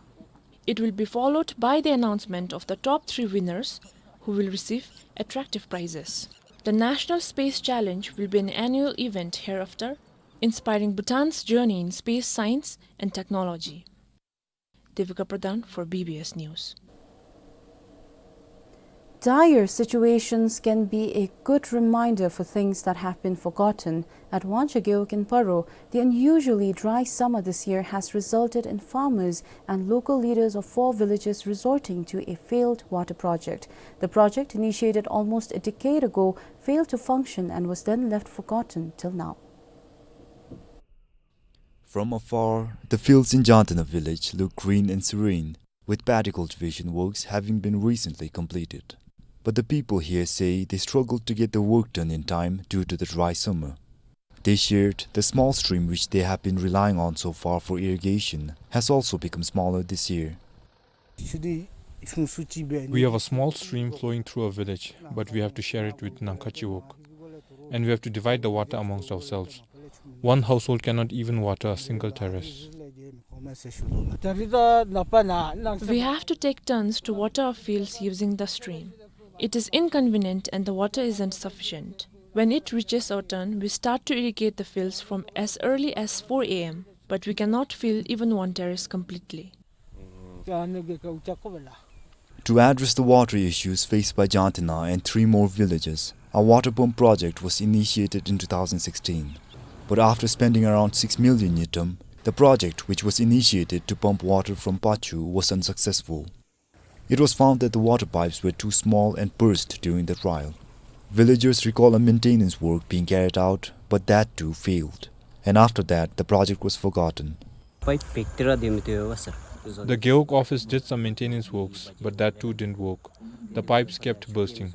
It will be followed by the announcement of the top three winners, who will receive attractive prizes. The National Space Challenge will be an annual event hereafter, inspiring Bhutan's journey in space science and technology. Devika Pradhan for B B S News. Dire situations can be a good reminder for things that have been forgotten. At Wangchar Gewog in Paro, the unusually dry summer this year has resulted in farmers and local leaders of four villages resorting to a failed water project. The project, initiated almost a decade ago, failed to function and was then left forgotten till now. From afar, the fields in Jantena village look green and serene, with paddy cultivation works having been recently completed. But the people here say they struggled to get the work done in time due to the dry summer. They shared the small stream which they have been relying on so far for irrigation has also become smaller this year. We have a small stream flowing through our village, but we have to share it with Nangkha Chiwog, and we have to divide the water amongst ourselves. One household cannot even water a single terrace. We have to take turns to water our fields using the stream. It is inconvenient and the water isn't sufficient. When it reaches our turn, we start to irrigate the fields from as early as four A M, but we cannot fill even one terrace completely. To address the water issues faced by Jantena and three more villages, a water pump project was initiated in two thousand sixteen. But after spending around six million ngultrum, the project, which was initiated to pump water from Pachu, was unsuccessful. It was found that the water pipes were too small and burst during the trial. Villagers recall a maintenance work being carried out, but that too failed. And after that, the project was forgotten. Pipe pektra demite wa, sir. The Gewog office did some maintenance works, but that too didn't work. The pipes kept bursting.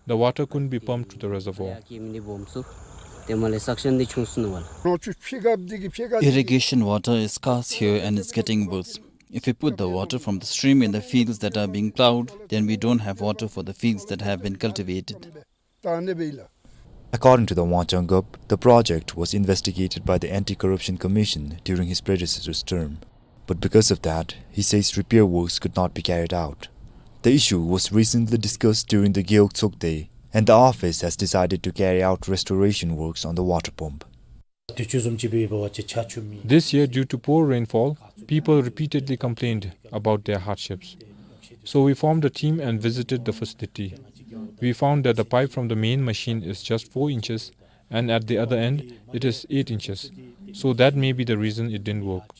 The water couldn't be pumped to the reservoir. Irrigation water is scarce here and it's getting worse. If we put the water from the stream in the fields that are being ploughed, then we don't have water for the fields that have been cultivated. According to the Wangchang Gup, the project was investigated by the Anti-Corruption Commission during his predecessor's term. But because of that, he says repair works could not be carried out. The issue was recently discussed during the Gewog Tsokde, and the office has decided to carry out restoration works on the water pump. This year, due to poor rainfall, people repeatedly complained about their hardships. So we formed a team and visited the facility. We found that the pipe from the main machine is just four inches, and at the other end, it is eight inches. So that may be the reason it didn't work.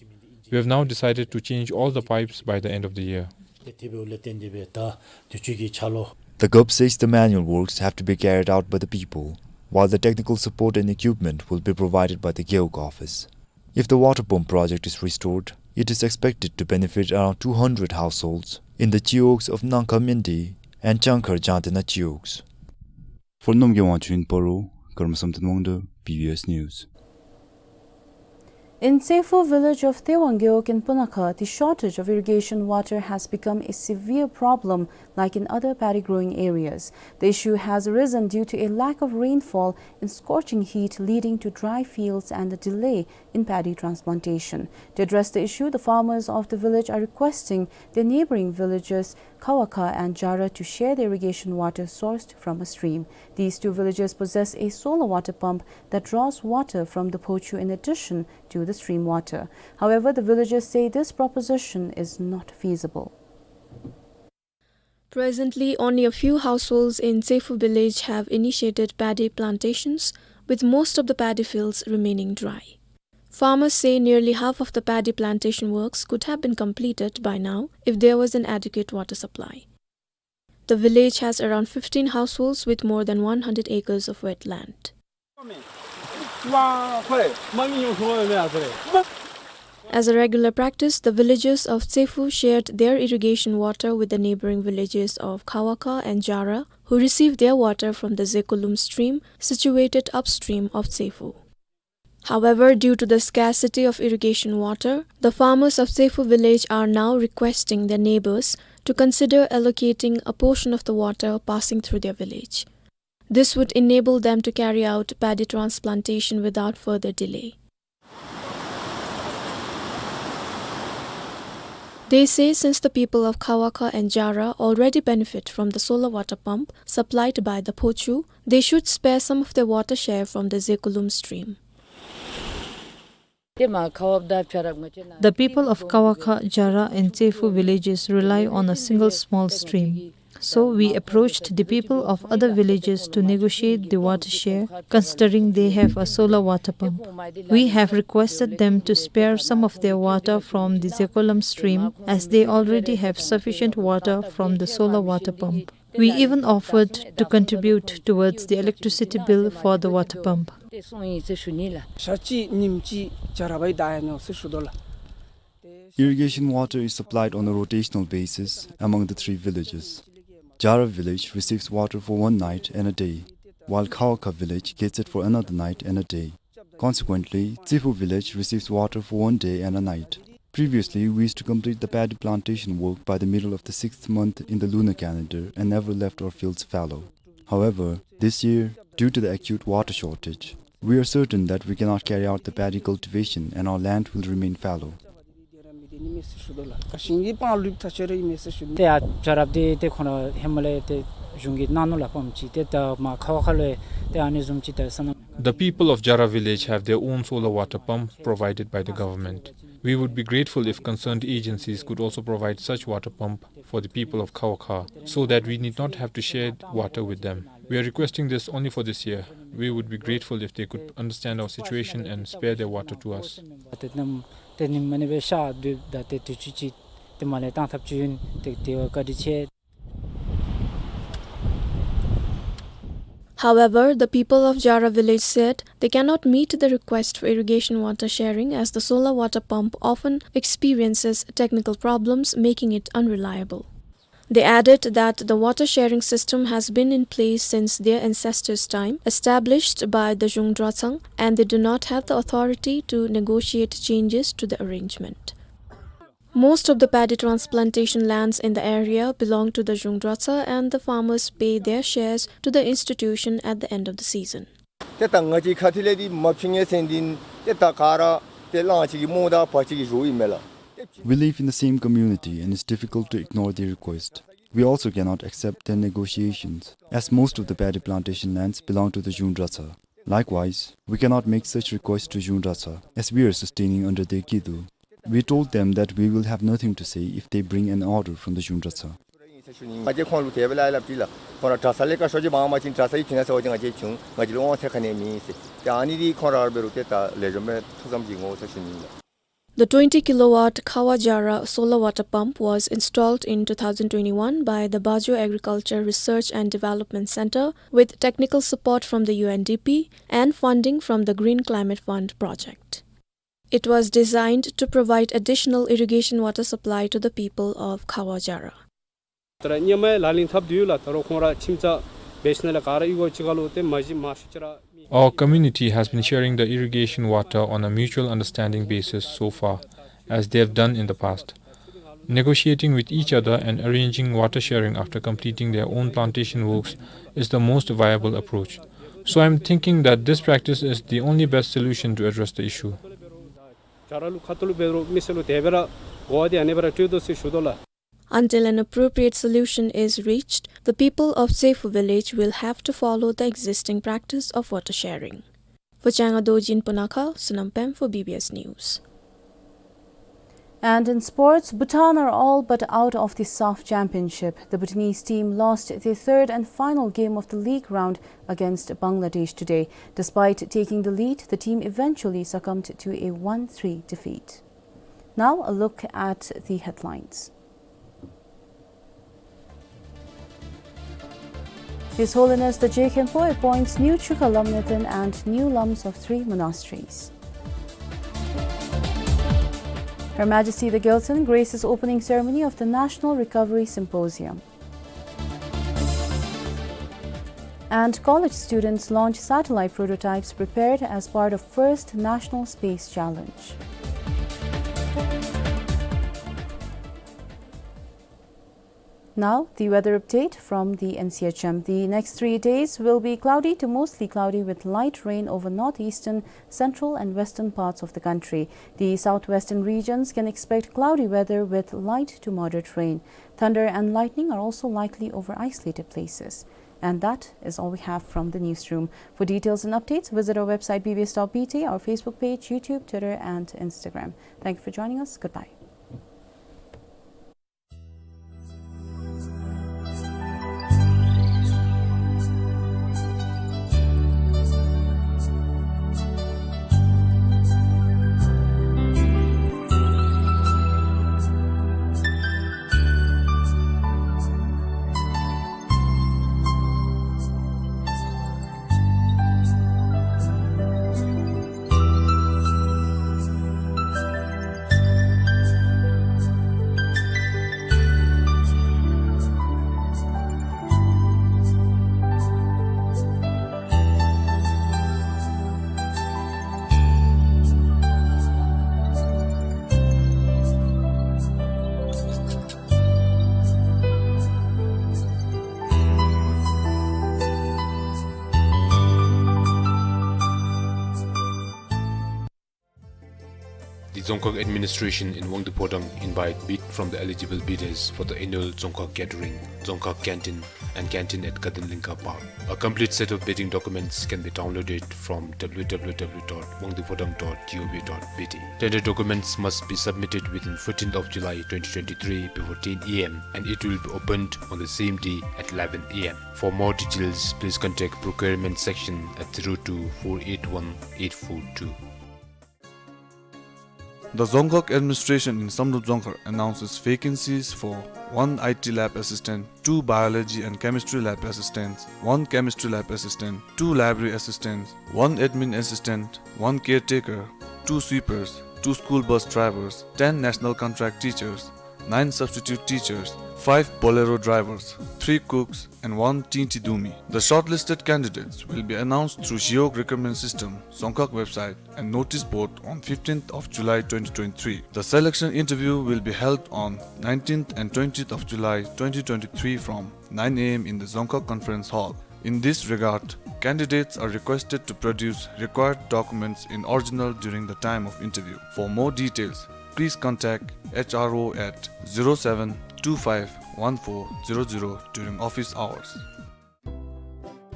We have now decided to change all the pipes by the end of the year. The Gup says the manual works have to be carried out by the people, while the technical support and equipment will be provided by the Gewog office. If the water pump project is restored, it is expected to benefit around two hundred households in the Chiwogs of Nangkha Mende and Changkhar Jantena Chiwogs. For Nomgay Wangchuk in Paro, Karma Samten Wangda, B B S News. In Tsefu village of Thewang Gewog in Punakha, the shortage of irrigation water has become a severe problem like in other paddy growing areas. The issue has arisen due to a lack of rainfall and scorching heat, leading to dry fields and a delay in paddy transplantation. To address the issue, the farmers of the village are requesting the neighboring villages Khawakha and Jara to share the irrigation water sourced from a stream. These two villages possess a solar water pump that draws water from the Phochu in addition to the stream water. However, the villagers say this proposition is not feasible. Presently, only a few households in Tsefu village have initiated paddy plantations, with most of the paddy fields remaining dry. Farmers say nearly half of the paddy plantation works could have been completed by now if there was an adequate water supply. The village has around fifteen households with more than one hundred acres of wetland. As a regular practice, the villagers of Tsefu shared their irrigation water with the neighboring villages of Khawakha and Jara, who received their water from the Zekulum stream, situated upstream of Tsefu. However, due to the scarcity of irrigation water, the farmers of Tsefu village are now requesting their neighbors to consider allocating a portion of the water passing through their village. This would enable them to carry out paddy transplantation without further delay. They say since the people of Khawakha and Jara already benefit from the solar water pump supplied by the Phochu, they should spare some of their water share from the Zekulum stream. The people of Khawakha, Jara and Tsefu villages rely on a single small stream. So we approached the people of other villages to negotiate the water share, considering they have a solar water pump. We have requested them to spare some of their water from the Zekolam stream, as they already have sufficient water from the solar water pump. We even offered to contribute towards the electricity bill for the water pump. Irrigation water is supplied on a rotational basis among the three villages. Jara village receives water for one night and a day, while Khawakha village gets it for another night and a day. Consequently, Tsefu village receives water for one day and a night. Previously, we used to complete the paddy plantation work by the middle of the sixth month in the lunar calendar and never left our fields fallow. However, this year, due to the acute water shortage, we are certain that we cannot carry out the paddy cultivation and our land will remain fallow. ཏེ་ཡ་ཇ་རབ་འདི་ཏེ་ཁོང་ར་ཧེ་མ་ལས་ཏེ་གཞུང་གིས་གནང་ནུག་ལགས། པམཔ་ཅིག་ཏེ་ད་མར་ཁ་བ་ཁ་ལུ་ཏེ་ཨ་ནི་བཟུམ་ཅིག་ད་སོང་ནུག། The people of Jara village have their own solar water pump provided by the government. We would be grateful if concerned agencies could also provide such water pump for the people of Khawakha, so that we need not have to share water with them. We are requesting this only for this year. We would be grateful if they could understand our situation and spare their water to us. ཏེ་ནམ་ཏེ་ནི་མ་ནི་སྦེ་ཤ་དུ་ད་ཏེ་དུས་ཚོད་ཅིག་ཏེ་མ་ལས་བཏང་ཐབས་ཅིག་ཨིན་ཏེ་དེ་བ་བཀའ་དྲིན་ཆེ། However, the people of Jara village said they cannot meet the request for irrigation water sharing as the solar water pump often experiences technical problems, making it unreliable. They added that the water sharing system has been in place since their ancestors' time, established by the Zhung Dratsang, and they do not have the authority to negotiate changes to the arrangement. Most of the paddy transplantation lands in the area belong to the Zhung Dratsa, and the farmers pay their shares to the institution at the end of the season. ཏེ་ད་ང་བཅས་ཁ་ཐུག་ལས་འདི་མ་ཕྱིན་ངེས་ཟེར་འདི་ཏེ་ད་ག་ར་ཏེ་གླང་ཅིག་གི་རྨོ་ད་བ་ཅིག་གི་ཞོ་ཨིན་མས་ལགས། We live in the same community and it's difficult to ignore their request. We also cannot accept their negotiations, as most of the paddy plantation lands belong to the Zhung Dratsa. Likewise, we cannot make such requests to Zhung Dratsa, as we are sustaining under their kidul. We told them that we will have nothing to say if they bring an order from the Zhung Dratsa. ང་བཅས་ཁོང་ལུ་དེ་སྦེ་སླབ་སླབ་ཅི་ལགས། ཁོང་ར་གྲྭ་ས་ལས་ཀ་ཤོ་ཅིག་འབག་མ་བྱིན་གྲྭ་ས་གིས་བྱིན་ན་ཟེར་བ་ཅིན་ང་བཅས་བྱིན་འོང་། ང་བཅས་ལུ་དབང་ཚད་ག་ནི་ཡང་མེད་ཟེར། ཏེ་ཨ་ནི་འདི་ཁོང་ར་འབད་རུང་ཏེ་ད་ལེགས་ཤོམ་སྦེ་ཐུགས་བསམ་བཞེས་འོང་ཟེར་ཞུ་ནི་ཨིན་ལགས། The twenty kilowatt Khawa Jara solar water pump was installed in two thousand twenty-one by the Bajo Agriculture Research and Development Center with technical support from the U N D P and funding from the Green Climate Fund project. It was designed to provide additional irrigation water supply to the people of Khawa Jara. ད་ར་ཧེ་མ་ལག་ལེན་འཐབ་དོ་ཡོད་ལགས། ད་རུང་ཁོང་ར་ཁྱིམ་ཚང་ བེ་ཤི་ནང་ལས་ག་ར་ཨི་གོ་ཅིག་ཁར་ལུ་ཏེ་མ་གཞི་མ་ཤི་ཅི་ར་མི། Our community has been sharing the irrigation water on a mutual understanding basis so far, as they have done in the past. Negotiating with each other and arranging water sharing after completing their own plantation works is the most viable approach. So I'm thinking that this practice is the only best solution to address the issue. ཇ་ར་ལུ་ཁ་ཐུག་ལུ་འབད་རུང་མི་སེར་ལུ་དེ་སྦེ་ར་གོ་བ་འདི་ཨ་ནེ་སྦེ་ར་སྤྲོད་དོ་ཟེར་ཞུ་དོ་ལགས། Until an appropriate solution is reached, the people of Sefo village will have to follow the existing practice of water sharing. For Changa Dorjin Punakha, Sonam Pem for B B S News. And in sports, Bhutan are all but out of the SAFF Championship. The Bhutanese team lost the third and final game of the league round against Bangladesh today. Despite taking the lead, the team eventually succumbed to a one three defeat. Now, a look at the headlines. His Holiness the Je Khenpo appoints new Chukha Lamnathan and new lams of three monasteries. Her Majesty the Gyaltsuen graces opening ceremony of the National Recovery Symposium. And college students launch satellite prototypes prepared as part of first National Space Challenge. Now, the weather update from the N C H M. The next three days will be cloudy to mostly cloudy with light rain over northeastern, central and western parts of the country. The southwestern regions can expect cloudy weather with light to moderate rain. Thunder and lightning are also likely over isolated places. And that is all we have from the newsroom. For details and updates, visit our website B B S dot B T, our Facebook page, YouTube, Twitter, and Instagram. Thank you for joining us. Goodbye. The Dzongkhag Administration in Wangdue Phodrang invite bid from the eligible bidders for the annual Dzongkhag Gathering, Dzongkhag Canteen, and Canteen at Gaden Lingkha Park. A complete set of bidding documents can be downloaded from W W W dot wangduephodrang dot gov dot B T. Tender documents must be submitted within fourteenth of July twenty twenty-three before ten A M, and it will be opened on the same day at eleven A M. For more details, please contact procurement section at zero two four eight one eight four two. The Dzongkhag Administration in Samdrup Dzongkhag announces vacancies for one I T lab assistant, two biology and chemistry lab assistants, one chemistry lab assistant, two library assistants, one admin assistant, one caretaker, two sweepers, two school bus drivers, ten national contract teachers, nine substitute teachers, five Bolero drivers, three cooks, and one Tingti Dumi. The shortlisted candidates will be announced through Zhiyog recruitment system, Dzongkhag website, and notice board on fifteenth of July twenty twenty-three. The selection interview will be held on nineteenth and twentieth of July twenty twenty-three from nine A M in the Dzongkhag Conference Hall. In this regard, candidates are requested to produce required documents in original during the time of interview. For more details, please contact H R O at zero seven two five one four zero zero during office hours.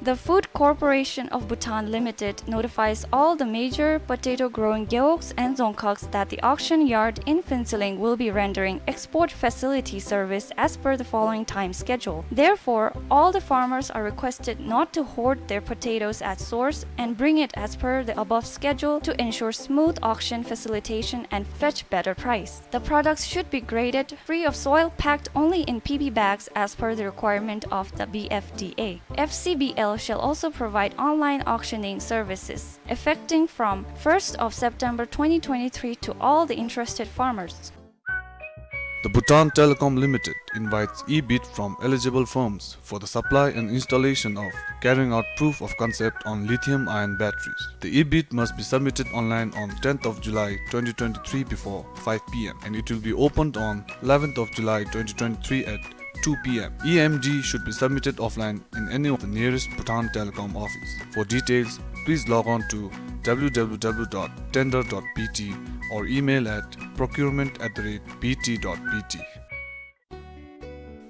The Food Corporation of Bhutan Limited notifies all the major potato-growing gewogs and dzongkhags that the auction yard in Phuentsholing will be rendering export facility service as per the following time schedule. Therefore, all the farmers are requested not to hoard their potatoes at source and bring it as per the above schedule to ensure smooth auction facilitation and fetch better price. The products should be graded free of soil, packed only in P P bags as per the requirement of the B F D A. F C B L shall also provide online auctioning services, effecting from first of September twenty twenty-three to all the interested farmers. The Bhutan Telecom Limited invites e-bid from eligible firms for the supply and installation of carrying out proof of concept on lithium-ion batteries. The e-bid must be submitted online on tenth of July twenty twenty-three before five p m, and it will be opened on eleventh of July twenty twenty-three at two p m. E M D should be submitted offline in any of the nearest Bhutan Telecom office. For details, please log on to w w w dot tender dot b t or email at procurement at the rate b t dot b t.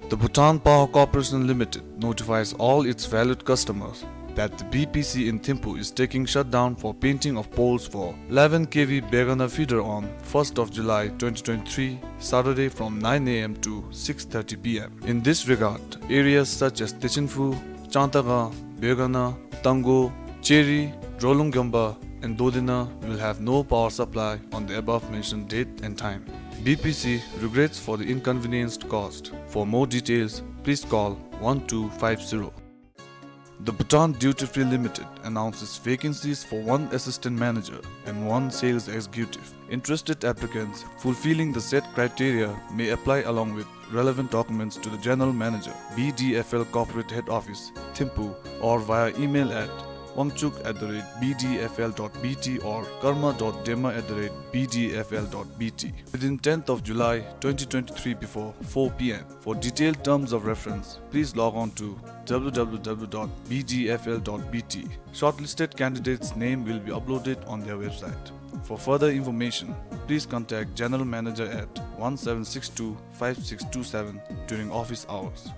The Bhutan Power Corporation Limited notifies all its valued customers that the B P C in Thimphu is taking shutdown for painting of poles for eleven K V Begana feeder on first of July twenty twenty-three, Saturday, from nine a m to six thirty p m. In this regard, areas such as Techinphu, Chantaga, Begana, Tango, Cheri, Drolung Gyomba, and Dodina will have no power supply on the above mentioned date and time. B P C regrets for the inconvenience caused. For more details, please call one two five zero. The Bhutan Duty Free Limited announces vacancies for one assistant manager and one sales executive. Interested applicants fulfilling the said criteria may apply along with relevant documents to the General Manager, B D F L Corporate Head Office, Thimphu, or via email at wangchuk at the rate b d f l dot b t or karma dot dema at the rate b d f l dot b t within tenth of July twenty twenty-three before four p m. For detailed terms of reference, please log on to w w w dot b d f l dot b t. Shortlisted candidates' name will be uploaded on their website. For further information, please contact General Manager at one seven six two five six two seven during office hours.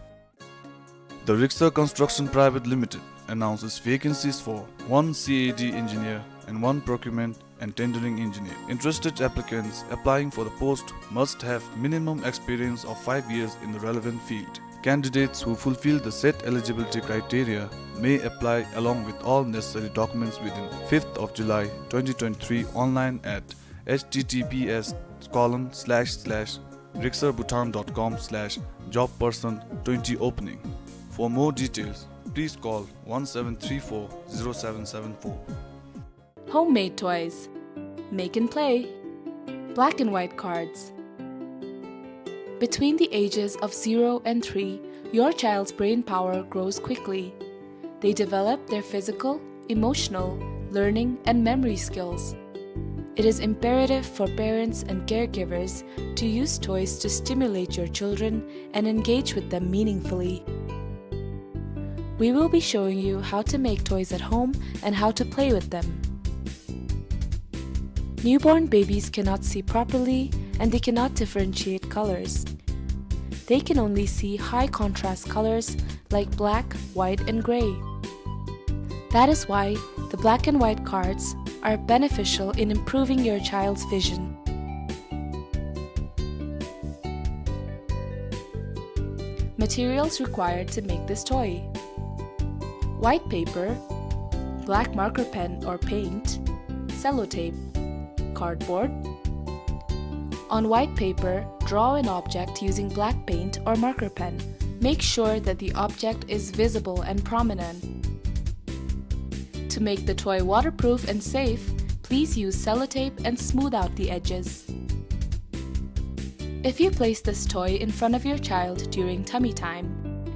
The Rixar Construction Private Limited announces vacancies for one C A D engineer and one procurement and tendering engineer. Interested applicants applying for the post must have minimum experience of five years in the relevant field. Candidates who fulfill the said eligibility criteria may apply along with all necessary documents within fifth of July twenty twenty-three online at h t t p s colon slash slash rixar bhutan dot com slash job person twenty opening. For more details, please call one seven three four zero seven seven four. Homemade toys. Make and play. Black and white cards. Between the ages of zero and three, your child's brain power grows quickly. They develop their physical, emotional, learning, and memory skills. It is imperative for parents and caregivers to use toys to stimulate your children and engage with them meaningfully. We will be showing you how to make toys at home and how to play with them. Newborn babies cannot see properly and they cannot differentiate colors. They can only see high contrast colors like black, white, and gray. That is why the black and white cards are beneficial in improving your child's vision. Materials required to make this toy: white paper, black marker pen or paint, sellotape, cardboard. On white paper, draw an object using black paint or marker pen. Make sure that the object is visible and prominent. To make the toy waterproof and safe, please use sellotape and smooth out the edges. If you place this toy in front of your child during tummy time,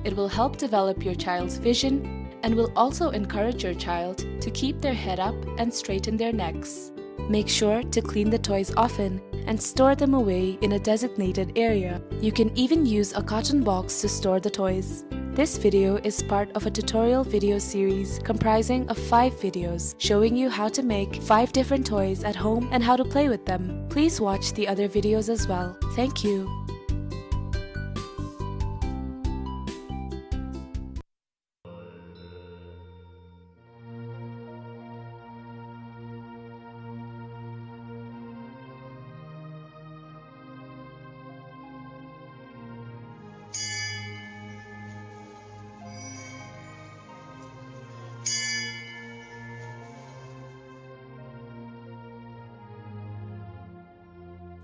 it will help develop your child's vision and will also encourage your child to keep their head up and straighten their necks. Make sure to clean the toys often and store them away in a designated area. You can even use a carton box to store the toys. This video is part of a tutorial video series comprising of five videos showing you how to make five different toys at home and how to play with them. Please watch the other videos as well. Thank you.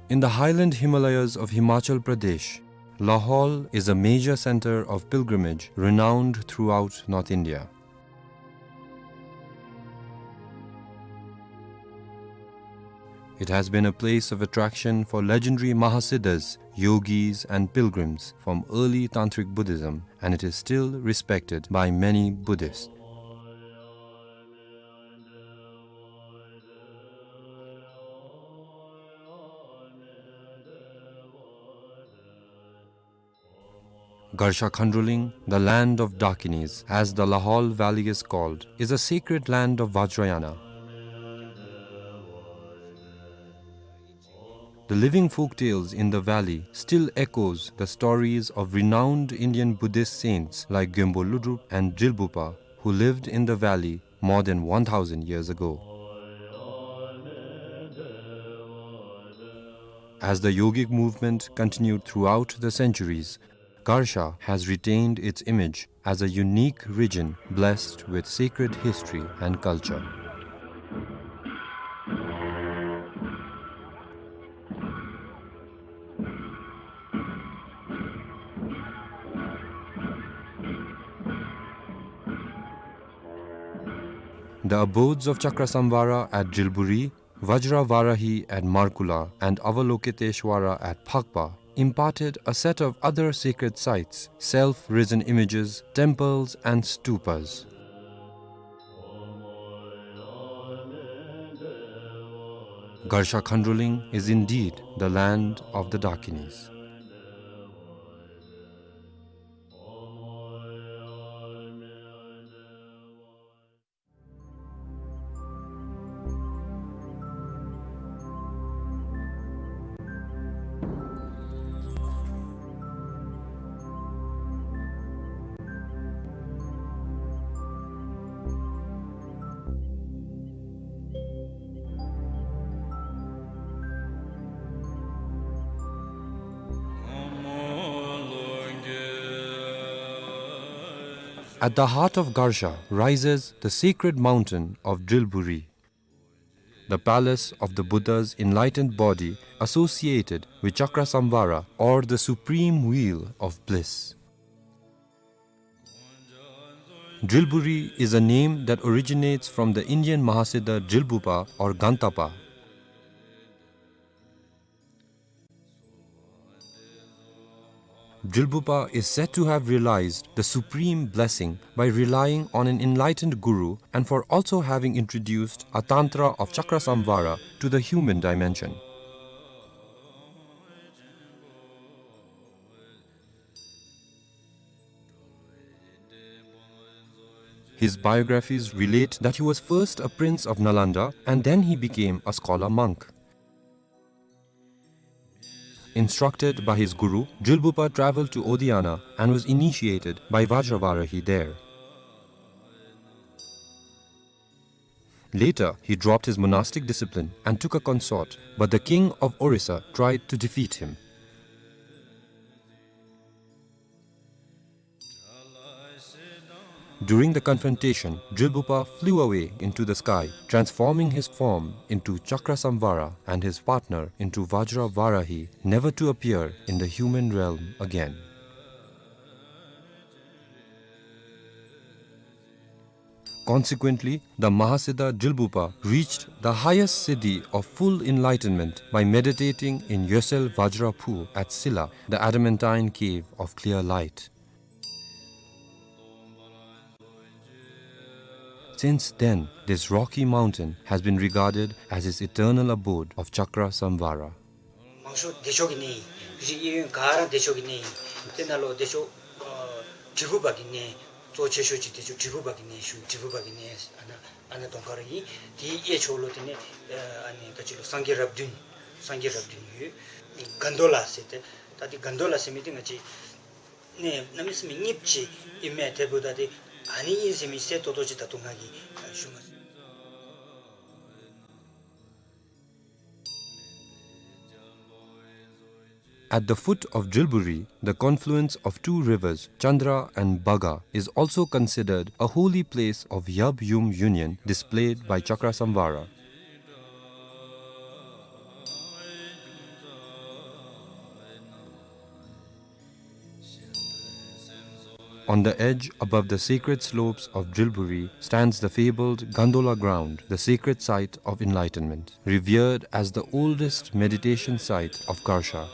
In the highland Himalayas of Himachal Pradesh, Lahaul is a major center of pilgrimage renowned throughout North India. It has been a place of attraction for legendary Mahasiddhas, yogis, and pilgrims from early Tantric Buddhism, and it is still respected by many Buddhists. Garsha Khandroling, the land of Dakinis, as the Lahaul Valley is called, is a sacred land of Vajrayana. The living folk tales in the valley still echoes the stories of renowned Indian Buddhist saints like Gyonpo Lodrop and Drilbupa, who lived in the valley more than one thousand years ago. As the yogic movement continued throughout the centuries, Garsha has retained its image as a unique region blessed with sacred history and culture. The abodes of Chakrasamvara at Drilburi, Vajravarahi at Markula, and Avalokiteshvara at Phakpa imparted a set of other sacred sites, self-risen images, temples, and stupas. Garsha Khandroling is indeed the land of the Dakinis. At the heart of Garsha rises the sacred mountain of Drilburi, the palace of the Buddha's enlightened body associated with Chakrasamvara, or the supreme wheel of bliss. Drilburi is a name that originates from the Indian Mahasiddha Drilbupa or Gantapa. Drilbupa is said to have realized the supreme blessing by relying on an enlightened guru and for also having introduced a tantra of Chakrasamvara to the human dimension. His biographies relate that he was first a prince of Nalanda and then he became a scholar monk. Instructed by his guru, Drilbupa traveled to Odiyana and was initiated by Vajravarahi there. Later, he dropped his monastic discipline and took a consort, but the king of Orissa tried to defeat him. During the confrontation, Drilbupa flew away into the sky, transforming his form into Chakrasamvara and his partner into Vajravarahi, never to appear in the human realm again. Consequently, the Mahasiddha Drilbupa reached the highest siddhi of full enlightenment by meditating in Yosel Vajra Phu at Silla, the adamantine cave of clear light. Since then, this rocky mountain has been regarded as his eternal abode of Chakra Samvara. མང་ཤོས་བདེ་མཆོག་གི་གནས་ཨིན། རིགས་གཡས་གཡོན་ག་ར་བདེ་མཆོག་གི་གནས་ཨིན། དེ་ནང་ལུ་བདེ་མཆོག་ཨ་དྲིལ་བུ་པ་གི་གནས་གཙོ་ཆེ་ཤོས་ཅིག་བདེ་མཆོག་དྲིལ་བུ་པ་གི་གནས་ཞུ། དྲིལ་བུ་པ་གི་གནས་ཨ་ནཱ་ཨ་ནཱ་གདོང་ཁར་ཨིན། དེའི་གཡས་ཕྱོགས་ལུ་དེ་ནས་ཨ་ནི་ད་ཅི་ལུ་སངས་རྒྱས་རབས་བདུན་སངས་རྒྱས་རབས་བདུན་ཡོད། གན་དྷོ་ལ་ཟེར་ཏེ་ད་དེ་གན་དྷོ་ལ་ཟེར་མི་དེ་ང་བཅས་གནས་གནམ་མེད་ས་མེད་རྙིངམ་ཅིག་ཨིན་མས། དེ་འབདཝ་ད་དེ་ཨ་ནི་ཨིན་ཟེར་མི་གསལ་ཏོག་ཏོ་ཅིག་ད་ལྟོ་ང་གིས་ཞུ་མ་ཚུགས། At the foot of Drilburi, the confluence of two rivers, Chandra and Bhaga, is also considered a holy place of Yab Yum union displayed by Chakra Samvara. On the edge, above the sacred slopes of Drilburi, stands the fabled Gandola ground, the sacred site of enlightenment, revered as the oldest meditation site of Garsha.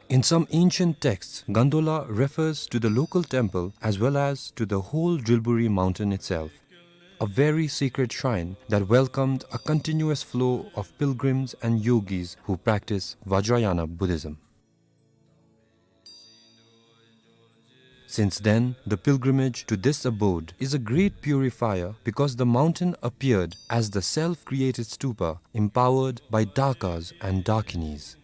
In some ancient texts, Gandola refers to the local temple as well as to the whole Drilburi mountain itself, a very sacred shrine that welcomed a continuous flow of pilgrims and yogis who practice Vajrayana Buddhism. Since then, the pilgrimage to this abode is a great purifier because the mountain appeared as the self-created stupa empowered by Dakas and Dakinis.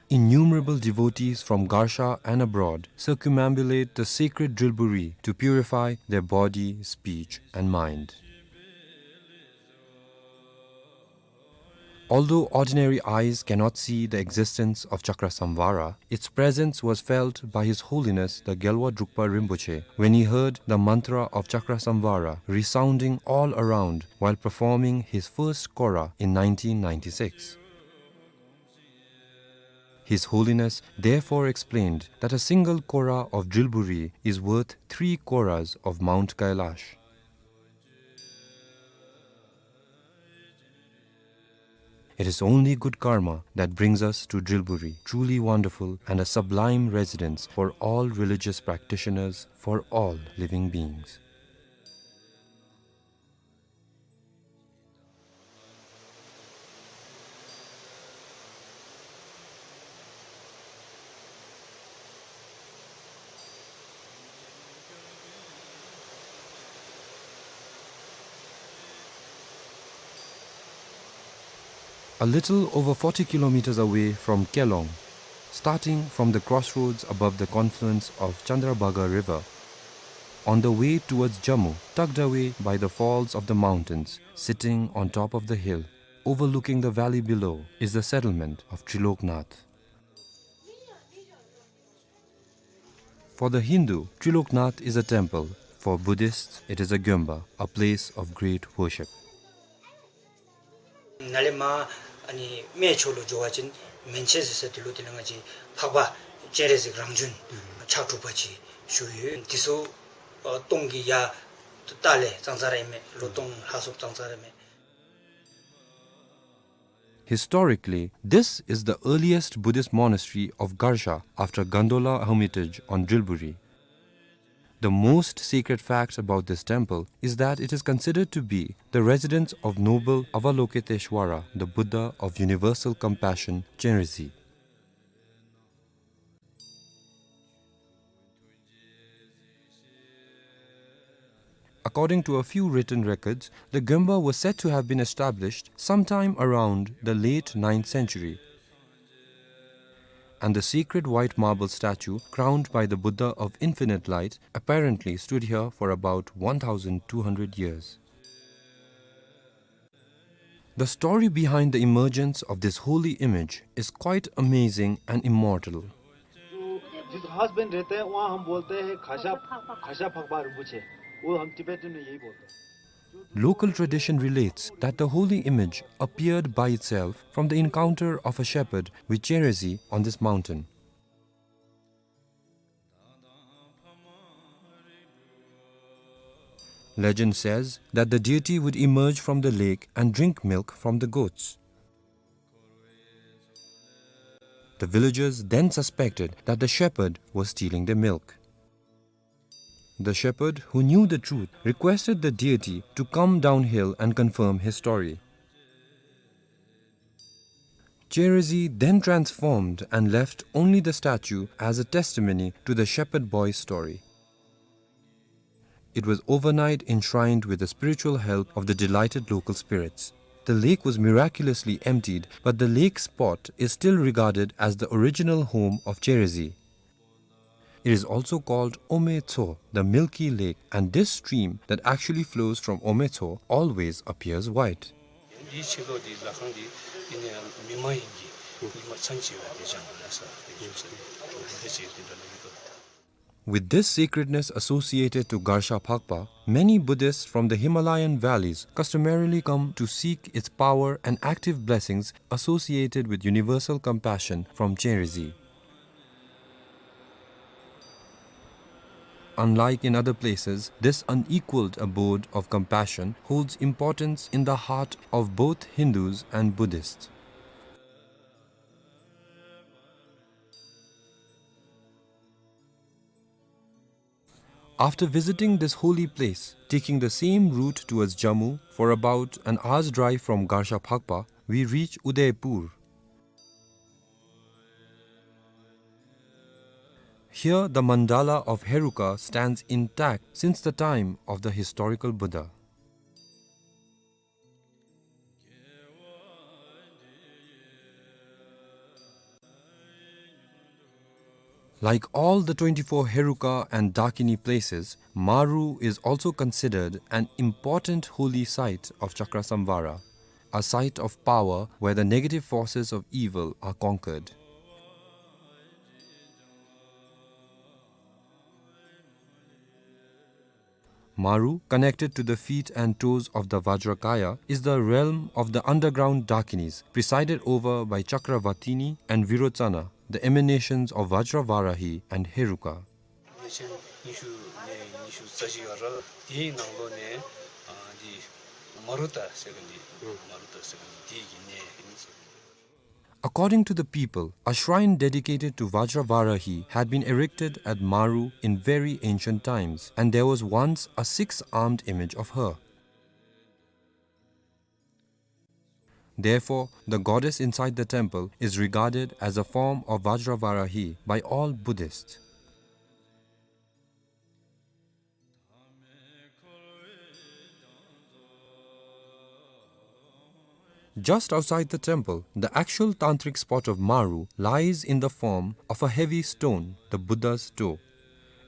Innumerable devotees from Garsha and abroad circumambulate the sacred Drilburi to purify their body, speech, and mind. Although ordinary eyes cannot see the existence of Chakrasamvara, its presence was felt by His Holiness the Gyalwa Drukpa Rinpoche when he heard the mantra of Chakrasamvara resounding all around while performing his first kora in nineteen ninety-six. His Holiness therefore explained that a single kora of Drilburi is worth three koras of Mount Kailash. It is only good karma that brings us to Drilburi, truly wonderful and a sublime residence for all religious practitioners, for all living beings. A little over forty kilometers away from Kelong, starting from the crossroads above the confluence of Chandrabhaga River, on the way towards Jammu, tucked away by the falls of the mountains, sitting on top of the hill, overlooking the valley below, is the settlement of Triloknath. For the Hindu, Triloknath is a temple. For Buddhists, it is a gyomba, a place of great worship. ནཱ་ལས་མར་ཨ་ནི་སྨད་ཕྱོགས་ལུ་འགྱོ་བ་ཅིན་མན་ཆད་ཟེར་ས་དེ་ལུ་དེ་ལས་ང་བཅས་འཕགས་པ་སྤྱན་རས་གཟིགས་རང་བྱོན་ཕྱག་དྲུག་པ་ཅིག་བཞུགས་ཡོད། དེ་ཚུ་ཨ་སྟོང་གི་ཡ་ཏ་ལས་ཙང་ཙ་ར་ཨིན་མས། ལོ་སྟོང་ལྷག་སོངམ་ཙང་ཙ་ར་ཨིན་མས། Historically, this is the earliest Buddhist monastery of Garsha after Gondola Hermitage on Drilburi. The most sacred fact about this temple is that it is considered to be the residence of noble Avalokiteshvara, the Buddha of universal compassion, Chenrezig. According to a few written records, the gyomba was said to have been established sometime around the late ninth century. And the sacred white marble statue crowned by the Buddha of Infinite Light apparently stood here for about one thousand two hundred years. The story behind the emergence of this holy image is quite amazing and immortal. जो जिस घास बन रहते हैं, वहाँ हम बोलते हैं खासा, खासा फकबा रिंपोछे। वो हम Tibetan में यही बोलते हैं। Local tradition relates that the holy image appeared by itself from the encounter of a shepherd with Chenrezig on this mountain. Legend says that the deity would emerge from the lake and drink milk from the goats. The villagers then suspected that the shepherd was stealing their milk. The shepherd, who knew the truth, requested the deity to come downhill and confirm his story. Chenrezig then transformed and left only the statue as a testimony to the shepherd boy's story. It was overnight enshrined with the spiritual help of the delighted local spirits. The lake was miraculously emptied, but the lake spot is still regarded as the original home of Chenrezig. It is also called Ome Tso, the milky lake, and this stream that actually flows from Ome Tso always appears white. འདིའི་ཕྱི་ལོགས་འདི་ལྷ་ཁང་འདི་ཨ་ནི་མི་མ་ཡིན་གྱི་ཉི་མ་མཚན་བྱེད་པ་དེ་ཅང་མེན་ན་ཟེར་ཏེ་ཞུ་ས་རེད། With this sacredness associated to Garsha Phakpa, many Buddhists from the Himalayan valleys customarily come to seek its power and active blessings associated with universal compassion from Chenrezig. Unlike in other places, this unequaled abode of compassion holds importance in the heart of both Hindus and Buddhists. After visiting this holy place, taking the same route towards Jammu for about an hour's drive from Garsha Phakpa, we reach Udaipur. Here, the mandala of Heruka stands intact since the time of the historical Buddha. Like all the twenty-four Heruka and Dakini places, Maru is also considered an important holy site of Chakrasamvara, a site of power where the negative forces of evil are conquered. Maru, connected to the feet and toes of the Vajrakaya, is the realm of the underground Dakinis, presided over by Chakravatini and Virochana, the emanations of Vajravarahi and Heruka. ཉིན་ཤུ་ནས་ཉིན་ཤུ་རྩ་བཞི་བར་དེའི་ནང་ལོགས་ནས་ཨ་འདི་མ་རུ་ཏ་ཟེར་མཁན་འདི་མ་རུ་ཏ་ཟེར་མཁན་འདི་དེའི་གི་གནས་ཨིན་ཟེར། According to the people, a shrine dedicated to Vajravarahi had been erected at Maru in very ancient times, and there was once a six-armed image of her. Therefore, the goddess inside the temple is regarded as a form of Vajravarahi by all Buddhists. Just outside the temple, the actual tantric spot of Maru lies in the form of a heavy stone, the Buddha's toe.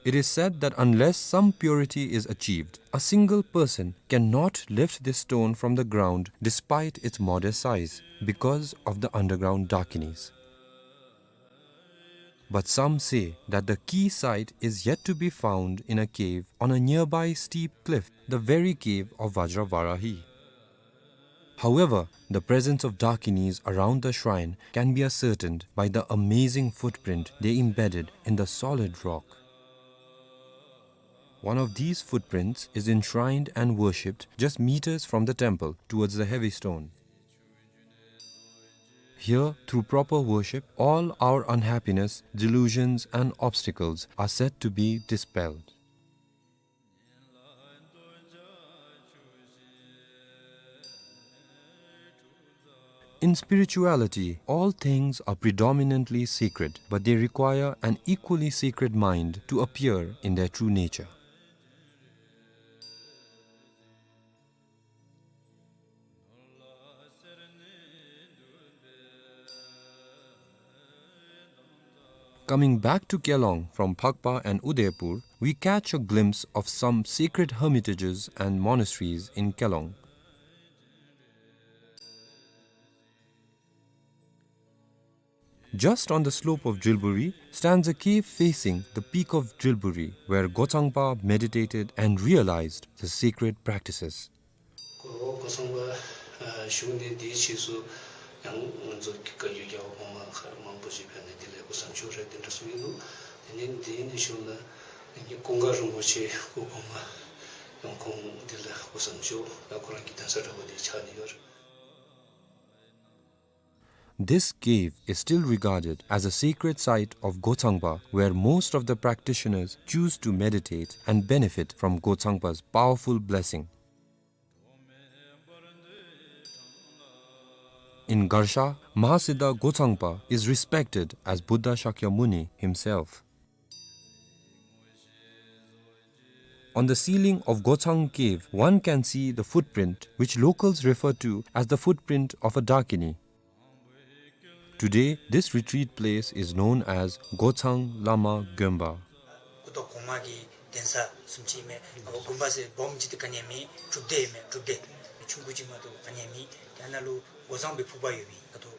It is said that unless some purity is achieved, a single person cannot lift this stone from the ground despite its modest size because of the underground Dakinis. But some say that the key site is yet to be found in a cave on a nearby steep cliff, the very cave of Vajravarahi. However, the presence of Dakinis around the shrine can be ascertained by the amazing footprint they embedded in the solid rock. One of these footprints is enshrined and worshipped just meters from the temple towards the heavy stone. Here, through proper worship, all our unhappiness, delusions, and obstacles are said to be dispelled. In spirituality, all things are predominantly sacred, but they require an equally sacred mind to appear in their true nature. Coming back to Kelong from Phakpa and Udaipur, we catch a glimpse of some sacred hermitages and monasteries in Kelong. Just on the slope of Drilburi stands a cave facing the peak of Drilburi, where Gochangpa meditated and realized the sacred practices. གོ་གོ་སོང་བ་ཨ་གཞུང་ནས་འདིའི་ཕྱིས་སུ་ཡང་ང་ཚོ་གི་བཀའ་བརྒྱུད་རྒྱལ་བ་གོང་མ་ཁག་མང་པོ་ཞིག་ཕེབས་ནས་འདི་ལས་སྐུ་མཚམས་བཅད་རེད་དེ་འདྲ་གསུངས་ཡོད་འདུག། དེ་ནས་འདི་ནས་གཞུང་ལ་ཀུན་དགའ་རིན་པོ་ཆེ་སྐུ་གོང་མ་ཡང་ཁོང་འདི་ལ་སྐུ་མཚམས་བཅད་ཡང་ཁོ་རང་གི་གདན་ས་འདྲ་པོ་འདི་ཆགས་ནས་ཡོད་རེད། This cave is still regarded as a sacred site of Gochangpa, where most of the practitioners choose to meditate and benefit from Gochangpa's powerful blessing. In Garsha, Mahasiddha Gochangpa is respected as Buddha Shakyamuni himself. On the ceiling of Gochang Cave, one can see the footprint, which locals refer to as the footprint of a Dakini. Today, this retreat place is known as Gochang Lama Gonpa. སྐུ་ཐོག་གོང་མ་གི་གདན་ས་བཟུམ་ཅིག་མས། དགོན་པ་ཟེར་སྦོམ་ཅིག་དེ་ག་ནི་ཡང་མེད། སྒྲུབ་སྡེ་ཡང་མེད། སྒྲུབ་སྡེ་ཆུང་ཀུ་ཅིག་མ་གཏོགས་ག་ནི་ཡང་མེད། དེ་ནང་ལུ་འགོ་གཙང་པའི་ཕུག་པ་ཡོད་པའི་ད་ལྟོ་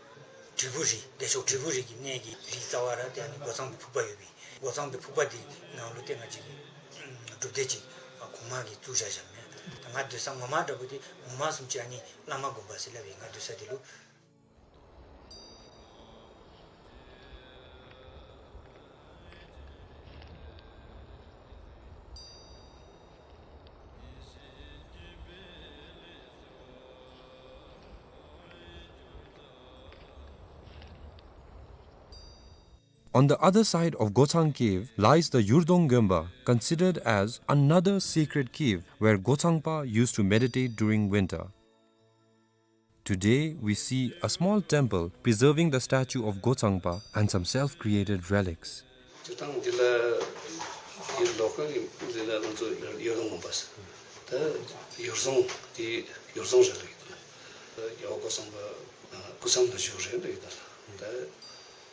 དྲིལ་བུ་རི་བདེ་མཆོག་དྲིལ་བུ་རི་གི་གནས་ཀྱི་རི་རྩ་བར་ཏེ་ཨ་ནི་སྒོ་ཚང་པའི་ཕུག་པ་ཡོད་པས། སྒོ་ཚང་པའི་ཕུག་པ་འདི་ནང་ལུ་ཏེ་ང་བཅས་ཀྱི་སྒྲུབ་སྡེ་ཅིག་གོང་མ་གིས་བཙུགས་བཞག་བཞགཔ་མས། ད་ང་སྡོད་ས་ངོ་མ་འདྲ་པོ་འདི་ངོ་མ་བཟུམ་ཅིག་ཨ་ནི་བླ་མ་དགོན་པ་ཟེར་སླབ་ཨིན། ང་སྡོད་ས་འདི་ལུ། On the other side of Gochang Cave lies the Yurdong Gemba, considered as another sacred cave where Gochangpa used to meditate during winter. Today, we see a small temple preserving the statue of Gochangpa and some self-created relics. སྤྱིར་བཏང་འདི་ལ་འདི་ལོ་ཀལ་གྱི་འདི་ལ་ང་ཚོ་ཡོར་དོང་དགོན་པ་ཟེར། ད་ཡོར་རྫོང་འདི་ཡོར་རྫོང་རེད་ལབ་ཀྱི་འདུག། རྒྱལ་བ་སྐུ་ཚང་པ་སྐུ་མཚམས་ནང་བཞུགས་རེད་ལབ་ཀྱི་འདུག།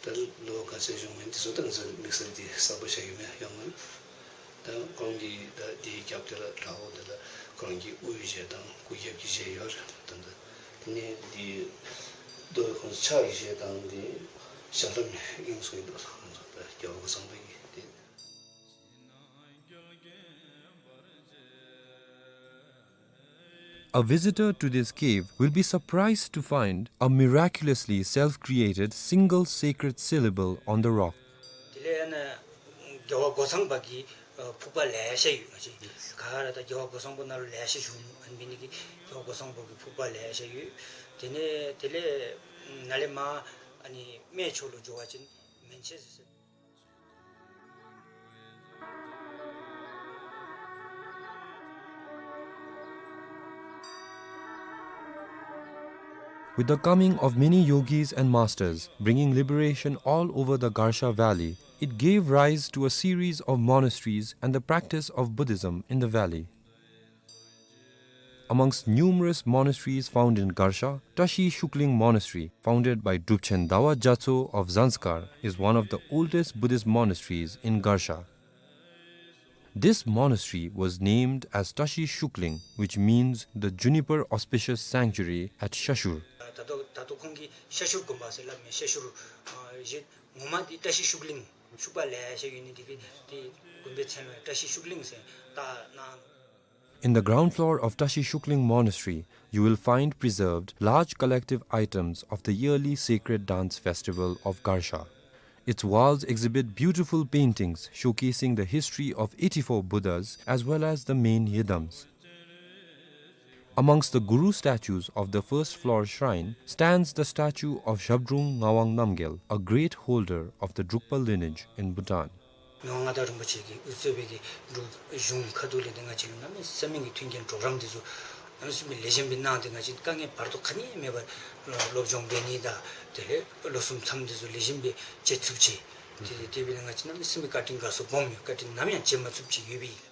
ད་ད་ལོ་ག་ཚད་བཞུགས་མིན་འདི་ཚོ་ད་ང་ཚོ་དམིགས་བསལ་འདི་གསལ་པོ་ཆགས་ཡོད་མེད་ཡོད་མ་རེད། ད་ཁོང་གིས་ད་འདིའི་རྒྱབ་དེ་ལ་བྲག་འོག་དེ་ལ་ཁོང་གིས་དབུ་ཡི་གཞས་དང་སྐུ་རྒྱབ་ཀྱི་གཞས་ཡོད་རེད། ད་ད་དེ་ནས་འདི་རྡོ་ཁོང་ཕྱག་གི་གཞས་དང་འདི་ཞབས་ལྷམ་ཨིན་གསུངས་ཡོད་འདུག། ཁོང་ཚོ་ད་རྒྱལ་བ་སྐུ་ཚང་པ་གིས་དེ། A visitor to this cave will be surprised to find a miraculously self-created single sacred syllable on the rock. དེ་ལས་ཨ་ནི་རྒྱལ་བ་སྒོ་ཚང་པ་གི་ཕུག་པ་ལེ་ཤ་ཡོད། ང་བཅས་ག་ར་ད་རྒྱལ་བ་སྒོ་ཚང་པ་ནང་ལུ་ལེ་ཤ་བཞུགས་ནུག། ཨ་ནི་འབད་ནི་དེ་གིས་རྒྱལ་བ་སྒོ་ཚང་པ་གི་ཕུག་པ་ལེ་ཤ་ཡོད། དེ་ནས་དེ་ལས་ནཱ་ལས་མར་ཨ་ནི་སྨད་ཕྱོགས་ལུ་འགྱོ་བ་ཅིན་མན་ཆད་ཟེར། With the coming of many yogis and masters, bringing liberation all over the Garsha Valley, it gave rise to a series of monasteries and the practice of Buddhism in the valley. Amongst numerous monasteries found in Garsha, Tashi Shukling Monastery, founded by Drupchen Dawa Gyatso of Zanskar, is one of the oldest Buddhist monasteries in Garsha. This monastery was named as Tashi Shukling, which means the juniper auspicious sanctuary at Shashur. ད་ལྟོ་ད་ལྟོ་ཁོང་གིས་ཤ་ཤུར་དགོན་པ་ཟེར་སླབ་མས། ཤ་ཤུར་ཨ་ཡེ་ངོ་མ་འདི་བཀྲ་ཤིས་ཤུག་གླིང་ཤུག་པ་ལེ་ཤ་ཡོད་ནི་འདི་གིས་འདི་དགོན་པའི་མཚན་ལུ་བཀྲ་ཤིས་ཤུག་གླིང་ཟེར་བཏགས་གནང་། In the ground floor of Tashi Shukling Monastery, you will find preserved large collective items of the yearly sacred dance festival of Garsha. Its walls exhibit beautiful paintings showcasing the history of eighty-four Buddhas as well as the main yidams. Amongst the Guru statues of the first floor shrine stands the statue of Zhabdrung Ngawang Namgyel, a great holder of the Drukpa lineage in Bhutan. མི་དབང་མངའ་བདག་རིན་པོ་ཆེ་གིས་གཙོས་པའི་གི་འབྲུག་གཞུང་ཁ་ཐུག་ལས་ཏེ་ང་བཅས་ལུ་གནམ་མེད་ས་མེད་ཀྱི་མཐུན་རྐྱེན་གྲོགས་རམ་འདི་ཚུ་གནམ་མེད་ས་མེད་ལེགས་ཤོམ་སྦེ་གནང་སྟེ་ང་བཅས་དཀའ་ངལ་བར་དོ་ག་ནི་མེད་པར་སློབ་སྦྱོང་འབད་ནི་དང་དེ་ལས་ལོ་གསུམ་མཚམས་འདི་ཚུ་ལེགས་ཤོམ་སྦེ་བཅད་ཚུགསཔ་ཅིག། དེ་དེ་འབད་ནི་ང་བཅས་གནམ་མེད་ས་མེད་བཀའ་དྲིན་དགའ་ཚོར་སྦོམ་ཡོད། བཀའ་དྲིན་ནམ་ཡང་བརྗེད་མ་ཚུགསཔ་ཅིག་ཡོད་པས།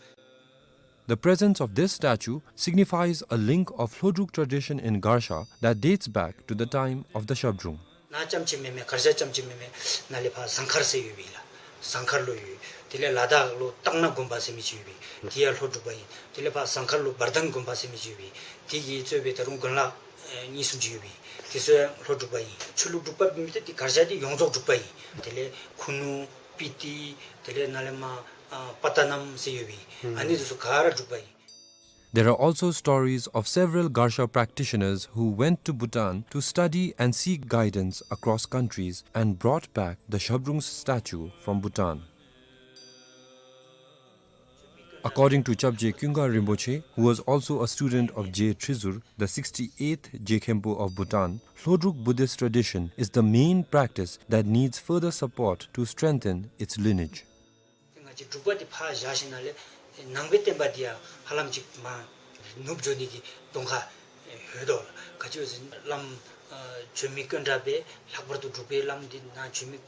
The presence of this statue signifies a link of Lhodruk tradition in Garsha that dates back to the time of the Zhabdrung. ནཱ་རྐྱངམ་ཅིག་མེན་མས། གར་ཞ་རྐྱངམ་ཅིག་མེན་མས། ནཱ་ལས་ཕར་ཟངས་མཁར་ཟེར་ཡོད་པས་ལགས། ཟངས་མཁར་ལུ་ཡོད། དེ་ལས་ལ་དྭགས་ལུ་སྟག་སྣ་དགོན་པ་ཟེར་མི་ཅིག་ཡོད་པས། དེ་ཡང་ལྷོ་འབྲུག་པ་ཨིན། དེ་ལས་ཕར་ཟངས་མཁར་ལུ་བར་ལྡན་དགོན་པ་ཟེར་མི་ཅིག་ཡོད་པས། དེ་གིས་གཙོས་པའི་ད་རུང་དགོན་ལག་ཨེ་གཉིས་གསུམ་ཅིག་ཡོད་པས། དེ་ཚུ་ཡང་ལྷོ་འབྲུག་པ་ཨིན། ཆོས་ལུགས་འབྲུག་པ་མེན་ཏེ་དེ་གར་ཞ་དེ་ཡོངས་རྫོགས་འབྲུག་པ་ཨིན། དེ་ལས་ཁུ་ནུ་སྤི་ཏི་དེ་ལས་ནཱ་ལས་མར་ཨ་པ་ཏ་ནམ་ཟེར་ཡོད་པས། ཨ་ནི་དེ་ཚུ་ག་ར་འབྲུག་པ་ཨིན། There are also stories of several Garsha practitioners who went to Bhutan to study and seek guidance across countries and brought back the Zhabdrung's statue from Bhutan. According to Chapje Kyunga Rinpoche, who was also a student of Je Trizur, the sixty-eighth Je Khenpo of Bhutan, Lhodruk Buddhist tradition is the main practice that needs further support to strengthen its lineage. ཏེ་ང་བཅས་འབྲུག་པ་འདི་ཕར་བཞག་ཞིནམ་ལས་ནང་པའི་བསྟན་པ་འདི་ཡང་ཧ་ལམ་ཅིག་མར་ནུབ་འགྱོ་ནི་གི་གདོང་ཁ་ཡོད་དོ་ལགས། ག་ཅི་ཟེར་བླམ་ཨ་བྱོན་མི་དཀོན་དྲགས་སྦེ་ལྷག་པར་དུ་འབྲུག་པའི་བླམ་འདི་ནཱ་བྱོན་མི་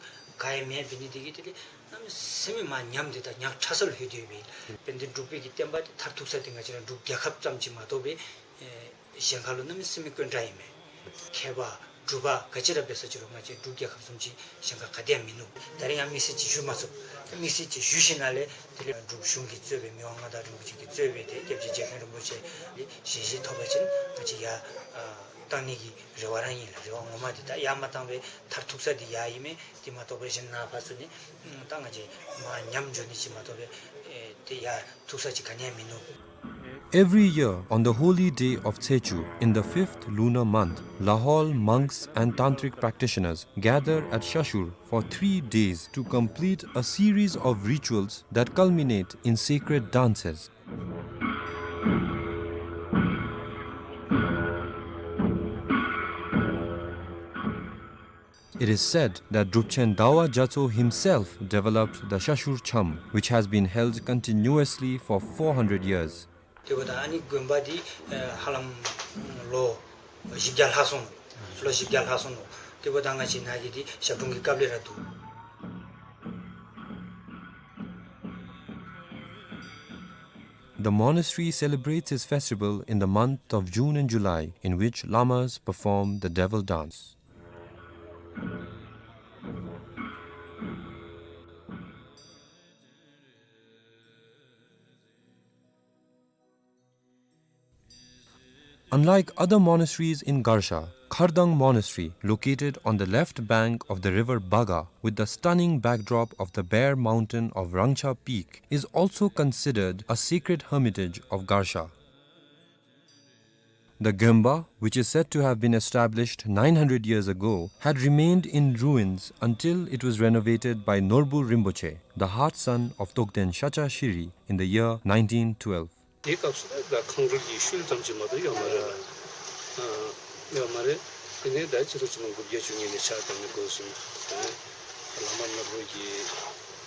ག་ཡང་མེདཔ་འབད་ནི་འདི་གིས་དེ་ལས་གནམ་མེད་ས་མེད་མར་ཉམས་ཏེ་ད་ཉག་ཕྲ་ས་ལུ་ལྷོད་དེ་ཡོད་པས། དཔེར་ན་འབྲུག་པའི་གི་བསྟན་པ་འདི་མཐར་ཐུག་ས་འདི་ང་བཅས་ར་འབྲུག་རྒྱལ་ཁབ་ཙམ་ཅིག་མ་གཏོགས་སྦེ་ཨེ་གཞན་ཁ་ལུ་གནམ་མེད་ས་མེད་དཀོན་དྲགས་ཨིན་མས། མཁས་པ་གྲུབ་པ་ག་ཅི་ར་འབད་ས་ཅི་རུང་ང་བཅས་འབྲུག་རྒྱལ་ཁབ་བཟུམ་ཅིག་གཞན་ཁར་ག་ཏེ་ཡང་མིན་ནུག། ད་རིས་ཡང་དམིགས་བསལ་ཅིག་ཞུ་མ་ཚུགས། དམིགས་བསལ་ཅིག་ཞུ་ཞིནམ་ལས་དེ་ལས་འབྲུག་གཞུང་གིས་གཙོས་པའི་མི་དབང་མངའ་བདག་རིན་པོ་ཆེ་གིས་གཙོས་པའི་ཏེ་སྐྱབས་རྗེ་རྗེ་མཁན་རིན་པོ་ཆེ་ལས་ཞལ་བཞེས་ཐོབ་པ་ཅིན་ང་བཅས་ཡར་ཨ་ བཏང་ནི་གི་རེ་བ་ར་ཨིན་ལགས། རེ་བ་ངོ་མ་འདི་ད་ཡར་མ་བཏང་པའི་མཐར་ཐུག་ས་འདི་ཡར་ཨིན་མས། དེ་མ་གཏོགས་པའི་གཞན་ནཱ་ཕར་ཚུར་ནི་ད་ང་བཅས་མར་ཉམས་འགྱོ་ནི་ཅིག་མ་གཏོགས་པའི་ཨེ་དེ་ཡར་ཐུག་ས་ཅིག་ག་ནི་ཡང་མིན་ནུག། Every year, on the holy day of Tsechu, in the fifth lunar month, Lahaul monks and tantric practitioners gather at Shashur for three days to complete a series of rituals that culminate in sacred dances. It is said that Drupchen Dawa Gyatso himself developed the Shashur Cham, which has been held continuously for four hundred years. དེ་འབདཝ་ད་ཨ་ནི་དགོན་པ་འདི་ཨེ་ཧ་ལམ་ལོ་བཞི་བརྒྱ་ལྷག་སོང་ནུག། ལོ་བཞི་བརྒྱ་ལྷག་སོང་ནུག། དེ་འབདཝ་ད་ང་བཅས་ནཱ་གི་འདི་ཞབས་དྲུང་གི་སྐབས་ལས་ར་འདུག། The monastery celebrates its festival in the month of June and July, in which lamas perform the devil dance. Unlike other monasteries in Garsha, Khardang Monastery, located on the left bank of the river Baga, with the stunning backdrop of the bare mountain of Rangcha Peak, is also considered a sacred hermitage of Garsha. The Gyomba, which is said to have been established nine hundred years ago, had remained in ruins until it was renovated by Norbu Rinpoche, the heart son of Togden Shacha Shiri, in the year nineteen twelve. དེའི་སྐབས་སུ་ད་ཁང་རུལ་གྱི་ཤུལ་ཙམ་ཅིག་མ་གཏོགས་ཡོད་མ་རེད་ལགས། ཨ་ཡོད་མ་རེད། དེ་ནས་ད་ཕྱི་ལོ་ཆིག་སྟོང་དགུ་བརྒྱ་བཅུ་གཉིས་ནས་ཕྱག་བཏབ་ནས་འགོ་བཟུང་། དེ་ནས་བླ་མ་ནོར་བུ་གིས་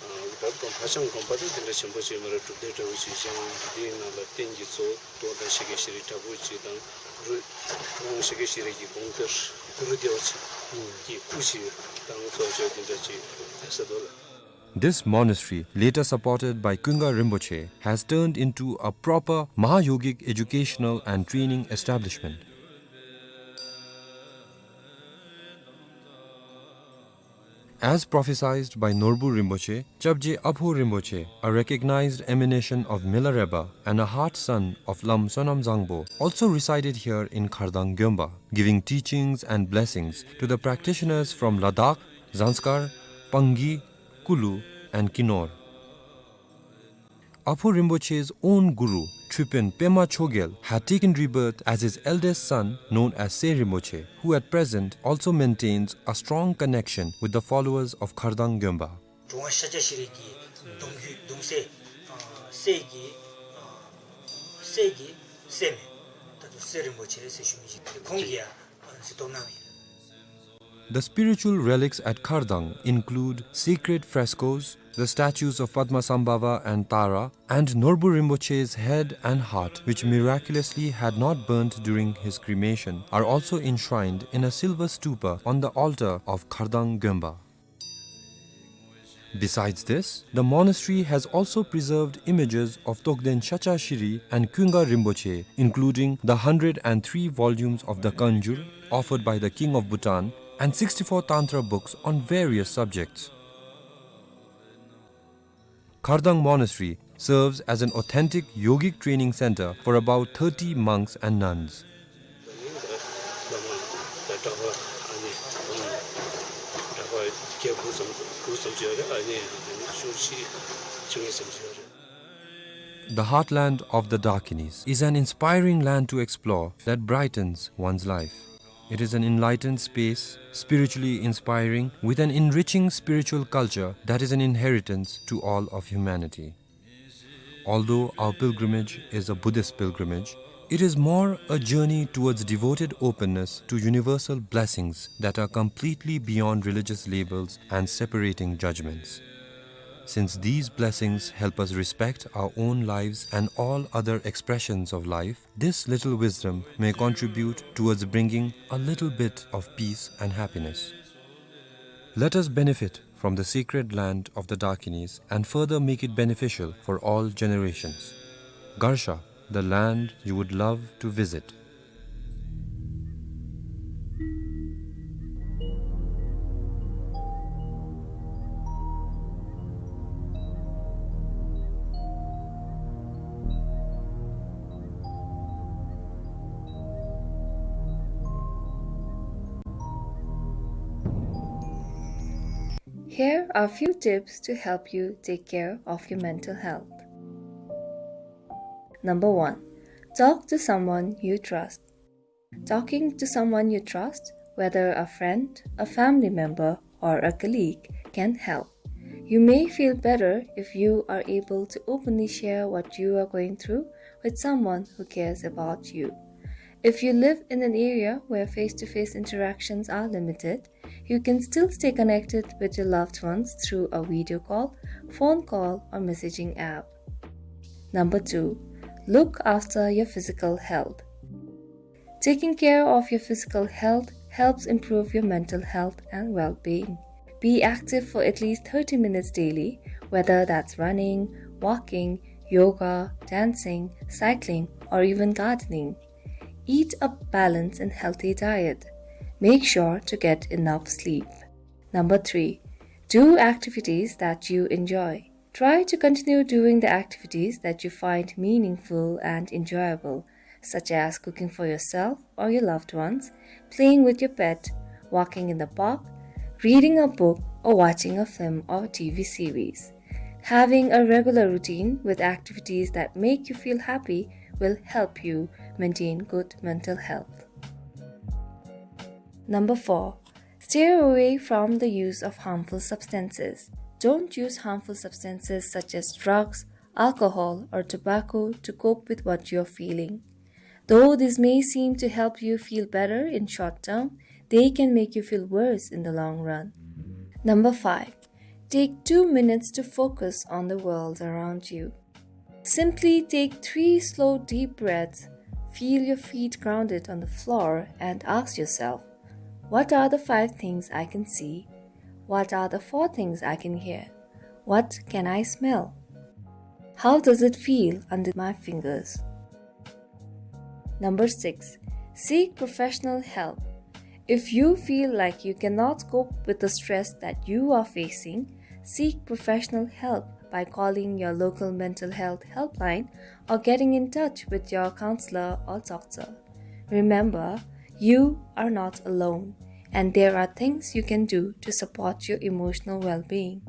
ཨ་ད་དགོན་ཕ་ཤང་དགོན་པ་དེ་དེ་འདྲ་ཆེན་པོ་ཅིག་མ་རེད། སྒྲུབ་སྡེ་འདྲ་བོ་ཅིག་བཞེངས། དེའི་ནང་ལ་རྟེན་གྱི་གཙོ་བོ་རྡོ་དང་ཤེལ་གྱི་ཤེལ་རི་དྲག་པོ་ཅིག་དང་གུ་རུ་ཁོང་ཤེལ་གྱི་ཤེལ་རི་གི་དགོངས་གཏེར་གུ་རུ་བདེ་བ་ཅན་གྱི་སྐུ་ཅིག་དང་གཙོ་བོ་དེ་འདྲ་ཅིག་ཡོད་ས་འདུག་ལགས། This monastery, later supported by Kunga Rinpoche, has turned into a proper Mahayogic educational and training establishment. As prophesied by Norbu Rinpoche, Chapje Apho Rinpoche, a recognized emanation of Milarepa and a heart son of Lam Sonam Zangpo, also resided here in Khardang Gyomba, giving teachings and blessings to the practitioners from Ladakh, Zanskar, Pangi, Kulu, and Kinor. Apho Rinpoche's own guru, Tripin Pema Chogyal, had taken rebirth as his eldest son, known as Se Rinpoche, who at present also maintains a strong connection with the followers of Khardang Gyomba. དྲུང་པ་ཤཱཀྱ་ཤྲཱི་གི་གདུང་བརྒྱུད་གདུང་སྲས་ཨ་སྲས་ཀྱི་ཨ་སྲས་ཀྱི་སྲས་མོ་ད་ལྟོ་སེ་རིན་པོ་ཆེ་ཟེར་ཞུ་མི་ཅིག་ཁོང་གིས་ཡང་མཛད་གཏོང་གནང་ཡོད། The spiritual relics at Khardang include sacred frescoes, the statues of Padmasambhava and Tara, and Norbu Rinpoche's head and heart, which miraculously had not burnt during his cremation, are also enshrined in a silver stupa on the altar of Khardang Gyomba. Besides this, the monastery has also preserved images of Togden Shacha Shiri and Kunga Rinpoche, including the hundred and three volumes of the Kanjur offered by the King of Bhutan and sixty-four Tantra books on various subjects. Khardang Monastery serves as an authentic yogic training center for about thirty monks and nuns. The heartland of the Dakinis is an inspiring land to explore that brightens one's life. It is an enlightened space, spiritually inspiring, with an enriching spiritual culture that is an inheritance to all of humanity. Although our pilgrimage is a Buddhist pilgrimage, it is more a journey towards devoted openness to universal blessings that are completely beyond religious labels and separating judgments. Since these blessings help us respect our own lives and all other expressions of life, this little wisdom may contribute towards bringing a little bit of peace and happiness. Let us benefit from the sacred land of the Dakinis and further make it beneficial for all generations. Garsha, the land you would love to visit. Here are few tips to help you take care of your mental health. Number one, talk to someone you trust. Talking to someone you trust, whether a friend, a family member, or a colleague, can help. You may feel better if you are able to openly share what you are going through with someone who cares about you. If you live in an area where face-to-face interactions are limited, you can still stay connected with your loved ones through a video call, phone call, or messaging app. Number two, look after your physical health. Taking care of your physical health helps improve your mental health and well-being. Be active for at least thirty minutes daily, whether that's running, walking, yoga, dancing, cycling, or even gardening. Eat a balanced and healthy diet. Make sure to get enough sleep. Number three, do activities that you enjoy. Try to continue doing the activities that you find meaningful and enjoyable, such as cooking for yourself or your loved ones, playing with your pet, walking in the park, reading a book, or watching a film or T V series. Having a regular routine with activities that make you feel happy will help you maintain good mental health. Number four, steer away from the use of harmful substances. Don't use harmful substances such as drugs, alcohol, or tobacco to cope with what you're feeling. Though this may seem to help you feel better in short term, they can make you feel worse in the long run. Number five, take two minutes to focus on the world around you. Simply take three slow, deep breaths, feel your feet grounded on the floor, and ask yourself, "What are the five things I can see? What are the four things I can hear? What can I smell? How does it feel under my fingers?" Number six, seek professional help. If you feel like you cannot cope with the stress that you are facing, seek professional help by calling your local mental health helpline or getting in touch with your counselor or doctor. Remember, you are not alone, and there are things you can do to support your emotional well-being.